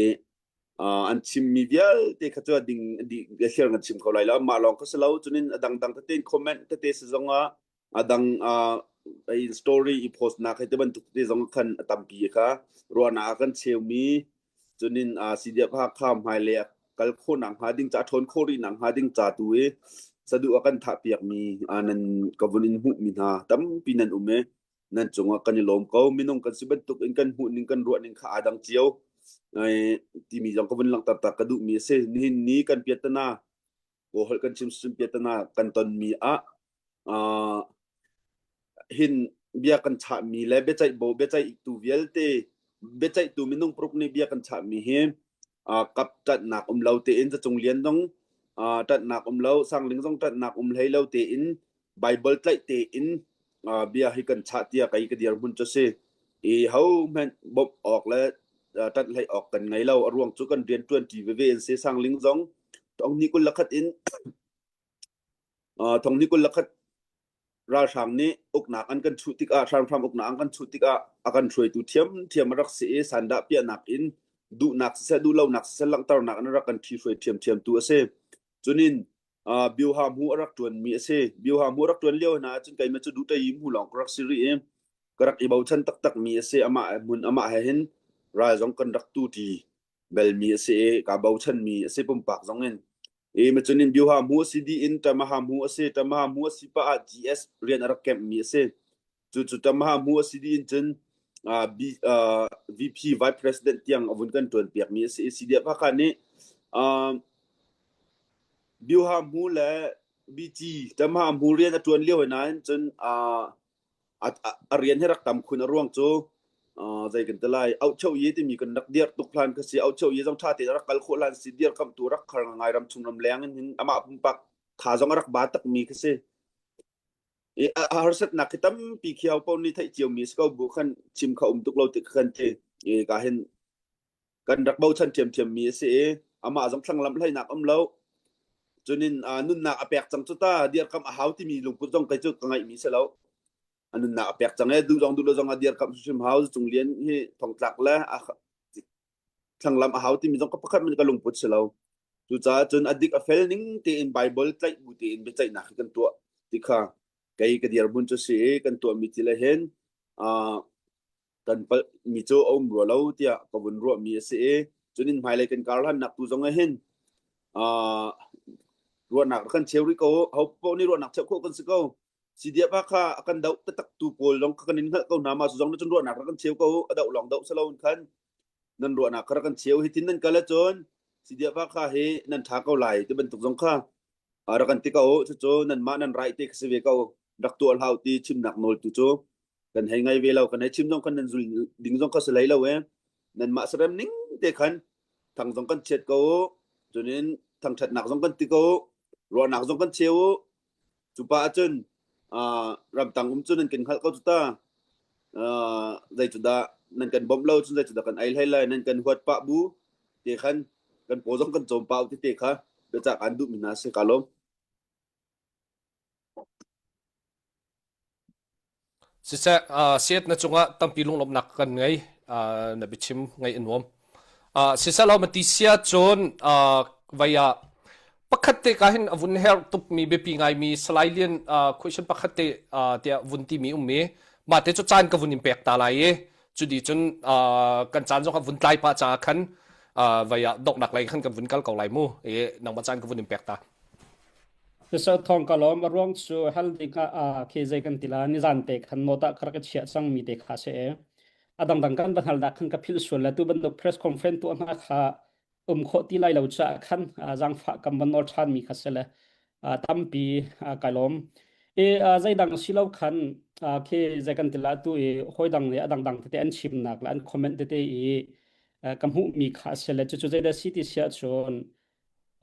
an chimmi vialte kha cu a ding dih hliar kan chim kho lai lo mah lawng kha si lo cunin a dangdang tete in comment tete si zong ah a dang story i post nak hei te bantuk tete zong khan a tampi kha ruahnak a kan cheumi cunin CDF Hakha hmailei a kal khawh nak hnga ding ca ṭhawn khawh rih nak hnga ding ca tu i saduh a kan thah piakmi nan ka vun in hmuhmi hna tampi nan um i nan cungah kan i lawm ko minung kan si bantuk in kan hmuh ning kan ruah ning kha aa dang cio timi zong ka vun langhter ta ka duhmi a si nihin ni kan piatana kaw holh kan chim sim piatana kan tonmi ah hin. bia kan chahmi le biaceih bo biaceihtu vialte biaceihtu minung paruk nih bia kan chahmi hi kap ṭanhnak um lo tein Zacung Lian zong ṭanhnak um lo Sangling zong ṭanhnak um hlei lo tein Bible tlaih tein bia hi kan chah tiah kei ka dirhmun cu si. I ho hmanh bawmh awk le ṭanh hlei awk kan ngei lo. A ruang cu kan rian ṭuanṭi veve in si. Sangling zong thong hnih 21 in thong hnih 21 ralhrang nih uknak an kan chuh tikah hramhram uknak an kan chuh tikah a kan hruaitu ṭhiamṭhiam a rak si i sandah piahnak in duhnak siseh duhlonak siseh langhternak in a rak kan ṭhihruai ṭhiamṭhiamtu a si. Cunin uh, Bioha hmu a rak ṭuanmi a si. Bioha hmu a rak ṭuan lio hna ahcun keimah cu duhṭei hmu lawng ka rak si rih i ka rak i bochan taktakmi a si. Amah hmun amah he hin ral zong kan rak tu ṭi belmi a si i kaa bochanmi a si pumpak zong in. I macun in Bioha hmu a si dih in Tamaha hmu a si. Tamaha hmu a si pah ah GS rian a rak kemhmi a si. Cucu Tamaha hmu a si dih in cun uh, B, uh, VP Vice President tiang a vun kan ṭuan piakmi a si. CDF Hakha nih uh, Bioha hmu le BG Tamaha hmu rian a ṭuan lio hoi nain cun uh, a, a, a rian hi rak tam khun a ruang cu uh, zei kan ti lai auhcheu ye timi kan rak dirh tuk hlan kha si auhcheu ye zong ṭha tein a rak kal khawh hlan si dirkamhtu rak khar ngai ram chung ram leng in hin amah pumpak tha zong a rak ba takmi kha si i a a harsatnak khi tampi khi ho paoh nih theih ciomi si ko bu khan chim kha um tuk lo ti kha kan ti i ka hin kan rak bochan ṭhiamṭhiammi a si i amah zong thlanglamh hleinak um lo cunin uh, nunnak a pek cang cu ta dirkamh a hau timi lungput zong kei cu ka ngeihmi si lo a nunnak a pek cang e duh zong duh lo zong a dirkamh hrim hau cung lian hi thongtlak le a thlanglamh a hau timi zong ka pakhat man ka lungput si lo cucaah cun a dik a fel ning tein Bible tlaih bu tein biaceihnak hi kan tuah ti kha kei ka dirhmun cu si i kan tuahmi thil ah hin uh, kan palhmi cu a um rua lo tiah ka vun ruahmi a si i cunin hmailei kan karhlannak tu zong ah hin uh, ruahnak kan cheu rih ko ho paoh nih ruahnak cheu khawh kan si ko CDF kha a kan doh taktak tu pawl zong kha kan in hngalh ko hna ma zong na cun ruahnak rak kan cheu ko a doh lawng doh salo in khan nan ruahnak kha rak kan cheu hi tin nan kal ahcun CDF kha hi nan tha ko lai ti bantuk zong kha rak kan ti ko cucu nanmah nan right te kha si ve ko rak tuah hlau ti chimnak nawl tu cu kan hei ngai ve lo kan hei chim zong khan nan zul ding zong kha si lei lo e nanmah sarem ning te khan thang zong kan chiat ko cunin thangthatnak zong kan ti ko ruahnak zong kan cheu cupa ahcun ramtang um cu nan kan hngalh ko cu ta zei cu dah nan kan bawmh lo cun zei cu dah kan ei hlei lai nan kan huat pah bu te khan kan paw zong kan cawm pah ti te kha biacak an duh mi hna si ka lawm Siseh, uh, siat na cungah tampi lunglawmhnak kan ngei. Uh, na biachim ngaih a nuam. Uh, siseh lo mati sia cun uh, vai ah pakhat te ka hin a vun her tukmi biapi ngaimi Salai Lian uh, question pakhat te uh, tiah vun timi ummi mah te cu caan ka vun in pek ta lai i cudi cun uh, kan caan zong a vun tlai pah caah khan uh, vai ah donghnak lei khan kan vun kal ko lai mu i nangmah caan ka vun in pek ta. Cucu thawng ka lawm. A ruang cu hal ding ah khi zei kan ti la nizan te khan note ah ka rak i chiah cangmi te kha si i a dangdang kan van hal dah khan ka philh sual le tu bantuk press conference tuah hna kha um khawh ti lai lo caah khan zaangfah kam van nawl ṭhanmi kha si le tampi kai lawm. I zeidang si lo khan khi zei kan ti la tu i hawi dang nih a dangdang tete an chimnak le an comment tete i ka hmuhmi kha a si le cucu zeidah si ti siah cun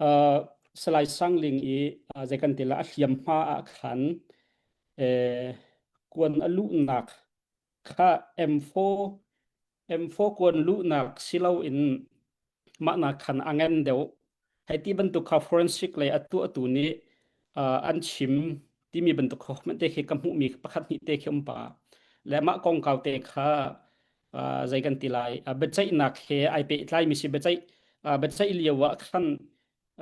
Uh, Salai Sangling i uh, zei kan ti la a hliamhma ah khan eh, kuan a luhnak kha M4 M4 kuan luhnak silo in mahnak khan a ngan deuh hei ti bantuk kha forensic lei a tuahtu nih uh, an chim timi bantuk kha te khi ka hmuhmi pakhat hnih te khi um pa le mah kongkau te kha uh, zei kan ti lai uh, biaceihnak he ai pehtlai mi si biaceih uh, biaceih lio ah khan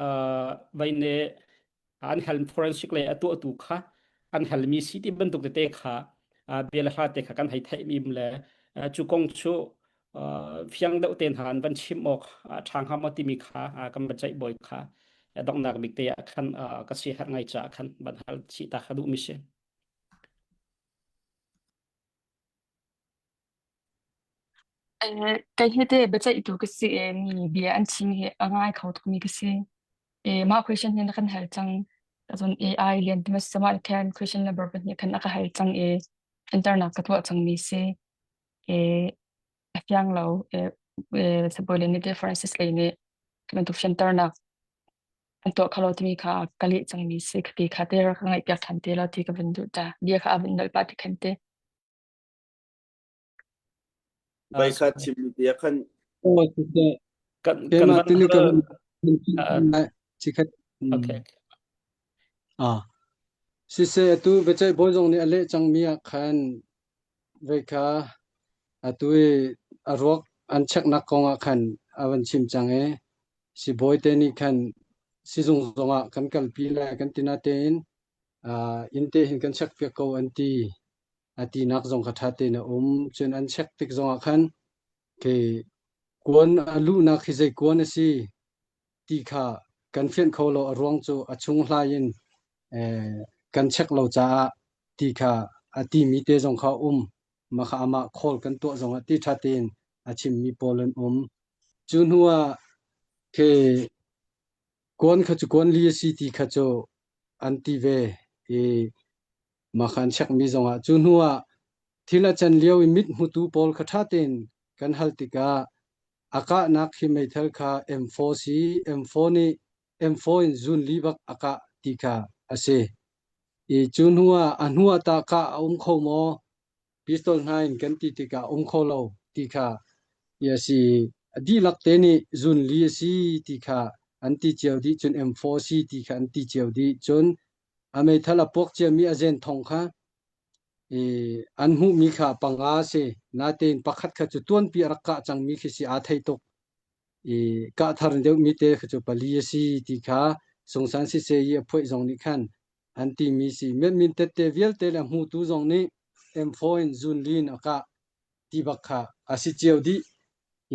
uh, vai ne an hal forensic lei a tuahtu kha an halmi si ti bantuk tete kha uh, bia le hla te kha kan hei theih mi le uh, cu kong cu uh, fiang deuh ten han van chim awk uh, ṭha hnga maw timi kha uh, kan biaceih bawi kha donghnak bik te ah khan uh, ka si herh ngai ca khan van hal chih ta kha duh mi si. Kei hi teh biaceihtu ka si i mi bia an chim hi a ngai kho tukmi ka si. I mah question hi na kan hal cang. Cun AI lian ti ma si mah khan question number pahnih khan a ka hal cang i. Fianternak ka tuah cangmi si. E, a fiang lo. E, e, sibawi le nih te Francis lei nih hi bantuk fianternak an tuah kho lo timi kha ka leh cangmi si. Khati kha te rak ka ngaihpiak ṭhan te law ti ka vun duh ta. Bia kha a vun nolh pah ti khan te. Vai kha chimmi te ah khan Oh, siseh. Kan kan Keimah van tuni ka hal vun ah, chikhat. okay. Ah. Siseh atu biaceih bawi zong nih a leh cangmi ah khan vei kha atu i a ruak an cheknak kong ah khan a van chim cang i sibawi te nih khan sizung zong ah kan kalpi lai kan ti natein uh, inn te hin kan check piak ko an ti. A tinak zong kha ṭha tein a um. Cun an check tik zongah khan khi kuan a luhnak hi zei kuan a si ti kha kan fianh kho lo. A ruang cu a chung hlai in eh, kan check lo caah ti kha a timi te zong kha a um. Mah kha amah call kan tuah zongah ti ṭha tein a chimmi pawl an um. Cu hnu ah khi kuan kha cu kuan li a si ti kha cu an ti ve i Mah kha an chekmi zongah cu hnuah thil a can lio i mit hmutu pawl kha ṭha tein kan hal tikah a kahnak hi meithal kha M4 si M4 nih M4 in zun li bak a kah ti kha a si. I cu hnuah a hnuah tah kah a um kho maw? Pistol hna in kan ti tikah um kho lo ti kha i a si. A dihlak te nih zun li a si ti kha an ti cio dih cun M4 si ti kha an ti cio dih cun A meithal a puak ciami a zen thong kha i an hmuhmi kha panga a si. Natein pakhat kha cu tuanpi a rak kah cangmi khi si aa thei tuk. I kah thar deuhmi te kha cu pali a si ti kha Sungsan siseh i a phuaih zong nih khan an timi si. Miatmin tette vialte le hmutu zong nih M4 in zunli in a kah ti bak kha a si cio dih.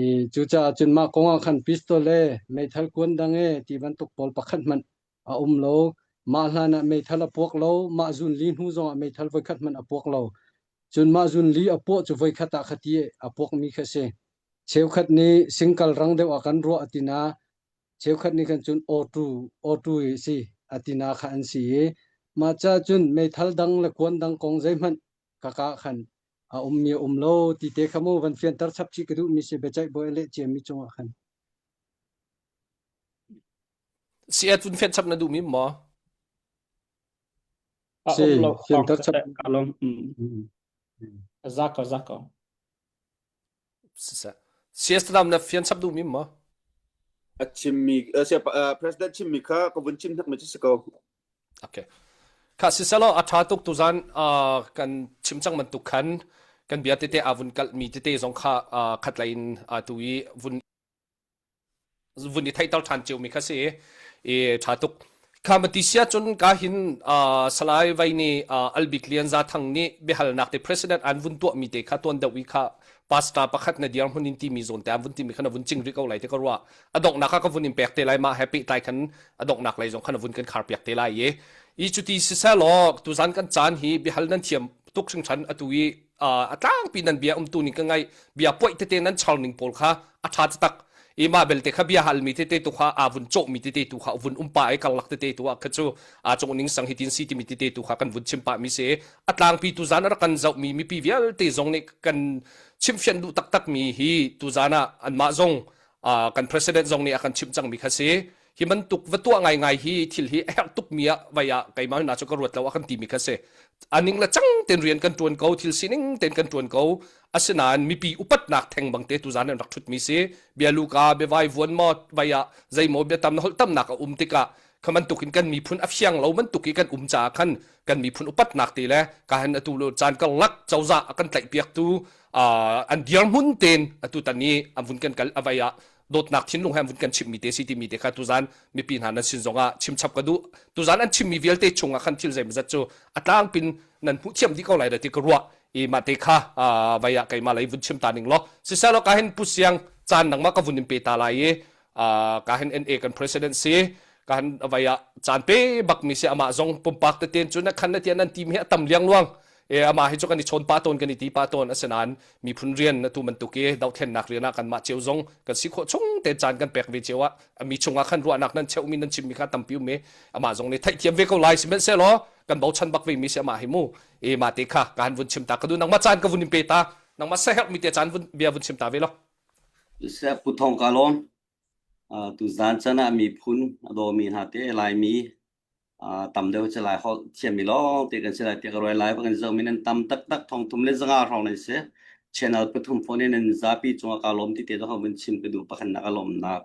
I cucaah cun mah kong ah khan pistol le meithal kuan dang e ti bantuk pawl pakhat hmanh a um lo. Mah hlan ah meithal a puak lo. Mah zunli hnu zongah meithal voikhat hmanh a puak lo. Cun mah zunli a puah cu voikhat ah khati a puakmi kha si. Cheukhat nih singkal rang deuh ah kan ruah a tina. Cheukhat nih khan cun auto auto i si a tina kha an si i mah ca cun meithal dang le kuan dang kong zeihmanh ka ka khan a ummi a um lo ti te kha mu van fianter chap chih ka duhmi si biaceih bawi a leh ciami cungah khan. Si at vun fian chap na duhmi maw? A Si um lo fianter chap. Ka lom. Za ko za ko. Siseh. CS nam na fian chap duhmi maw? A chimmi president chimmi kha ka vun chim hnak mi cu si ko. Okay. Kha siselaw a ṭha tuk tuzan uh, kan chim cang bantuk khan kan bia tete aa vun kalhmi tete zong kha uh, khatlei in uh, tu i vun vun i theihter ṭhan ciomi kha si i ṭha tuk. Kha mati sia cun ka hin uh, Salai Vai nih uh, Albik Lian Za Thang nih biahalnak te president an vun tuahmi te kha tuan deuh i kha pastor pakhat na dir hmun in timi zawn te an vun timi kha na vun cing rih ko lai te ka ruah. A donghnak ah ka vun in pek te lai mah he pehtlai khan a donghnak lei zong khan a vun kan khar piak te lai i i cuti siselaw tuzan kan caan hi biahal nan thiam tuk hringhran atu i a tlangpi nan bia umtu ning ka ngai bia poih tete nan char ning pawl kha a tha tak i mah belte kha bia hal mi tete tu kha aa vun cawh mi tete tu kha vun um pa i karlak tete tu ah kha cu a cung ning sang hi tin si timi tete tu kha kan vun chim pah mi si a tlangpi tu zan a rak kan zoh mi mipi vialte zong nih kan chimfian duh taktak mi hi tu zan ah anmah zong kan president zong nih a kan chimh cang mi kha si hi bantuk va tuah ngaingai hi thil hi a herh tukmi ah vai ah keimah hna cu ka ruat lo a kan timi kha si aning le cang ten rian kan tuan ko thil sining ten kan tuan ko asinain mipi upatnak theng bang te tuzan an rak thut mi si bialu ka biavai vuan maw vai ah zeimaw biatam na holh tamnak a um tikah kha bantuk in kan miphun a fiang lo bantuk i kan um caah khan kan miphun upatnak te le ka han atu lo caan karlak cozah a kan tlaih piaktu an dirhmun ten atu tan i an vun kan kal avai ah dawtnak thinlung he an vun kan chimhmi te si timi te kha tuzan mipi hna nan sin zongah chimchap ka duh tuzan an chimmi vialte chungah khan thil zeimazat cu a tlangpin nan hmuh thiam dih ko lai da ti ka ruah i mah te kha vai ah keimah lei vun chim ta ning law siselaw ka hin pu siang caan nangmah ka vun in pe ta lai i ka hin NA kan president si ka han vai ah caan pe bak mi si amah zong pumpak teten cu na khan na tian nan team hi a tam liang luang e amah hi cu kan i chawn pa tawn kan i ti pa tawn asinain miphun rian na tu bantuk i dohthlennak rian ah kanmah cio zong kan si khawh chung te caan kan pek ve cio ah mi chungah khan ruahnak nan cheuhmi nan chimmi kha tampi um i amah zong nih theihthiam ve ko lai sihmanhsehlaw. Kan bochan bak ve mi si amah hi mu. E ma te kha ka han vun chim ta ka du nangmah caan ka vun in pe ta. Nangmah seherh mi te caan vun bia vun chim ta ve lo. Seh Pu Thong ka lawm. Tuzaan chan ah miphun a dawmi hna te Laimi tam deuh cu Lai holh thiammi lawng te kan si lai tiah ka ruai. Lai kan zohmi nan tam taktak 300 le 500 hrawng nan si. Channel pathum phone in nan zapi cungah kaa lawm ti te zong vun chim ka duh pakhatnak a lawmnak.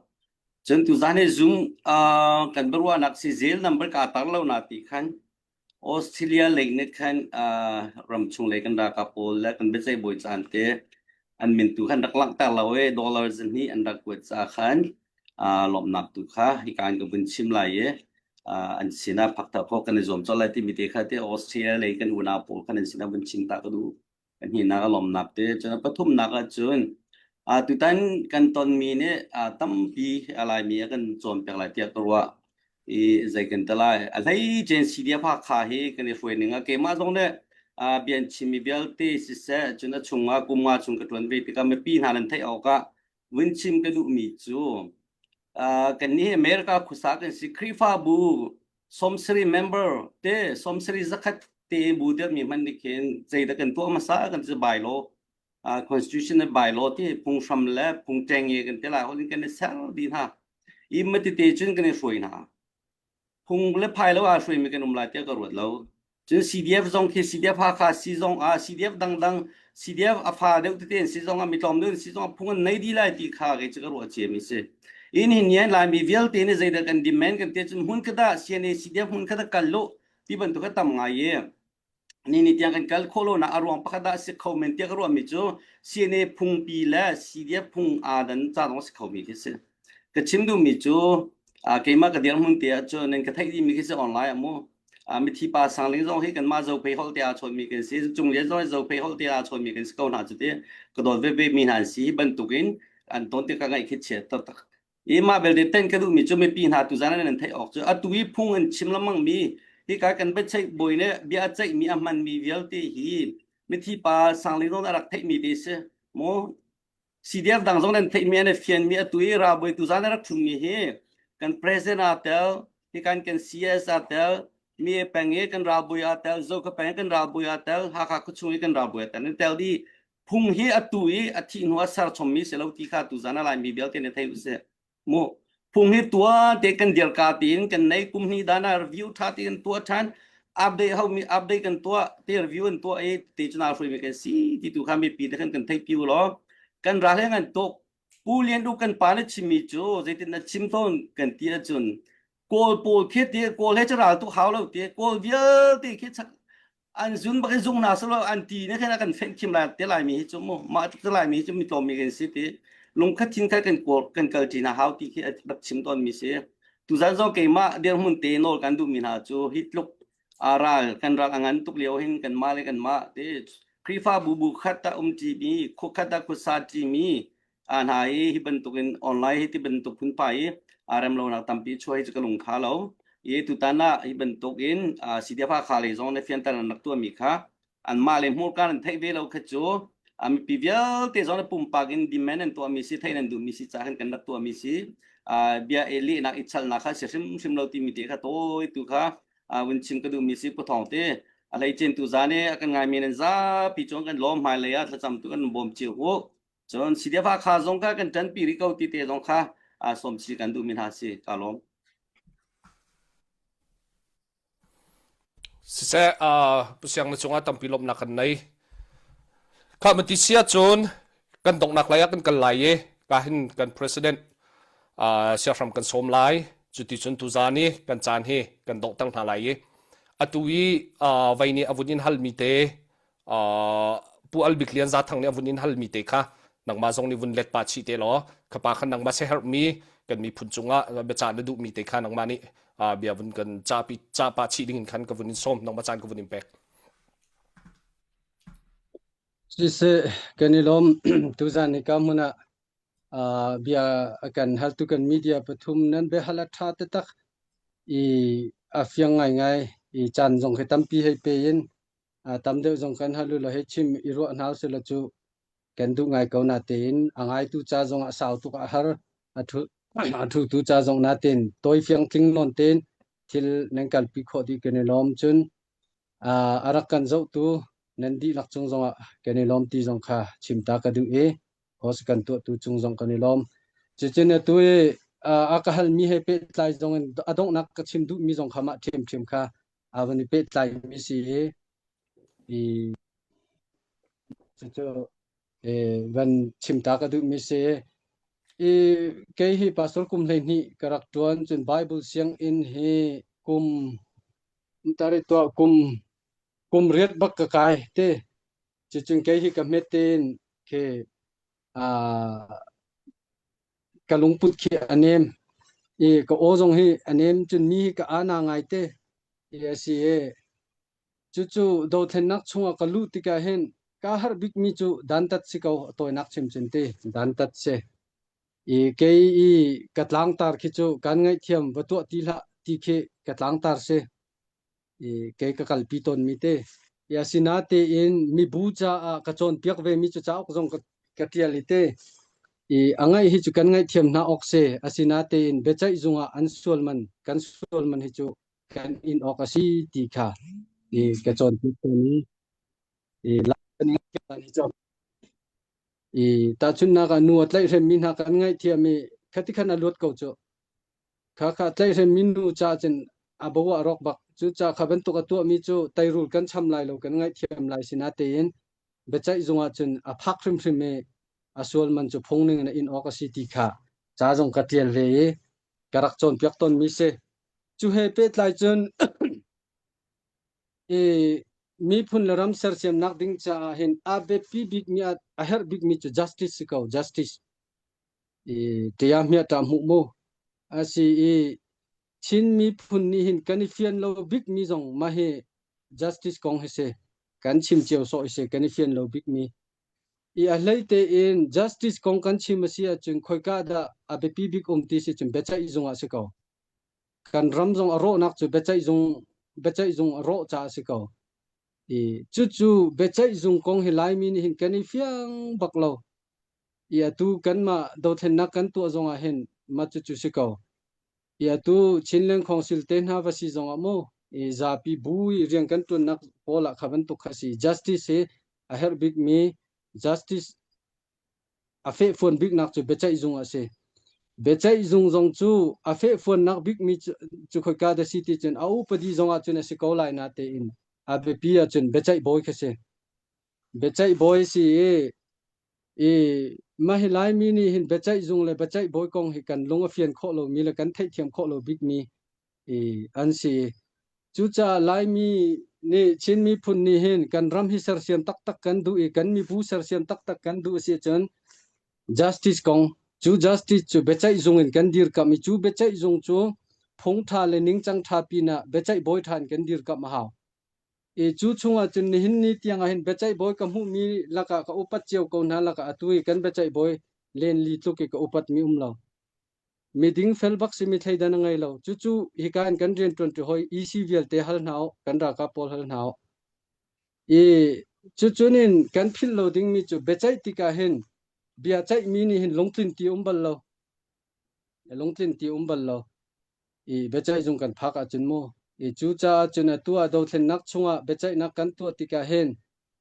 Cun tuzaan hi Zoom kan biaruahnak si zel number kaa tar lo na ti khan Australia lei nih khan ramchung lei kan ralkap pawl le kan biaceih bawi caan te an min tu khan rak langhter lo i dollar zahnih an rak kuat ca khan lawmhnak tu kha hika in ka vun chim lai i an sinah phakter khawh kan i zuam colh lai timi te kha te Australia lei kan unau pawl khan an sinah vun chim ta ka duh. Pahnihnak a lawmhnak te cun a pathumnak ahcun tutan kan tonmi nih tampi a Laimi a kan cawnpiak lai tiah ka ruah. I zei kan ti lai. A hleicen CDF Hakha hi kan i hruai ning ah keimah zong nih bia an chimmi vialte siseh cun a chungah kum nga chung ka ṭuan ve tikah mipi hna nan theih awkah vun chim ka duhmi cu kannih America khuasa kan si Khrihfabu 70 member te 70 zakhat te bu dirmi hmanh nih khin zeidah kan tuah hmasa kan ti bylaw uh, constitution le bylaw ti phunghram le phung ṭengnge kan ti lai holh kan i ser dih hna i matite cun kan i hruai hna phung le phai lo aa hruaimi kan um lai tiah ka ruat lo Cun CDF zong khi CDF Hakha si zong ah CDF dangdang CDF a fa deuh tete an si zong ah mi tlawm deuh an si zong ah phung an nei dih lai ti kha kei cu ka ruah ciami si. In hin nian Laimi vialte nih zeidah kan demand kan ti cun hmun khat ah CNA CDF hmun khat ah kal lu ti bantuk a tam ngai i ni ni tiang kan kal khawh lo nak a ruang pakhat ah si kho men tiah ka ruahmi cu CNA phungpi le CDF phung aa dan ca zong si kho mi khi si. Ka chim duhmi cu keimah ka dirhmun te ahcun nan ka theih dihmi khi si online ah mu mithi pa Sangling zong hi kanmah Zophei holh te aa chawnmi kan si Cunglian zong hi Zophei holh te aa chawnmi kan si ko hna cu ti ka dawt veve mi hna an si hi bantukin an ton tik ka ngaih khi chiat taktak i mah belte ten ka duhmi cu mipi hna tuzan an theih awk cu atu i phung an chim lengmang mi hika kan biaceih bawi le bia a ceihmi a hmanmi vialte hi mithi pa Sangling zong a rak theihmi te si mu CDF dang zong nan theihmi an i fianmi atu i ralbawi tuzan a rak ṭhummi hi kan president aa tel, hi kan kan CS aa tel, mi peng i kan ralbawi aa tel, Zoka peng i kan ralbawi aa tel, Hakha khuachung i kan ralbawi aa tel. Nan tel dih. Phung hi atu i a thih hnu ah ser chommi si lo ti kha tuzan a Laimi vialte nih thei usih. Mu phung hi tuan te kan dirka tiin kan nei kum hnih dan ah review tha te kan tuah than update ho mi update kan tuah te review an tuah i te chuna hrui mi kan si ti tu kha mipi te khan kan thei piu lo kan ral he ngan tuk pu lian du kan pa na chimmi cu zeitin na chim tawn kan ti ahcun kawl pawl khi ti kawl he ral tu hau lo ti kawl vialte khi an zun bak in zung hna selaw an ti ne khan a kan fenh khim lai te lai mi hi cu mu mah te lai mi hi cu mi tlawm mi kan si ti lungkhat thin khat kan kawl kan kal ṭi hna hau ti khi a rak chim tawn mi si tuzan zong keimah dirhmun te nawl kan duh mi hna cu hi tluk a ral kan ral a ngan tuk lio hin kan mah le kan mah te Khrihfabu bu khat ah um ṭi mi khua khat ah khuasa ṭi mi hna hi hi bantukin online hi ti bantuk phunphai i aa rem lonak tampi chuah hi cu ka lung kha lo i tutan ah hi bantukin CDF Hakha lei zong nih fianter an rak tuahmi kha anmah le hmurka nan theih ve lo kha cu mipi vialte zong nih pumpak in demand an tuahmi si theih nan duhmi si ca khan kan rak tuahmi si bia e lehnak i chalnak kha si hrimhrim lo timi te kha tawi tu kha vun chim ka duhmi si puthong te a hleicen tu zan i a kan ngaimi nan zapi chuan kan lawm hmailei ah thlacam tu kan bawm cio u Cun CDF Hakha zong kha kan ṭanpi rih ko ti te zong kha aa sawm chih kan duhmi hna si. Ka lawm. Siseh, uh, Pu Siang na cungah tampi lawmhnak kan nei. Kha mati sia cun kan donghnak lei ah kan kal lai i ka hin kan president uh, siahram kan sawm lai. Cuti cun tuzan i kan caan hi kan donghter hna lai i atu i uh, vei nih a vun in halmi te Pu Al Bik Lian Zathang nih a vun in halmi te kha nangmah zong nih vun let pa chih te law khapa khan nangmah siaherhmi kan miphun cungah biacah na duhmi te kha nangmah nih bia vun kan capi ca pa chih ding in khan ka vun in sawm nangmah caan ka vun in pek. Siseh kan i lawm tuzan ni ka hmun ah bia kan haltu kan media pathum nan biahal a tha taktak i a fiang ngaingai i caan zong khi tampi hei pe in tam deuh zong kan hal u law hei chim i ruah hna usih law cu kan duh ngai ko natein a ngaitu ca zong a sau tuk a har a thu a thutu ca zong natein tawi fiang tling nawn tein thil nan kalpi khawh dih kan i lawm cun. A rak kan zohtu nan dihlak cung zongah kan i lawm ti zong kha chim ta ka duh i host kan tuahtu cung zong kan i lawm. Cucun atu i a ka halmi he pehtlai zong in a donghnak ka chim duhmi zong kha mah ṭhiamṭhiam kha a van i pehtlai mi si i i cucu van chim ta ka duhmi si. I kei hi pastor kum 12 ka rak ṭuan cun Bible sianginn hi kum tari tuah kum kum riat bak ka kai te. Cucun kei hi ka hmet tein khi ka lungput khi a nem i ka aw zong hi a nem cun mi hi ka ana ngai te i a si i cucu dothlennak chungah ka luh tikah hin kaa harh bikmi cu dantat si ko a tawinak chim cun ti dantat si i kei i ka tlangtar khi cu kan ngaihthiam va tuah ti hlah ti khi ka tlangtar si i kei ka kalpi tawnmi te. I asinatein mibu caah ka cawnpiak vemi cu cauk zong ka, ka ṭial i te. I a ngaih hi cu kan ngaihthiam hna awk si. Asinatein biaceih zung ah an sual man, kan sual man hi cu kan in awk a si ti kha i ka cawnpiak tawn i i i tahchunhnak ah nu a tlaihhremmi hna kan ngaihthiam i khati khan a luat ko cu. Khakha tlaihhremmi nu ca cun a bo ah rawk bak. Cucaah kha bantuk a tuahmi cu teirul kan cham lai lo, kan ngaihthiam lai sinatein biaceih zung ah cun a phak hrimhrim i a sual man cu phung ning in a in awk a si ti kha ca zong ka ṭial ve i ka rak cawnpiak tawnmi si. Cu he pehtlai cun i miphun le ram sersiamnak ding caah hin a biapi bikmi a herh bikmi cu justice si ko, justice. I ṭia hmiah hmuh mu. A si i Chin miphun nih hin kan i fian lo bikmi zong mah hi justice kong hi si. Kan chim cio sawh hi si kan i fian lo bikmi. I a hlei tein justice kong kan chim a si ahcun khoika dah a biapi bik um ti si cun biaceih zung ah si ko. Kan ram zong a rawhnak cu biaceih zung biaceih zung a rawh caah a si ko. I cucu biaceih zung kong hi Laimi nih hin kan i fiang bak lo. I atu kanmah dothlennak kan tuah zong ah hin mah cucu si ko. I atu Chinland Council te hna va si zong ah mu i zapi bu i rian kan tuannak pawl ah kha bantuk kha si. Justice hi a herh bikmi justice a fehfuan biknak cu biaceih zung a si. Biaceih zung zong cu a fehfuannak bikmi cu, cu khoika dah si ti cun a upadi zong ah cun a si ko lai na tein a biapi ahcun biaceih bawi kha si. Biaceih bawi si i I mah hi Laimi nih hin biaceih zung le biaceih bawi kong hi kan lung a fian khawh lomi le kan theihthiam khawh lo bikmi i an si. Cucaah Laimi nih Chin miphun nih hin kan ram hi sersiam taktak kan duh i kan mibu sersiam taktak kan duh a si ahcun justice kong cu justice cu biaceih zung in kan dirkamh i cu biaceih zung cu phung ṭha le ningcang ṭha pinah biaceih bawi ṭha in kan dirkamh a hau. I cu chungah cun nihin ni tiangah hin biaceih bawi ka hmuhmi lakah ka upat cio ko hna lakah atu i kan biaceih bawi len li tluk i ka upatmi um lo. Miding fel bak simi thleidan a ngei lo. Cucu hika in kan rianṭuanṭi hawi EC vialte hal hna u, kan ralkap pawl hal hna u. I cucun in kan philh lo dingmi cu biaceih tikah hin bia ceihmi nih hin lungtlin ti um bal lo. Lungtlin ti um bal lo. I biaceih zung kan phak ahcun mu i cucaah cun atu ah dothlennak chungah biaceihnak kan tuah tikah hin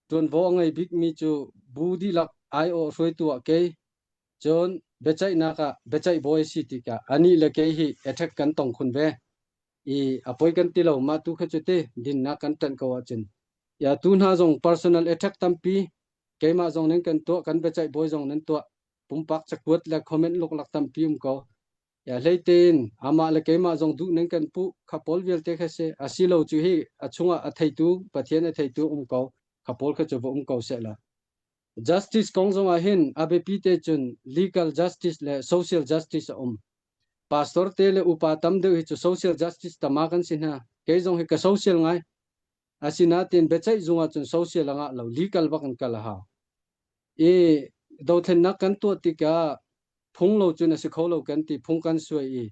ṭuanvo a ngei bikmi cu bu dihlak aiawh hruaitu ah kei cun biaceihnak ah biaceih bawi a si tikah anih le kei hi attack kan tong khun ve i a poi kan ti lo mah tu kha cu ti dinnak kan ṭanh ko ahcun ya tu hna zong personal attack tampi keimah zong nan kan tuah kan biaceih bawi zong nan tuah pumpak cakuat le comment luklak tampi um ko Ya hleitein amah le keimah zong duh nan kan puh kha pawl vialte kha si asilo cu hi a chungah a theitu Pathian a theitu um ko kha pawl kha cu va um ko seh la justice kong zong ah hin a biapi te cun legal justice le social justice a um pastor te le upa tam deuh hi cu social justice tama kan si hna kei zong hi ka social ngai asinain biaceih zung ah cun social a ngah lo legal bak in kal a hau i dothlennak kan tuah tikah phung lo cun a si kho lo kan ti phung kan suai i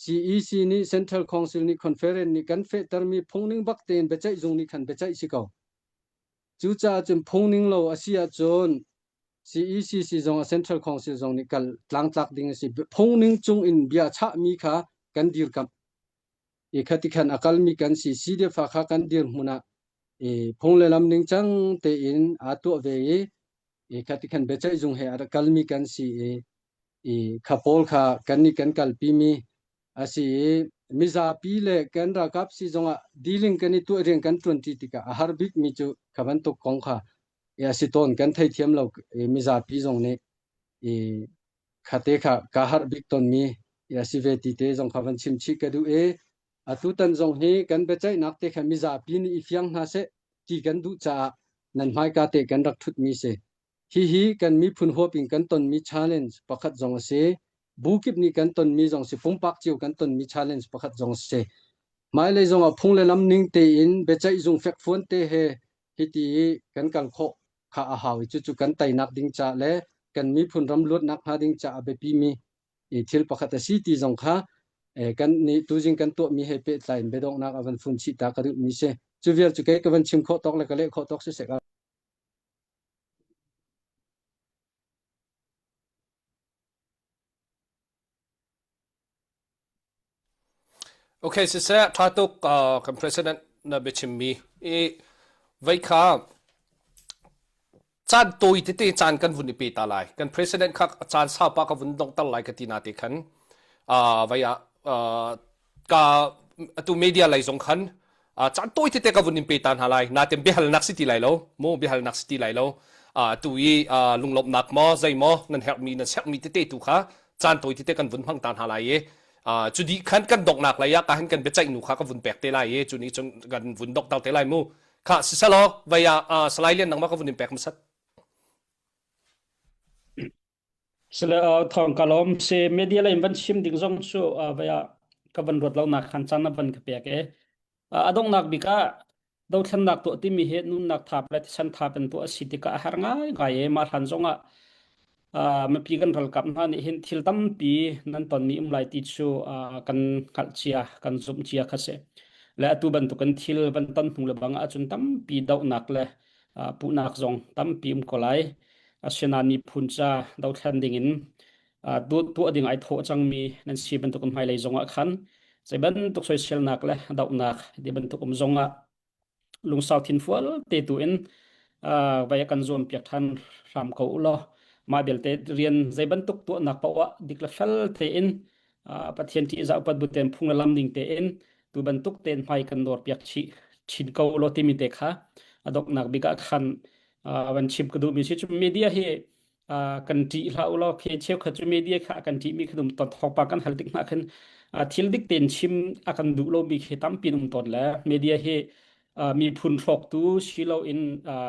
CEC nih Central Council nih conference nih kan fehtermi phungning bak tein biaceih zung nih khan biaceih si ko. Cucaah cun phungning lo a si ahcun CECC zong a Central Council zong nih kal tlangtlak ding a si. Phungning cung in bia chahmi kha kan dirkamh. I khati khan a kalmi kan si. CDF kha kan dirhmun ah. I phung le lam ningcang tein aa tuah ve i i khati khan biaceih zung he a rak kalmi kan si i i kha pawl kha kan nih kan kalpimi a si i mizapi le kan ralkap si zongah dealing kan i tuah rian kan ṭuanṭi tikah a har bikmi cu kha bantuk kong kha a si tawn kan theithiam lo i mizapi zong nih i khate kha ka harh bik tawnmi a si ve ti te zong kha van chim chih ka duh i atutan zong hi kan biaceihnak te kha mizapi nih i fiang hna seh ti kan duh caah nan hmaika te kan rak ṭhutmi si. Hihi kan miphun huap in kan tonmi challenge pakhat zong a si. Bu kip nih kan tonmi zong si, pumpak cio kan tonmi challenge pakhat zong a si. Hmailei zong ah phung le lam ning tein biaceih zung fekfuan te he hiti i kan kal khawh kha a hau i cucu kan teinak ding ca le kan miphun ram luatnak hnga ding caah a biapimi thil pakhat a si ti zong kha kan nih tuzing kan tuahmi he pehtlai in biadonghnak a van fun chih ta ka duhmi si. Cu vial cu kei ka van chim khawh tawk le ka leh khawh tawk siseh ka. Okay, siseh tha tuk uh, kan president na biachimmi i vei kha caan tawi tete caan kan vun i pe ta lai. Kan president kha caan saupa ka vun donghter lai ka ti na te khan uh, vei ah uh, ka atu media lei zong khan uh, caan tawi tete ka vun in pe ta hna lai. Natin biahalnak si ti lai lo. Mu biahalnak si ti lai lo. Uh, tu i uh, lunglawmhnak maw zei maw nan herhmi nan sermi tete tu kha caan tawi tete kan vun hmang ta hna lai i uh, cu dih khan kan donghnak lei ah ka han kan biaceih nu kha ka vun pek te lai i cu nih cun kan vun dokter te lai mu kha siselaw vei ah uh, Salai Lian nangmah ka vun in pek hmasat Sile thawng ka lawm si media lei in van chim ding zong cu vei ah ka van ruat lo nak khan caan na van ka pek e A donghnak bik ah dothlennak tuah timi hi nunnak thap le thisen thap in tuah a si tikah a har ngaingai i mah hlan zongah mipi kan ralkap hna nih hin thil tampi nan tonmi um lai ti cu kan hngalh cia, kan zumh cia kha si. Le atu bantukin thil van ton hnu le bang ahcun tampi dohnak le puhnak zong tampi um ko lai. Asinain miphun ca dothlen dingin tuah ding ai thawh cangmi nan si bantuk hmailei zongah khan zei bantuk soiselnak le dohnak ti bantuk um zongah lungsau thinfual te tu in vai kan zuam piak than hram ko u law mah belte rian zei bantuk tuahnak paoh ah dik le fel tein Pathian ṭihzah upat bu tein phung le lam ning tein tu bantuk tein hmai kan nawr piak chih chin ko u law timi te kha a donghnak bik ah khan van chim ka duhmi si cu media hi kan ṭih hlah u law khi cheukhat cu media kha a kan ṭihmi kha um tawn thawngpang kan hal tik hna khin thil dik tein chim a kan duh lomi khi tampi um tawn le media hi miphun hrawktu si loin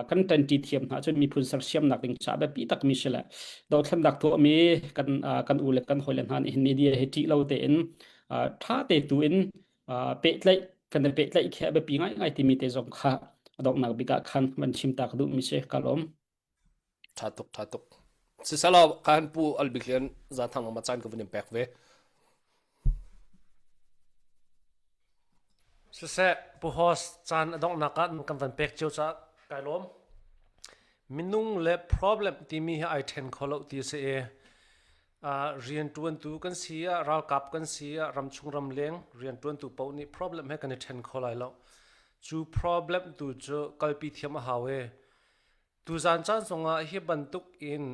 kan ṭanṭi thiam hna cun miphun sersiamnak ding caah biapi takmi si le dothlennak tuahmi kan kan u le kan hawile hna nih hin media hi ṭih lo tein ṭha te tu in pehtlaih kan i pehtlaih khi a biapi ngaingai timi te zong kha a donghnak bik ah khan van chim ta ka duhmi si ka lawm. Tha tuk, tha tuk. Sisalaw kan pu Albik Lian Zathang ma caan ka vun in pek ve. Siseh, pu host caan a donghnak ah kan van pek cio caah kai lawm. Minung le problem timi hi ai then kho lo ti si i riantuantu kan si ah ralkap kan si ah ramchung ramleng riantuantu paoh nih problem he kan i then kho lai lo. Cu problem tu cu kalpi thiam a hau i Tuzaan caan zongah hi bantuk in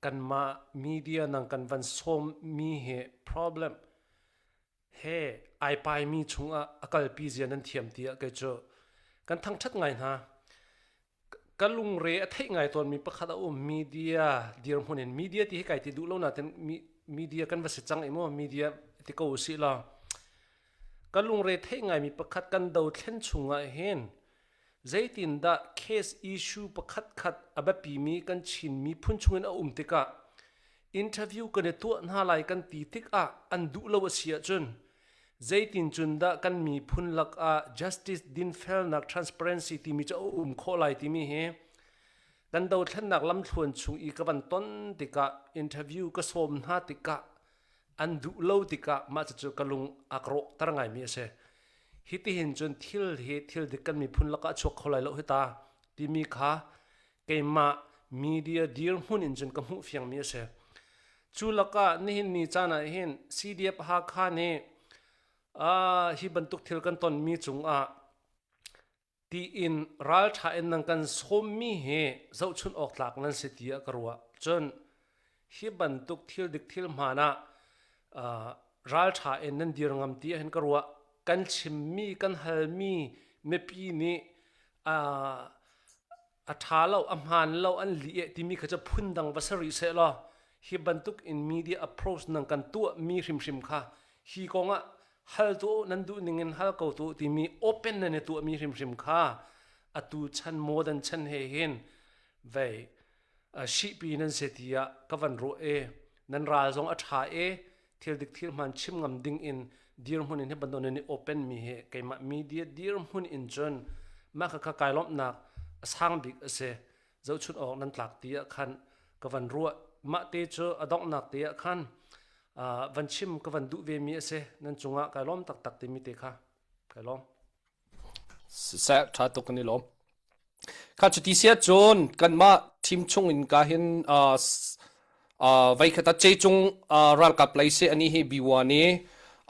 kanmah media nang kan van sawmmi hi problem he ai paimi chungah a kalpi zia nan thiam tiah kei cu kan thangṭhat ngai hna. Ka lungre a theih ngai tawnmi pakhat a um media dirhmun in media ti hi kai ti duh lo nain media kan va si cang i maw media ti ko usih law ka lungre theih ngaimi pakhat kan dothlen chungah hin Zeitindah case issue pakhatkhat a biapimi kan Chin miphun chungin a um tikah interview kan i tuah hna lai kan ti tikah an duh lo a si ahcun zeitin cun dah kan miphun lakah justice dinfelnak transparency timi cu a um khawh lai timi hi kan dothlennak lamthluan chung i ka van ton tikah interview ka sawm hna tikah an duh lo tikah mah cucu ka lung a ka rawhter ngaimi a si. Hitihin cun thil hi thil dik kan miphun lakah a chuak kho lai lo hi ta timi kha keimah media dirhmun in cun ka hmuh fiangmi a si. Cu lakah nihin ni caan ah hin CDF Hakha nih uh, hi bantuk thil kan tonmi cungah Tiin ralṭha in nan kan sawmmi hi zohchunh awk tlak nan si tiah ka ruah. Cun hi bantuk thil dik thil hmaan ah uh, ralṭha in nan dir ngam ti ahhin ka ruah. Kan chimmi, kan halmi mipi nih uh, a ṭha lo, a hmaan lo, an lih eh timi kha cu phundang va si rih seh law hi bantuk in media approach nan kan tuahmi hrimhrim kha hi kong ah hal tu nan duh ning in hal ko tu timi open nan i tuahmi hrimhrim kha atu chan modern chan he hin vei shihpi nan si tiah ka van ruah e nan ral zong a ṭha e thil dik thil hmaan chim ngam ding in dirhmun in hi bantuk nan i open mi hi keimah media dirhmun in cun mah kha kha kai lawmhnak a sang bik a si zohchun awk nan tlak ti ah khan ka van ruah mah te cu a donghnak te ah khan van chim ka van duh ve mi a si nan cungah kai lawm taktak timi te kha kai lawm Siseh ṭha tuk kan i lawm. Kha cuti sia cun kanmah team chung in ka hin uh, uh, vai khat ah Cecung uh, ralkap lei si ani hi B1 i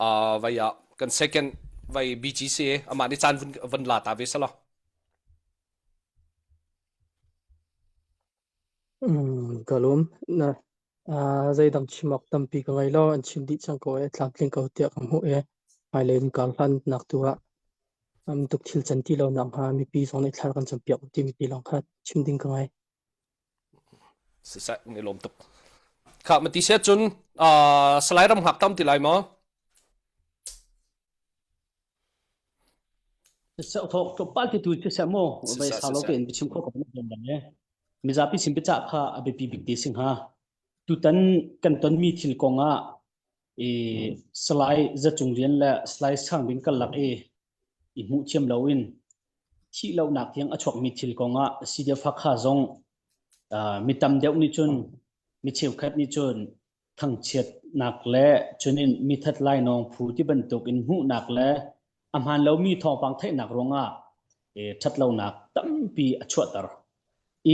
uh, vai ah kan second vai BGC amah nih caan vun, vun la ta ve sala. Mm, ka lawm. Na uh, zeidang chim awk tampi ka ngei lo. An chim dih cang ko e, tlamtling ko tiah ka hmuh e. Hmailei in kar hlan nak tu ah um, tuk thil can ti lo nak hnga mipi zong nih thlar kan campiak timi ti lawng kha chim ding ka ngei. Siseh, ni lawm tuk. Kha mati sia cun uh, Salai ram hngak tam ti lai maw? Siseh thok tlawmpal te tu siseh mu vai Siseh sau lo siseh. tein biachim kho ko na bang e. Mizapi sin biacah kha a biapi bik te sing ha. Tutan kan tonmi thil kong ah i Salai Zacung Lian le Salai Sang Bing karlak i i hmuh thiam loin thih lonak tiang a chuakmi thil kong ah CDF Hakha zong uh, mi tam deuh nih cun mi cheukhat nih cun thangchiatnak le cunin mithat lainawng phu ti bantuk in hmuhnak le a hmaan lomi thawngpang theihnak ruangah e, ṭhatlonak tampi a chuahter.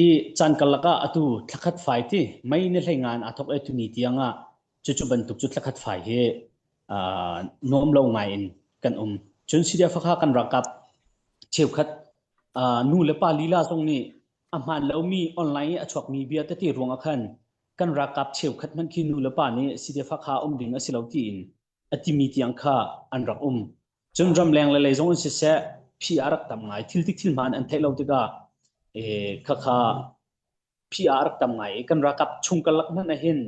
I caan karlak ah atu thlakhat fai ti mei ni hlei ngan aa thok e tuni tiang ah cucu bantuk cu thlakhat fai hi uh, nuam lo ngai in kan um. Cun Syria fakha kan ralkap cheukhat uh, nu le pa lila zong nih a hmaan lomi online i a chuakmi bia tete ruangah khan kan ralkap cheukhat hmanh khi nu le pa nih CDF Hakha um ding a si lo tiin a timi tiang kha an rak um. Cun ramleng le lei zong in siseh phi a rak tam ngai. Thil tik thil hmaan an theih lo tikah e, khakha phi a rak tam ngai i kan ralkap chung karlak hmanh ah hin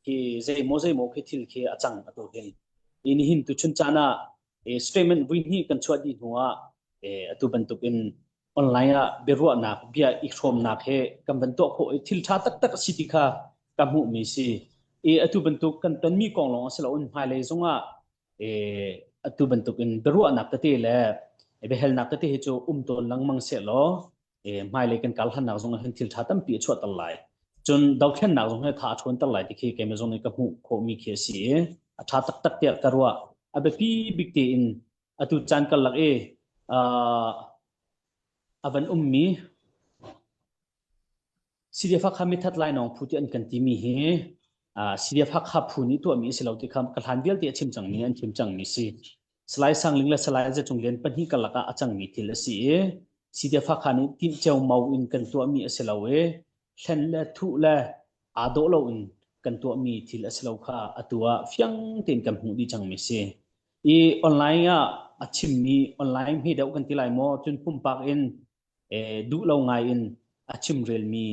hi zeimaw zeimaw khi thil khi a cang atu hin. I nihin tu chun caan ah e, statement vui hnih kan chuah dih hnu ah e, atu bantuk in online ah biaruahnak bia i hrawmnak he kan van tuah khawh i thil ṭha taktak a si ti kha ka hmuhmi si. I atu bantuk kan tonmi kong lawng a si loin hmailei zongah e, atu bantuk in biaruahnak tete le biahalnak tete hi cu um tawn lengmang seh law e, hmailei kan kal hannak zong ah hin thil ṭha tampi a chuahter lai. Cun dothlennak zong hi tha a ṭhawnter lai ti khi keimah zong nih ka hmuh khawhmi khi a si i a ṭha taktak tiah ka ruah. A biapi bik tein atu caan karlak i uh, a van ummi CDF Hakha mithat lainawng phu ti an kan timi hi uh, CDF Hakha phu nih tuahmi a si lo ti kha ka hlan vialte a chim cangmi an chim cangmi si. Salai Sangling le Salai Zacung Lian pahnih karlak ah a cangmi thil a si i CDF Hakha nih timh ceumau in kan tuahmi a si lo i hlen le thuh le aa dawh loin kan tuahmi thil a si lo kha atu ah fiang tein kan hmuh dih cangmi si. I online ah a chimmi online hme deuh kan ti lai maw cun pumpak in eh, duh lo ngai in a chimrelmi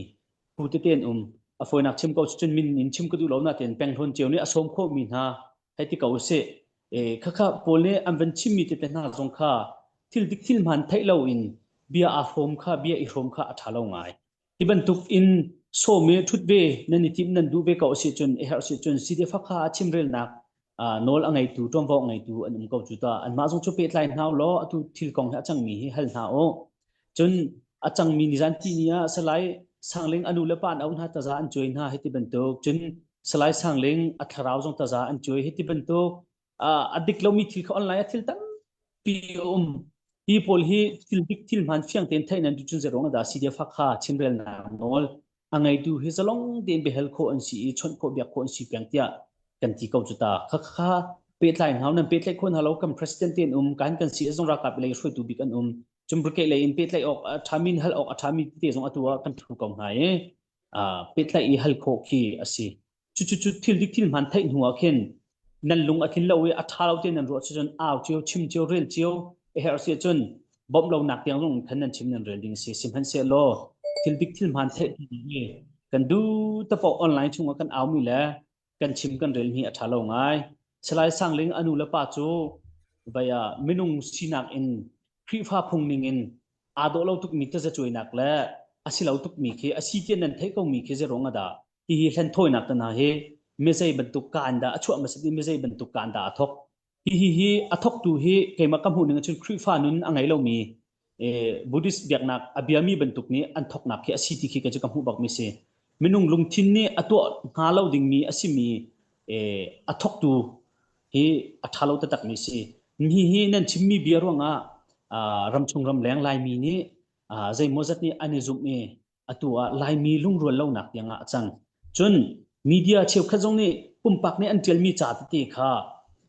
phu tete an um. A fawinak chim ko cun min in chim ka duh lo natein penghlawn cio nih a sawm khawhmi hna hei ti ko usih. Eh, khakha pawl nih an van chimmi tete hna zong kha thil dik thil hmaan theih lo in bia aa hrawm kha bia i hrawm kha a ṭha lo ngai. Hi bantuk in sawm i ṭhut ve nan i timh nan duh ve ko a si cun a herh si cun CDF Hakha ah chimrelnak nawl a ngeitu ṭuanvo a ngeitu an um ko cu ta anmah zong cu pehtlai hna law atu thil kong hi a cangmi hi hal hna u. Cun a cangmi nizan ti ni ah Salai Sangling a nu le pa an auh hna taza an cuai hna hiti bantuk cun Salai Sangling a thlarau zong taza an cuai hiti bantuk a dik lomi thil kha online ah thil tampi a um. Hi pawl hi thil dik thil hmaan fiang tein theih nan duh cun zeiruang ah dah CDF Hakha chimrelnak nawl a ngeitu hi zalong tein biahal khawh an si i chawnh khawh biak khawh an si peng tiah kan ti ko cu ta. Kha kha pehtlai hna nan pehtlaih khawh hna lo kan president te an um kan kan si zong ralkap lei hruaitu bik an um. Cun brigade lei in pehtlaih awk a ṭhami in hal awk a ṭhami tete zong atu ah kan ṭhu ko hna i pehtlaih i hal khawh khi a si. Cucu thil dik thil hmaan theih hnu ah khin nan lung a tlin lo i a ṭha lo te nan ruah cun au cio, chim cio, rel cio a herh si ahcun bawmh lonak tiang zong khan nan chim nan rel ding a si. Sihmanhsehlaw thil dik thil hmaan theih hnu i kan duh te paoh online chungah kan aumi le kan chim kan rel hi a ṭha lo ngai. Salai Sangling a nu le pa cu vai ah minung sinak in Khrihfa phung ning in aa dawh lo tukmi tazacuainak le a si lo tukmi khi a si tiah nan theih komi khi zeiruang ah dah hihi hlenthawinak te hna hi mizei bantuk kaan dah a chuah hmasat i mizei bantuk kaan dah a thawk. Hihi hi a thawktu hi keimah ka hmuh ning ahcun Khrihfa nun a ngei lomi Buddhist biaknak a biami bantuk nih an thawknak khi a si ti khi ka cu ka hmuh bakmi si. Minung lungthin nih a tuah hnga lo dingmi a simi a thawktu hi a ṭha lo taktakmi si. Mi hi nan chimmi bia ruangah ramchung ramleng Laimi nih zeimawzat nih an i zumh i atu ah Laimi lungrual lonak tiang ah a cang. Cun media cheukhat zong nih pumpak nih an ṭialmi ca tete kha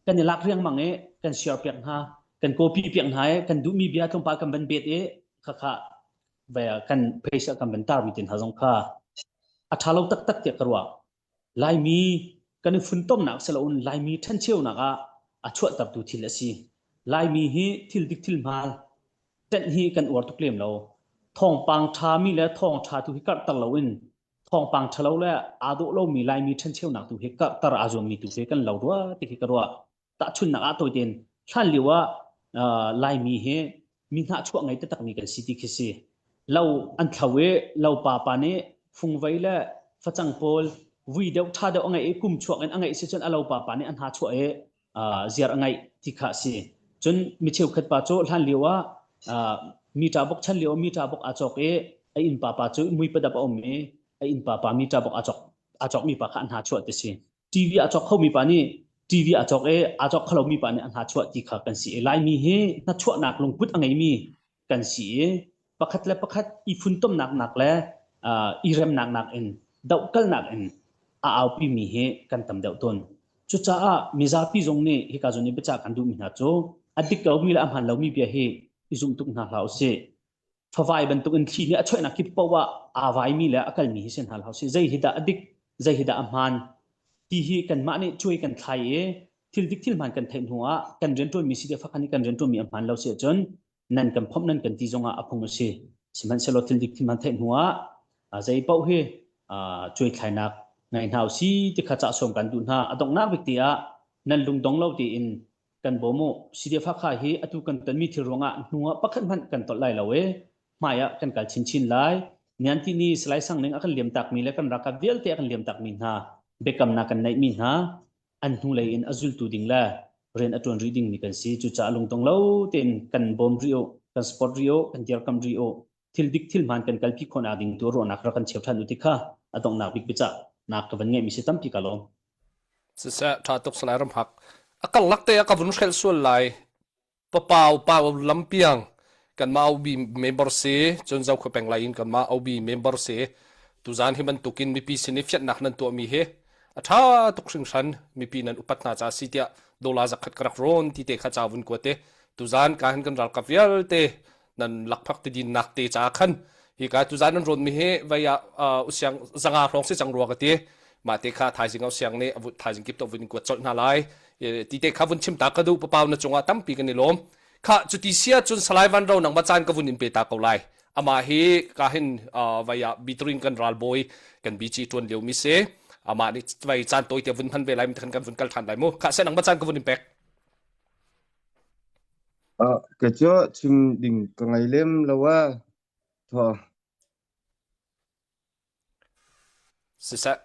kan i lak riangmang i kan share piak hna, kan copy piak hna i kan duhmi bia tlawmpal kan van bet i khakha kan page ah kan van tarmi te hna zong kha a ṭha lo taktak tiah ka ruah. Laimi kan i funtomnak si loin Laimi ṭhencheunak ah a chuahtertu thil a si. Laimi hi thil dik thil hmaan ṭenh hi kan uar tuk lem lo. Thawngpang ṭhami le thawngṭha tu hi karhter loin thawngpang ṭhalo le aa dawh lomi Laimi ṭhencheunak tu hi karhter aa zuammi tu hi kan lo rua ti khi ka ruah. Tahchunhnak ah tawi tein hlan lio ah Laimi hi mi hnahchuah ngei taktakmi kan si ti khi si. Lo an thlo i lo pa pa nih fungvei le facang pawl vui deuh ṭha deuh a ngeih i kum chuak in a ngeih si cun a lo pa pa nih a hnachuah i ziar a ngeih ti kha a si. Cun mi cheukhat pa cu hlan lio ah mita bok chan lio mita bok aa cawk i a inn pa pa cu mui padap a um i a inn pa pa mita bok aa cawk aa cawkmi pa kha a hnachuah ti si. TV a cawk khomi pa nih TV a cawk i aa cawk kholomi pa nih a hnachuah ti kha kan si i Laimi hi hnachuahnak lungput a ngeimi kan si i pakhat le pakhat i funtomnak nak le i remnak nak in dohkalnak in a aupimi hi kan tam deuh tawn. Cucaah mizapi zong nih hika zawn i biacah kan duhmi hna cu a dik lomi le a hmaan lomi bia hi i zumh tuk hna hlah usih. Favai bantukin thli nih a choihnak kip paoh ah aa vaimi le a kalmi hi si hna hlah usih. Zei hi dah a dik, zei hi dah a hmaan ti hi kanmah nih cuai kan thlai i thil dik thil hmaan kan theih hnu ah kan rianṭuanmi si deh fakhan i kan rianṭuanmi a hmaan lo si ahcun nan kan phomh nan kan ti zongah a phung a si. Sihmanhsehlaw thil dik thil hmaan theih hnu ah zei paoh hi cuai thlainak ngei hna usih ti kha cah sawm kan duh hna. A donghnak bik te ah nan lungdong lo tiin kan bawm u. CDF Hakha hi atu kan tonmi thil ruangah hnu ah pakhat hmanh kan tolh lai lo i hmai ah kan kal chinchin lai. Nian ti ni Salai Sang Ning a kan liamtakmi le kan ralkap vialte a kan liamtakmi hna biakamnak kan neihmi hna an hnulei in a zultu ding le rian a ṭuan rih dingmi kan si. Cucaah lungtong lo tein kan bawm rih u, kan support rih u, kan dirkamh rih u. Thil dik thil hmaan kan kalpi khawhnak ding tu ruahnak rak kan cheu ṭhan u ti kha a donghnak bik biacah nak ka van ngeihmi si tampi ka lawm. Siseh, ṭha tuk Salai Ramhak. A karlak te ah ka vun hrelh sual lai. Papau pau lampiang kanmah OB member si cun Zokhua peng lai in kanmah OB member si tuzaan hi bantukin mipi sin i fianhnak nan tuahmi hi a ṭha tuk hringhran mipi nan upat hna ca si tiah dola zakhat ka rak rawn ti te kha ca vun kuat i tuzaan ka hin kan ralkap vialte nan lakphak ti dinnak te ca khan hi ka tuzaan nan rawn mi hi vei ah usiang zanga hrawng si cang rua ka ti mah te kha thaizing usiang nih thaizing kip to vun kuat colh hna lai ti te kha vun chim ta ka duh papau na cungah tampi kan i lawm kha cuti sia cun salai van ro nang ma caan ka vun in pe ta ko lai ama hi ka hin vai ah bitrin kan ralbawi kan bici tuan lio mi se ama nih vai caan toi te vun hman ve lai mi kan vun kal than lai mu kha se nang ma caan ka vun in pek Ah, ka cu chim ding ka ngei lem lo a. Thaw. Siseh.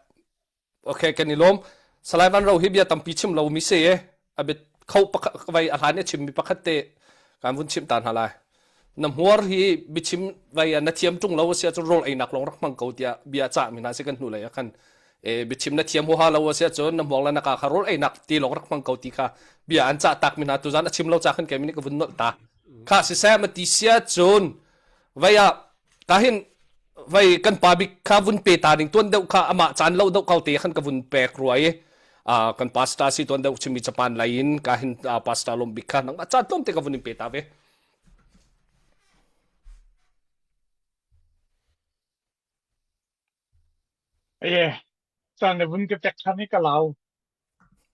Okay, kan i lawm. Salai Van Ro hi bia tampi chim lo mi si e. A bit kho pakhat vai a hlan i chim mi pakhat te kan vun chim ta hna lai. Na hmuar hi biachim vai na thiam tung lo sia cun rawl einak lawng rak hmang ko tiah bia cah mi hna si kan hnu lei ah khan e biachim na thiam huaha lo sia cun na hmuang le na ka kha rawl einak ti lawng rak hmang ko ti kha bia an cah tak mi hna tuzan a chim lo ca khan kei mi ka vun nolh ta kha siseh ma ti sia cun vai ah ka hin vai kan pa bik kha vun pe ta ding tuan deuh kha amah caan lo deuh kau te khan ka vun pek ruai i kan pastor si tuan deuh chimi Japan lai in ka hin pastor lom bik kha nangmah caan tlawm te ka vun in pe ta ve. Aye, caan na vun ka pek ṭhan i ka lau.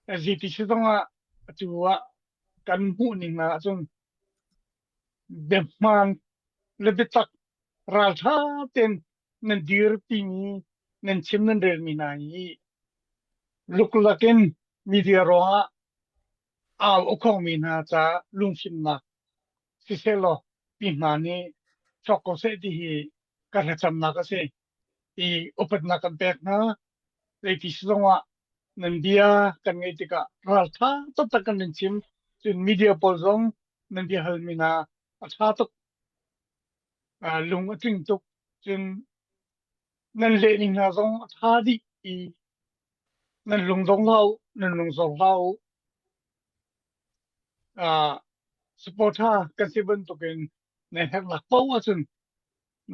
ZTC zong ah atu ah kan hmuh ning hna ahcun biahmaan le biatak ralṭha tein nan dir timi nan chim nan relmi hna hi luklak in media ruangah au a khongmi hna caah lungfimnak sisehlaw pi hna nih chuak ko seh ti hi ka thlacamnak a si. I upatnak kan pek hna. Zeiti si zongah nan bia kan ngaih tikah ralṭha taktak kan in chim. Cun media pawl zong nan bia halmi hna a ṭha tuk. Lung a tling tuk. Cun nan lehning hna zong a ṭha dih i nan lung dong hlah u, nan lung zor hlah u. Supporter kan si bantukin nan herhnak paoh ahcun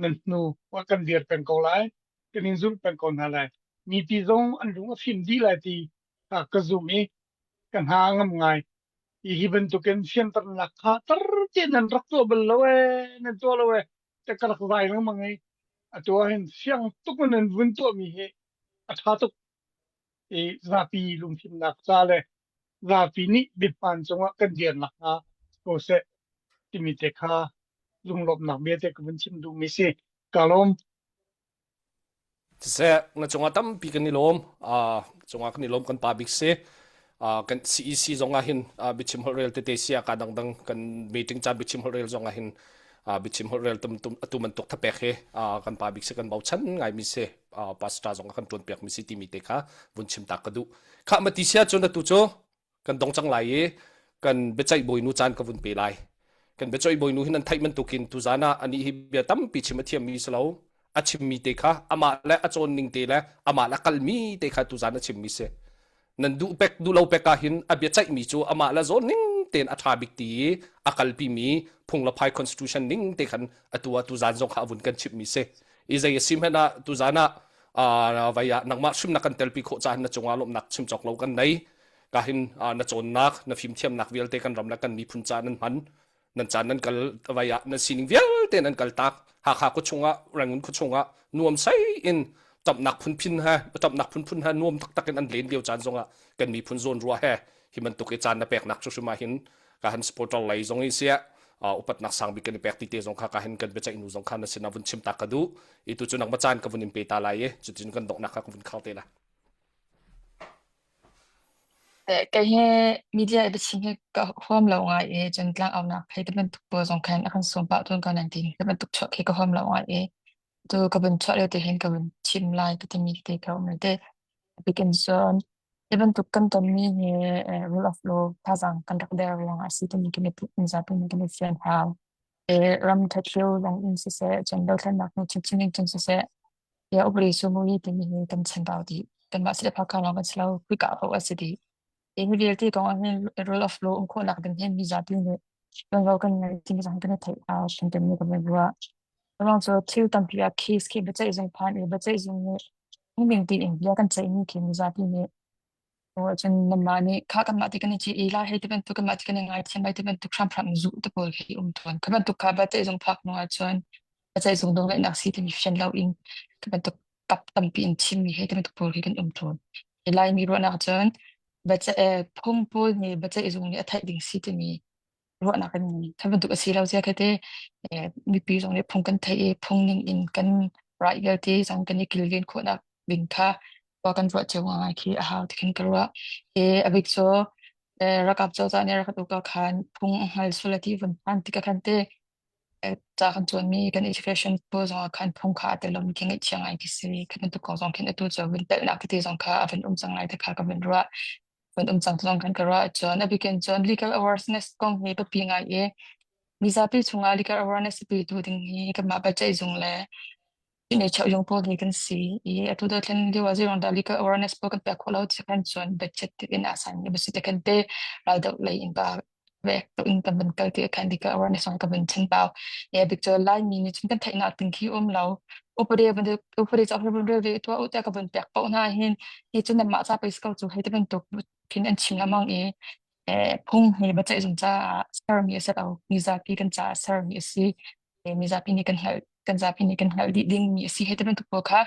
nan hnu kan dir peng ko lai, kan in zulh peng ko hna lai. Mipi zong an lung a fim dih lai ti ka zum i ka hna a ngam ngai. Hi hi bantukin fianternak kha tar tein nan rak tuah bal lo ee, nan tuah lo ee, te ka rak zai lengmang i atu ah hin fiang tuk in nan vun tuahmi hi a ṭha tuk i zapi lungfimnak ca le zapi nih biahmaan cungah kan dir nakhnga ko seh timi te kha lunglawmhnak bia te ka vun chim duhmi si. Ka lawm. Siseh, na cungah tampi kan i lawm. Uh, cungah kan i lawm kan pa bik si. Uh, kan CEC zong ah hin uh, biachim holhrel tete sia ka dangdang kan meeting caan biachim holhrel zong ah hin uh, biachim holhrel tum tum atu bantuk thapek hi uh, kan pa bik si kan bochan ngaimi si uh, pastor zong ah kan tuan piak mi si timi te kha vun chim ta ka duh. Kha mati sia cun atu cu kan dong cang lai i kan biaceih bawinu caan ka vun pe lai. Kan biaceih bawinu hin an theih bantukin tuzan ah anih hi bia tampi chim a thiammi si lo. A chimmi te kha amah le a cawn ning te le amah le a kalmi te kha tuzan a chimmi si. Nan duh pek duh lo pek ah hin a biaceihmi cu amah le zawn ning tein a ṭha bik ti i a kalpimi phung le phai constitution ning te khan atu ah tuzan zong kha a vun kan chimhmi si. I zei a si hmanh ah tuzan ah vai ah nangmah hrim na kan telpi khawh caah na cungah lawmhnak chim cawk lo kan nei. Ka hin na cawnnak na fimthiamnak vialte kan ram le kan miphun ca nan hman nan caan nan kal vai ah nan sining vialte nan kal tak Hakha khua chungah Rangoon khua chungah nuam sai in ṭapnak phunphin he ṭapnak phunphun he nuam taktak in an len lio caan zongah kan miphun zawn rua he hi bantuk i caan na peknak cu hrim ah hin ka han supporter lei zong i sia upatnak sang bik kan i pek ti te zong kha ka hin kan biaceih nu zong kha na sinah vun chim ta ka duh i tu cu nangmah caan ka vun in pe ta lai i cutin kan donghnak kha ka vun khar te la Kei hi media i biachim hi ka huam lo ngai i cun tlangaunak hei ti bantuk pawl zong khan a kan sawm pah tawn ko nain ti hi bantuk chuah khi ka huam lo ngai i tu ka vun chuah lio te hin ka vun chim lai ka timi te ka um te. Bikin cun hi bantuk kan tonmi hi rule of law thazaang kan rak der ruangah a si timi kan i mizapi nih kan i fian hau. I ram ṭhat lio lawng in siseh, cun dothlennak hnu chinchin in cun siseh, Ya upadi sumuyi timi hi kan chanbau dih. Kanmah si le phakka lawng kan si lo. Kuika paoh a si dih. Hi mi vialte kong ah hin rule of law um khawhnak ding hin mizapi nih tuanvo kan ngei timi zong kan i theih a hrim timi kan i ruah. Ruang cu thil tampi ah case khi biaceih zung phan i biaceih zung nih phungning tiin bia kan ceihmi khi mizapi nih cun nanmah nih kha kanmah ti kan i ci i lai hei ti bantuk kanmah ti kan i ngaithiam lai ti bantuk hramhram in zuh te pawl khi um tawn. Kha bantuk kha biaceih zung phak hnu ahcun biaceih zung nawlngeihnak si timi fian loin ti bantuk kap tampi in chimmi he ti bantuk pawl khi kan um tawn. Hi Laimi ruahnak cun biaceih phung pawl nih biaceih zung nih a theih ding si timi ruahnak kan ngei. Kha bantuk a si lo zia khi te mipi zong nih phung kan theih i phung ning in kan right vialte zong kan i kilven khawhnak ding kha khua kan ruah cio ngai khi a hau ti khin ka ruah. I a bik cu rakap cozah nih rak uk ah khan phung a hngal sual a ti vun phan tik ah khan te ca kan cawnmi kan education pawl zong ah khan phung kha a tel lomi khi ngaihchia ngai khi si. Khi bantuk kong zong khin atu cu vun telhnak tete zong kha a vun um cang lai ti kha ka vun ruah. Vun um cang zong khan ka ruah. Cun a bikin cun legal awareness kong hi biapi ngai i mizapi chungah legal awareness petu ding hi kanmah biaceihzung le Cheuh pawl hi kan si i atu dothlen lio ah zeiruang dah legal awareness pawl kan pek khawh lo ti khan cun budget in a san mi si te kan te raldoh lei in ba vek to in kan van kal ti khan legal awareness on kan van chen pau e bik chu Laimi nih cun kan theihnak ting khi um lo upade ban upade cha ban rel ve to u te ka van pek pau na hin hi cun nan mah cha pais ko chu hei te bantuk khin an chim lamang i phung hi bacaih zung ca sermi a si lo mizapi kan caah sermi a si mizapi nih kan hngalh kan zapi nih kan hngalh dih dingmi a si hei ti bantuk pawl kha.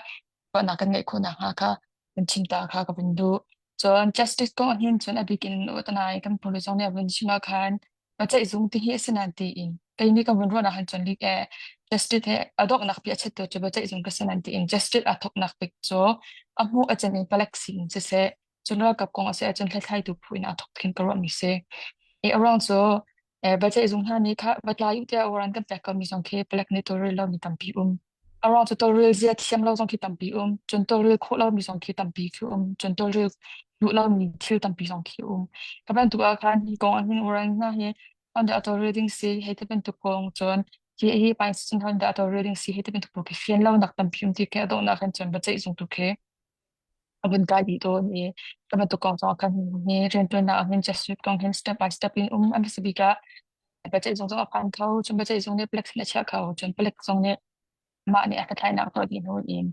ruahnak kan ngeih khawh nakhnga kha kan chim ta kha ka vun duh. Cun justice kong ah hin cun a bik in utanai kan police zong nih a vun chim ah khan biaceihzung ti hi a si nain tiin kei nih ka vun ruahnak hin cun like eh justice he a donghnak bik a chiattu cu biaceihzung ka si nain tiin justice aa thawknak bik cu a hmuh a cem in palek sin siseh cun ralkap kong a si ahcun hlathlaitu phu in aa thawk khin ka ruahmi si. I a ruang cu eh, biaceihzung hna nih kha va tlai u tiah warrant kan pek komi zong khi palek nih tawlrel lomi tampi um. A ruang cu tawlrel zia thiam lo zong khi tampi um. Cun tawlrel khawh lomi zong khi tampi khi um. Cun tawlrel duh lomi thil tampi zong khi um. Ka bantuk ah khan hi kong ah hin warrant hna hi on dah tawlrel ding si hei ti bantuk kong cun hi hi pain sin hon dah tawlrel ding si hei ti bantuk pawl khi fian lonak tampi um ti khi a donghnak hin cun biaceihzung tu khi a vun kai dih tawn i ka bantuk kong zong khan hi rianṭuannak ah hin Jesuit kong hin step by step in um a hmasa bik ah biaceih zung zong a phan kho cun biaceih zung nih palek sin a chiah kho cun palek zong nih mah nih a hlathlainak tuah dih hnu in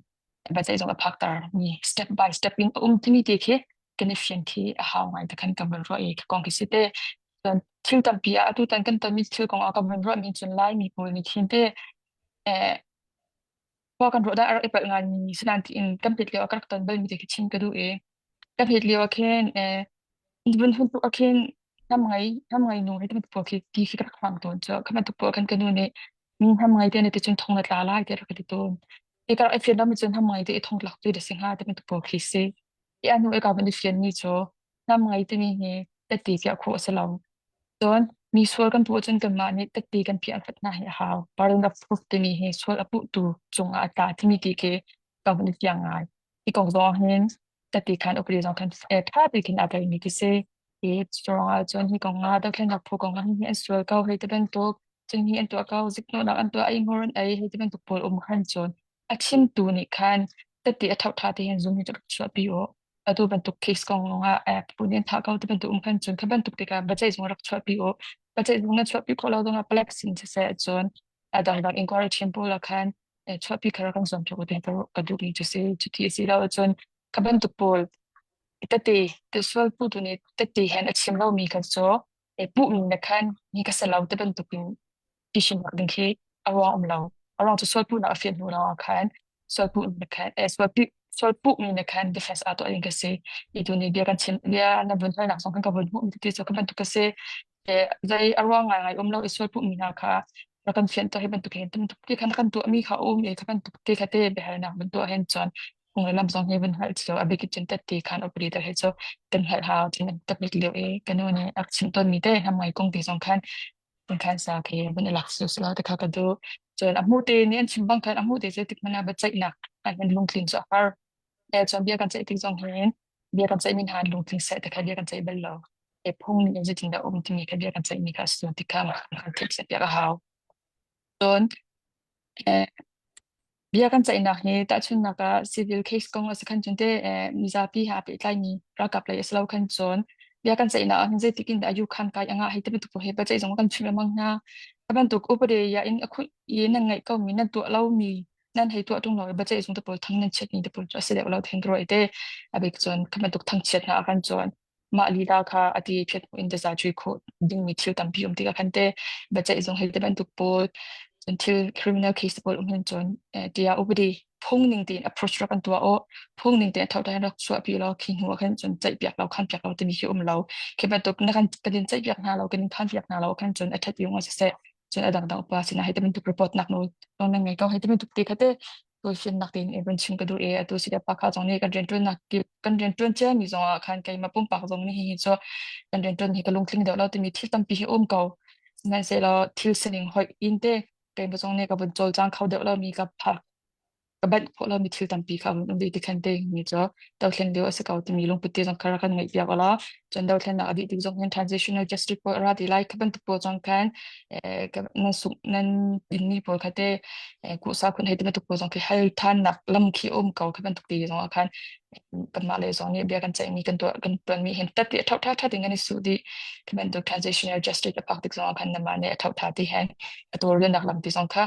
biaceih zung a phakter mi step by step in a um timi te khi kan i fian khi a hau ngai te khan ka vun ruah i ka kong khi si te cun thil tampi ah atu tan kan tonmi thil kong ah ka vun ruah mi cun Laimi pawl nih khin te eh Khua kan ruah dah a rak i palh ngaimi sinain tiin kan pet lio ah ka rak ton balmi te khi chim ka duh i ka pet lio ah khin eh vun hun tuk ah khin hnam ngei hnam ngei nu hi bantuk pawl khi ti khi ka rak hmang tawn cu kha bantuk pawl khan ka nu nih mi hnam ngei te na ti cun thong na tla lai tiah rak ka ti tawn. I ka rak i fian lomi cun hnam ngei te i thong tlak tu da si hnga ti bantuk pawl khi si. I a hnu i ka van i fian mi cu hnam ngei timi hi tette piah khawh a si lo. Cun mi sual kan puh ahcun kanmah nih tette kan piah hrat hna hi a hau. Burden of proof timi hi sual a puhtu cungah a tla timi ti khi ka van i fiang ngai. Hi kong zong hin tette khan upadi zong khan ṭha tein aa telmi khi si. Hi ruangah cun hi kong ah dothlennak phu kong ah hi an sual ko hei ti bantuk, cun hi an tuah ko, ziknawhnak an tuah, eihmur an ei hei ti bantuk pawl um khan cun a chimtu nih khan tette a ṭhauṭha tein zum hi cu rak chuahpi u. Atu bantuk case kong lawngah app bu nih an thah ko ti bantuk um khan cun kha bantuk tikah biaceih zung rak chuahpi u. Biaceih zung na chuahpi khawh lo zongah palek sin siseh cun a dangdang inquiry team pawl ah khan chuahpi kha rak kan zuam piak u ti ka duhmi cu si. Cuti a si lo ahcun kha bantuk pawl tete sual putu nih tete hen a chim lomi kha cu puhmi na khan ni ka si lo ti bantuk in tihrimnak ding khi a ruang um lo. A ruang cu sualpuhnak a fian hnu lawngah khan sualpuhmi na khan eh sualpuhmi na khan defense aa tuah ding ka si. I tu ni bia kan chim bia na vun halnak zong kan ka vun hmuh mi ti cu ka bantuk ka si. Eh zei a ruang ngai ngai um lo i sualpuhmi hna kha rak kan fian to hi bantuk hin tum ti khan kan tuah mi kha um i kha bantuk te kha te biahalnak vun tuah hin cun phung le lam zong hi vun hngalh cio a bik cun tet ti khan operator he cu kan hngalh hau cun tapik lio i ka nu nih a chim tawn mi te ham ngai kong ti zong khan khan sa khi vun i lak su sila te kha ka duh. Cun a hmu te nih an chim bang khan a hmu te cu tik hmanh ah biaceihnak an kan lungtlin cu a har. E cun bia kan ceih tik zong hin bia kan ceih mi hna lungtling seh te kha bia kan ceih bal lo. E phung nih zeitin dah um timi kha bia kan ceih mi kha a si tik kha kan theih piak piak a hau. Cun e Bia kan ceihnak hi tahchunhnak ah civil case kong a si khan cun teh mizapi he aa pehtlaimi ralkap lei a si lo khan cun bia kan ceihnak ah hin zeitik in dah yukhan kai a ngah hei ti bantuk pawl hi biaceih zong kan chim lengmang hna. A bantuk upade ya in a khuh i nan ngeih komi nan tuah lomi nan hei tuah ṭung lo i biaceih zung te pawl thang nan chiatmi te pawl cu a si deuh lo then ka ruah i te a bik cun kha bantuk thangchiat hna ah khan cun mah lila kha a ti phiat in taza cui khawh dingmi thil tampi um tikah khan te biaceih zung hei te bantuk pawl cun thil criminal case pawl um hin cun tiah upadi phung ning tein approach rak an tuah o phung ning tein thau rak chuahpi lo khi hnu ah khan cun ceih piak lo khan piak lo timi khi um lo khi bantuk na kan kan in ceih piak hna lo kan in khan piak hna lo khan cun a that yung siseh cun a dangdang upa sinah hei te bantuk report nak nawl nan ngei ko hei te bantuk te kha te tuifinnak tein i vun chim ka duh i atu si le pa zong nih kan rianṭuannak kip kan rianṭuan ciami zong ah khan keimah pumpak zong nih hihi cu kan rianṭuan hi ka lungtling deuh lo timi thil tampi hi um ko. Sihmanhsehlaw thil sining hoih in te keimah zong nih ka vun cawlcang kho deuh lomi ka phak ka banh khawh lomi thil tampi kha a vun um dih ti khan te mi cu dothlen lio a si ko timi lungput te zong kha rak kan ngeih piak ulaw cun dothlennak a dih tik zong hin transitional justice pawl a ra ti lai kha bantuk pawl zong khan nan sungh nan inmi pawl kha te kuhsa khun hei ti bantuk pawl zong khi hal thannak lam khi um ko kha bantuk ti zong ah khan kanmah le zong nih bia kan ceihmi kan tuah kan tuanmi hin tat ti a tho tha tha ding kan i su dih khi bantuk transitional justice a phak tik zong ah khan namah nih a tho tha ti hen a tawlrelnak lam ti zong kha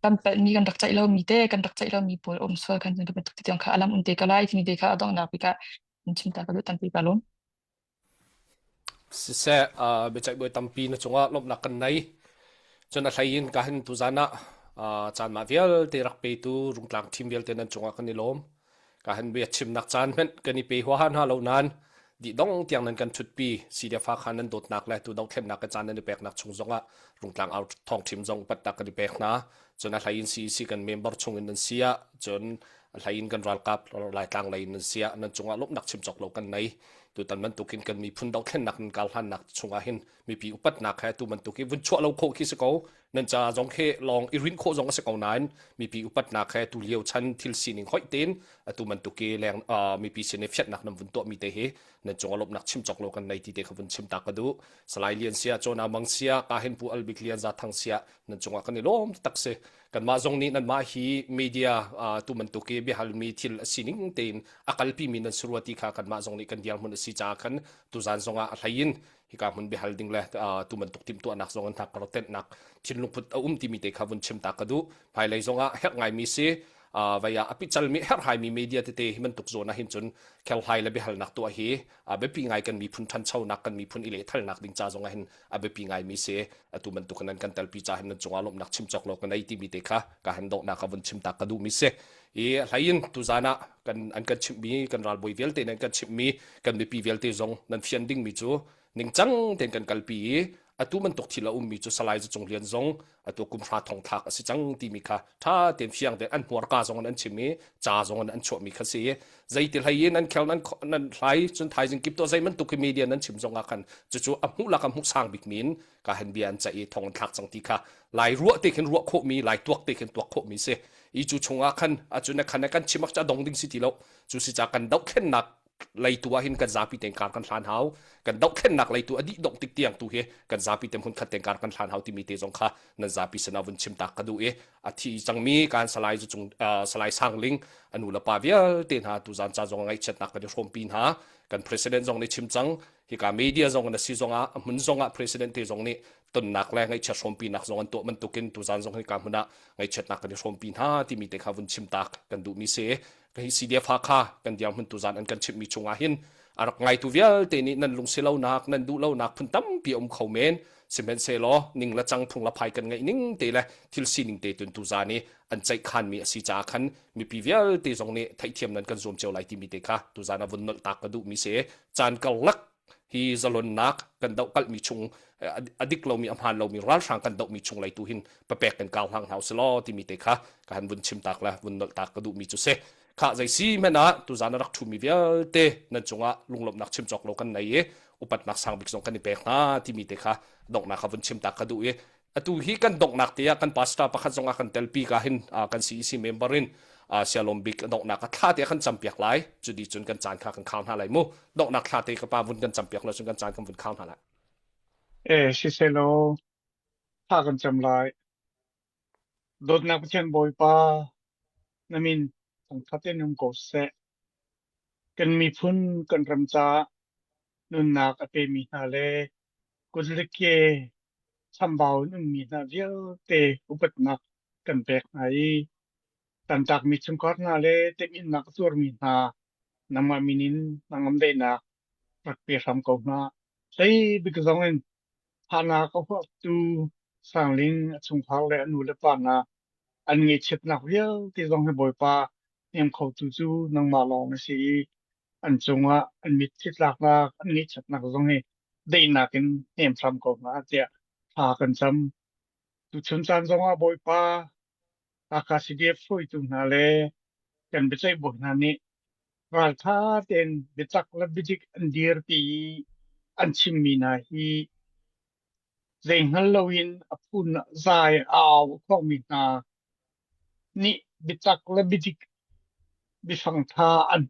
kan palhmi kan rak ceih lomi te kan rak ceih lomi pawl um sual khan cun bantuk ti tiang kha alam um te ka lai timi te kha a donghnak bik ah chim ta ka duh tampi ka lawm. Siseh, uh, biaceih bawi tampi na cungah lawmhnak kan nei. Cun a hlei in ka hin tuzan ah. Caan mah vialte rak petu Rungtlang team vialte nan cungah kan i lawm. Ka han bia chimnak caan hmanh kan i pe huaha hna lo nain dih dong tiang nan kan thutpi CDF kha nan dawtnak le tu dothlennak ka caan nan i peknak chung zongah Rungtlang au thawng team zong upatnak kan i pek hna. Cun a hlei in CEC kan member chung in nan si ah cun a hlei in kan ralkap Laitlang lei in nan si ah nan cungah lawmhnak chim cawk lo kan nei. Tutan bantukin kan miphun dothlennak nan kal hlannak chungah hin mipi upatnak he tu bantuk hi vun chuah lo khawh khi si ko nan ca zong khi lawng i rinh khawh zong a si ko nain mipi upatnak he tu lio chan thil sining hoih tein atu bantuk i leng mipi sin i fiatnak nan vun tuah mi te hi nan cung lawmhnak chim cawk lo kan nei ti te kha vun chim ta ka duh Salai Lian sia Chona Mang sia ka hin pu Albik Lian Za Thang sia nan cungah kan i lawm tak si kanmah zong nih nanmah hi media tu bantuk i biahalmi thil a sining tein a kalpi mi nan si rua ti kha kanmah zong nih kan dirhmun a si caah khan tuzan zongah a hlei in hika hmun biahal ding le tu bantuk timhtuahnak zong an hna tenhnak thinlungput a um timi te kha vun chim ta ka duh hmailei zongah herh ngaimi si vai ah a picalmi herhhaimi media tete hi bantuk zawn ah hin cun kherhlai le biahalnak tuah hi a biapi ngai kan miphun ṭhanchonak kan miphun i lehthalnak ding ca zong ah hin a biapi ngaimi si atu bantuk nan kan telpi ca hin nan cungah lawmhnak chim cawk lo kan ei timi te kha ka han donghnak a vun chim ta ka duhmi si i hlei tuzan ah kan an kan chimhmi kan ralbawi vialte nan kan chimhmi kan mipi vialte zong nan fian dingmi cu ningcang tein kan kalpi i atu bantuk thil a ummi cu Salai Zacung Lian zong atu kum hra thong thlak a si cang timi kha tha tein fiang tein an hmuarka zong in an chim i ca zong in an chuahmi kha si i zeiti hlei in an khel nan nan hlai cun thaizing kip to zei bantuk hi media nan chim zong ah khan cucu a hmuh lak a hmuh sang bik min ka han bia an ceih i thong an thlak cang ti kha lai ruah te khin ruah khawhmi lai tuak te khin tuak khawhmi si i cu chungah khan a cu na khan kan chim ak cha dong ding si ti lo cu si ca kan dohthlennak leitu ah hin kan zapi ten kar kan hlan hau kan dohthlennak leitu a dih dongh tik tiang tu hi kan zapi te hmun khat ten kar kan hlan hau timi te zong kha nan zapi sana vun chim tak ka duh i a thi cangmi kan salai zu cung salai sangling anu le pa vialte hna tu zan ca zong ngaihchiatnak kan i hrawmpi hna kan president zong nih chim cang hika media zong na si zong ah a hmun zong ah president te zong nih tonnak le ngaihchiat hrawmpinak zong an tuah bantukin tuzan zong hika hmun ah ngaihchiatnak kan i hrawmpi hna timi te kha vun chim tak kan duhmi si hi CDF Hakha kan dirhmun tuzan an kan chimhmi chungah hin a rak ngaitu vialte nih nan lungsi lonak nan duh lonak phun tampi a um kho men sihmanhsehlaw ning le cang phung le phai kan ngeih ning te le thil sining te tun tuzan i an ceihkhanmi a si caah khan mipi vialte zong nih theihthiam nan kan zuam cio lai timi te kha tuzan a vun nolh tak ka duhmi si caan karlak hi zalonnak kan dohkalhmi chung a dik lomi a hmaan lomi ralhrang kan dohmi chung lei tu hin papek kan kau hlang hna usih timi te kha ka han vun chim tak le vun nolh tak ka duhmi cu si kha zei si hmanh ah tuzan a rak ṭhumi vialte nan cungah lunglawmhnak chim cawk lo kan nei i upatnak sang bik zong kan i pek hna timi te kha donghnak kha vun chim tak ka duh i atu hi kan donghnak te ah kan pastor pakhat zong ah kan telpi ka hin kan CEC member in sialom bik donghnak a thla te kan campiak lai cu di cun kan caan kha kan khau hna lai mu donghnak thla te ka pa vun kan campiak lo cun kan caan kan vun khau hna lai Eh, siselaw, thla kan cam lai. Dawtnak Pathian Bawipa, na min thangṭhat in um ko seh. Kan miphun kan ram caah nunnak a pemi hna le kut le ke chambau in ummi hna vialte upatnak kan pek hna i tantakmi chungkhar hna le temhinnak a tuarmi hna nangmah min in hnangam daihnak rak pe hram ko hna. Hlei bik zong in thahnak a huaptu Sangling a chungkhar le a nu le pa hna an ngaihchiatnak vialte zong hi Bawipa hnem khotu cu nangmah lawng na si i an cungah an mitthli tlaknak an ngaihchiatnak zong hi daihnak in hnem hram ko hna tiah thla kan cam. Tuchun caan zongah Bawipa Hakha CDF hruaitu hna le kan biaceih bawi hna nih ralṭha tein biatak le biadik an dirpi i an chimmi hna hi zei hngal loin a phun zai a au a khuangmi hna nih biatak le biadik biafang ṭha an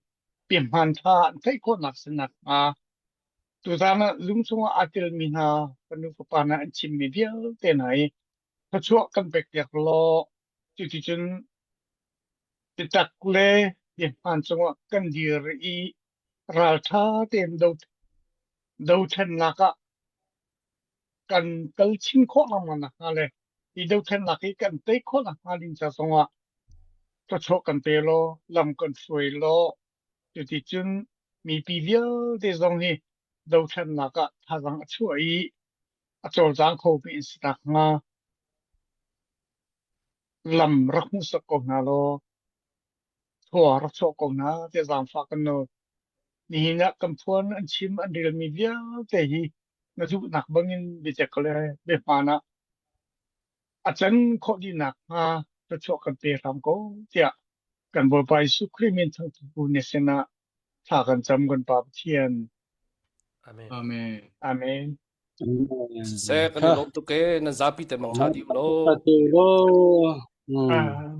biahmaan ṭha an theih khawhnak si nakhnga tuzaan ah zung chungah aa telmi hna fanu fapa hna an chimmi vialte hna hi thluachuah kan pekpiak law cuticun biatak le biahmaan cungah kan dir i ralṭha tein dothlennak ah kan kal chin khawh lengmang nakhnga le hi dothlennak hi kan tei khawh nakhnga ding ca zongah thluachuah kan pe law lam kan hruai law cuticun mipi vialte zong hi dothlennak ah thazaang a chuah i a cawlcang khomi an si nakhnga. Lam rak hmuhsak ko hna law thlua rak chuah ko hna tiah zaangfah kan nawl. Nihin ah kan phuan an chim an relmi vialte hi na duhnak bangin biatak le biahmaan ah a can khawh dih nakhnga thluachuah kan pe hram ko tiah kan Bawipa Jesuh Khrih min thangṭhat bu na sinah thla kan cam kan Pa Pathian. Amen. Amen. Amen. Siseh kan i lawm tuk e nan zapi te mangṭha dih u law. Ṭha te law. Hmm. Ah.